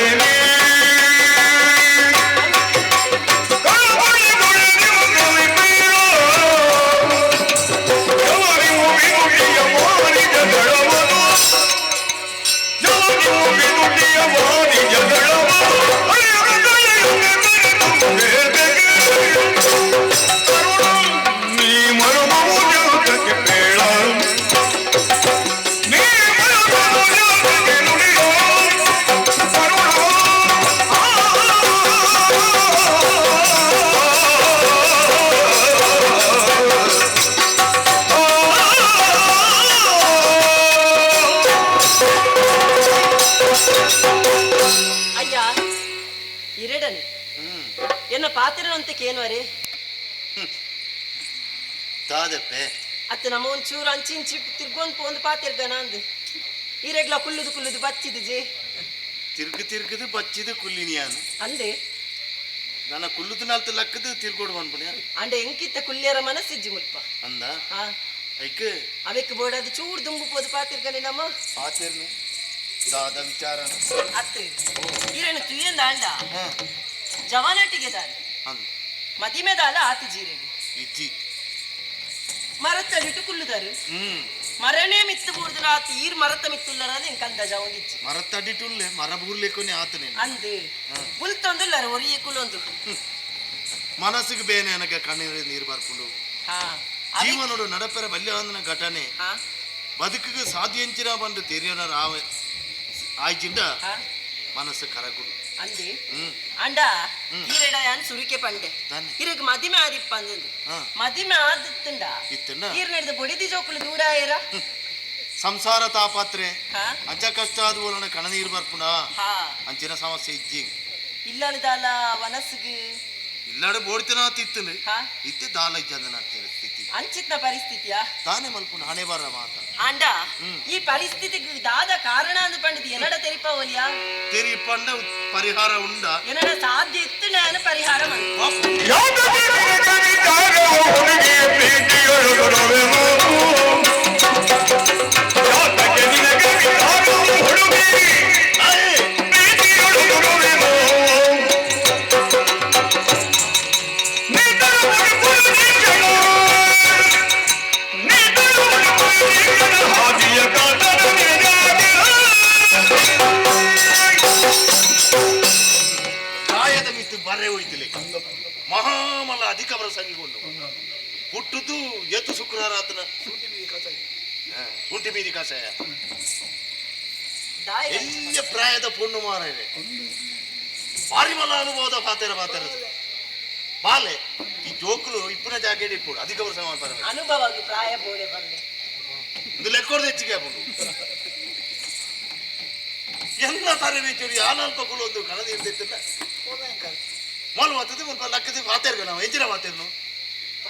ಅಯ್ಯ ಇರಡನೆ ಎನ್ನ ಪಾತಿರನಂತೆ ಕೇನುವರೆ ದಾದಪ್ಪೆ ಅತ್ತ ನಮ್ಮ ಒಂಚೂರು ಅಂಚಿಂಚಿ ತಿರ್ಗೊಂದು ಪೋಂದು ಪಾತಿರ್ಗನ ಅಂದು ಈರೆಗ್ಲ ಕುಲ್ಲುದು ಕುಲ್ಲುದು ಬಚ್ಚಿದು ಜೆ ತಿರ್ಗು ತಿರ್ಗದು ಬಚ್ಚಿದು ಕುಲ್ಲಿನಿಯಾನು ಅಂದೆ ನನ್ನ ಕುಲ್ಲುದು ನಾಲ್ತು ಲಕ್ಕದು ತಿರ್ಗೋಡು ಬಂದ್ಬಿಡ ಅಂಡ ಎಂಕಿತ್ತ ಕುಲ್ಯರ ಮನಸ್ಸಿಜ್ಜಿ ಮುಲ್ಪ ಅಂದ ಹಾ ಐಕ್ ಅವೆಕ್ ಬೋಡದು ಚೂರು ದುಂಬು ಪೋದು ಪಾತಿರ್ಗನೆ ನಮ್ಮ ಪಾತಿರ್ನು ದಾದ ವಿಚಾರ ಅತ್ತೆ ಈರೇನು ತುಯ್ಯಂದ ಅಂಡ ಜವಾನಟಿಗೆ ದಾರಿ ಅಂದ ಮದಿಮೆದಾಲ ಆತ ಜೀರೆಗೆ ಇಜ್ಜಿ ಮರತ್ತಡಿಟ್ಟು ಕುಲ್ಲುದಾರು ಹ್ಮ್ ಮರನೇ ಮಿತ್ತು ಬೂರ್ದನ ಆತ ಈರ್ ಮರತ ಮಿತ್ತುಲ್ಲರ ಎಂಕಂದ ಜವಂಗಿಜ್ಜಿ ಮರತ್ತಡಿಟುಲ್ಲೆ ಮರ ಬೂರ್ಲಿಕ್ಕೊನೆ ಆತನೆ ಅಂದು ಬುಲ್ತೊಂದುಲ್ಲರ ಒರಿಯ ಕುಲೊಂದು ಮನಸ್ಸಿಗೆ ಬೇನೆ ಅನಕ ಕಣ್ಣೀರು ನೀರು ಬರ್ಕೊಂಡು ಹಾ ಜೀವನೋಡು ನಡಪೆರ ಬಲ್ಯವಂದನ ಘಟನೆ ಹಾ ಬದುಕಿಗೆ ಸಾಧ್ಯಂಚಿನ ಬಂದು ತೆರಿಯೋಣ ರಾವ ಆಯ್ಚಿಂದ ಮನಸ್ಸು ಕರಗುಡು ಅಂದೆ ಹ್ಮ್ ಅಂಡ ಈರೆಡ ಯಾನ್ ಸುರಿಕೆ ಪಂಡೆ ತಾನೆ. ಇರಗ್ ಮದಿಮೆ ಆದಿಪ್ಪ ಅಂದಂದು ಹಾ. ಮದಿಮೆ ಆದಿತ್ತುಂಡ ಇತ್ತುಂಡ? ಈರ್ ನಡೆದ ಬೊಡಿದಿ ಜೋಕುಲು ದೂರಾಯರ ಸಂಸಾರ ತಾಪತ್ರೆ ಹಾ ಅಂಚ ಕಷ್ಟ ಆದ ಬೋಲಣ ಕಣ್ಣನೀರು ಬರ್ಪುಂಡ ಹಾ ಅಂಚಿನ ಸಮಸ್ಯೆ ಇಜ್ಜಿ ಇಲ್ಲದಾಲ ವನಸ್ಸಿಗೆ ಇಲ್ಲಾಡು ಬೋಡ್ತಿನ ತಿತ್ತುನು ಹಾ ಇತ್ತೆ ದಾಲ ಇಜ್ಜಂದನ ಸ್ಥಿತಿ ಅಂಚಿತ್ನ ಪರಿಸ್ಥಿತಿಯಾ ತಾನೇ ಮಲ್ಪುಂಡು ಹಣೆ ಬಾರ ಮಾತ ಅಂಡ ಈ ಪರಿಸ್ಥಿತಿಗೆ ದಾದ ಕಾರಣ ಅಂದು ಪಂಡಿದ್ ಎನ್ನಡ ತೆರಿಪ ಒಲಿಯಾ ತೆರಿ ಪಂಡ ಪರಿಹಾರ ಉಂಡ ಎನ್ನಡ ಸಾಧ್ಯ ಇತ್ತು ನಾನು ಪರಿಹಾರ ಮಂತೆ ಕಾಯದ ಮಿತ್ತು ಬರೆ ಹೋಯ್ತಿಲೆ ಮಹಾಮಲ ಅಧಿಕ ಪ್ರಸಂಗಿಗೊಂಡು ಹುಟ್ಟುದು ಎತ್ತು ಶುಕ್ರವಾರ ಶುಂಠಿ ಬೀದಿ ಕಷಾಯ ಎಲ್ಲಿಯ ಪ್ರಾಯದ ಪೊಣ್ಣು ಮಾರರೆ ಭಾರಿ ಮಲ್ಲ ಅನುಭವದ ಪಾತೆರ ಪಾತೆರ ಬಾಲೆ ಈ ಜೋಕುಲು ಇಪ್ಪುನ ಜಾಗೆಡ್ ಇಪ್ಪುಡು ಅಧಿಕ ಪ್ರಸಂಗ ಮಾಡ್ತಾರೆ ಅನುಭವ ಪ್ರಾಯ ಬೋಡೆ ಬಂದೆ ಇದು ಲೆಕ್ಕೋರ್ದು ಹೆಚ್ಚಿಗೆ ಆಪುಂಡು ಎಲ್ಲ ತರಬೇತಿ ಯಾನಲ್ಪ ಕುಲು ಒಂದು ಕಣದ ಇರ್ತಿತ್ತಿಲ್ಲ ಮೊಲ ಮಾತದ್ದು ಮುಲ್ಪ ಲಕ್ಕದ ಮಾತೇರ್ಗ ನಾವು ಎಂಚಿನ ಮಾತೇರ್ನು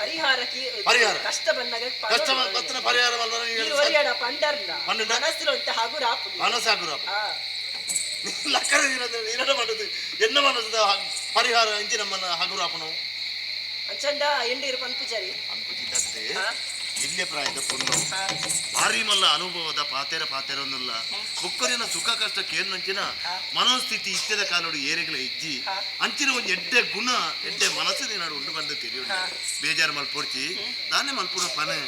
ಪರಿಹಾರಕ್ಕೆ ಪರಿಹಾರ. ಕಷ್ಟ ಬಂದಾಗ ಕಷ್ಟ ಬತ್ತನ ಪರಿಹಾರ ಮಲ್ಪನ ಈರ್ ಒರಿಯಡ ಪಂಡರ್ಲ ಪಂಡಂಡ? ಮನಸ್ಸುಲು ಅಂತ ಹಗುರಾಪುಂಡು. ಮನಸ್ಸು ಹಗುರಾಪುಂಡು. ಆ. ಲಕ್ಕರ ಇರಡ ಮಾಡೋದು ಎನ್ನ ಮನಸ್ಸದ ಪರಿಹಾರ ಅಂಚಿ ನಮ್ಮನ್ನ ಹಗುರಾಪುನವು. ಅಂಚಂಡ ಎಂಡೀರು ಪನ್ಪುಜರಿ. ಪನ್ಪುಜಿದತ್ತೆ ಇಲ್ಯ ಪ್ರಾಯದ ಪೊಣ್ಣು ಭಾರಿ ಮಲ್ಲ ಅನುಭವದ ಪಾತೆರ ಪಾತೆರೊಂದುಲ್ಲ ಬುಕ್ಕರಿನ ಸುಖ ಕಷ್ಟ ಕೇರ್ನಂಚಿನ ಮನೋಸ್ಥಿತಿ ಇತ್ಯದ ಕಾಲೋಡು ಏರೆಗಳ ಇಜ್ಜಿ ಅಂಚಿನ ಒಂಜಿ ಎಡ್ಡೆ ಗುಣ ಎಡ್ಡೆ ಮನಸ್ಸು ನಾಡು ಉಂಡು ಬಂದು ತಿಳಿಯುಂಡು ಬೇಜಾರು ಮಲ್ಪೊಡ್ಚಿ ದಾನೆ ಮಲ್ಪುನ ಪನೆ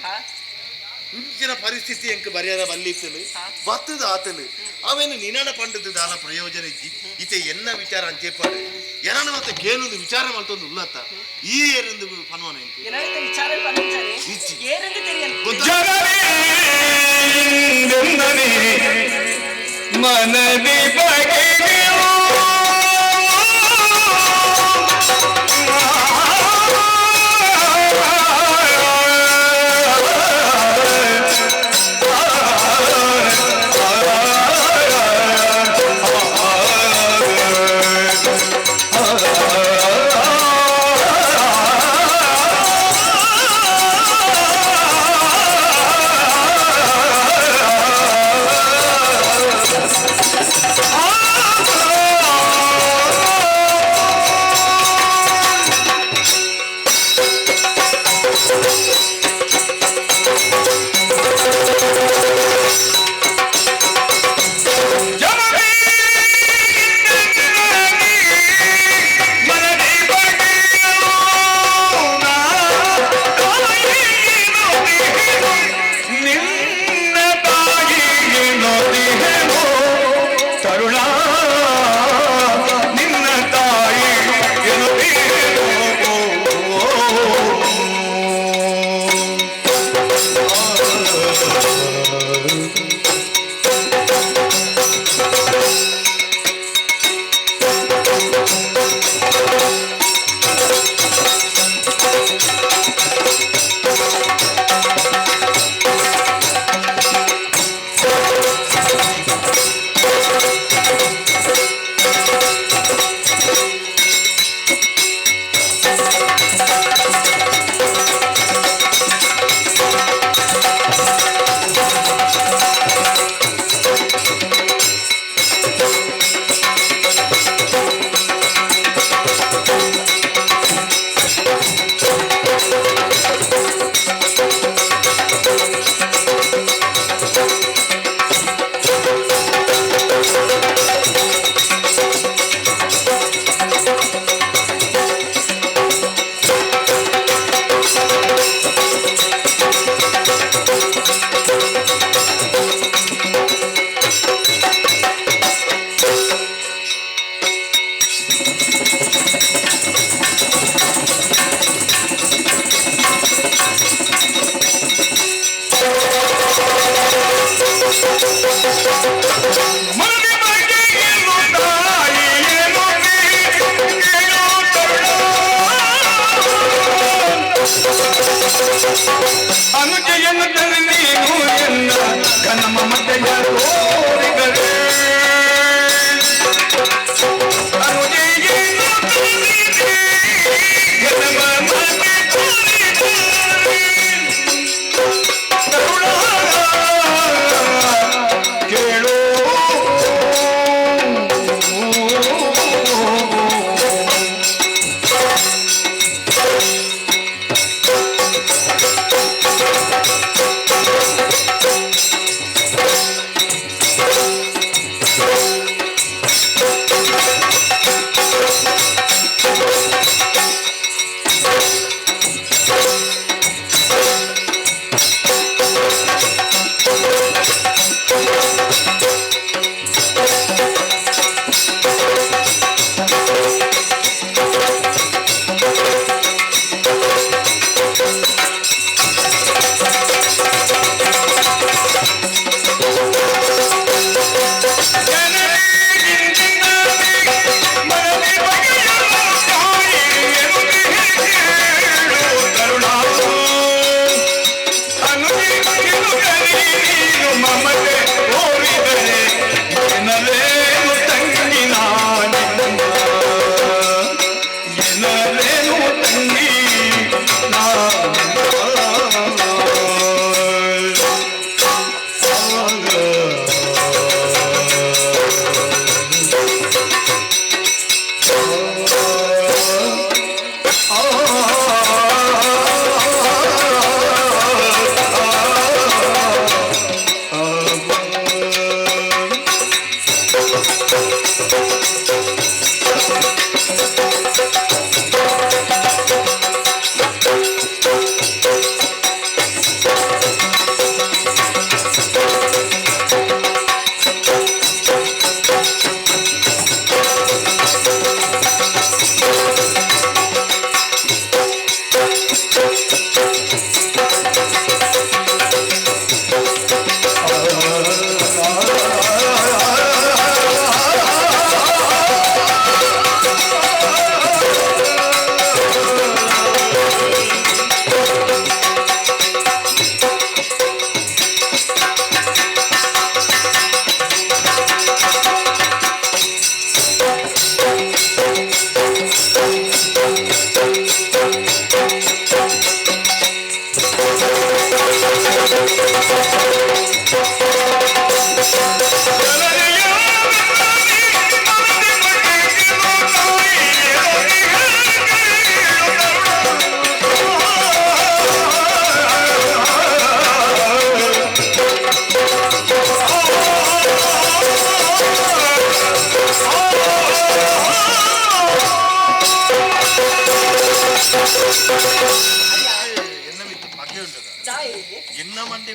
ಇಂಚಿನ ಪರಿಸ್ಥಿತಿ ಎಂಕ್ ಬರಿಯರ ಬಲ್ಲಿತ್ತಲು ಬತ್ತದ ಆತಲು ಅವೇನು ನಿನಡ ಪಂಡದ ದಾಲ ಪ್ರಯೋಜನ ಇಜ್ಜಿ ಇತ್ತೆ ಎನ್ನ ವಿಚಾರ ಅಂಚೆಪಾಡು ಏನನ ಮತ್ತೆ ಕೇನೊಂದು ವಿಚಾರ ಮಲ್ತೊಂದು ಉಲ್ಲತ್ತ ಈ ಏರೆಂದು ಪನ್ವನ ಎಂಕ್ ಏನಾಯ್ತು ವಿಚಾರ ಪನ್ಪುಜರಿ ಏರೆಂದು ತೆರಿಯಲ್ಲ. ಮನದಿ ಬಗೆಯೋ ನಿನ್ನ ತಾಯಿಗೆ ನೋದಿಹೆನೋ ತರುಣ ನಿನ್ನ ತಾಯಿ ಮನದಿ ಬಗೆಯಲು ತಾಯಿಯೇನು ಕೇಳು ತರುಣ ಅನುಜೆಯನ್ನು ನೀನು ಎನ್ನ ಘನ ಮಮತೆಯ ತೋರಿಗಳೇ ಅನುಜೆಯನ್ನು ತಂದಿದೆ ಘನ ಮಮತೆ ತೋರಿಗಳೇ ತರುಣ ಕೇಳು ಠಠಠಠ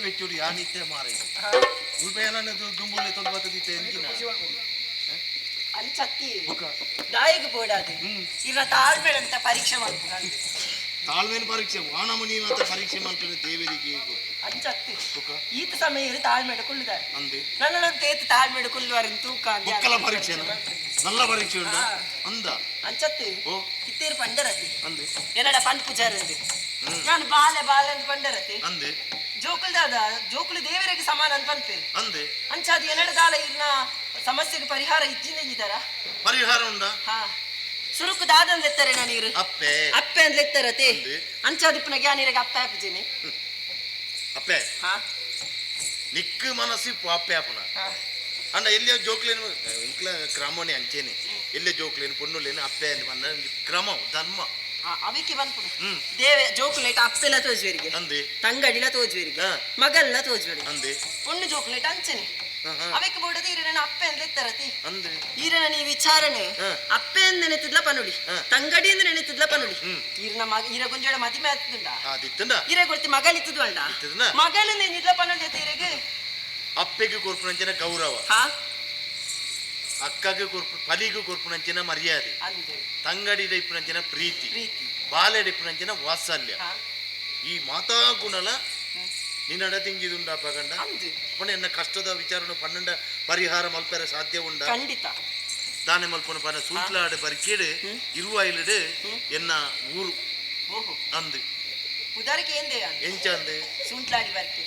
ಬೆಚ್ಚುಡು ಯಾನಿತ್ತೆ ಮಾರೆ ಉಲ್ಪೇನ ದುಂಬುಲೆ ತೊಂದು ಬತ್ತದಿತ್ತೆ ಎಂಚಿನ ಅಂಚತ್ತಿ ದಾಯಿಗೆ ಬೋಡಾದು ಇರ ತಾಳ್ಬೇಡಂತ ಪರೀಕ್ಷೆ ಮಾಡ್ಬೋದು ತಾಳ್ಮೇನ ಪರೀಕ್ಷೆ ವಾನಮುನಿ ಮಾತ ಪರೀಕ್ಷೆ ಮಾಡ್ತಾರೆ ದೇವರಿಗೆ ಅಂಚತ್ತಿ ಈತ ಸಮಯ ತಾಳ್ಮೇಡ ಕುಳ್ಳುದಾರೆ ಅಂದೆ ನನ್ನ ತೇತು ತಾಳ್ಮೇಡ ಕುಳ್ಳುವಾರ ತೂಕ ಬೊಕ್ಕಲ ಪರೀಕ್ಷೆ ನಲ್ಲ ಪರೀಕ್ಷೆ ಉಂಡ ಅಂದ ಅಂಚತ್ತಿ ಇತ್ತೇರು ಪಂಡರತಿ ಅಂದೆ ಏನಡ ಪಂಡ್ ಪೂಜಾರಂದೆ ನಾನು ಬಾಲೆ ಬಾಲೆ ಅಂತ ಪಂಡರತಿ ಅಂದೆ ಜೋಕುಲ್ದಾದ ಜೋಕುಲು ದೇವರಿಗೆ ಸಮಾನ ಅಂತ ಪನ್ಪೇರು ಅಂದೆ ಅಂಚಾದ ಎನ್ನಡ ದಾಲ ಇರ್ನ ಸಮಸ್ಯೆಗೆ ಪರಿಹಾರ ಇಜ್ಜಿಂದ ಇದ್ದಾರ ಪರಿಹಾರ ಉಂಡ ಹಾ ಸುರುಕು ದಾದಂದ್ ಎತ್ತಾರೆ ನಾನು ಅಪ್ಪೆ ಅಪ್ಪೆ ಅಂದ್ ಎತ್ತರತೆ ಅಂಚಾದಿಪ್ಪನ ಜ್ಞಾನಿರಿಗೆ ಅಪ್ಪೆ ಹಾಪುಜೇನೆ ಅಪ್ಪೆ ಹಾ ನಿಕ್ಕು ಮನಸ್ಸು ಅಪ್ಪೆ ಹಾಪುನ ಅಂಡ ಎಲ್ಲಿಯ ಜೋಕ್ಲೇನು ಇಂಕ್ಲ ಕ್ರಮನೇ ಅಂಚೇನೆ ಎಲ್ಲೇ ಜೋಕ್ಲೇನು ಪೊನ್ನುಲೇನು ಅಪ್ಪೆ ಅಂತ ಕ್ರಮ ಧರ್ಮ ಅವಿಕೆ ಬಂದ್ಪುಡು ದೇವೆ ಜೋಕುಲೇಟ ಅಪ್ಪೆಲ ತೋಜುವರಿಗೆ ಅಂದೆ ತಂಗಡಿಲ ತೋಜುವರಿಗೆ ಮಗಲ್ಲ ತೋಜುವರಿಗೆ ಅಂದೆ ಪೊಣ್ಣು ಜೋಕುಲೇಟ ಅಂಚನೆ ಅವೆಕ್ ಬೋಡದ ಈರನ ಅಪ್ಪೆ ಅಂದ್ ಎತ್ತರತಿ ಅಂದೆ ಈರನ ನೀ ವಿಚಾರಣೆ ಅಪ್ಪೆ ಅಂದ ನೆನೆತಿದ್ಲ ಪನುಡಿ ತಂಗಡಿ ಅಂದ ನೆನೆತಿದ್ಲ ಪನುಡಿ ಈರನ ಮಗ ಈರ ಗುಂಜೋಡ ಮದಿಮೆ ಆತದುಂಡ ಆದಿತ್ತಂಡ ಈರ ಕೊಡ್ತಿ ಮಗಳಿತ್ತದು ಅಲ್ಲ ಮಗಳು ನೆನೆದ್ಲ ಪನುಡಿ ಈರೆಗೆ ಅಪ್ಪೆಗೆ ಕೊರ್ಪುನಂಚಿನ ಗೌರವ ಅಕ್ಕಗೆ ಕೊರ್ಪು ಪಲಿಗೆ ಕೊರ್ಪುನಂಚಿನ ಮರ್ಯಾದೆ ತಂಗಡಿ ಇಪ್ಪುನಂಚಿನ ಪ್ರೀತಿ ಬಾಲೆಡ್ ಇಪ್ಪುನಂಚಿನ ವಾತ್ಸಲ್ಯ ಈ ಮಾತಾ ಗುಣಲ ನಿನ್ನಡ ತಿಂಜಿದುಂಡ ಪಗಂಡ ಅಪ್ಪಣ ಎನ್ನ ಕಷ್ಟದ ವಿಚಾರನು ಪನ್ನಂಡ ಪರಿಹಾರ ಮಲ್ಪೆರ ಸಾಧ್ಯ ಉಂಡ ಖಂಡಿತ ದಾನೆ ಮಲ್ಪನ ಪನ ಸೂತ್ಲಾಡು ಬರಿಕೇಡು ಇರುವ ಇಲ್ಲಡು ಎನ್ನ ಊರು ಅಂದು ಉದಾರಕ್ಕೆ ಎಂದೆ ಎಂಚ ಅಂದು ಸೂಂಟ್ಲಾಡಿ ಬರ್ಕೆ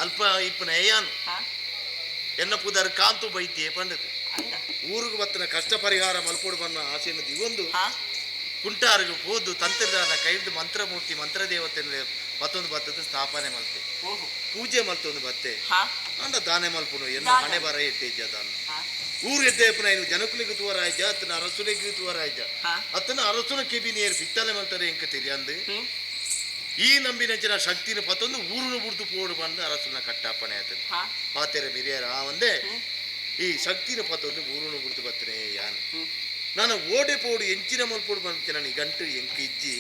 ಅಲ್ಪ ಇಪ್ಪನ ಏಯಾನು ಎನ್ನ ಪುದಾರ್ ಕಾಂತು ಬೈತಿಯೇ ಪಂಡದು ಊರಿಗೆ ಬತ್ತನ ಕಷ್ಟ ಪರಿಹಾರ ಮಲ್ಪೋಡು ಬನ್ನ ಆಸೆಯನ್ನು ದಿವೊಂದು ಕುಂಟಾರಿಗೆ ಹೋದು ತಂತ್ರದಾನ ಕೈದು ಮಂತ್ರಮೂರ್ತಿ ಮಂತ್ರದೇವತೆ ಮತ್ತೊಂದು ಬತ್ತದ ಸ್ಥಾಪನೆ ಮಲ್ತೆ ಪೂಜೆ ಮಲ್ತೊಂದು ಬತ್ತೆ ಅಂದ ದಾನೆ ಮಲ್ಪುನು ಎನ್ನ ಹಣೆ ಬರ ಇಟ್ಟೆ ದಾನ ಊರು ಎದ್ದೆ ಪುನ ಜನಕುಲಿಗೆ ತೂವರಾಯ್ಜ ಅತ್ತನ ಅರಸುನಿಗೆ ತೂವರಾಯ್ಜ ಅತ್ತನ ಅರಸುನ ಕೆಬಿ ನೇರು ಪಿತ್ತಲೆ ಮಲ್ತಾರೆ ಎಂಕ ತಿರಿಯಂದು ಈ ನಂಬಿನ ಜನ ಶಕ್ತಿನ ಪತ್ತೊಂದು ಊರುನು ಬುಡ್ದು ಪೋಡು ಬಂದು ಅರಸುನ ಕಟ್ಟಾಪಣೆ ಆತನು ಪಾತೆರ ಮಿರಿಯರ ಆ ಒಂದೇ ಈ ಶಕ್ತಿನ ಪತ್ತೊಂದು ಊರುನು ಬುಡ್ದು ಬತ್ತನೆ ಯಾನ್ ನಾನು ಓಡೆ ಪೋಡು ಎಂಚಿನ ಮಲ್ಪೋಡು ಬಂದು ನಾನು ಈ ಗಂಟು ಎಂಕ ಇಜ್ಜಿ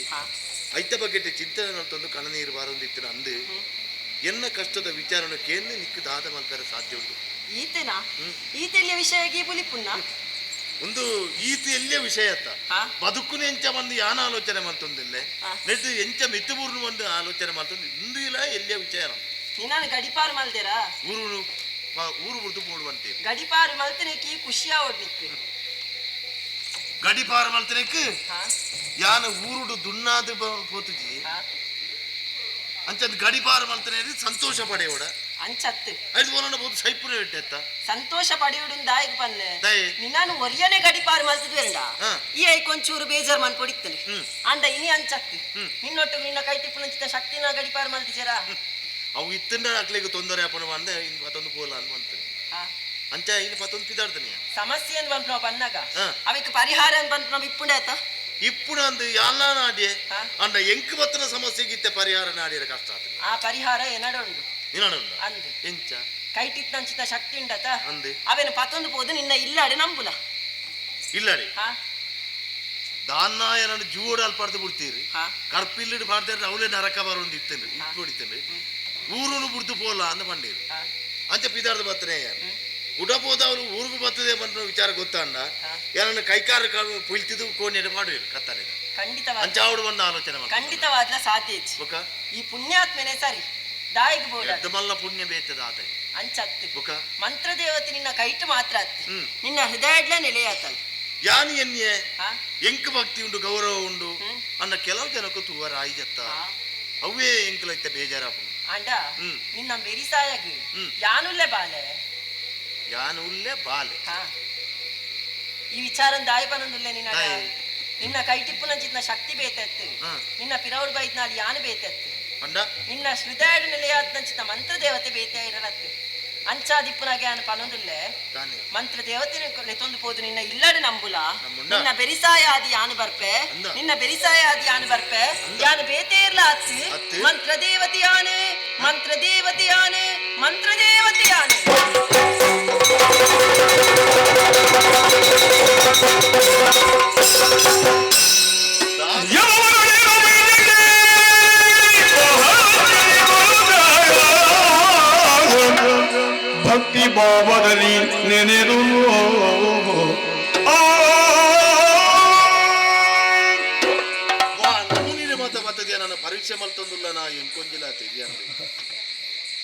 ಐತ ಬಗ್ಗೆ ಚಿಂತನೆ ಮಲ್ತೊಂದು ಕಣ್ಣನೀರು ಬಾರೊಂದಿತ್ತು ಅಂದು ಎನ್ನ ಕಷ್ಟದ ವಿಚಾರನ ಕೇಂದ್ರ ನಿಕ್ಕು ದಾದ ಮಲ್ಪೆರ ಸಾಧ್ಯ ಉಂಟು ಈತನಾ ಈತೆಲ್ಲಿಯ ವಿಷಯ ಪುಲಿಪುಣ್ಣ ಒಂದು ಈತ ಎಲ್ಲಿಯ ವಿಷಯ ಅತ್ತ ಬದುಕುನ ಎಂಚ ಬಂದು ಯಾನ ಆಲೋಚನೆ ಮಾಡ್ತೊಂದಿಲ್ಲ ನೆಟ್ಟು ಎಂಚ ಮಿತ್ತುಬೂರ್ನು ಒಂದು ಆಲೋಚನೆ ಮಾಡ್ತೊಂದು ಇಂದು ಇಲ್ಲ ಎಲ್ಲಿಯ ವಿಚಾರ ನಾನು ಗಡಿಪಾರು ಮಲ್ದೇರಾ ಊರು ಊರು ಬುಡ್ದು ಪೋಡುವಂತೆ ಗಡಿಪಾರು ಮಲ್ತನೇಕಿ ಖುಷಿಯ ಓಡ್ಲಿಕ್ಕೆ ಗಡಿಪಾರು ಮಲ್ತನೇಕ್ ಯಾನ ಊರುಡು ದುಣ್ಣಾದ ಪೋತುಜಿ ಅಂಚಂದ್ ಗಡಿಪಾರು ಮಲ್ತನೇ ಸಂತೋಷ ಪಡೆಯೋಡ ಅಂಚತ್ತು ಐದು ಬೋಲನ ಬೋದು ಸೈಪುರ ಇಟ್ಟೆತ್ತ ಸಂತೋಷ ಪಡೆಯೋಡು ದಾಯಿಗೆ ಪನ್ನೆ ನಿನ್ನಾನು ಒರಿಯನೆ ಗಡಿಪಾರು ಮಲ್ತದು ಬೇಡ ಈ I ಕೊಂಚೂರು ಬೇಜಾರ್ ಮನ್ ಪೊಡಿತ್ತನೆ ಅಂಡ ಇನಿ ಅಂಚತ್ತು ನಿನ್ನೊಟ್ಟು ನಿನ್ನ ಕೈ ತಿಪ್ಪುನಂಚಿತ ಶಕ್ತಿನ ಗಡಿಪಾರು ಮಲ್ತಿಜರಾ ಅವು ಇತ್ತಂಡ ಅಕ್ಲಿಗೆ ತೊಂದರೆ ಅಪ್ಪನ ಬಂದೆ ಇನ್ ಪತ್ತೊಂದು ಪೋಲ ಅನ್ವಂತ ಅಂಚ ಇನ್ನು ಪತ್ತೊಂದು ಪಿದಾಡ್ತಾನೆ ಸಮಸ್ಯೆ ಅಂತ ಬಂತು ನಾವು ಬನ್ನಾಗ ಅವಕ್ಕೆ ಪರಿಹಾರ ಅಂತ ಬಂತು ನಾವು ಇಪ್ಪುಂಡೆ ಆತ ಇಪ್ಪುಣ ಅಂದು ಎಲ್ಲ ನಾಡಿಯೆ ಅಂಡ ಎಂಕ್ ಬತ್ತನ ಸಮಸ್ಯೆಗೆ ಇತ್ತೆ ಪರಿಹಾರ ನಾಡಿಯರ ಕಷ್ಟ ಆತ ಆ ಪರಿಹಾರ ಏನಾಡ ಉಂಡು ನಿನ್ನಡ ಅಂದು ಎಂಚ ಕೈಟಿತ್ ನಂಚಿತ ಶಕ್ತಿ ಉಂಡತ ಅಂದೆ ಅವೇನು ಪತ್ತೊಂದು ಪೋದು ನಿನ್ನ ಇಲ್ಲಾಡೆ ನಂಬುಲ ಇಲ್ಲಾಡೆ ದಾನ್ನಾಯ ನನ್ನ ಜೂಡ ಅಲ್ಪಾಡ್ದು ಬಿಡ್ತೀರಿ ಕರ್ಪಿಲ್ಲಿಡು ಪಾಡ್ತಾರೆ ಅವಳೇ ನರಕ ಬರೋದು ಇತ್ತೇನೆ ಇಟ್ಟು ಹೊಡಿತೇನೆ ಊರುನು ಬಿಡ್ದು ಪೋಲ ಅಂದ ಬಂಡೀರಿ ಅಂಚ ಪಿದಾರ್ದು ಬತ್ತನೆ ಉಡ ಪೋದ ಅವರು ಊರಿಗೆ ಬರ್ತದೆ ಬಂದ ವಿಚಾರ ಗೊತ್ತಾಂಡ ಯಾರನ್ನ ಕೈಕಾರ ಪುಲ್ತಿದ್ದು ಕೋಣೆ ಮಾಡುವಿರು ಕತ್ತಲೆ ಖಂಡಿತವಾದ ಅಂಚಾವಡು ಬಂದ ಆಲೋಚನೆ ಮಾಡಿ ಖಂಡಿತವಾದ್ಲ ಸಾಧ್ಯ ಬೊಕ ಈ ಪುಣ್ಯಾತ್ಮನೆ ಸರಿ ದಾಯಿಗೆ ಬೋಡ ಮಲ್ಲ ಪುಣ್ಯ ಬೇತದ ಆತ ಅಂಚತ್ತು ಬೊಕ ಮಂತ್ರದೇವತೆ ನಿನ್ನ ಕೈಟು ಮಾತ್ರ ಅತ್ತಿ ನಿನ್ನ ಹೃದಯಡ್ಲ ನೆಲೆಯಾತಲ್ ಯಾನು ಎನ್ನಿಯೆ ಎಂಕ್ ಭಕ್ತಿ ಉಂಡು ಗೌರವ ಉಂಡು ಅನ್ನ ಕೆಲವು ಜನಕ್ಕೂ ತೂವರ ಆಯ್ಜತ್ತ ಅವೇ ಎಂಕಲೈತ ಬೇಜಾರಾಪು ಅಂಡ ನಿನ್ನ ಬೆರಿಸಾಯಗ್ ಯಾನುಲ್ಲೆ ಬಾಲೆ ಯಾನುಲ್ಲೆ ಬಾಲೆ ಈ ವಿಚಾರ ದಾಯಪನಂದುಲ್ಲೆ ನಿನ್ನ ನಿನ್ನ ಕೈಟಿಪ್ಪುನಂಚಿತ್ನ ಶಕ್ತಿ ಬೇತೆತ್ತು ನಿನ್ನ ಪಿರೌಡ್ ಬೈತ್ನಾಲ್ ಯಾನು ಬೇತೆತ್ತು ಅಂಡ ನಿನ್ನ ಹೃದಯಡು ನೆಲೆಯಾತ್ನಂಚಿತ ಮಂತ್ರ ದೇವತೆ ಬೇತೆ ಇರಲತ್ತು ಅಂಚಾದಿಪ್ಪುನಾಗೆ ಯಾನು ಪನೊಂದುಲ್ಲೆ ಮಂತ್ರ ದೇವತೆ ಲೆತ್ತೊಂದು ಪೋದು ನಿನ್ನ ಇಲ್ಲಡು ನಂಬುಲ ನಿನ್ನ ಬೆರಿಸಾಯ ಆದಿ ಯಾನು ಬರ್ಪೆ ನಿನ್ನ ಬೆರಿಸಾಯ ಆದಿ ಯಾನು ಬರ್ಪೆ ಯಾನು ಬೇತೆ ಇರ್ಲ ಅತ್ತು ಮಂತ್ರ ದೇವತೆ ಯಾನು ಮಂತ್ರ ದೇವತೆ ಯಾನು ಮಂತ್ರ ದೇವತೆ ಯಾನು ಯಮವರುಳಿರು ಭಕ್ತಿ ಭಾವದಲ್ಲಿ ನೆನೆದು ವಾ ನಮೂನಿನ ಮಾತ ಬತ್ತದಿಯ ನನ್ನ ಪರೀಕ್ಷೆ ಮಲ್ತೊಂದುಲ್ಲ ನಾ ಎಂಕೊಂಜಿಲ್ಲ ತೆರಿಯಂದು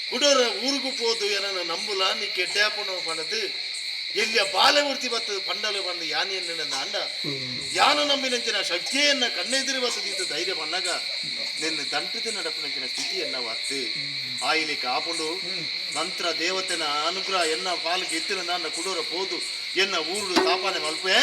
ಕುಡೋರ ಊರುಗು ಪೋದು ಏನನ್ನ ನಂಬುಲ ನೀ ಕೆಡ್ಡಾಪಣ ಪಣದು ಎಲ್ಲಿಯ ಬಾಲೆ ಮೂರ್ತಿ ಬತ್ತದ ಪಂಡಲು ಬಂದು ಯಾನಿ ಎನ್ನ ಅಂಡ ಯಾನು ನಂಬಿನಂಚಿನ ಶಕ್ತಿಯನ್ನ ಕಣ್ಣೆದಿರು ಬತ್ತದಿತ್ತು ಧೈರ್ಯ ಬಣ್ಣಗ ನಿನ್ನ ದಂಟದ ನಡಪಿನಂಚಿನ ಸ್ಥಿತಿಯನ್ನ ವರ್ತಿ ಆಯಿಲಿ ಕಾಪುಂಡು ನಂತರ ದೇವತೆನ ಅನುಗ್ರಹ ಎನ್ನ ಪಾಲಿಗೆ ಎತ್ತಿನ ನನ್ನ ಕುಡೋರ ಪೋದು ಎನ್ನ ಊರು ತಾಪಾನೆ ಮಲ್ಪೆ.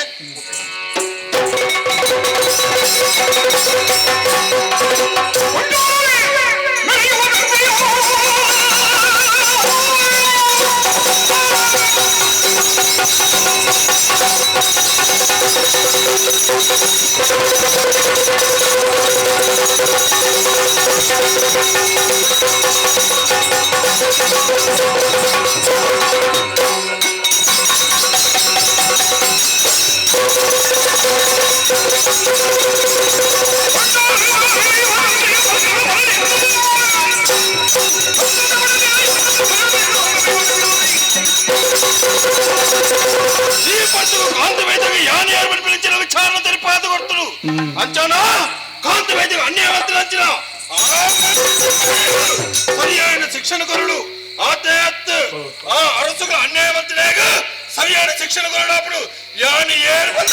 ಈ ಪರ್ತುకు కాంతి వైద్యకు యాని ఏర్పడి పిలిచిన విచారణ తెలిపాదు కొడుతుడు అంచనా కాంతి వైద్యకు అన్యాయం సరియైన శిక్షణ కొరుడు ఆతేత్ ఆ అరసుకు అన్యాయవంతులేక సరియైన శిక్షణ కొరుడు అప్పుడు యాని ఏర్పడి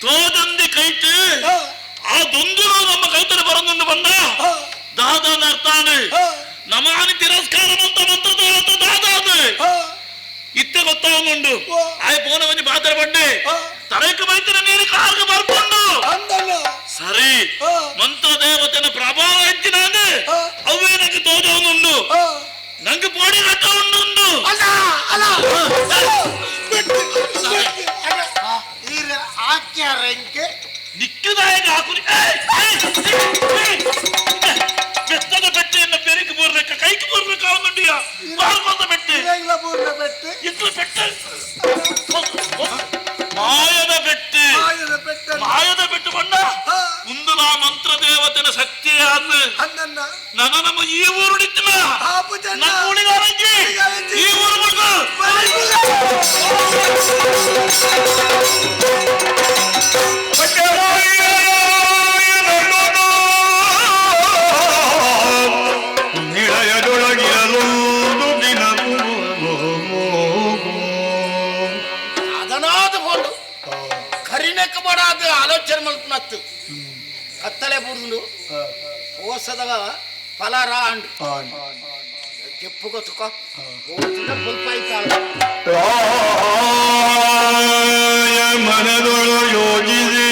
ತೋದಂದಿ ಕೈಟ್ ಆ ದೊಂದಿರು ನಮ್ಮ ಕೈತನ ಬರೊಂದುಂಡು ಬಂದ ದಾದಾನ ಅರ್ಥಾನೆ ನಮಾನಿ ತಿರಸ್ಕಾರ ಅಂತ ಮಂತ್ರ ದಾದಾದ ಇತ್ತೆ ಗೊತ್ತಾಗುಂಡು ಆಯ್ ಪೋನ ಒಂಜಿ ಪಾತ್ರ ಪಡ್ಡೆ ತರಕ ಬೈತಿನ ನೀರು ಕಾರ್ಗ ಬರ್ಕೊಂಡು ಸರಿ ಮಂತ್ರ ದೇವತೆನ ಪ್ರಭಾವ ಹೆಚ್ಚಿನ ಅವೇ ನಂಗೆ ತೋಜವನುಂಡು ನಂಗೆ ಪೋಡಿ ಕಟ್ಟ ಉಂಡು ನಿಕ್ಕದಾಯಕ ಹಾಕುನಿ ಬೆತ್ತದ ಬೆಟ್ಟೆಯನ್ನು ಪೆರಿಗೆ ಬೋರ್ಲೆಕ್ಕ ಕೈಗೆ ಬೋರ್ಲೆಕ್ಕ ಅವನುಂಡಿಯ ಬಾರ್ಕೊಂತ ಬೆಟ್ಟೆ ಇట్లు ಬೆಟ್ಟೆ ಮಾಯದ ಬೆಟ್ಟೆ ಮಾಯದ ಬೆಟ್ಟು ಬಂಡ ಉಂದುಲ ಮಂತ್ರ ದೇವತೆನ ಶಕ್ತಿ ನನ್ನ ನಮ್ಮ ಈ ಊರು ನಿತ್ತಿನ ನಮ್ಮ ಉಳಿಗಾರಂಜಿ ಈ ಊರು ಬಿಡ್ದು ನಿಳಯದೊಳಗಿರಲೊಂದು ದಿನವೂ ಅದನಾದ ಬೋಡು ಕರಿಣಕ್ಕೆ ಬಡಾದ ಆಲೋಚನೆ ಮಲ್ಪನತ್ತು ಕತ್ತಲೆ ಬುಡ್ದು ಓಸದವ ಫಲಾರ ಅಂಡು ಜಪ್ಪು ಗೊತ್ತುಕೋ ಮನದೊಳು ಯೋಜಿಸಿ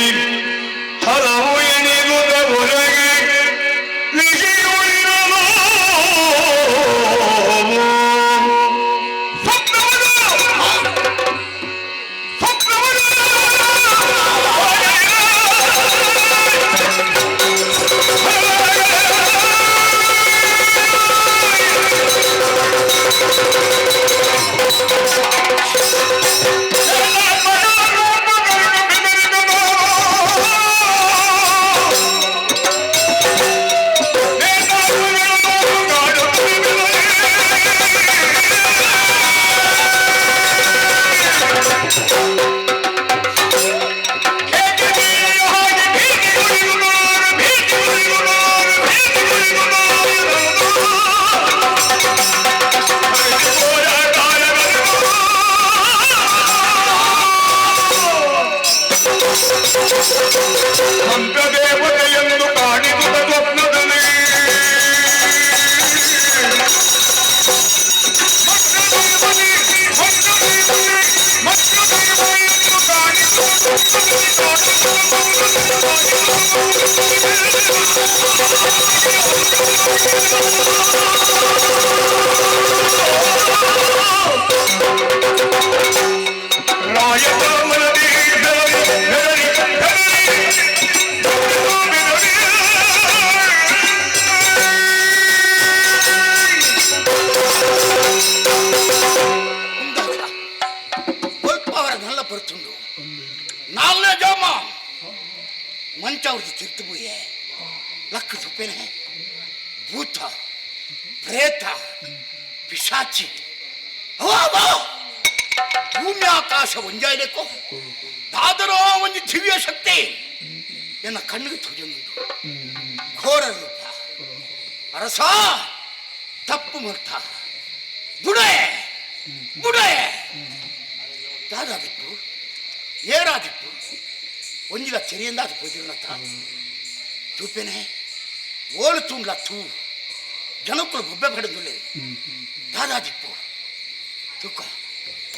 ಹಲವು ಎಣಿಗುತ್ತ ಹೊರಗೆ ನಿಶೆಯುಳಿರಲು ಆ ಭೂತ ಪ್ರೇತ ಪಿಶಾಚಿ ಭೂಮಿ ಆಕಾಶ ಒಂಜಾಯ್ಲೆಕ್ಕೋ ದಾದರೋ ಒಂಜಿ ದಿವ್ಯ ಶಕ್ತಿ ಎನ್ನ ಕಣ್ಣಿಗೆ ತುಜನುಂಡು ಘೋರ ರೂಪ ಅರಸ ತಪ್ಪು ಮರ್ತ ಬುಡೆ ಬುಡೆ ದಾದಾದಿಪ್ಪು ಏರಾದಿಪ್ಪು ಒಂಜಿಲ ಚೆರಿಯಿಂದ ಅದು ಪೋಜಿರುನತ್ತ ತೂಪೇನೆ ಓಳು ತೂಂಡ್ಲ ತೂ ಜನಕ್ಕಳು ಬೊಬ್ಬೆ ಪಡೆದುಲ್ಲೆ ದಾದಾದಿಪ್ಪು ತುಕ್ಕ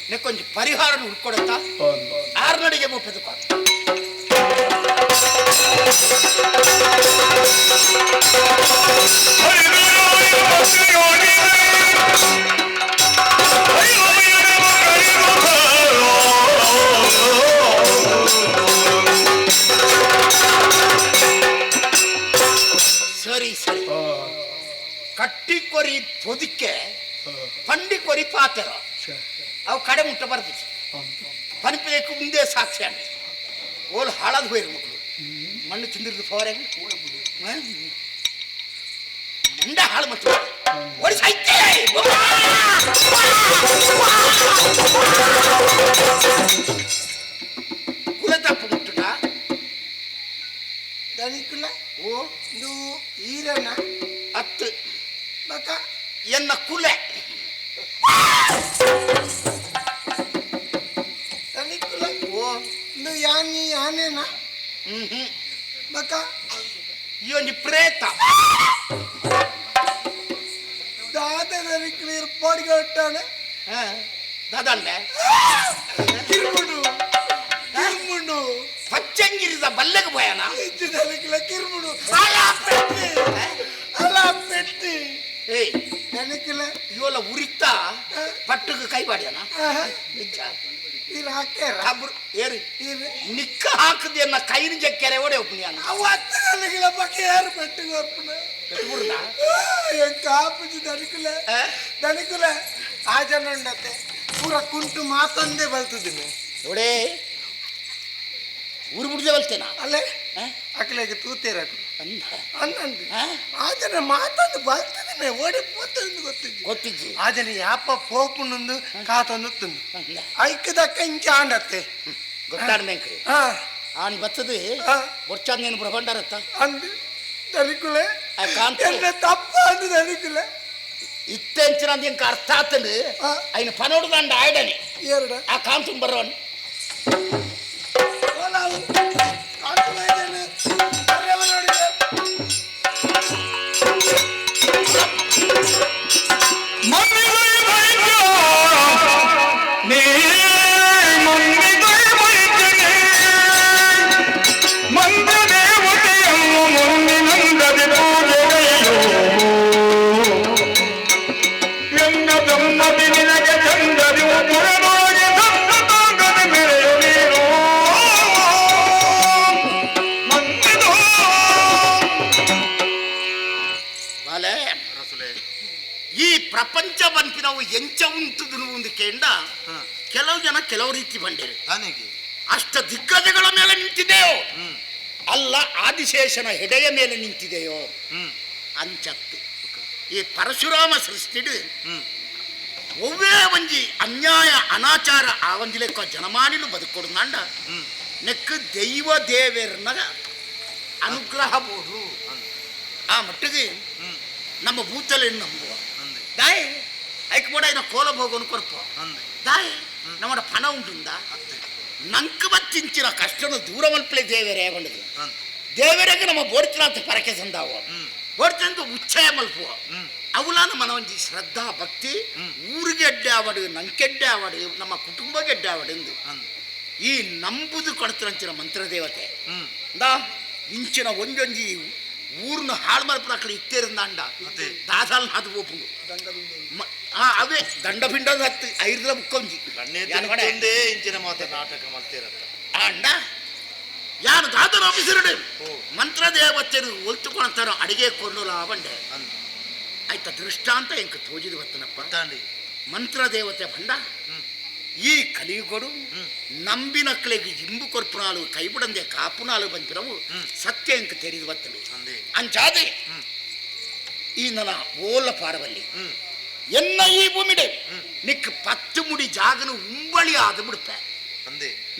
ನೆಕ್ಕೊಂಜಿ ಪರಿಹಾರ ಹುಡ್ಕೊಡತ್ತ ಆರ್ನಡಿಗೆ ಬೊಪ್ಪೆದುಕ ಸರಿ ಸರಿ ಕಟ್ಟಿ ಕೊರಿ ಪೊದಿಕೆ ಪಂಡಿ ಕೊರಿ ಪಾತೆರ ಅವು ಕಡೆ ಮುಟ್ಟ ಬರ್ತಿತ್ತು ಪನಿಪೇಕು ಮುಂದೆ ಸಾಕ್ಷಿ ಅಂತ ಓಲ್ ಹಾಳಾದ ಹೋಯ್ರಿ ಮಕ್ಕಳು ಮಣ್ಣು ತಿಂದಿರ್ದು ಫವರ್ ಮಂಡ ಹಾಳು ಮತ್ತು ಓಡಿ ಸಾಯ್ತೆ ಕುಲ ತಪ್ಪು ಮುಟ್ಟುಟ ದನಿಕುಲ ಓ ಇದು ಈರನ ಅತ್ತು ಬಕ ಎನ್ನ ಕುಲೆ ದನಿಕುಲ ಓ ಇದು ಯಾನಿ ಯಾನೇನ ಹ್ಮ್ ಹ್ಮ್ ಬಕ ಈ ಒಂಜಿ ಪ್ರೇತ ದಾದ ದನಿಕುಲ ಇರ್ಪಾಡಿಗೆ ಹೊಟ್ಟಾನೆ ದಾದನ್ನೆ ಕಿರ್ಮುಡು ಕಿರ್ಮುಡು ಪಚ್ಚಂಗಿರಿದ ಬಲ್ಲೆಗೆ ಪೋಯನ ಇಜ್ಜಿ ದನಿಕುಲ ಕಿರ್ಮುಡು ಅಲ ಪೆಟ್ಟಿ ಅಲ ಪೆಟ್ಟಿ ಏಯ್ ದನಿಕುಲ ಇವೆಲ್ಲ ಉರಿತ ಪಟ್ಟಕ್ಕೆ ಕೈ ಬಾಡ್ಯಾನ ನಿಜ ಇದು ಹಾಕ್ಯಾರ ಏರಿ ನಿಕ್ಕ ಹಾಕದೆ ಕೈನ ಜಕ್ಕೆರೆ ಓಡೆ ಒಪ್ಪುನಿಯಾನ ಅವ ದನಿಕುಲ ಪಕ್ಕ ಯಾರು ಪೆಟ್ಟಿಗೆ ಒಪ್ಪುನ ಕಾಪುಜಿ ದನಿಕುಲ ದನಿಕುಲ ಆ ಜನ ಉಂಡತ್ತೆ ಪೂರ ಕುಂಟು ಮಾತಂದೇ ಬಲ್ತದಿನಿ ನೋಡೇ ಊರು ಬಿಡದೆ ಬಲ್ತೇನ ಅಲ್ಲೇ ಅಕ್ಲೆಗೆ ತೂತೇರಕು ಅನ್ನಂದು ಆ ಜನ ಮಾತಂದು ಬಲ್ತದಿನಿ ಓಡಿ ಪೋತಂದು ಗೊತ್ತಿಜ್ಜಿ ಗೊತ್ತಿಜ್ಜಿ ಆ ಜನ ಯಾಪ ಪೋಪುನೊಂದು ಕಾತೊಂದು ತಿಂದು ಐಕ್ಯದಕ್ಕ ಇಂಚ ಆಂಡತ್ತೆ ಗೊತ್ತಾಡ್ಮೇಂಕ್ ಆಣಿ ಬತ್ತದು ಬೊರ್ಚಾಂದೇನು ಪ್ರಭಂಡರತ್ತ ಅಂದು ದನಿಕುಲೆ ಕಾಂತ ಎನ್ನ ತಪ್ಪ ಅಂದು ದನಿಕುಲೆ ಇತ್ತೆಂಚಿನ ಇಂಕ ಅರ್ಥ ಆತಂದು ಐನ ಪನೋಡುದಂಡ ಆಯ್ಡನೆ ಎರಡು ಆ ಕಾಂತುಂ ಬರೋನ್ ಈ ಪ್ರಪಂಚ ಬನ್ಪಿನವು ಎಂಚ ಉಂಟುದು ಒಂದು ಕೇಂಡ ಕೆಲವು ಜನ ಕೆಲವು ರೀತಿ ಬಂಡೇರು ಅಷ್ಟ ದಿಗ್ಗಜಗಳ ಮೇಲೆ ನಿಂತಿದೆಯೋ ಅಲ್ಲ ಆದಿಶೇಷನ ಹೆಡೆಯ ಮೇಲೆ ನಿಂತಿದೆಯೋ ಅಂಚತ್ತು ಈ ಪರಶುರಾಮ ಸೃಷ್ಟಿಡು ಒವ್ವೇ ಒಂಜಿ ಅನ್ಯಾಯ ಅನಾಚಾರ ಆ ಒಂಜಿ ಲೆಕ್ಕ ಜನಮಾನಿಲು ಬದುಕೊಡುಂಡ ನೆಕ್ ದೈವ ದೇವೆರ್ನ ಅನುಗ್ರಹ ಬೋಡು ಆ ಮಟ್ಟಿಗೆ ನಮ್ಮ ಭೂತಲೆ ನಂಬುವ ದಾಯ್ ಐಕ್ ಬೋಡ ಇನ್ನ ಕೋಲ ಭೋಗನು ಕೊರ್ಪ ದಾಯ್ ನಮ್ಮಡ ಪಣ ಉಂಟುಂದ ನಂಕ್ ಬತ್ತಿಂಚಿನ ಕಷ್ಟನು ದೂರ ಮಲ್ಪಲೆ ದೇವರೇ ಬಂಡದು ದೇವರಿಗೆ ನಮ್ಮ ಬೋಡ್ತಿನಾಥ ಪರಕೆ ಸಂದಾವ ಬೋಡ್ತಿನಂತ ಉಚ್ಚಯ ಮಲ್ಪುವ ಅವಲಾನ ಮನವಂಜಿ ಶ್ರದ್ಧಾ ಭಕ್ತಿ ಊರಿಗೆ ಅಡ್ಡೆ ಆವಡು ನಂಕೆಡ್ಡೆ ಆವಡು ನಮ್ಮ ಕುಟುಂಬಕ್ಕೆ ಅಡ್ಡೆ ಆವಡು ಎಂದು ಈ ನಂಬುದು ಕೊಡ್ತಿರಂಚಿನ ಮಂತ್ರದೇವತೆ ಇಂದಾ ಇಂಚಿನ ಒಂಜೊಂಜಿ ಊರ್ನ ಹಾಳು ಮಲ್ಪನಕ್ಕಳು ಇತ್ತೇರಿಂದಾಂಡ ದಾಸಾಲ್ ಅದು ಪೋಪುಂಡು ಅವೇ ದಂಡ ಪಿಂಡ ಹತ್ತು ಐರ್ದ ಬುಕ್ಕೊಂಜಿ ಒಂದೇ ಇಂಚಿನ ಮಾತ ನಾಟಕ ಮಲ್ತೇರತ್ತ ಅಂಡ ಯಾರು ದಾದನ ಆಫೀಸರುಡೆ ಮಂತ್ರದೇವತೆರು ಒಲ್ತುಕೊಳ್ತಾರೋ ಅಡಿಗೆ ಕೊಂಡು ಲಾವಂಡೆ ಆಯ್ತಾ ದೃಷ್ಟಾಂತ ಎಂಕ ತೋಜಿದು ಬತ್ತನಪ್ಪ ಮಂತ್ರದೇವತೆ ಭಂಡ ಈ ಕಲಿಯುಗಡು ನಂಬಿನಕ್ಲೆಗ್ ಇಂಬು ಕೊರ್ಪುನಾಲು ಕೈಬುಡಂದೆ ಕಾಪುನಾಲು ಬಂಪಿನವು ಸತ್ಯ ಎಂಕ ತೆರಿದು ಬತ್ತಲು ಅಂಚಾದೆ ಈ ನನ್ನ ಓಲ ಪಾರವಲ್ಲಿ ಎನ್ನ ಈ ಭೂಮಿಡೆ ನಿಕ್ 10 ಮುಡಿ ಜಾಗನು ಉಂಬಳಿ ಆದ ಬಿಡುತ್ತೆ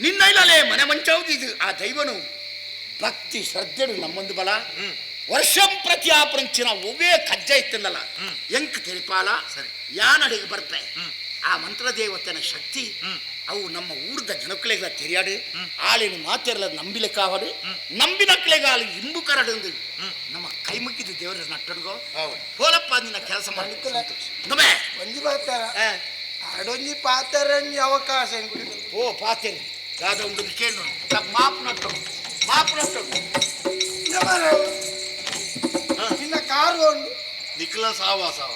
ನಿನ್ನ ಇಲ್ಲಲೇ ಮನೆ ಮಂಚಾವುದು ಇದು ಆ ದೈವನು ಭಕ್ತಿ ಶ್ರದ್ಧೆಡು ನಮ್ಮೊಂದು ಬಲ ವರ್ಷಂ ಪ್ರತಿ ಆಪರಂಚಿನ ಒವ್ವೇ ಕಜ್ಜ ಇತ್ತನ್ನಲ್ಲ ಎಂಕ್ ತೆರಿಪಾಲ ಯಾನಡಿಗೆ ಬರ್ಪೆ ಆ ಮಂತ್ರದೇವತನ ಶಕ್ತಿ ಅವು ನಮ್ಮ ಊರ್ದ ಜನಕ್ಕಳಿಗೆಲ್ಲ ತೆರಿಯಾಡು ಆಳಿನ ಮಾತೆಲ್ಲ ನಂಬಿಲೆಕ್ಕಾವಡು ನಂಬಿನಕ್ಲೆಗ ಆಳು ಇಂಬು ಕರಡು ನಮ್ಮ ಕೈ ಮುಕ್ಕಿದ ದೇವರ ನಟ್ಟಡ್ಗೋ ಹೋಲಪ್ಪ ನಿನ್ನ ಕೆಲಸ ಮಾಡಿ ಒಂಜಿ ಪಾತರ ಆಡೊಂಜಿ ಪಾತರಂಜಿ ಅವಕಾಶ ಓ ಪಾತೇರಿ ದಾದ ಒಂದು ಕೇಳು ಮಾಪು ನಟ್ಟು ಮಾಪು ನಟ್ಟು ನಿನ್ನ ಕಾರು ಉಂಡು ನಿಕ್ಲ ಸಾವ ಸಾವ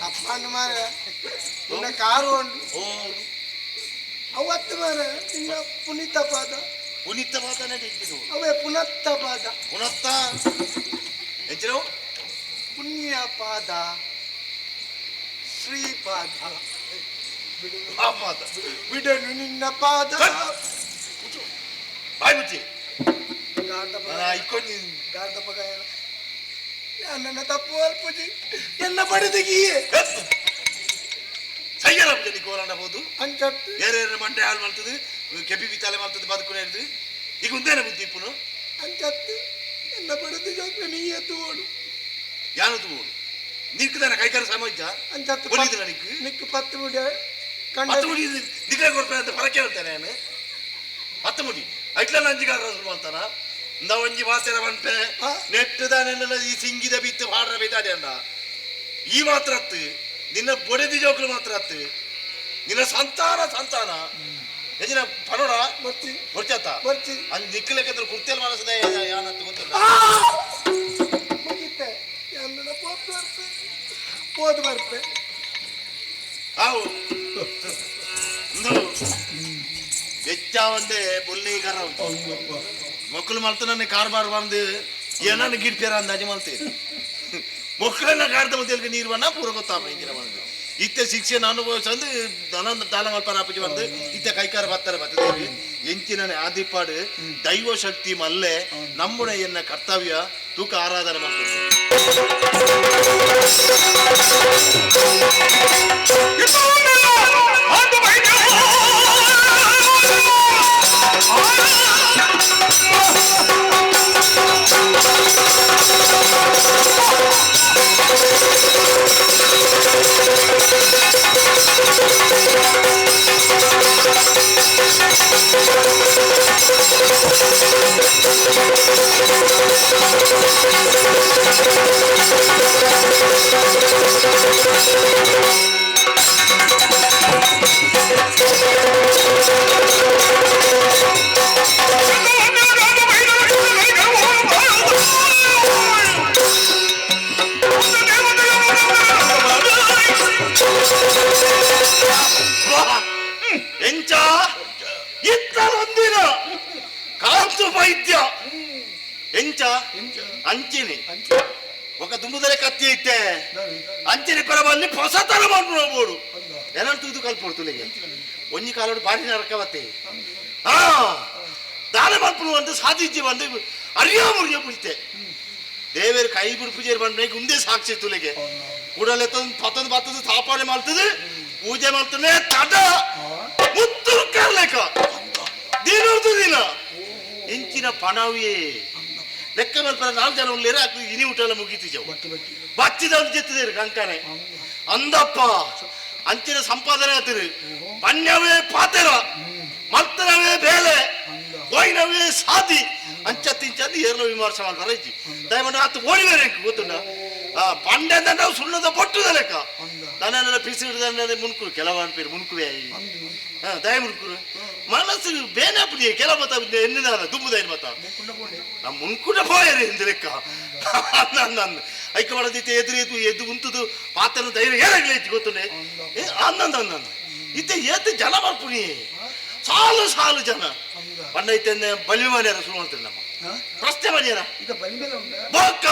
ಅಪ್ಪನ ಮಾರ ನಿನ್ನ ಕಾರು ಉಂಡು ಅವತ್ತು ಮಾರ ನಿನ್ನ ಪುನೀತ ಪಾದ ಪುನೀತ ಪಾದನೇ ಅವೇ ಪುನತ್ತ ಪಾದ ಪುನತ್ತ ಎಂಚಿನವು ಪುಣ್ಯ ಪಾದ ಶ್ರೀಪಾದ ಪಾದ ಬಿಡನು ನಿನ್ನ ಪಾದ ಬಾಯ್ ಮುಚ್ಚಿ ನನ್ನ ತಪ್ಪು ಅಲ್ಪುಜಿ ಎನ್ನ ಬಡದಿಗಿಯೇ ಸೈಯರ ಕೋಲಾಂಡಬಹುದು ಅಂಚತ್ತು ಬೇರೆ ಬೇರೆ ಮಂಡೆ ಹಾಳು ಮಾಡ್ತದೆ ಕೆಪಿ ಬಿತ್ತಾಲೆ ಮಾಡ್ತದೆ ಬದುಕು ಹಿಡಿದು ಈಗ ಒಂದೇನ ಬುದ್ಧಿ ಇಪ್ಪುನು ಅಂಚತ್ತು ಎನ್ನ ಬಡದು ಜೋಕ್ರೆ ನೀ ಎತ್ತು ಓಡು ಯಾನು ಓಡು ನಿಕ್ಕದಾನ ಕೈಕಾರ ಸಮಾಜ ಅಂಚತ್ತು ಬಡಿದ್ರ ನಿಕ್ಕು ನಿಕ್ಕು 10 ಮುಡಿ 10 ಮುಡಿ ನಿಕ್ರೆ ಕೊಡ್ತಾನೆ ಅಂತ ಫರಕೆ ಹೇಳ್ತಾನೆ ನಾನು 10 ಮುಡಿ ಐಟ್ಲ ನಂಜಿಗಾರ ಮಾಡ್ತಾನ ಇಂದ ಒಂಜಿ ಮಾತೆರ ಬಂಪೆ ನೆಟ್ಟದಾನೆಲ್ಲ ಈ ಸಿಂಗಿದ ಬಿತ್ತು ಹಾಡ್ರ ಬೇತಾಡೆ ಅಣ್ಣ ಈ ಮಾತ್ರ ಅತ್ತು ನಿನ್ನ ಬೊಡೆದಿ ಜೋಕ್ಲು ಮಾತ್ರ ಅತ್ತು ನಿನ್ನ ಸಂತಾನ ಸಂತಾನ ಯಜಿನ ಪನೋಡ ಬರ್ತಿ ಬರ್ಚಾತ ಬರ್ತಿ ಅಲ್ಲಿ ನಿಕ್ಕಲೆಕ್ಕಂದ್ರೆ ಕುರ್ತಿಯಲ್ಲಿ ಮನಸ್ಸದ ಯಾನಂತ ಗೊತ್ತಿಲ್ಲ ಮುಗಿತೆ ಯಾನ ಪೋದು ಬರ್ಪೆ ಪೋದು ಬರ್ಪೆ ಆವು ಬೆಚ್ಚ ಒಂದೇ ಬೊಲ್ಲೆ ಕರ ಮಕ್ಕಳು ಮಾಡ್ತಾನೆ ಕಾರ್ಬಾರ್ ಬಂದು ಏನನ್ನ ಗಿಡ್ತೀರ ಅಂದಾಜು ಮಾಡ್ತೀರಿ ಮಕ್ಕಳನ್ನ ಕಾಡ್ದ ಮತ್ತೆ ನೀರು ಬಣ್ಣ ಪೂರ ಗೊತ್ತಾಪ ಇಂಜಿನ ಬಂದು ಇತ್ತೆ ಶಿಕ್ಷೆ ಅನುಭವಿಸಂದು ದನ ದಾಲ ಮಲ್ಪರ ಅಪ್ಪಜಿ ಬಂದು ಇತ್ತೆ ಕೈಕಾರ ಬತ್ತಾರೆ ಬರ್ತದೆ ಎಂಚಿನ ಆದಿಪಾಡು ದೈವ ಶಕ್ತಿ ಮಲ್ಲೆ ನಮ್ಮುಣ ಎನ್ನ ಕರ್ತವ್ಯ ತೂಕ ಆರಾಧನೆ ಮಾಡ್ತದೆ ಎಂಚ ಇತ್ತರೊಂದಿನ ಕಾಂತು ವೈದ್ಯ ಎಂಚ ಅಂಚಿನಿ ఒక ದುಂಬುದಲೆ ಕತ್ತಿ ಐತೆ ಅಂಚಿನಿ ಪರಬಲ್ಲಿ ಹೊಸ ತರ ಮಾಡ್ಬೋದು ಏನಂತ ತೂದು ಕಲ್ಪೊಡ್ತುಲಿಗೆ ಒಂಜಿ ಕಾಲೋಡು ಬಾರಿ ನರಕವತ್ತೆ ಆ ದಾನ ಮಲ್ಪುನು ಅಂತ ಸಾಧಿಸಿ ಬಂದು ಅರಿಯೋ ಮುರಿಯೋ ಬಿಡ್ತೆ ದೇವೇರು ಕೈ ಬಿಡು ಪೂಜೆ ಬಂದ್ರೆ ಉಂದೇ ಸಾಕ್ಷಿ ತುಲಿಗೆ ಕೂಡಲೇ ತಂದು ಪತ್ತೊಂದು ಪತ್ತೊಂದು ಸ್ಥಾಪನೆ ಮಾಡ್ತದೆ ಪೂಜೆ ಮಾಡ್ತಾನೆ ತಡ ಮುತ್ತು ಕರ್ಲೆಕ ದಿನದ್ದು ದಿನ ಇಂಚಿನ ಪಣವೇ ಲೆಕ್ಕ ಮಲ್ಪರ 4 ಜನ ಉಳ್ಳೇರ ಇನಿ ಊಟ ಎಲ್ಲ ಮುಗೀತಿಜವು ಬಚ್ಚಿದವ್ರು ಜೆತ್ತಿದೇರು ಕಂಕನೆ ಅಂದಪ್ಪ ಅಂಚಿನ ಸಂಪಾದನೆ ಆತಿರು ಪಣ್ಯವೇ ಪಾತೆರ ಮಲ್ತನವೇ ಬೇಲೆ ಹೋಯ್ನವೇ ಸಾದಿ ಅಂಚ ತಿಂಚಂದು ಏರ್ಲೋ ವಿಮರ್ಶೆ ಮಾಡ್ತಾರೆ ಇಜ್ಜಿ ದಯಮಾಡಿ ಆತು ಓಡಿವೇರೆ ಗೊತ್ತುಂಡ ಆ ಪಂಡೆ ಸುಣ್ಣದ ಬೊಟ್ಟುದ ಲೆಕ್ಕ ತನ್ನ ಪಿಸಿ ಹಿಡಿದ ಮುನ್ಕುರು ಕೆಲವು ಅನ್ಪೇರು ಮುನ್ಕುವೆ ದಯ ಮುನ್ಕುರು ಮನಸ್ಸು ಬೇನಾಪುಡಿ ಕೆಲವು ಮತ ಎನ್ನಿದ ದುಂಬುದ ಮತ ನಮ್ಮ ಮುನ್ಕುಡ ಪೋಯರಿ ಎಂದು ಲೆಕ್ಕ ನನ್ನ ಐಕ ಮಾಡದಿತ್ತೆ ಎದುರು ಎದ್ದು ಎದ್ದು ಉಂತುದು ಪಾತ್ರ ಧೈರ್ಯ ಏನಾಗಲಿ ಇತ್ತು ಗೊತ್ತುಂಡೆ ಅನ್ನಂದ ಅನ್ನಂದ ಇತ್ತೆ ಏತ್ ಜನ ಬರ್ಪುನಿ ಸಾಲು ಸಾಲು ಜನ ಬಣ್ಣ ಇತ್ತೆ ಬಲಿ ಮಾಡ್ಯಾರ ಶುರು ಮಾಡ್ತಾರೆ ನಮ್ಮ ಪ್ರಶ್ನೆ ಮಾಡ್ಯಾರ ಬೋಕ್ಕ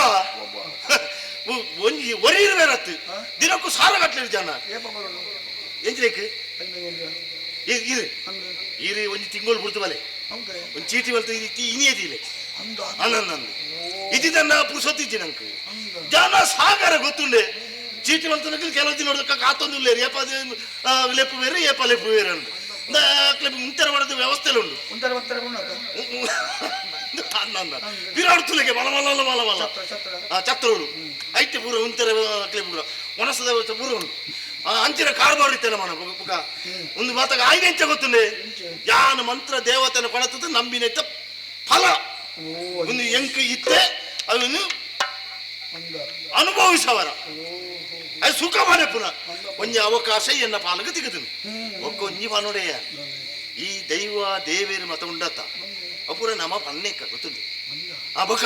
ಒಂಜಿ ಒರಿರು ಬೇರತ್ತು ದಿನಕ್ಕೂ ಸಾಲ ಕಟ್ಟಲಿ ಜನ ಎಂಚಲೇಕ್ ಇರು ಇರು ಒಂಜಿ ತಿಂಗಳು ಬಿಡ್ತು ಬಲೆ ಒಂದು ಚೀಟಿ ಬಲ್ತು ಇನಿ ಎದಿಲೆ ಅನ್ನಂದು ಇದ್ದಿದ್ದನ್ನ ಪುರುಷೊತ್ತಿಜ್ಜಿ ನಂಗೆ ಜನ ಸಾಗರ ಗೊತ್ತುಂಡೆ ಚೀಟಿ ಮಲ್ತನಕ್ಕೆ ಕೆಲವು ದಿನ ನೋಡಿದ ಕಾತೊಂದು ಇಲ್ಲ ಏಪ ಲೆಪ್ಪು ಬೇರೆ ಏಪ ಲೆಪ್ಪು ಬೇರೆ ಅಂದು ಮುಂತರ ಮಾಡೋದು ವ್ಯವಸ್ಥೆ ಉಂಟು ಬಿರಾಡ್ತುಲೆಗೆ ಮಲ ಮಲ ಮಲ ಮಲ ಛತ್ರಗಳು ಐತೆ ಪೂರ ಉಂತರ ಕ್ಲೆ ಪೂರ ಒಣಸದ ವ್ಯವಸ್ಥೆ ಪೂರ ಉಂಟು ಅಂಚಿನ ಕಾರ್ಬಾರ್ ಇತ್ತಲ್ಲ ಮನ ಪುಕ ಒಂದು ಮಾತಾಗ ಆಯ್ನೆ ಎಂಚ ಗೊತ್ತುಂಡೆ ಯಾನ ಮಂತ್ರ ದೇವತೆನ ಕೊಡತದ ನಂಬಿನೆತ್ತ ಫಲ ಒಂದು ಎಂಕ್ ಇತ್ತೆ ಅದನ್ನು ಅನುಭವಿಸವರ ಅದು ಸುಖ ಮನೆ ಪುನಃ ಒಂಜಿ ಅವಕಾಶ ಎನ್ನ ಪಾಲಕ ತಿಗದನು ಒಕ್ಕೊಂಜಿ ಪನೊಡೆಯ ಈ ದೈವ ದೇವೇರು ಮತ ಉಂಡತ್ತ ಅಪುರ ನಮ್ಮ ಪನ್ನೇಕ ಗೊತ್ತುಂಡು ಆ ಬೊಕ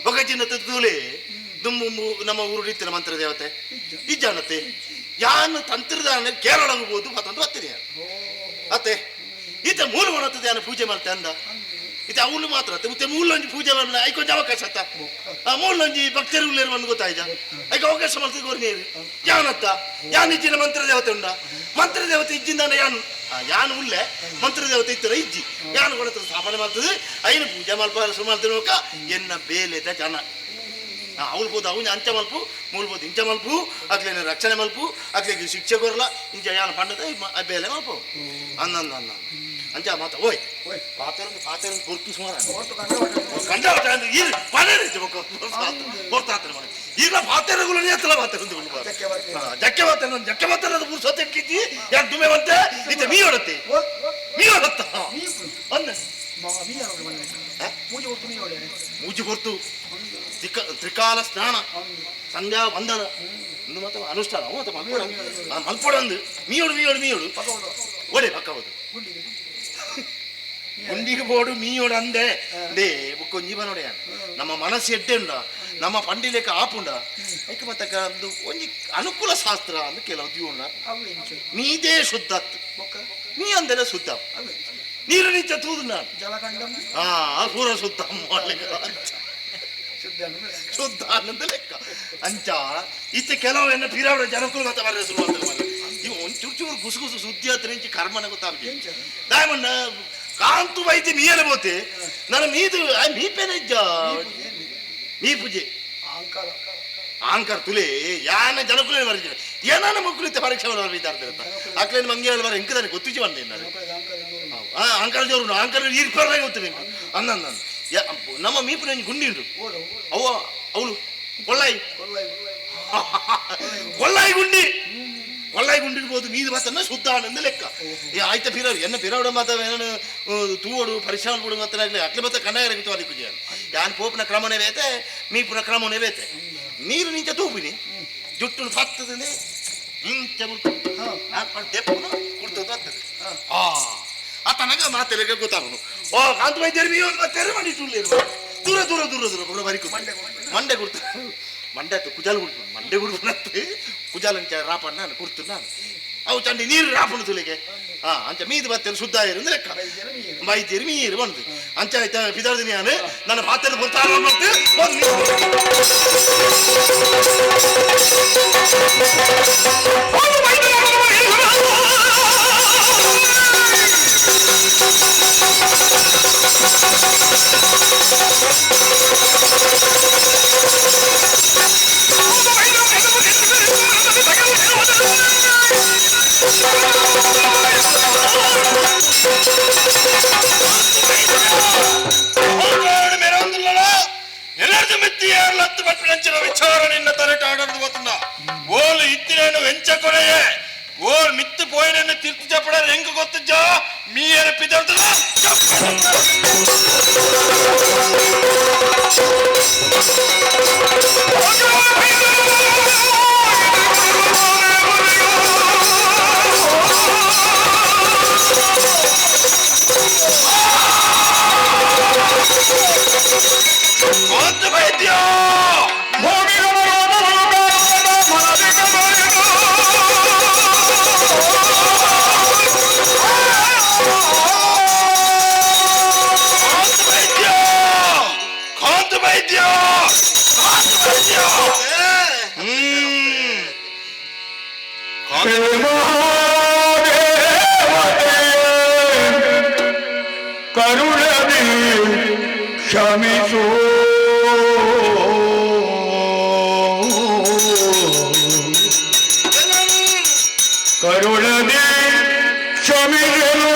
ಬೊಕ ಚಿನ್ನ ತೂಲೆ ದುಮ್ಮು ನಮ್ಮ ಊರು ಇತ್ತಿನ ಮಂತ್ರ ದೇವತೆ ಇಜ್ಜಾನತ್ತೆ ಯಾನು ತಂತ್ರದಾನ ಕೇರಳಗೆ ಮತ್ತೊಂದು ಬತ್ತಿದೆ ಅತ್ತೆ ಈತ ಮೂಲ ಒಣತ್ತದೆ ಯಾನು ಪೂಜೆ ಮಾಡ್ತೆ ಅಂದ ಇತ್ತೆ ಅವಳು ಮಾತ್ರ ಮತ್ತೆ ಮೂಲೊಂಜಿ ಪೂಜೆ ಮಾಡ್ಲ ಐಕೊಂಜಿ ಅವಕಾಶ ಅತ್ತ ಆ ಮೂಲೊಂಜಿ ಭಕ್ತರು ಉಳ್ಳೇರು ಬಂದು ಗೊತ್ತಾಯ್ತ ಐಕ ಅವಕಾಶ ಮಾಡ್ತದೆ ಗೊರ್ನೇರು ಯಾನತ್ತ ಯಾನ್ ಇಜ್ಜಿನ ಮಂತ್ರ ದೇವತೆ ಉಂಡ ಮಂತ್ರ ದೇವತೆ ಇಜ್ಜಿಂದಾನ ಯಾನು ಯಾನು ಉಳ್ಳೆ ಮಂತ್ರ ದೇವತೆ ಇತ್ತರ ಇಜ್ಜಿ ಯಾನು ಕೊಡತದೆ ಸ್ಥಾಪನೆ ಮಾಡ್ತದೆ ಐನು ಪೂಜೆ ಮಲ್ಪ ಶುರು ಮಾಡ್ತಿರೋಕ ಎನ್ನ ಬೇಲೆದ ಜನ ಅವಳು ಬೋದು ಅವನ ಅಂಚ ಮಲ್ಪು ಮೂಲ್ಬೋದು ಇಂಚ ಮಲ್ಪು ಅಕ್ಲೇನ ರಕ್ಷಣೆ ಮಲ್ಪು ಅಕ್ಲಿಗೆ ಶಿಕ್ಷೆ ಕೊರಲ ಇಂಚ ಯಾನು ಪಂಡದ ಬೇಲೆ ಮಲ್ಪು ಅನ್ನ ಅನ್ನ ಅಂಚ ಮಾತ ಓಯ್ ಪಾತೆರಂದು ಪಾತೆರಂದು ಪೊರ್ತು ಸುಮಾರು ಕಂಡ ಇರು ಪನೇರಿ ಪೊರ್ತಾತ್ರ ಮನೆ ಈಗ ಪಾತೆರಗುಲ ಎತ್ತಲ ಪಾತೆರಂದು ಜಕ್ಕೆ ಮಾತಾರ ಜಕ್ಕೆ ಮಾತಾರದ ಪುರುಷ ಕಿಚ್ಚಿ ಯಾಕೆ ದುಮೆ ಬಂತೆ ಇತ್ತೆ ಮೀ ಹೊಡತ್ತೆ ಮೀ ಹೊಡತ್ತ ಅಂದ ಮೂಜಿ ಹೊರ್ತು ತ್ರಿಕಾಲ ಸ್ನಾನ ಸಂಧ್ಯಾ ವಂದನ ಒಂದು ಮಾತ ಅನುಷ್ಠಾನ ಮತ್ತೆ ಮಲ್ಪೋಡ ಮಲ್ಪೋಡ ಅಂದು ಮೀಯೋಡು ಮೀಯೋಡು ಮೀಯೋಡು ಒಡೆ ಪಕ್ಕ ಹೋದು ಗುಂಡಿಗೆ ಬೋಡು ಮೀಯೋಡು ಅಂದೆ they ಬುಕ್ಕೊಂಜಿ ಬನೋಡೆ ನಮ್ಮ ಮನಸ್ಸು ಎಡ್ಡೆ ಉಂಡ ನಮ್ಮ ಪಂಡಿಲೇಕ ಆಪುಂಡ ಐಕೆ ಮತ್ತಕ ಒಂದು ಒಂಜಿ ಅನುಕೂಲ ಶಾಸ್ತ್ರ ಅಂದು ಕೆಲವು ದಿವುಂಡ ಮೀದೇ ಶುದ್ಧ ಮೀ ಅಂದೆಲ್ಲ ಶುದ್ಧ ನೀರು ನಿಂಚ ತೂದು ನಾನು ಹಾ ಪೂರ ಶುದ್ಧ ಶುದ್ಧ ಅನ್ನಂದ ಲೆಕ್ಕ ಅಂಚ ಇತ್ತೆ ಕೆಲವು ಎನ್ನ ಪಿರಾವಡ ಜನಕ್ಕೂ ಮತ್ತೆ ಬರ ಶುರು ಮಾಡ್ತಾರೆ ಇವು ಒಂದು ಚೂರು ಚೂರು ಗುಸು ಗುಸು ಸುದ್ದಿ ಹತ್ರ ಇಂಚಿ ಕರ್ಮನ ಗೊತ್ತಾಗ್ತದೆ ದಾಯಮಣ್ಣ ಕಾಂತು ವೈದ್ಯ ಮೀಯಲ ಬೋತೆ ನನ್ನ ಮೀದು ಮೀಪೇನೆ ಇಜ್ಜ ಮೀ ಪೂಜೆ ಆಂಕರ್ ತುಲೆ ಯಾನ ಜನಕುಲೇ ಬರೀತಾರೆ ಏನಾನ ಮಕ್ಕಳು ಪರೀಕ್ಷೆ ಬರೀತಾರೆ ಅಕ್ಲೇನು ಮಂಗೆ ಬರ ಇಂಕದಾನೆ ಗೊತ್ತಿಜಿ ಬಂದೆ ನಾನು ಆಂಕರ್ ಜೋರು ಆಂಕರ್ ಇರ್ಪರ್ಲಾಗ ಗೊತ್ತು ನಿಂಗೆ ಅಂದ ನಮ್ಮ ಮೀಪುನ ಗುಂಡಿ ಉಂಟು ಅವ ಅವಳು ಕೊಲ್ಲಾಯಿ ಕೊಲ್ಲಾಯಿ ಗುಂಡಿ ಕೊಲ್ಲಾಯಿ ಗುಂಡಿ ಇರ್ಬೋದು ಮೀದು ಮಾತನ್ನ ಶುದ್ಧ ಆನಂದ ಲೆಕ್ಕ ಏ ಆಯ್ತ ಪಿರವ್ ಎನ್ನ ಪಿರವಡ ಮಾತ ಏನಾನು ತೂವಡು ಪರಿಶ್ರಮ ಬಿಡು ಮಾತನಾಗ್ಲಿ ಅಟ್ಲೆ ಮತ್ತೆ ಕಣ್ಣಾಗ ಕುಜಿ ಯಾನ್ ಪೋಪನ ಕ್ರಮನೇ ಬೇತೆ ಮೀಪುನ ಕ್ರಮನೇ ಬೇತೆ ನೀರು ನಿಂಚ ತೂಪಿನಿ ಜುಟ್ಟು ಪತ್ತದಂದೆ ಇಂಚ ದೆಪ್ಪನು ಕುಡ್ತದ್ದು ಬರ್ತದೆ ಆ ಆತನಗ ಮಾತೆಲ್ಲ ಗೊತ್ತಾಗುನು ಓ ಕಾಂತ ವೈದ್ಯರು ಮೀ ಮತ್ತೆ ಮಾಡಿ ದೂರ ದೂರ ದೂರ ದೂರ ಬರೋ ಬರಿ ಮಂಡೆ ಕುಡ್ತ ಮಂಡೆ ಆಯ್ತು ಕುಜಾಲ್ ಕುಡ್ತು ಮಂಡೆ ಕುಡ್ತು ಕುಜಾಲ್ ಅಂಚ ರಾಪಣ್ಣ ನಾನು ಕುಡ್ತು ನಾನು ಅವು ಚಂಡಿ ನೀರು ರಾಪಣ ತುಲಿಗೆ ಹಾ ಅಂಚ ಮೀದು ಬರ್ತೇನೆ ಶುದ್ಧ ಆಯಿರು ಲೆಕ್ಕ ವೈದ್ಯರು ಮೀರು ಬಂದು ಅಂಚ ಆಯ್ತಾ ಪಿದಾರ್ದಿನಿ ನಾನು ನನ್ನ ಪಾತ್ರೆ ಬರ್ತಾರ ಬಂದು ವಿಚಾರ ನಿನ್ನ ತರಟಾಡದು ಗೊತ್ತುಂಡ ಓಲು ಇತ್ತಿನೇನು ವೆಂಚ ಕೊನೆಯೇ ಓಲ್ ಮಿತ್ತು ಪೋಯಿನನ್ನು ತಿರ್ತು ಚಪ್ಪಡ ಹೆಂಗ ಗೊತ್ತಜ್ಜ ಮೀಯರ ಪಿದರ್ದಲ್ಲ ಕರುಣದಿ ಕ್ಷಮಿಸು ಕರುಣದಿ ಕ್ಷಮಿಸಲು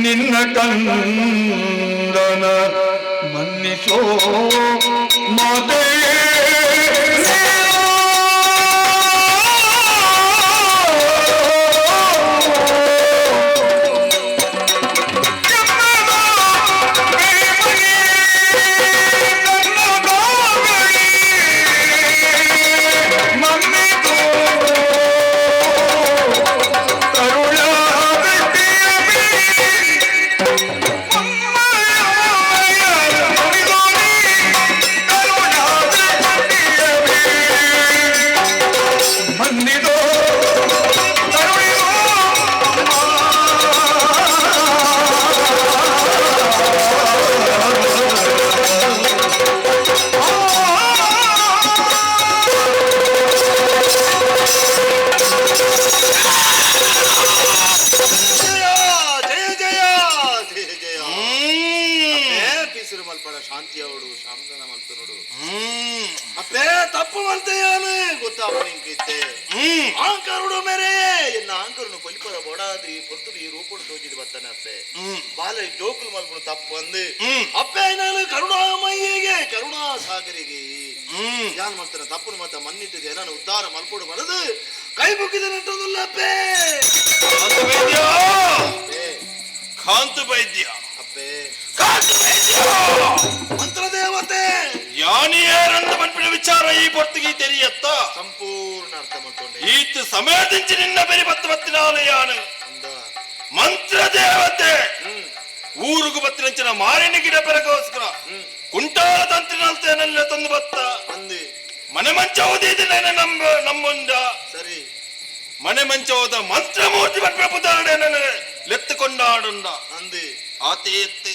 ನಿನ್ನ ಕಂದನ ಮನ್ನಿಸೋ ಮಾತೆ. ತಪ್ಪು ಮತ್ತ ಮನ್ನಿಟ್ಟಿದೆ ನಾನು ಉದ್ಧಾರ ಮಲ್ಪೋಡು ಬರದು ಕೈ ಮುಗಿದ ನಟ್ಟದಲ್ಲಪ್ಪೇ. ಕಾಂತ ವೈದ್ಯ ಅಪ್ಪೇ ಕಾಂತ ವೈದ್ಯ ಮಂತ್ರದೇವತೆ ಯಾನಿಯರಂದ ಮನ್ಪಿನ ವಿಚಾರ ಈ ಪೊರ್ತಿಗೆ ತೆರಿಯತ್ತ ಸಂಪೂರ್ಣ ಅರ್ಥ ಮಾಡ್ಕೊಂಡೆ. ಈತ ಸಮಯದಿಂಚಿ ನಿನ್ನ ಬೆರಿ ಬತ್ತ ಬತ್ತಿನಾಲ ಯಾನು ಮಂತ್ರದೇವತೆ ಊರುಗು ಬತ್ತಿನಂಚಿನ ಮಾರಿನ ಗಿಡ ಪೆರಗೋಸ್ಕರ ಕುಂಟಾಲ ತಂತ್ರಿನಲ್ತೇನೆಲ್ಲ ತಂದು ಬತ್ತ ಮನೆ ಮಂಚ ಓದಿದ್ರೆ ನಮ್ಮ ನಮ್ಮುಂಡ ಸರಿ ಮನೆ ಮಂಚ ಹೋದ ಮಂತ್ರಮೂರ್ತಿ ಪುತಾರಡೆ ಲೆತ್ತುಕೊಂಡಾಡುಂಡ ಅಂದಿ ಆತೆ ಎತ್ತೆ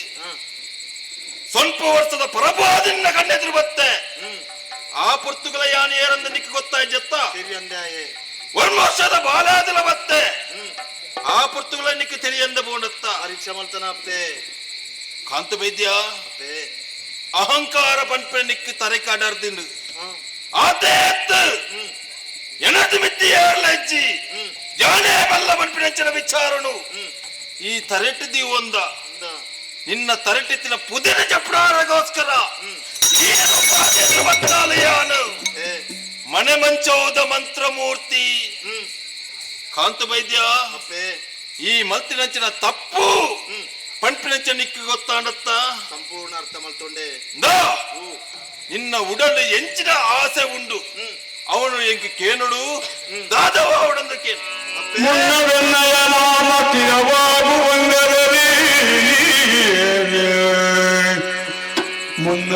ಸ್ವಲ್ಪ ವರ್ಷದ ಪರಪಾದಿನ ಕಣ್ಣೆದುರು ಬತ್ತೆ ಆ ಪುರ್ತುಗಳ ಯಾನು ಏರಂದ ನಿಕ್ಕ ಗೊತ್ತಾಯ್ಜತ್ತ ಒಂದು ವರ್ಷದ ಬಾಲಾದಿಲ ಬತ್ತೆ ಆ ಪುರ್ತುಗಳ ನಿಕ್ಕ ತಿಳಿಯಂದ ಬೋಂಡತ್ತ ಪರೀಕ್ಷೆ ಮಲ್ತನ ಅಪ್ಪೆ ಕಾಂತ ವೈದ್ಯ ಅಹಂಕಾರ ಪಂಪೆ ನಿಕ್ಕ ತರೆ ಕಾಡಾರ್ದಿಂಡು ಆತೆ ಎತ್ತು ಎನದು ಮಿತ್ತಿ ಏರ್ಲಜ್ಜಿ ಯಾನೇ ಬಲ್ಲ ಮನ್ಪಿನಂಚಿನ ವಿಚಾರನು ಈ ತರೆಟ್ಟಿದ್ದೀ ಒಂದ ನಿನ್ನ ತರಟಿತ್ತಿನ ಪುದಿನ ಚಪ್ಪಡಾರಗೋಸ್ಕರ ಯಾನು ಮನೆ ಮಂಚೋದ ಮಂತ್ರಮೂರ್ತಿ ಕಾಂತ ವೈದ್ಯ ಈ ಮಲ್ತಿನಂಚಿನ ತಪ್ಪು ಪಂಪಿನಂಚ ನಿಕ್ಕ ಗೊತ್ತಾಂಡತ್ತ ಸಂಪೂರ್ಣ ಅರ್ಥ ಮಲ್ತೊಂಡೆ. ನಿನ್ನ ಉಡಲು ಎಂಚಿನ ಆಸೆ ಉಂಡು ಅವನು ಎಂಕ ಕೇನುಡು ದಾದವ ಅವನಂದು ಕೇನು. ಮುನ್ನವೆನ್ನಯ ನಾಮ ತಿರವಾಗುವಂದರಲಿ ಮುನ್ನ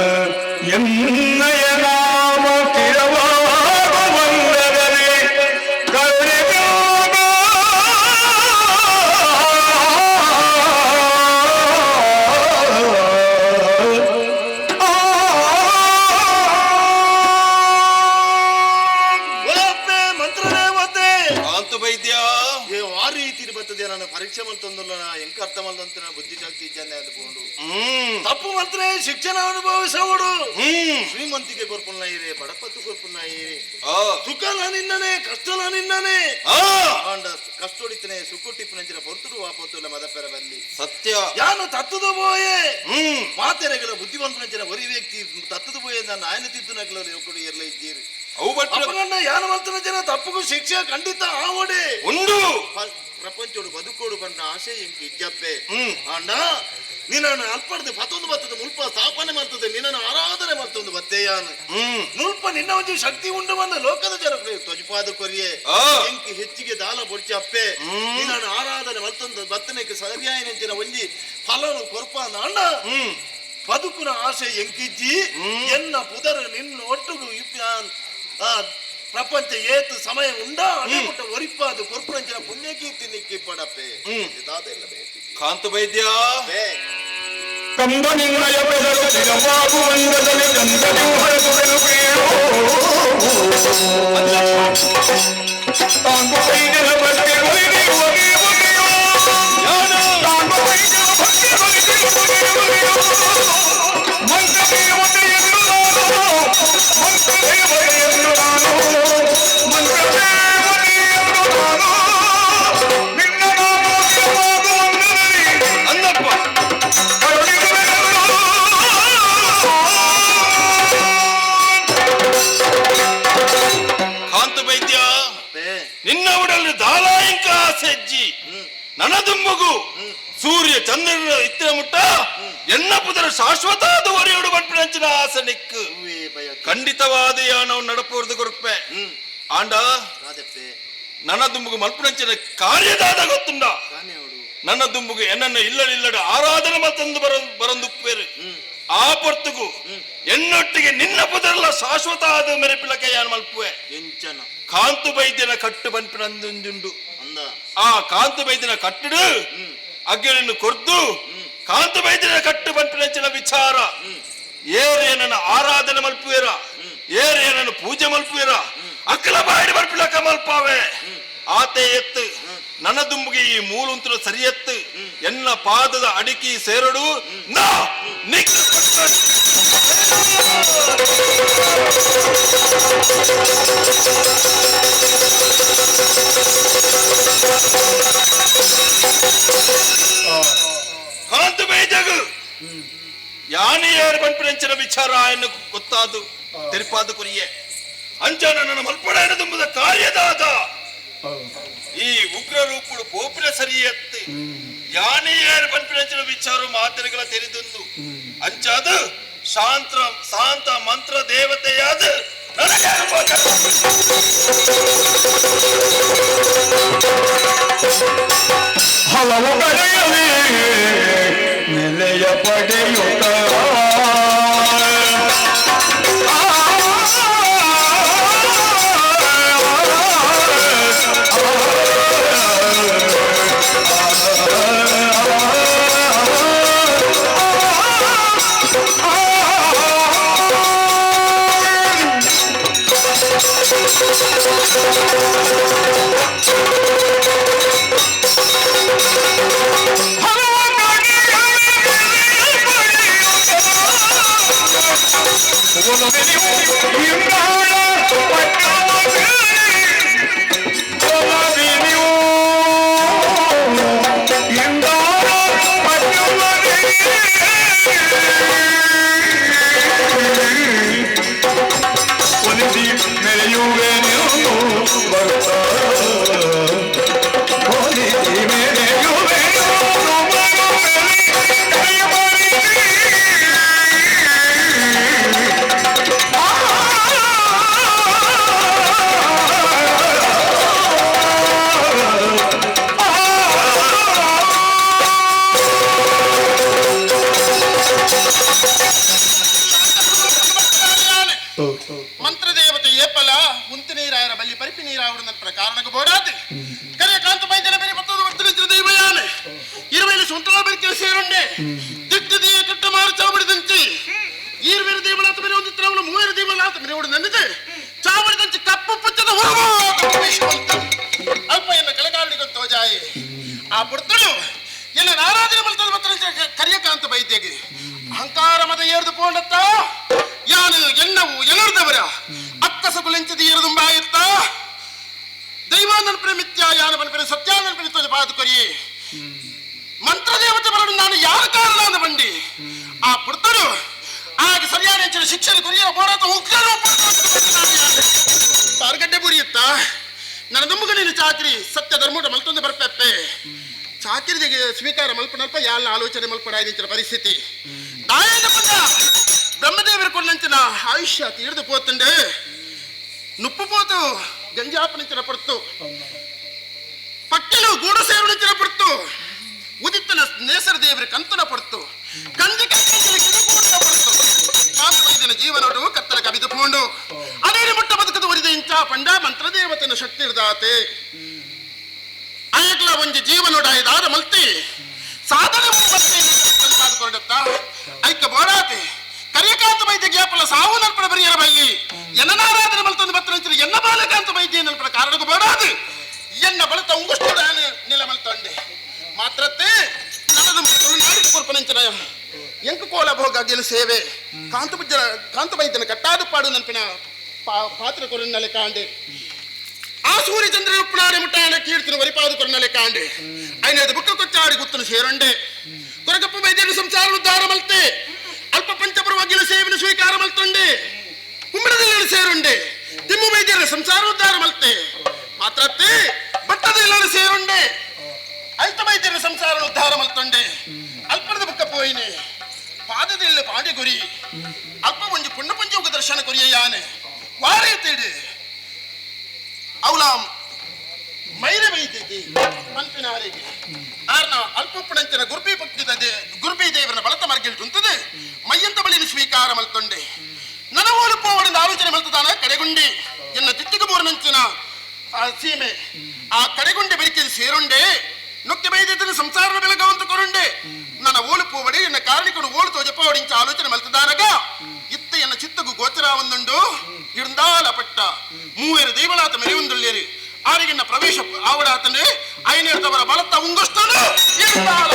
ಎನ್ನಯ ನಾಮ ತಿರವಾಗುವಂದರಲಿ ಕರುಣಿಗೋಗ ಮಂತ್ರದೇವತೆ ಕಾಂತ ವೈದ್ಯ ಆ ರೀತಿ ಬರ್ತದೆ ನಾನು ಪರೀಕ್ಷೆ ಮಲ್ತೊಂದಲ್ಲ ಎಂಕ ಅರ್ಥ ಮಲ್ದಂತ ಬುದ್ಧಿ ಶಕ್ತಿ ಇದ್ದಾನೆ ಅಂದ್ಕೊಂಡು ತಪ್ಪು ಮಂತ್ರ ಶಿಕ್ಷಣ ಅನುಭವಿಸೋಡು. ಶ್ರೀಮಂತಿಗೆ ಕೊರ್ಪುನ್ನ ಇರೆ ಬಡಪತ್ತು ಕೊರ್ಪುನ್ನ ಇರೆ ಸುಖನ ನಿನ್ನನೆ ಕಷ್ಟನ ನಿನ್ನನೆ ಆಂಡ ಕಷ್ಟೊಡಿತನೆ ಸುಕ್ಕುಟ್ಟಿಪ್ಪನಂಚಿನ ಪೊರ್ತುಡು ವಾಪೊತ್ತುಲ್ಲ ಮದಪೆರ ಬಲ್ಲಿ ಸತ್ಯ ಯಾನು ತತ್ತದ ಬೋಯೆ ಮಾತೆರೆಗಳ ಬುದ್ಧಿವಂತನಂಚಿನ ಒರಿ ವ್ಯಕ್ತಿ ತತ್ತದ ಬೋಯೆ ನನ್ನ ಆಯನ ತಿದ್ದು ನಗಲರು ಕೊಡು ಎಲ್ಲ ಇದ್ದೀರಿ. ಅವು ಅಪ್ಪಗಣ್ಣ ಯಾನ ಮಲ್ತನ ಜನ ತಪ್ಪುಗೂ ಶಿಕ್ಷೆ ಖಂಡಿತ ಆವಡೆ ಉಂಡು ಪ್ರಪಂಚೋಡು ಬದುಕೋಡು ಬಂದ ಆಸೆ ಇಂಕ ಇಜ್ಜಪ್ಪೆ ಅಣ್ಣ ನಿನ್ನನ್ನು ಅಲ್ಪಡ್ದು ಪತ್ತೊಂದು ಬತ್ತದ ಮುಲ್ಪ ಸ್ಥಾಪನೆ ಮಾಡ್ತದೆ ನಿನ್ನನ್ನು ಆರಾಧನೆ ಮಾಡ್ತೊಂದು ಬತ್ತೆಯಾನು ಮುಲ್ಪ ನಿನ್ನ ಒಂದು ಶಕ್ತಿ ಉಂಡು ಬಂದ ಲೋಕದ ಜನ ತೊಜಪಾದ ಕೊರಿಯೆ ಇಂಕ್ ಹೆಚ್ಚಿಗೆ ದಾಲ ಬೊಡ್ಚಿ ಅಪ್ಪೆ ನಿನ್ನನ್ನು ಆರಾಧನೆ ಮಲ್ತೊಂದು ಬತ್ತನೆಗೆ ಸರಿಯಾಯ ನೆಂಚಿನ ಒಂಜಿ ಫಲನು ಕೊರ್ಪ ಅಣ್ಣ ಬದುಕುನ ಆಸೆ ಎಂಕಿಜ್ಜಿ ಎನ್ನ ಪುದರ ನಿನ್ನ ಒಟ್ಟುಗು ಇಪ್ಯಾನ್ ಪ್ರಪಂಚ ಏತು ಸಮಯ ಉಂಡ ಅದೇ ಮುಟ್ಟ ಒರಿಪಾದು ಕೊರ್ಪುರಂಚಿನ ಪುಣ್ಯಕೀರ್ತಿ ನಿಕ್ಕಿ ಪಡಪೆ ದಾದೆಲ್ಲ ಬೇಕು ಕಾಂತ ವೈದ್ಯ ಕಂಬ ನಿನ್ನಯ ಬೆದರು ದಿನವಾಗುವಂದದಲ್ಲಿ ಗಂಧವು ಹರಿದು ತಾಂಗು ವೈದ್ಯನ ಬಗ್ಗೆ ಒಲಿದಿರುವ ದೇವತೆಯೋ ತಾಂಗು ವೈದ್ಯನ ಬಗ್ಗೆ ಒಲಿದಿರುವ ದೇವತೆಯೋ ಮಂತ್ರದೇವತೆಯನ್ನು ನಾನು ಮಂತ್ರದೇವತೆಯನ್ನು ನಾನು ಮಂತ್ರದೇವತೆಯನ್ನು ನಾನು ನಿನ್ನ ನಾನು ದಿನವಾಗುವಂದದಲ್ಲಿ ಅನ್ನಪ್ಪ ಕಾಂತ ವೈದ್ಯ ನಿನ್ನ ಉಡಲು ದಾಲಾಯಂಕ ಸೆಜ್ಜಿ ನನದುಂಬುಗು ಸೂರ್ಯ ಚಂದ್ರನ ಇತ್ತಿನ ಮುಟ್ಟ ಎನ್ನ ಪುದರ ಶಾಶ್ವತ ಒರೆಯೋಡು ಬಂಪಿನಂಚಿನ ಆಸನಿಕ್ಕು ಖಂಡಿತವಾದ ಯಾನವು ನಡಪೋರ್ದು ಕೊರುಪೆ ಆಂಡ ನನ್ನ ದುಂಬುಗು ಮಲ್ಪುನಂಚಿನ ಕಾರ್ಯದಾದ ಗೊತ್ತುಂಡ ನನ್ನ ದುಂಬುಗು ಎನ್ನನ್ನು ಇಲ್ಲಡಿಲ್ಲಡು ಆರಾಧನೆ ಮತ್ತೊಂದು ಬರ ಬರಂದುಪ್ಪೇರು ಆ ಪೊರ್ತುಗು ಎನ್ನೊಟ್ಟಿಗೆ ನಿನ್ನ ಪುದರಲ್ಲ ಶಾಶ್ವತ ಆದ ಮೆರೆಪಿಲಕ ಯಾನ್ ಮಲ್ಪುವೆ ಎಂಚನ ಕಾಂತು ವೈದ್ಯನ ಕಟ್ಟು ಬನ್ಪಿನಂದುಂಡು ಅಂದ ಆ ಕಾಂತು ವೈದ್ಯನ ಕಟ್ಟಡು ಅಗ್ಗನನ್ನು ಕೊರ್ದು ಕಾಂತು ವೈದ್ಯನ ಕಟ್ಟು ಬನ್ಪಿನಂಚಿನ ವಿಚಾರ ಏರೇನನ್ನ ಆರಾಧನೆ ಮಲ್ಪುವೇರ ಏರೇನನ್ನು ಪೂಜೆ ಮಲ್ಪುವೇರ ಅಕ್ಕಲ ಬಾಯಿಡು ಬರ್ಪಿಲಕ ಮಲ್ಪಾವೆ ಆತೆ ಎತ್ತು ನನ್ನ ದುಂಬುಗೆ ಈ ಮೂಲುಂತರು ಸರಿಯತ್ತು ಎನ್ನ ಪಾದದ ಅಡಿಕೆ ಸೇರಡು ನಾ ನಿಕ್ಕ ಕಾಂತ ಬೈಜಗು ಯಾನೇ ಯಾರು ಬಂಪಿನಂಚಿನ ವಿಚಾರ ಆಯನ ಗೊತ್ತಾದು ತೆರಿಪಾದ ಕುರಿಯೆ ಅಂಜನ ನನ್ನ ಮಲ್ಪಡೆಯನ್ನು ತುಂಬುದ ಕಾರ್ಯದಾದ ಈ ಉಗ್ರ ರೂಪುಡು ಪೋಪಿನ ಸರಿಯತ್ತೆ ಯಾನೇ ಯಾರು ಬಂಪಿನಂಚಿನ ವಿಚಾರ ಮಾತುಗಳ ತೆರೆದೊಂದು ಅಂಚಾದ ಶಾಂತ ಶಾಂತ ಮಂತ್ರ ದೇವತೆಯಾದ ನನಗೆ ಹಲವು ಕಡೆಯಲ್ಲಿ ನೆಲೆಯ ಪಡೆಯುತ್ತ ಮಂತ್ರದೇವತೆ ಏಪಲ ಉಂತಿ ನೀರಾಯರ ಬಲ್ಲಿ ಪರಿಪಿ ನೀರಾವಡು ನನ್ನ ಕಾರಣಕ್ಕೆ ಬೋಡಾದೆ ಕರೆ ಕಾಂತ ಬೈದನ ಬೇರೆ ಪತ್ತದ ಒತ್ತಡ ದೈವಯಾನೆ ಇರುವೆಲಿ ಸುಂಟಲ ಬೆರಕೆ ಸೇರುಂಡೆ ದಿಟ್ಟದೀಯ ಕಟ್ಟ ಮಾರು ಚಾವಡಿದಂಚಿ ಈರ್ವೇರು ದೇವಲಾತ ಮೇಲೆ ಒಂದು ತ್ರವಳು ಮೂವೇರು ದೇವಲಾತ ಮೇಲೆ ಓಡು ನನ್ನಿದೆ ಚಾವಡಿದಂಚಿ ಕಪ್ಪು ಪುಚ್ಚದ ಅಲ್ಪ ಎನ್ನ ಕಲೆಗಾರಡಿಗೊಂದು ತೋಜಾಯಿ ಆ ಪುಡ್ತಳು ಎಲ್ಲ ನಾರಾಧನೆ ಮಲ್ತದ ಮಾತ್ರ ಕರಿಯಕಾಂತ ಬೈದ್ಯಗೆ ಅಹಂಕಾರ ಮದ ಏರ್ದು ಪೋಂಡತ್ತ ಯಾನು ಎನ್ನವು ಎನರ್ದವರ ಅಕ್ಕಸ ಕುಲೆಂಚದ ಏರದುಂಬಾಯತ್ತ ದೈವಾನನ್ ಪ್ರೇಮಿತ್ಯ ಯಾನ ಬನ್ಪೆರೆ ಸತ್ಯಾನನ್ ಪ್ರೇಮಿತ್ಯ ಬಾದು ಕೊರಿಯೇ ಮಂತ್ರದೇವತೆ ಬರಡು ನಾನು ಯಾರ ಕಾರಣ ಅಂದ ಬಂಡಿ ಆ ಪುಡ್ತಳು ಆಗ ಸರಿಯಾದ ಶಿಕ್ಷಣ ಕೊರಿಯ ಹೋರಾಟ ಉಗ್ರರು. ಕಾರ್ಗಡ್ಡೆ ಬುರಿಯುತ್ತ ನನದೊಮ್ಮಗಣಿನ ಚಾಕ್ರಿ ಸತ್ಯ ಧರ್ಮೋಟ ಮಲ್ತೊಂದು ಬರ್ಪೆಪ್ಪೆ ಚಾಕ್ರಿಗೆ ಸ್ವೀಕಾರ ಮಲ್ಪನಲ್ಪ ಯಾಲ ಆಲೋಚನೆ ಮಲ್ಪಡಾಯ್ದಿಂಚಿನ ಪರಿಸ್ಥಿತಿ ದಾಯನ ಪಂಡ ಬ್ರಹ್ಮದೇವರ ಕೊಂಡಂಚಿನ ಆಯುಷ್ಯ ತೀರ್ದು ಪೋತುಂಡೆ ನುಪ್ಪು ಪೋತು ಗಂಜಾಪನಿಂಚಿನ ಪಡ್ತು ಪಕ್ಕೆಲು ಗೂಡು ಸೇರುನಿಂಚಿನ ಪಡ್ತು ಉದಿತ್ತನ ನೇಸರ ದೇವರ ಕಂತನ ಪಡ್ತು ಕಂಜಿ ಕಂಚಿನ ಕಿರುಗೂಡಿನ ಪಡ್ತು ಕಾಸುವೈದ್ಯನ ಜೀವನೋಡು ಕತ್ತಲ ಕವಿದು ಪೋಂಡು ಅದೇನು ಮುಟ್ಟ ಬದುಕದು ಒರಿದ ಇಂಚ ಪಂಡ ಮಂತ್ರದೇವತನ ಶಕ್ತಿ ಇರ್ದಾತೆ ಅಯಕ್ಲ ಒಂಜಿ ಜೀವನೋಡಾಯ್ದಾದ ಮಲ್ತಿ ಸಾಧನೆ ಕೊರಡತ್ತ ಐಕ ಬೋಡಾತೆ ಕರಿಯಕಾಂತ ವೈದ್ಯ ಗ್ಯಾಪಲ ಸಾವು ನಲ್ಪಡ ಬರಿಯರ ಬಲ್ಲಿ ಎನ್ನನಾರಾಧನೆ ಮಲ್ತೊಂದು ಬತ್ತನಂಚಿನ ಎನ್ನ ಬಾಲಕಾಂತ ವೈದ್ಯ ನಲ್ಪಡ ಕಾರಣಕ್ಕೂ ಬೋಡಾದು ಎನ್ನ ಬಳತ ಉಂಗುಷ್ಟು ನಿಲ ಮಲ್ತೊಂಡೆ ಮಾತ್ರತ್ತೆ ನನ್ನದು ತುಳುನಾಡಿನ ಕೊರ್ಪನಂಚಿನ ಎಂಕು ಕೋಲ ಭೋಗ ಗೆಲು ಸೇವೆ ಕಾಂತ ಕಾಂತ ವೈದ್ಯನ ಕಟ್ಟಾದು ಪಾಡು ನನ್ಪಿನ ಪಾತ್ರ ಕೊರನಲೆ ಕಾಂಡೆ ಆ ಸೂರ್ಯಚಂದ್ರ ಉಪ್ಪುನಾಡೆ ಮುಟ್ಟಾಣ ಕೀರ್ತನ ವರಿಪಾದು ಕೊರನಲೆ ಕಾಂಡೆ ಐನದು ಬುಕ್ಕ ಕೊಚ್ಚಾಡಿ ಗುತ್ತನು ಸೇರೊಂಡೆ ಕೊರಗಪ್ಪ ವೈದ್ಯನ ಸಂಸಾರ ಉದ್ಧಾರ ಮಲ್ತೆ ಅಲ್ಪ ಪಂಚಪುರವಾಗಿಲು ಸೇವಿನ ಸ್ವೀಕಾರ ಮಲ್ತೊಂಡೆ ಕುಂಬಳದಲ್ಲಿ ಸೇರುಂಡೆ ತಿಮ್ಮು ವೈದ್ಯರ ಸಂಸಾರ ಉದ್ಧಾರ ಮಲ್ತೆ ಮಾತ್ರತ್ತೆ ಬಟ್ಟದ ಸೇರುಂಡೆ ಅಲ್ತ ವೈದ್ಯರ ಸಂಸಾರ ಉದ್ಧಾರ ಮಲ್ತೊಂಡೆ ಅಲ್ಪದ ಬುಕ್ಕ ಪೋಯಿನೆ ಪಾದದಲ್ಲಿ ಪಾಂಡೆ ಗುರಿ ಅಲ್ಪ ಒಂಜಿ ಪುಣ್ಯ ಪಂಚೋಗ ದರ್ಶನ ಕೊರಿಯ ಯಾನೆ ವಾರೇ ತೇಡು ಅವಳ ಮೈರೆ ಬೈತೈತಿ ಪಂಪಿನಾರಿಗೆ ಆರ್ನ ಅಲ್ಪಪ್ಪಣಂಚಿನ ಗುರ್ಬಿ ಭಕ್ತಿದ ಗುರ್ಬಿ ದೇವರನ ಬಳತ ಮರ್ಗಿಲ್ಟುಂತದೆ ಮೈಯಂತ ಬಳಿನ ಸ್ವೀಕಾರ ಮಲ್ತೊಂಡೆ ನನವೋಲು ಪೋವಡಿಂದ ಆಲೋಚನೆ ಮಲ್ತದಾನ ಕಡೆಗುಂಡಿ ಎನ್ನ ತಿತ್ತಿಗೆ ಬೋರ್ನಂಚಿನ ಆ ಸೀಮೆ ಆ ಕಡೆಗುಂಡೆ ಬೆರಿಕೆದು ಸೇರುಂಡೆ ನೊಕ್ಕೆ ಬೈದಿದ್ದರೆ ಸಂಸಾರದ ಬೆಳಗವಂತ ಕೊರುಂಡೆ ನನ್ನ ಓಲು ಪೋವಡಿ ಎನ್ನ ಕಾರಣಿಕನು ಓಲು ತೋಜಪೋವಡಿಂಚ ಆಲೋಚನೆ ಮಲ್ತದಾನಗ ಇತ್ತ ಎನ್ನ ಚಿತ್ತಗು ಗೋಚರ ಒಂದುಂಡು ಇರುಂದಾಲ ಪಟ್ಟ ಮೂವೇರು ದೈವಳಾತ ಮೆರೆಯುಂದುಳ್ಳೇರಿ ಆರಿಗಿನ್ನ ಪ್ರವೇಶ ಆವಡಾತಂದ್ರೆ ಐನೇರ್ತವರ ಬಲತ್ತ ಉಂಗುಷ್ಟನು ಇರುಂದಾಲ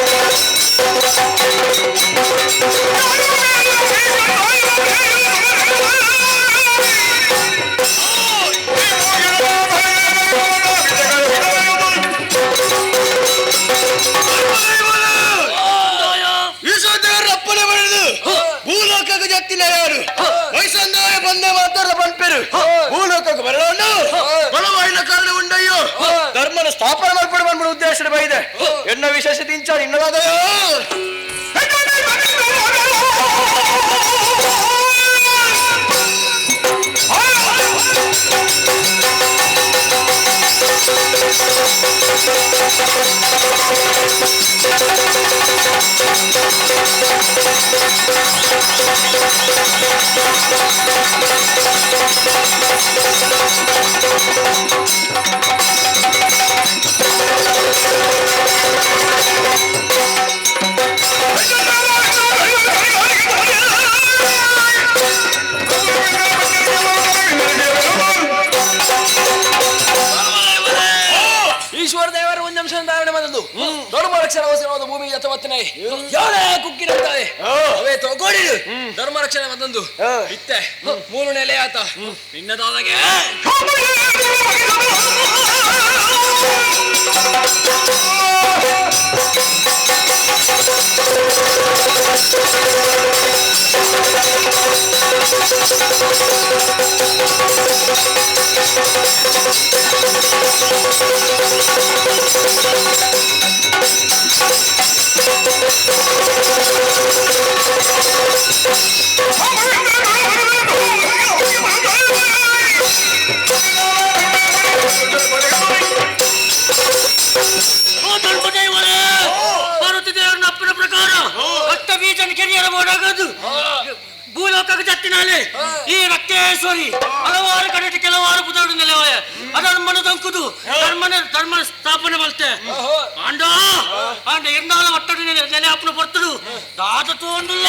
Thank you. ಶಕ್ತಿನ ಯಾರು ವಯಸ್ಸಂದವರೇ ಬಂದೆ ಮಾತಾಡ ಪನ್ಪೇರು ಭೂಲೋಕಕ್ಕೆ ಬರಲೋನು ಬಲವಾಯಿನ ಕಾರಣ ಉಂಡಯ್ಯೋ ಧರ್ಮನ ಸ್ಥಾಪನೆ ಮಾಡ್ಪಡ ಬಂದ್ಬಿಡು ಉದ್ದೇಶ ಬೈದೆ ಎನ್ನ ವಿಶೇಷ ತಿಂಚ ಇನ್ನದಾದಯೋ. ಈಶ್ವರ ದೇವರ ಒಂದು ಅಂಶ ಧಾರಣೆ ಬಂದದ್ದು ಧರ್ಮ ರಕ್ಷಣೆ ಅವಸರವಾದ ಭೂಮಿ ಯಥವತ್ತನೇ ಯಾರೇ ಕುಕ್ಕಿರಂತಾರೆ ಅವೇ ತಗೋಡಿರು ಧರ್ಮ ರಕ್ಷಣೆ ಬಂದಂದು ಇತ್ತೆ ಮೂರು ನೆಲೆ ಆತ ನಿನ್ನದಾದಾಗೆ. ಪಾರ್ವತಿ ದೇವರನ್ನ ಅಪ್ಪನ ಪ್ರಕಾರ ರಕ್ತ ಬೀಜನ ಕೆರಿಯರ ಬೋಡಾಗದು ಭೂಲೋಕಕ್ಕೆ ಜತ್ತಿನಾಲೆ ಈ ರಕ್ತೇಶ್ವರಿ ಹಲವಾರು ಕಡೆ ಕೆಲವಾರು ಪುದಡು ನೆಲೆವಾಯ ಅದರ್ಮನ ತಂಕುದು ಧರ್ಮನ ಧರ್ಮ ಸ್ಥಾಪನೆ ಬಲ್ತೆ ಆಂಡ ಆಂಡ ಇರ್ನಾಲ ಒಟ್ಟಡು ನೆಲೆ ನೆಲೆ ಅಪ್ಪನ ಪೊರ್ತುಡು ದಾದ ತೋಂಡುಲ್ಲ.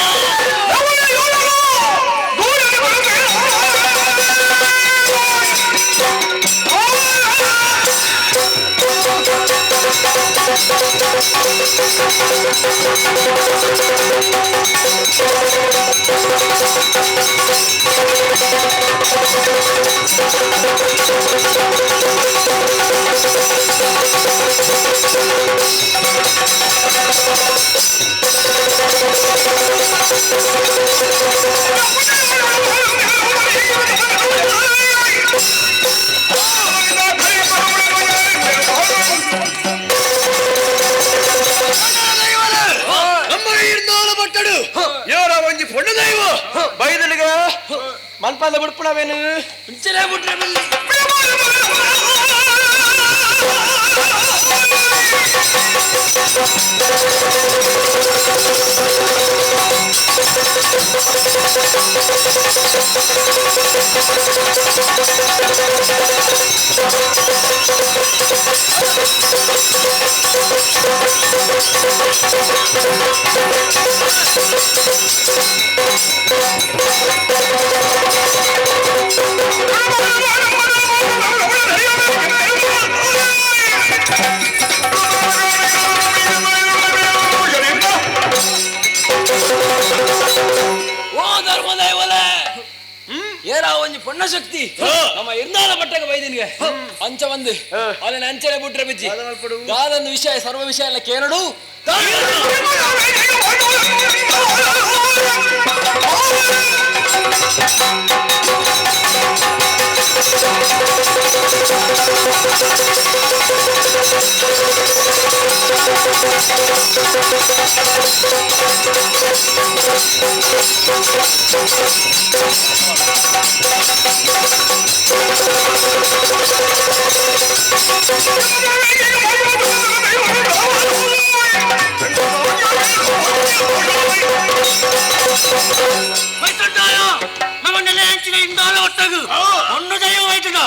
ನಮ್ಮ ಇರ್ನಾಲ ಪಟ್ಟಡು ಯಾರ ಒಂಜಿ ಪೊಣ್ಣು ದೈವ ಬೈದಲಿಗ ಮನ್ಪಂದ ಬಿಡ್ಪುಣವೇನು ಮುಂಚೆನೆ ಬಿಟ್ರೆ ಬಲ್ಲಿ. ಓ ಧರ್ಮದೈವಲೇ, ಏರಾ ಒಂಜಿ ಪೊಣ್ಣ ಶಕ್ತಿ ನಮ್ಮ ಇರ್ನಾಲ ಪಟ್ಟಕ್ಕೆ ಬೈದಿನ್ಗೆ ಅಂಚ ಬಂದು ಅವನ ಅಂಚನೆ ಬಿಟ್ರೆ ಬಿಜ್ಜಿ ದಾದೊಂದು ವಿಷಯ ಸರ್ವ ವಿಷಯ ಎಲ್ಲ ಕೇರಡು. ಮೈತಂಡಾಯ ನಮ್ಮ ನೆಲೆ ಹಂಚಿನ ಇಂದಾಲ ಒಟ್ಟಗು ಒಂದು ದೈವ ಹೋಯ್ತದ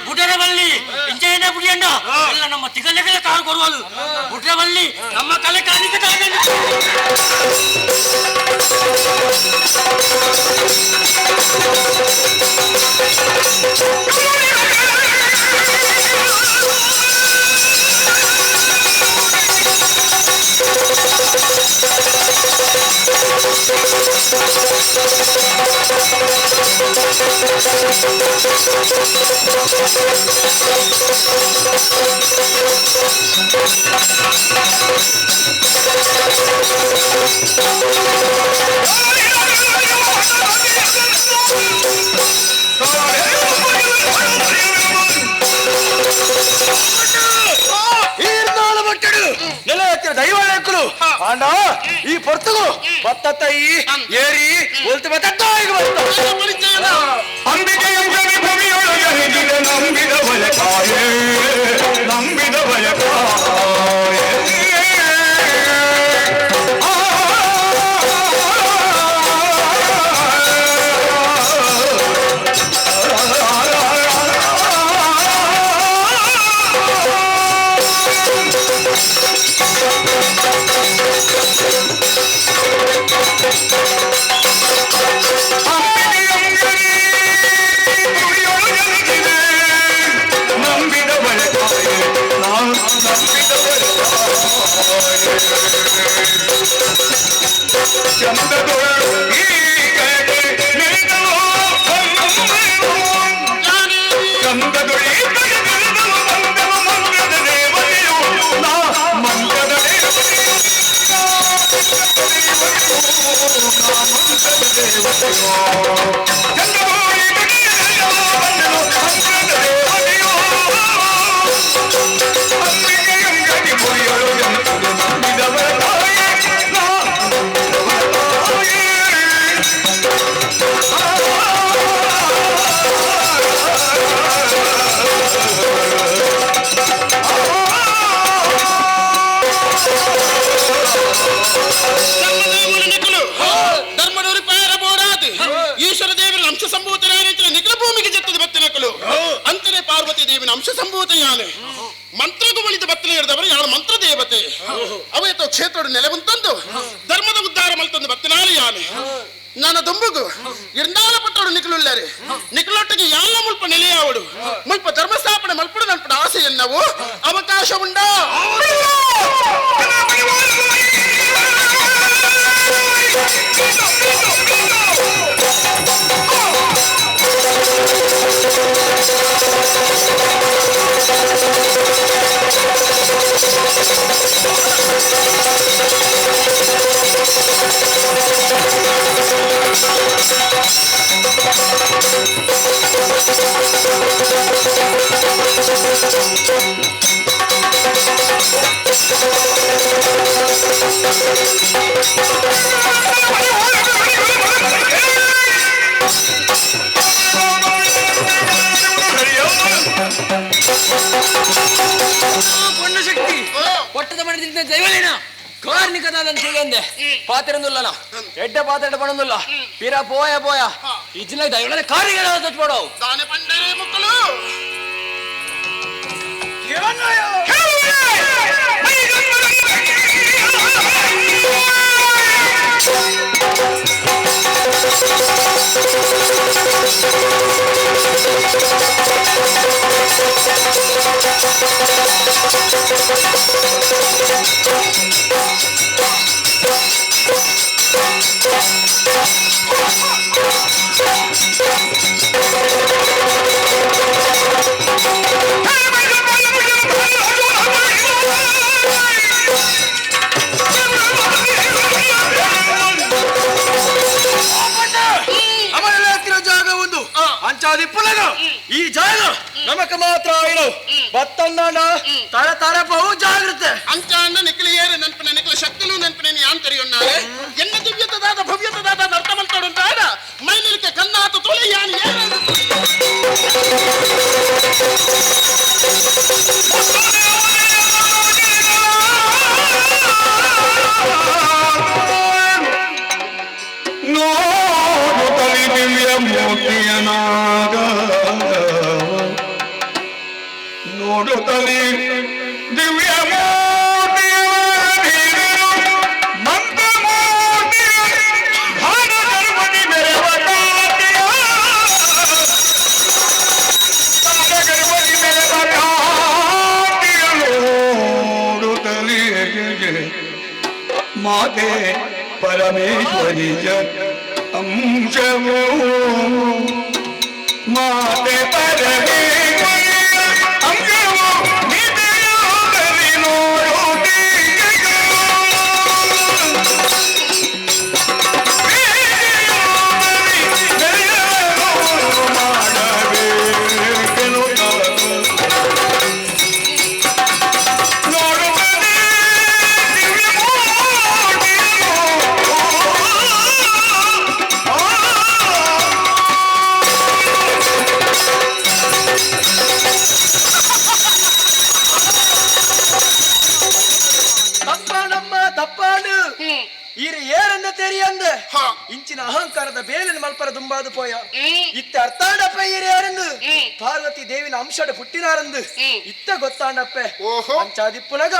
ಬುಡರಬಲ್ಲಿ ಇಂಜೇನ ಬುಡಿಯಂಡ ಎಲ್ಲ ನಮ್ಮ ತಿಗಲೆಗಲೆ ಕಾರು ಕೊರುವಲು ಬುಡರಬಲ್ಲಿ ನಮ್ಮ ಕಲೆ ಕಾಣಿಕೆ. ಆಂಡ ಈ ಪೊರ್ತುಗು ಬತ್ತತ್ತೈ ಏರಿ ಒಲ್ತು ಬತ್ತತ್ತ ಈಗ ಅಂಬಿಕೆಯಂಗಡಿ ಭೂಮಿಯೊಳಗರಿದಿದ ನಂಬಿದವರ ಕಾಯೇ ನಂಬಿದವರ ಕಾಯೇ. ನಂಬಿದವರ ಕಾಯೇ ನಾನು ನಂಬಿದವರ ಕಾಯೇ. ಚಂದದೊಳು ಈ ಕಡೆ ನೆನೆದವೋ ಬಂದೆವು. ಚಂದದೊಳು ಈ ಕಡೆ ನೆನೆದವೋ ಬಂದೆವು ಮಂತ್ರದ ದೇವತೆಯು ನಾ ಮಂತ್ರದ ದೇವತೆಯು ನಾ ಮಂತ್ರದ ದೇವತೆಯು. ಚಂದದೊಳು ಈ ಕಡೆ ನೆನೆದವೋ ಬಂದೆವು ಮಂತ್ರದ ದೇವತೆಯು. ಅಂಬಿಕೆಯಂಗಡಿ ಮುರಿಯಳು ಎಂಬುದು ನಂಬಿದವರ ತಾಯೇ ನಾ ಧರ್ಮದೇವರು ನಿಖಲು ಧರ್ಮದವರು ಪಾರ ಬೋಡಾದು ಈಶ್ವರ ದೇವರ ಅಂಶ ಸಂಭೂತರಾಗಿದ್ದ ನಿಖಲ ಭೂಮಿಗೆ ಜತ್ತದ ಬತ್ತಿನಕಲು ಅಂತನೇ ಪಾರ್ವತಿ ದೇವಿನ ಅಂಶ ಸಂಭೂತ ಯಾನೆ ಮಂತ್ರಗೂ ಒಳಿದ ಬತ್ತಲೆ ಹಿಡಿದವರು ಯಾಳು ಮಂತ್ರ ದೇವತೆ ಅವಯತ ಕ್ಷೇತ್ರದ ನೆಲವಂತಂದು ಧರ್ಮದ ಉದ್ಧಾರ ಮಲ್ತಂದು ಬತ್ತನಾರು ಯಾನೆ ನನ್ನ ದುಂಬುಗು ಇರ್ನಾಲ ಪಟ್ಟೋಡು ನಿಖಲುಳ್ಳಾರೆ ನಿಖಲೊಟ್ಟಿಗೆ ಯಾಲ ಮುಲ್ಪ ನೆಲೆಯಾವಡು ಮುಲ್ಪ ಧರ್ಮ ಸ್ಥಾಪನೆ ಮಲ್ಪಡು ನನ್ಪಡ ಆಸೆಯನ್ನವು ಅವಕಾಶ ಉಂಡ. ಪೊಣ್ಣು ಶಕ್ತಿ ಒಟ್ಟದ ಮನೆ ದೈವಲೇನ ಕಾರ್ಣಿಕದಾದ ಅಂದೆ ಪಾತ್ರೆಂದುಲ್ಲನ ಎಡ್ಡೆ ಪಾತ್ರೆ ಪಣಂದುಲ್ಲ ಪಿರ ಪೋಯ ಪೋಯ ಇಜ್ಜಿನ ದೈವಲನ ಕಾರ್ಣಿಕ ತಚ್ಬೋಡವು ದಾನೆ ಪಂಡರೆ ಮಕ್ಕಳು. ಅಮರೆಲ್ಲ ಹತ್ತಿರ ಜಾಗ ಒಂದು ಅಂಚಾದಿ ಪುಲಗ ಈ ಜಾಗ ನಮಕ ಮಾತ್ರ ಇರೋ ಬತ್ತಂದಾಂಡ ತರ ತರ ಬಹು ಜಾಗೃತೆ. ಅಂಚಾಂಡ ನಿಖಲಿಯೇರು ನೆನಪಿನ ನಿಖಲ ಶಕ್ತಿಲು ನೆನಪಿನ ಯಾನ್ ತೆರೆಯುನ್ನಾರೆ ಎನ್ನ ದಿವ್ಯತದಾದ ಭವ್ಯತದಾದ ನರ್ತಮಲ್ತೊಡುಂಟಾಡ ಮೈನಿಲ್ಕೆ ಕಣ್ಣಾತು ತುಳಿ ಯಾನ್ ಏರು. ನೋಡುತ್ತಲಿ ದಿವ್ಯ ಮೂರ್ತಿಯನಾಗ ನೋಡುತ್ತಲಿ ದಿವ್ಯ ಮೂರ್ತಿಯ ಮಂತ್ರ ಮೂರ್ತಿಯ ಘನ ಗಣಪತಿ ಮೆರವ ಕಾಂತಿಯ ಘನ ಗಣಪತಿ ಮೆರವ ಕಾಂತಿಯ ನೋಡುತ್ತಲಿ ಮಾತೆ ಪರಮೇಶ್ವರಿಯ ಅಂಶವು ಮಾತೆ ಪರಮೇಶ್ವರಿಯ ಅಂಶವು ನಿಜಯೋಗಲಿ ನೋಡುತ್ತದೆ ದಿವ್ಯ ನಂಬಾದು ಪೋಯ ಇತ್ತ ಅರ್ಥಾಂಡಪ್ಪ ಹಿರಿಯಾರಂದು ಪಾರ್ವತಿ ದೇವಿನ ಅಂಶಡ ಪುಟ್ಟಿನಾರಂದು ಇತ್ತ ಗೊತ್ತಾಂಡಪ್ಪೆ ಓಹೋ ಅಂಚಾದಿಪ್ಪುನಗ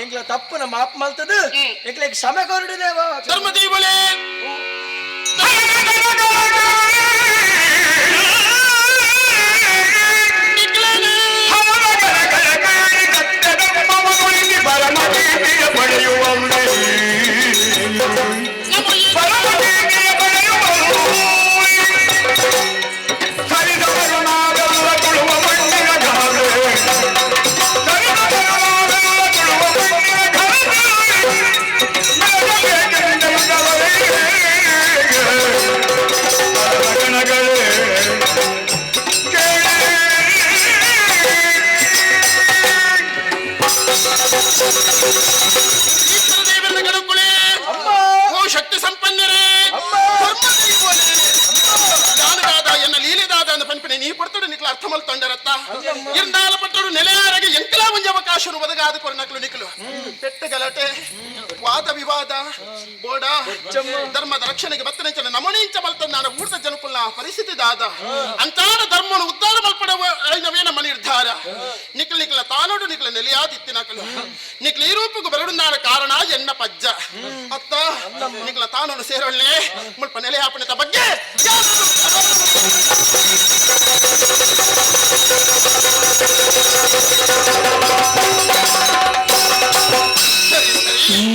ಎಂಗ್ಲ ತಪ್ಪುನ ಮಾಪ್ ಮಲ್ತದು ಎಂಗ್ಲ ಕ್ಷಮೆ ಕೊರಡು ದೇವ ಧರ್ಮದೇವಳೇ ಓ ಶಕ್ತಿ ಸಂಪನ್ನರೇ ದಾನದಾದ ಎನ್ನ ಲೀಲೆದಾದ ಅಂದ ಪನ್ಪಿನ ನೀ ಪಡ್ತಡು ನಿಕ್ಲ ಅರ್ಥ ಮಲ್ತೊಂಡರತ್ತ ಇರ್ದಾಲ ಪಟ್ಟಡು ನೆಲೆಯಾರಗೆ ಎಂಕಲಾ ಒಂಜಿ ಅವಕಾಶನು ಒದಗಾದ ಕೊರನಕ್ಲು ನಿಕ್ಲು ಪೆಟ್ಟ ಗಲಾಟೆ ವಾದ ವಿವಾದ ಬೋಡ ಧರ್ಮದ ರಕ್ಷಣೆಗೆ ಬತ್ತನೆಂಚನ ನಮಣಿಂಚ ಮಲ್ತಂದಾನ ಊರ್ದ ಜನಕುಲ್ನ ಪರಿಸ್ಥಿತಿ ದಾದ ಅಂತಾನ ಧರ್ಮನು ಉದ್ಧಾರ ಮಲ್ಪಡ ಐನವೇ ನಮ್ಮ ನಿರ್ಧಾರ ನಿಕ್ಲ ನಿಕ್ಲ ತಾನೋಡು ನಿಕ್ಲ ನೆಲೆಯಾದಿತ್ತಿನಕಲು ನಿಕ್ಲ ಈ ರೂಪಕ್ಕೆ ಬರಡುಂದಾನ ಕಾರಣ ಎನ್ನ ಪಜ್ಜ ಅತ್ತ ನಿಕ್ಲ ತಾನೋಡು ಸೇರೊಳ್ಳೆ ಮುಲ್ಪ ನೆಲೆಯಾಪಣೆತ ಬಗ್ಗೆ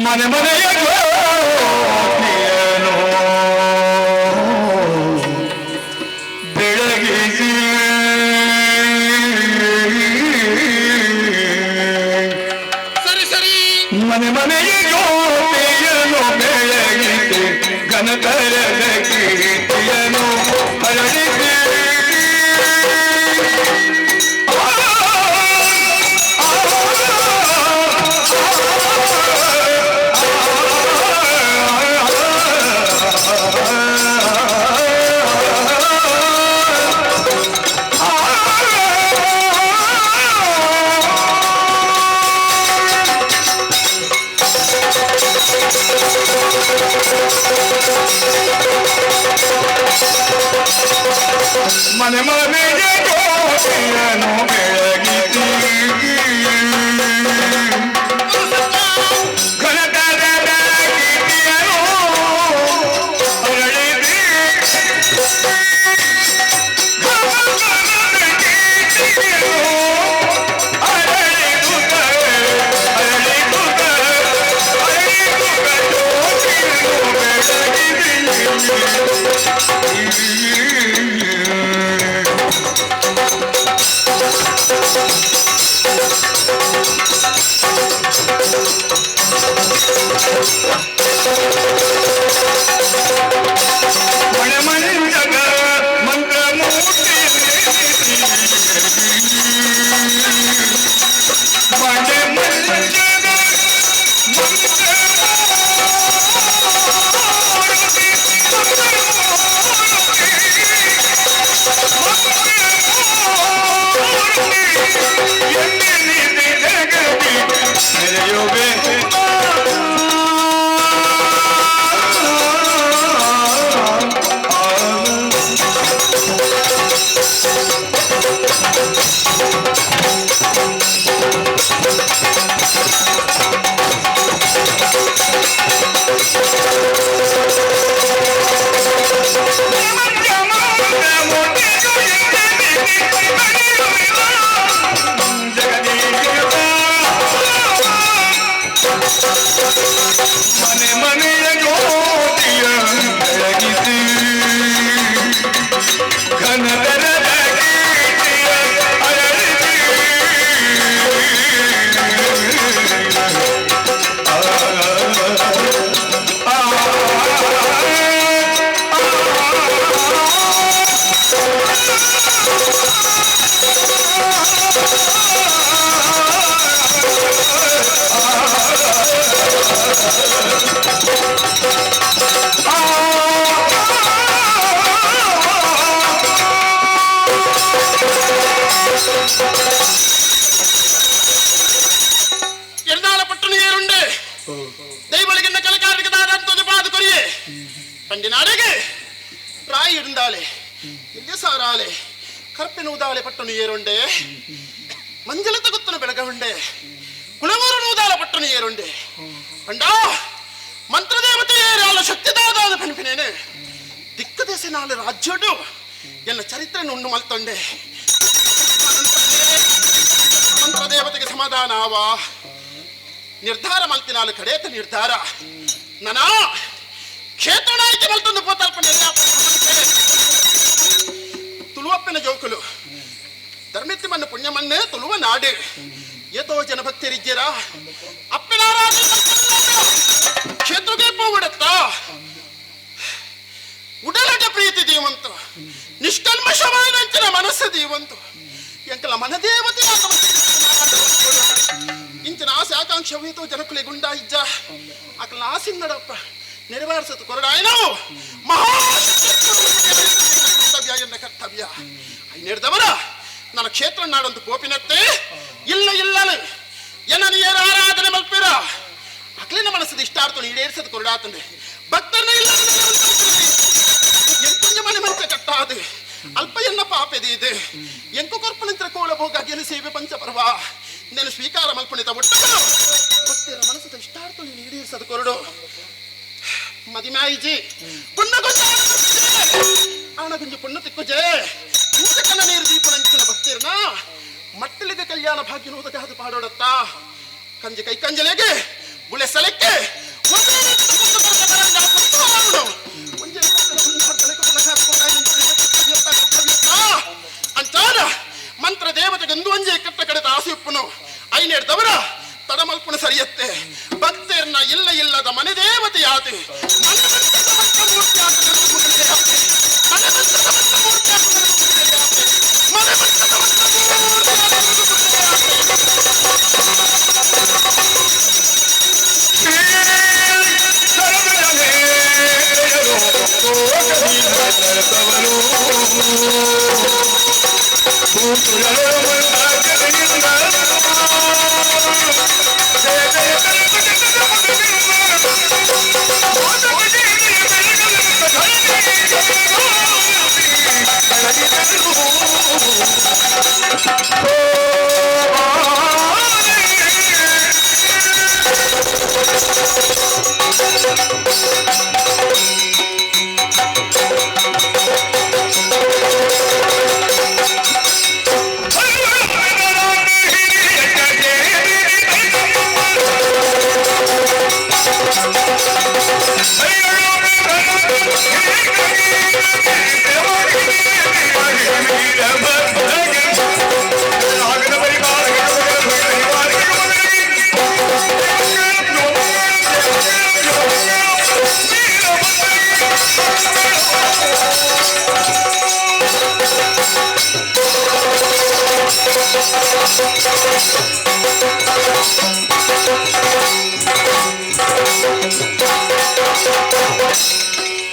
ಮನೆ ಮನೆಯ ಜ್ಯೋತಿಯನು ಬೆಳಗಿಸಿ ಸರಿ ಸರಿ ಮನೆ ಮನೆಯ ಜ್ಯೋತಿಯನು ಬೆಳಗಿಸಿ ಘನತರದ ಕೀರ್ತಿಯನು ಹರಡಿಸಿ ಮನೆ ಮನೆಗೆ ಜ್ಯೋತಿಯನು ಬೆಳಗಿಸಿ ಘನತರದ ಕೀರ್ತಿಯನು ಹರಡಿಸಿ ಘನತರದ ಕೀರ್ತಿಯನು ಹರಡಿಸುತ್ತ ಹರಡಿಸುತ್ತ ಹರಡಿಸುತ್ತ ಜ್ಯೋತಿಯನು ಬೆಳಗಿಸಿ. ಇಲ್ಲಿ ಸಾರಾಲೆ ಕರ್ಪಿನ ಉದಾಳೆ ಪಟ್ಟನು ಏರುಂಡೆ ಮಂಜಲತ ಗೊತ್ತನ ಬೆಳಗ ಉಂಡೆ ಕುಳವೂರು ಉದಾಲ ಪಟ್ಟನು ಏರುಂಡೆ ಅಂಡ ಮಂತ್ರದೇವತೆ ಏರಾಲ ಶಕ್ತಿದಾದಾದ ಪನ್ಪಿನೇನೆ ದಿಕ್ಕದೇಶ ನಾಳೆ ರಾಜ್ಯೋಡು ಎಲ್ಲ ಚರಿತ್ರೆ ಉಂಡು ಮಲ್ತೊಂಡೆ ಮಂತ್ರದೇವತೆಗೆ ಸಮಾಧಾನ ಆವ ನಿರ್ಧಾರ ಮಲ್ತಿನಾಲು ಕಡೇತ ನಿರ್ಧಾರ ನನಾ ಕ್ಷೇತ್ರನಾಯ್ಕೆ ಮಲ್ತೊಂದು ಪೋತಲ್ಪ ತುಳುವಪ್ಪನ ಜೋಕುಲು ಧರ್ಮಿತ್ತಿ ಮಣ್ಣು ಪುಣ್ಯ ಮಣ್ಣು ತುಳುವ ನಾಡು ಏತೋ ಜನ ಭಕ್ತರಿದ್ದೀರ ಅಪ್ಪನಾರಾಧನೆ ಕ್ಷೇತ್ರಕ್ಕೆ ಪೋವಿಡತ್ತ ಉಡಲಟ ಪ್ರೀತಿ ದೀವಂತು ನಿಷ್ಕಲ್ಮಶವಾದಂಚಿನ ಮನಸ್ಸು ದೀವಂತು ಎಂಕಲ ಮನದೇವತೆ ಇಂಚಿನ ಆಸೆ ಆಕಾಂಕ್ಷೆ ಹೋಯಿತು ಜನಕುಲೆ ಗುಂಡ ಇಜ್ಜ ಆಕಲ ಆಸಿಂಗಡಪ್ಪ ನೆರವೇರಿಸತು ಕೊರಡಾಯನವು ಮಹಾಶಕ್ತಿ ಕರ್ತವ್ಯ ಎನ್ನ ಕರ್ತವ್ಯ ಐನೇಡ್ದವರ ನನ್ನ ಕ್ಷೇತ್ರ ನಾಡೊಂದು ಕೋಪಿನತ್ತೆ ಇಲ್ಲ ಇಲ್ಲ ಏನನ್ನು ಏರ ಆರಾಧನೆ ಮಲ್ಪಿರ ಅಕ್ಲಿನ ಮನಸ್ಸದ ಇಷ್ಟಾರ್ಥನು ಈಡೇರಿಸದು ಕೊರಡಾತಂದೆ ಭಕ್ತರನ್ನ ಇಲ್ಲ ಎಂಕುಂಜ ಮನೆ ಮಂಚ ಕಟ್ಟಾದೆ ಅಲ್ಪ ಎನ್ನ ಪಾಪೆದೆ ಇದೆ ಎಂಕು ಕೊರ್ಪಣಿತ್ರ ಕೋಳ ಭೋಗ ಗೆನ ಸೇವೆ ಪಂಚಪರ್ವ ನೆನ ಸ್ವೀಕಾರ ಮಲ್ಪಣಿತ ಒಟ್ಟು ಭಕ್ತರ ಮನಸ್ಸದ ಇಷ್ಟಾರ್ಥನು ಈಡೇರಿಸದು ಕೊರಡು ಮದಿಮಾಯಿಜಿ ಪುಣ್ಣ ಗೊಂಜ ಆಣ ಗುಂಜು ಪುಣ್ಣ ತಿಕ್ಕುಜೆ ಕನ್ನ ನೀರು ದೀಪನಂಚಿನ ಭಕ್ತಿರ್ನ ಮಟ್ಟಲಿಗೆ ಕಲ್ಯಾಣ ಭಾಗ್ಯ ನೋದಗಾದು ಪಾಡೋಡತ್ತ ಕಂಜಿ ಕೈ ಕಂಜಲೆಗೆ ಬುಳೆ ಸಲಕ್ಕೆ ಅಂಚಾರ ಮಂತ್ರ ದೇವತೆಗೆಂದು ಒಂಜೆ ಕಟ್ಟ ಕಡೆದ ಆಸೆಯುಪ್ಪನು ಐನೇಡ್ದವರ ತಡಮಲ್ಪುಣ ಸರಿಯತ್ತೆ ಭಕ್ತರ್ನ ಇಲ್ಲ ಇಲ್ಲದ ಮನೆ ದೇವತೆ ಯಾತೆ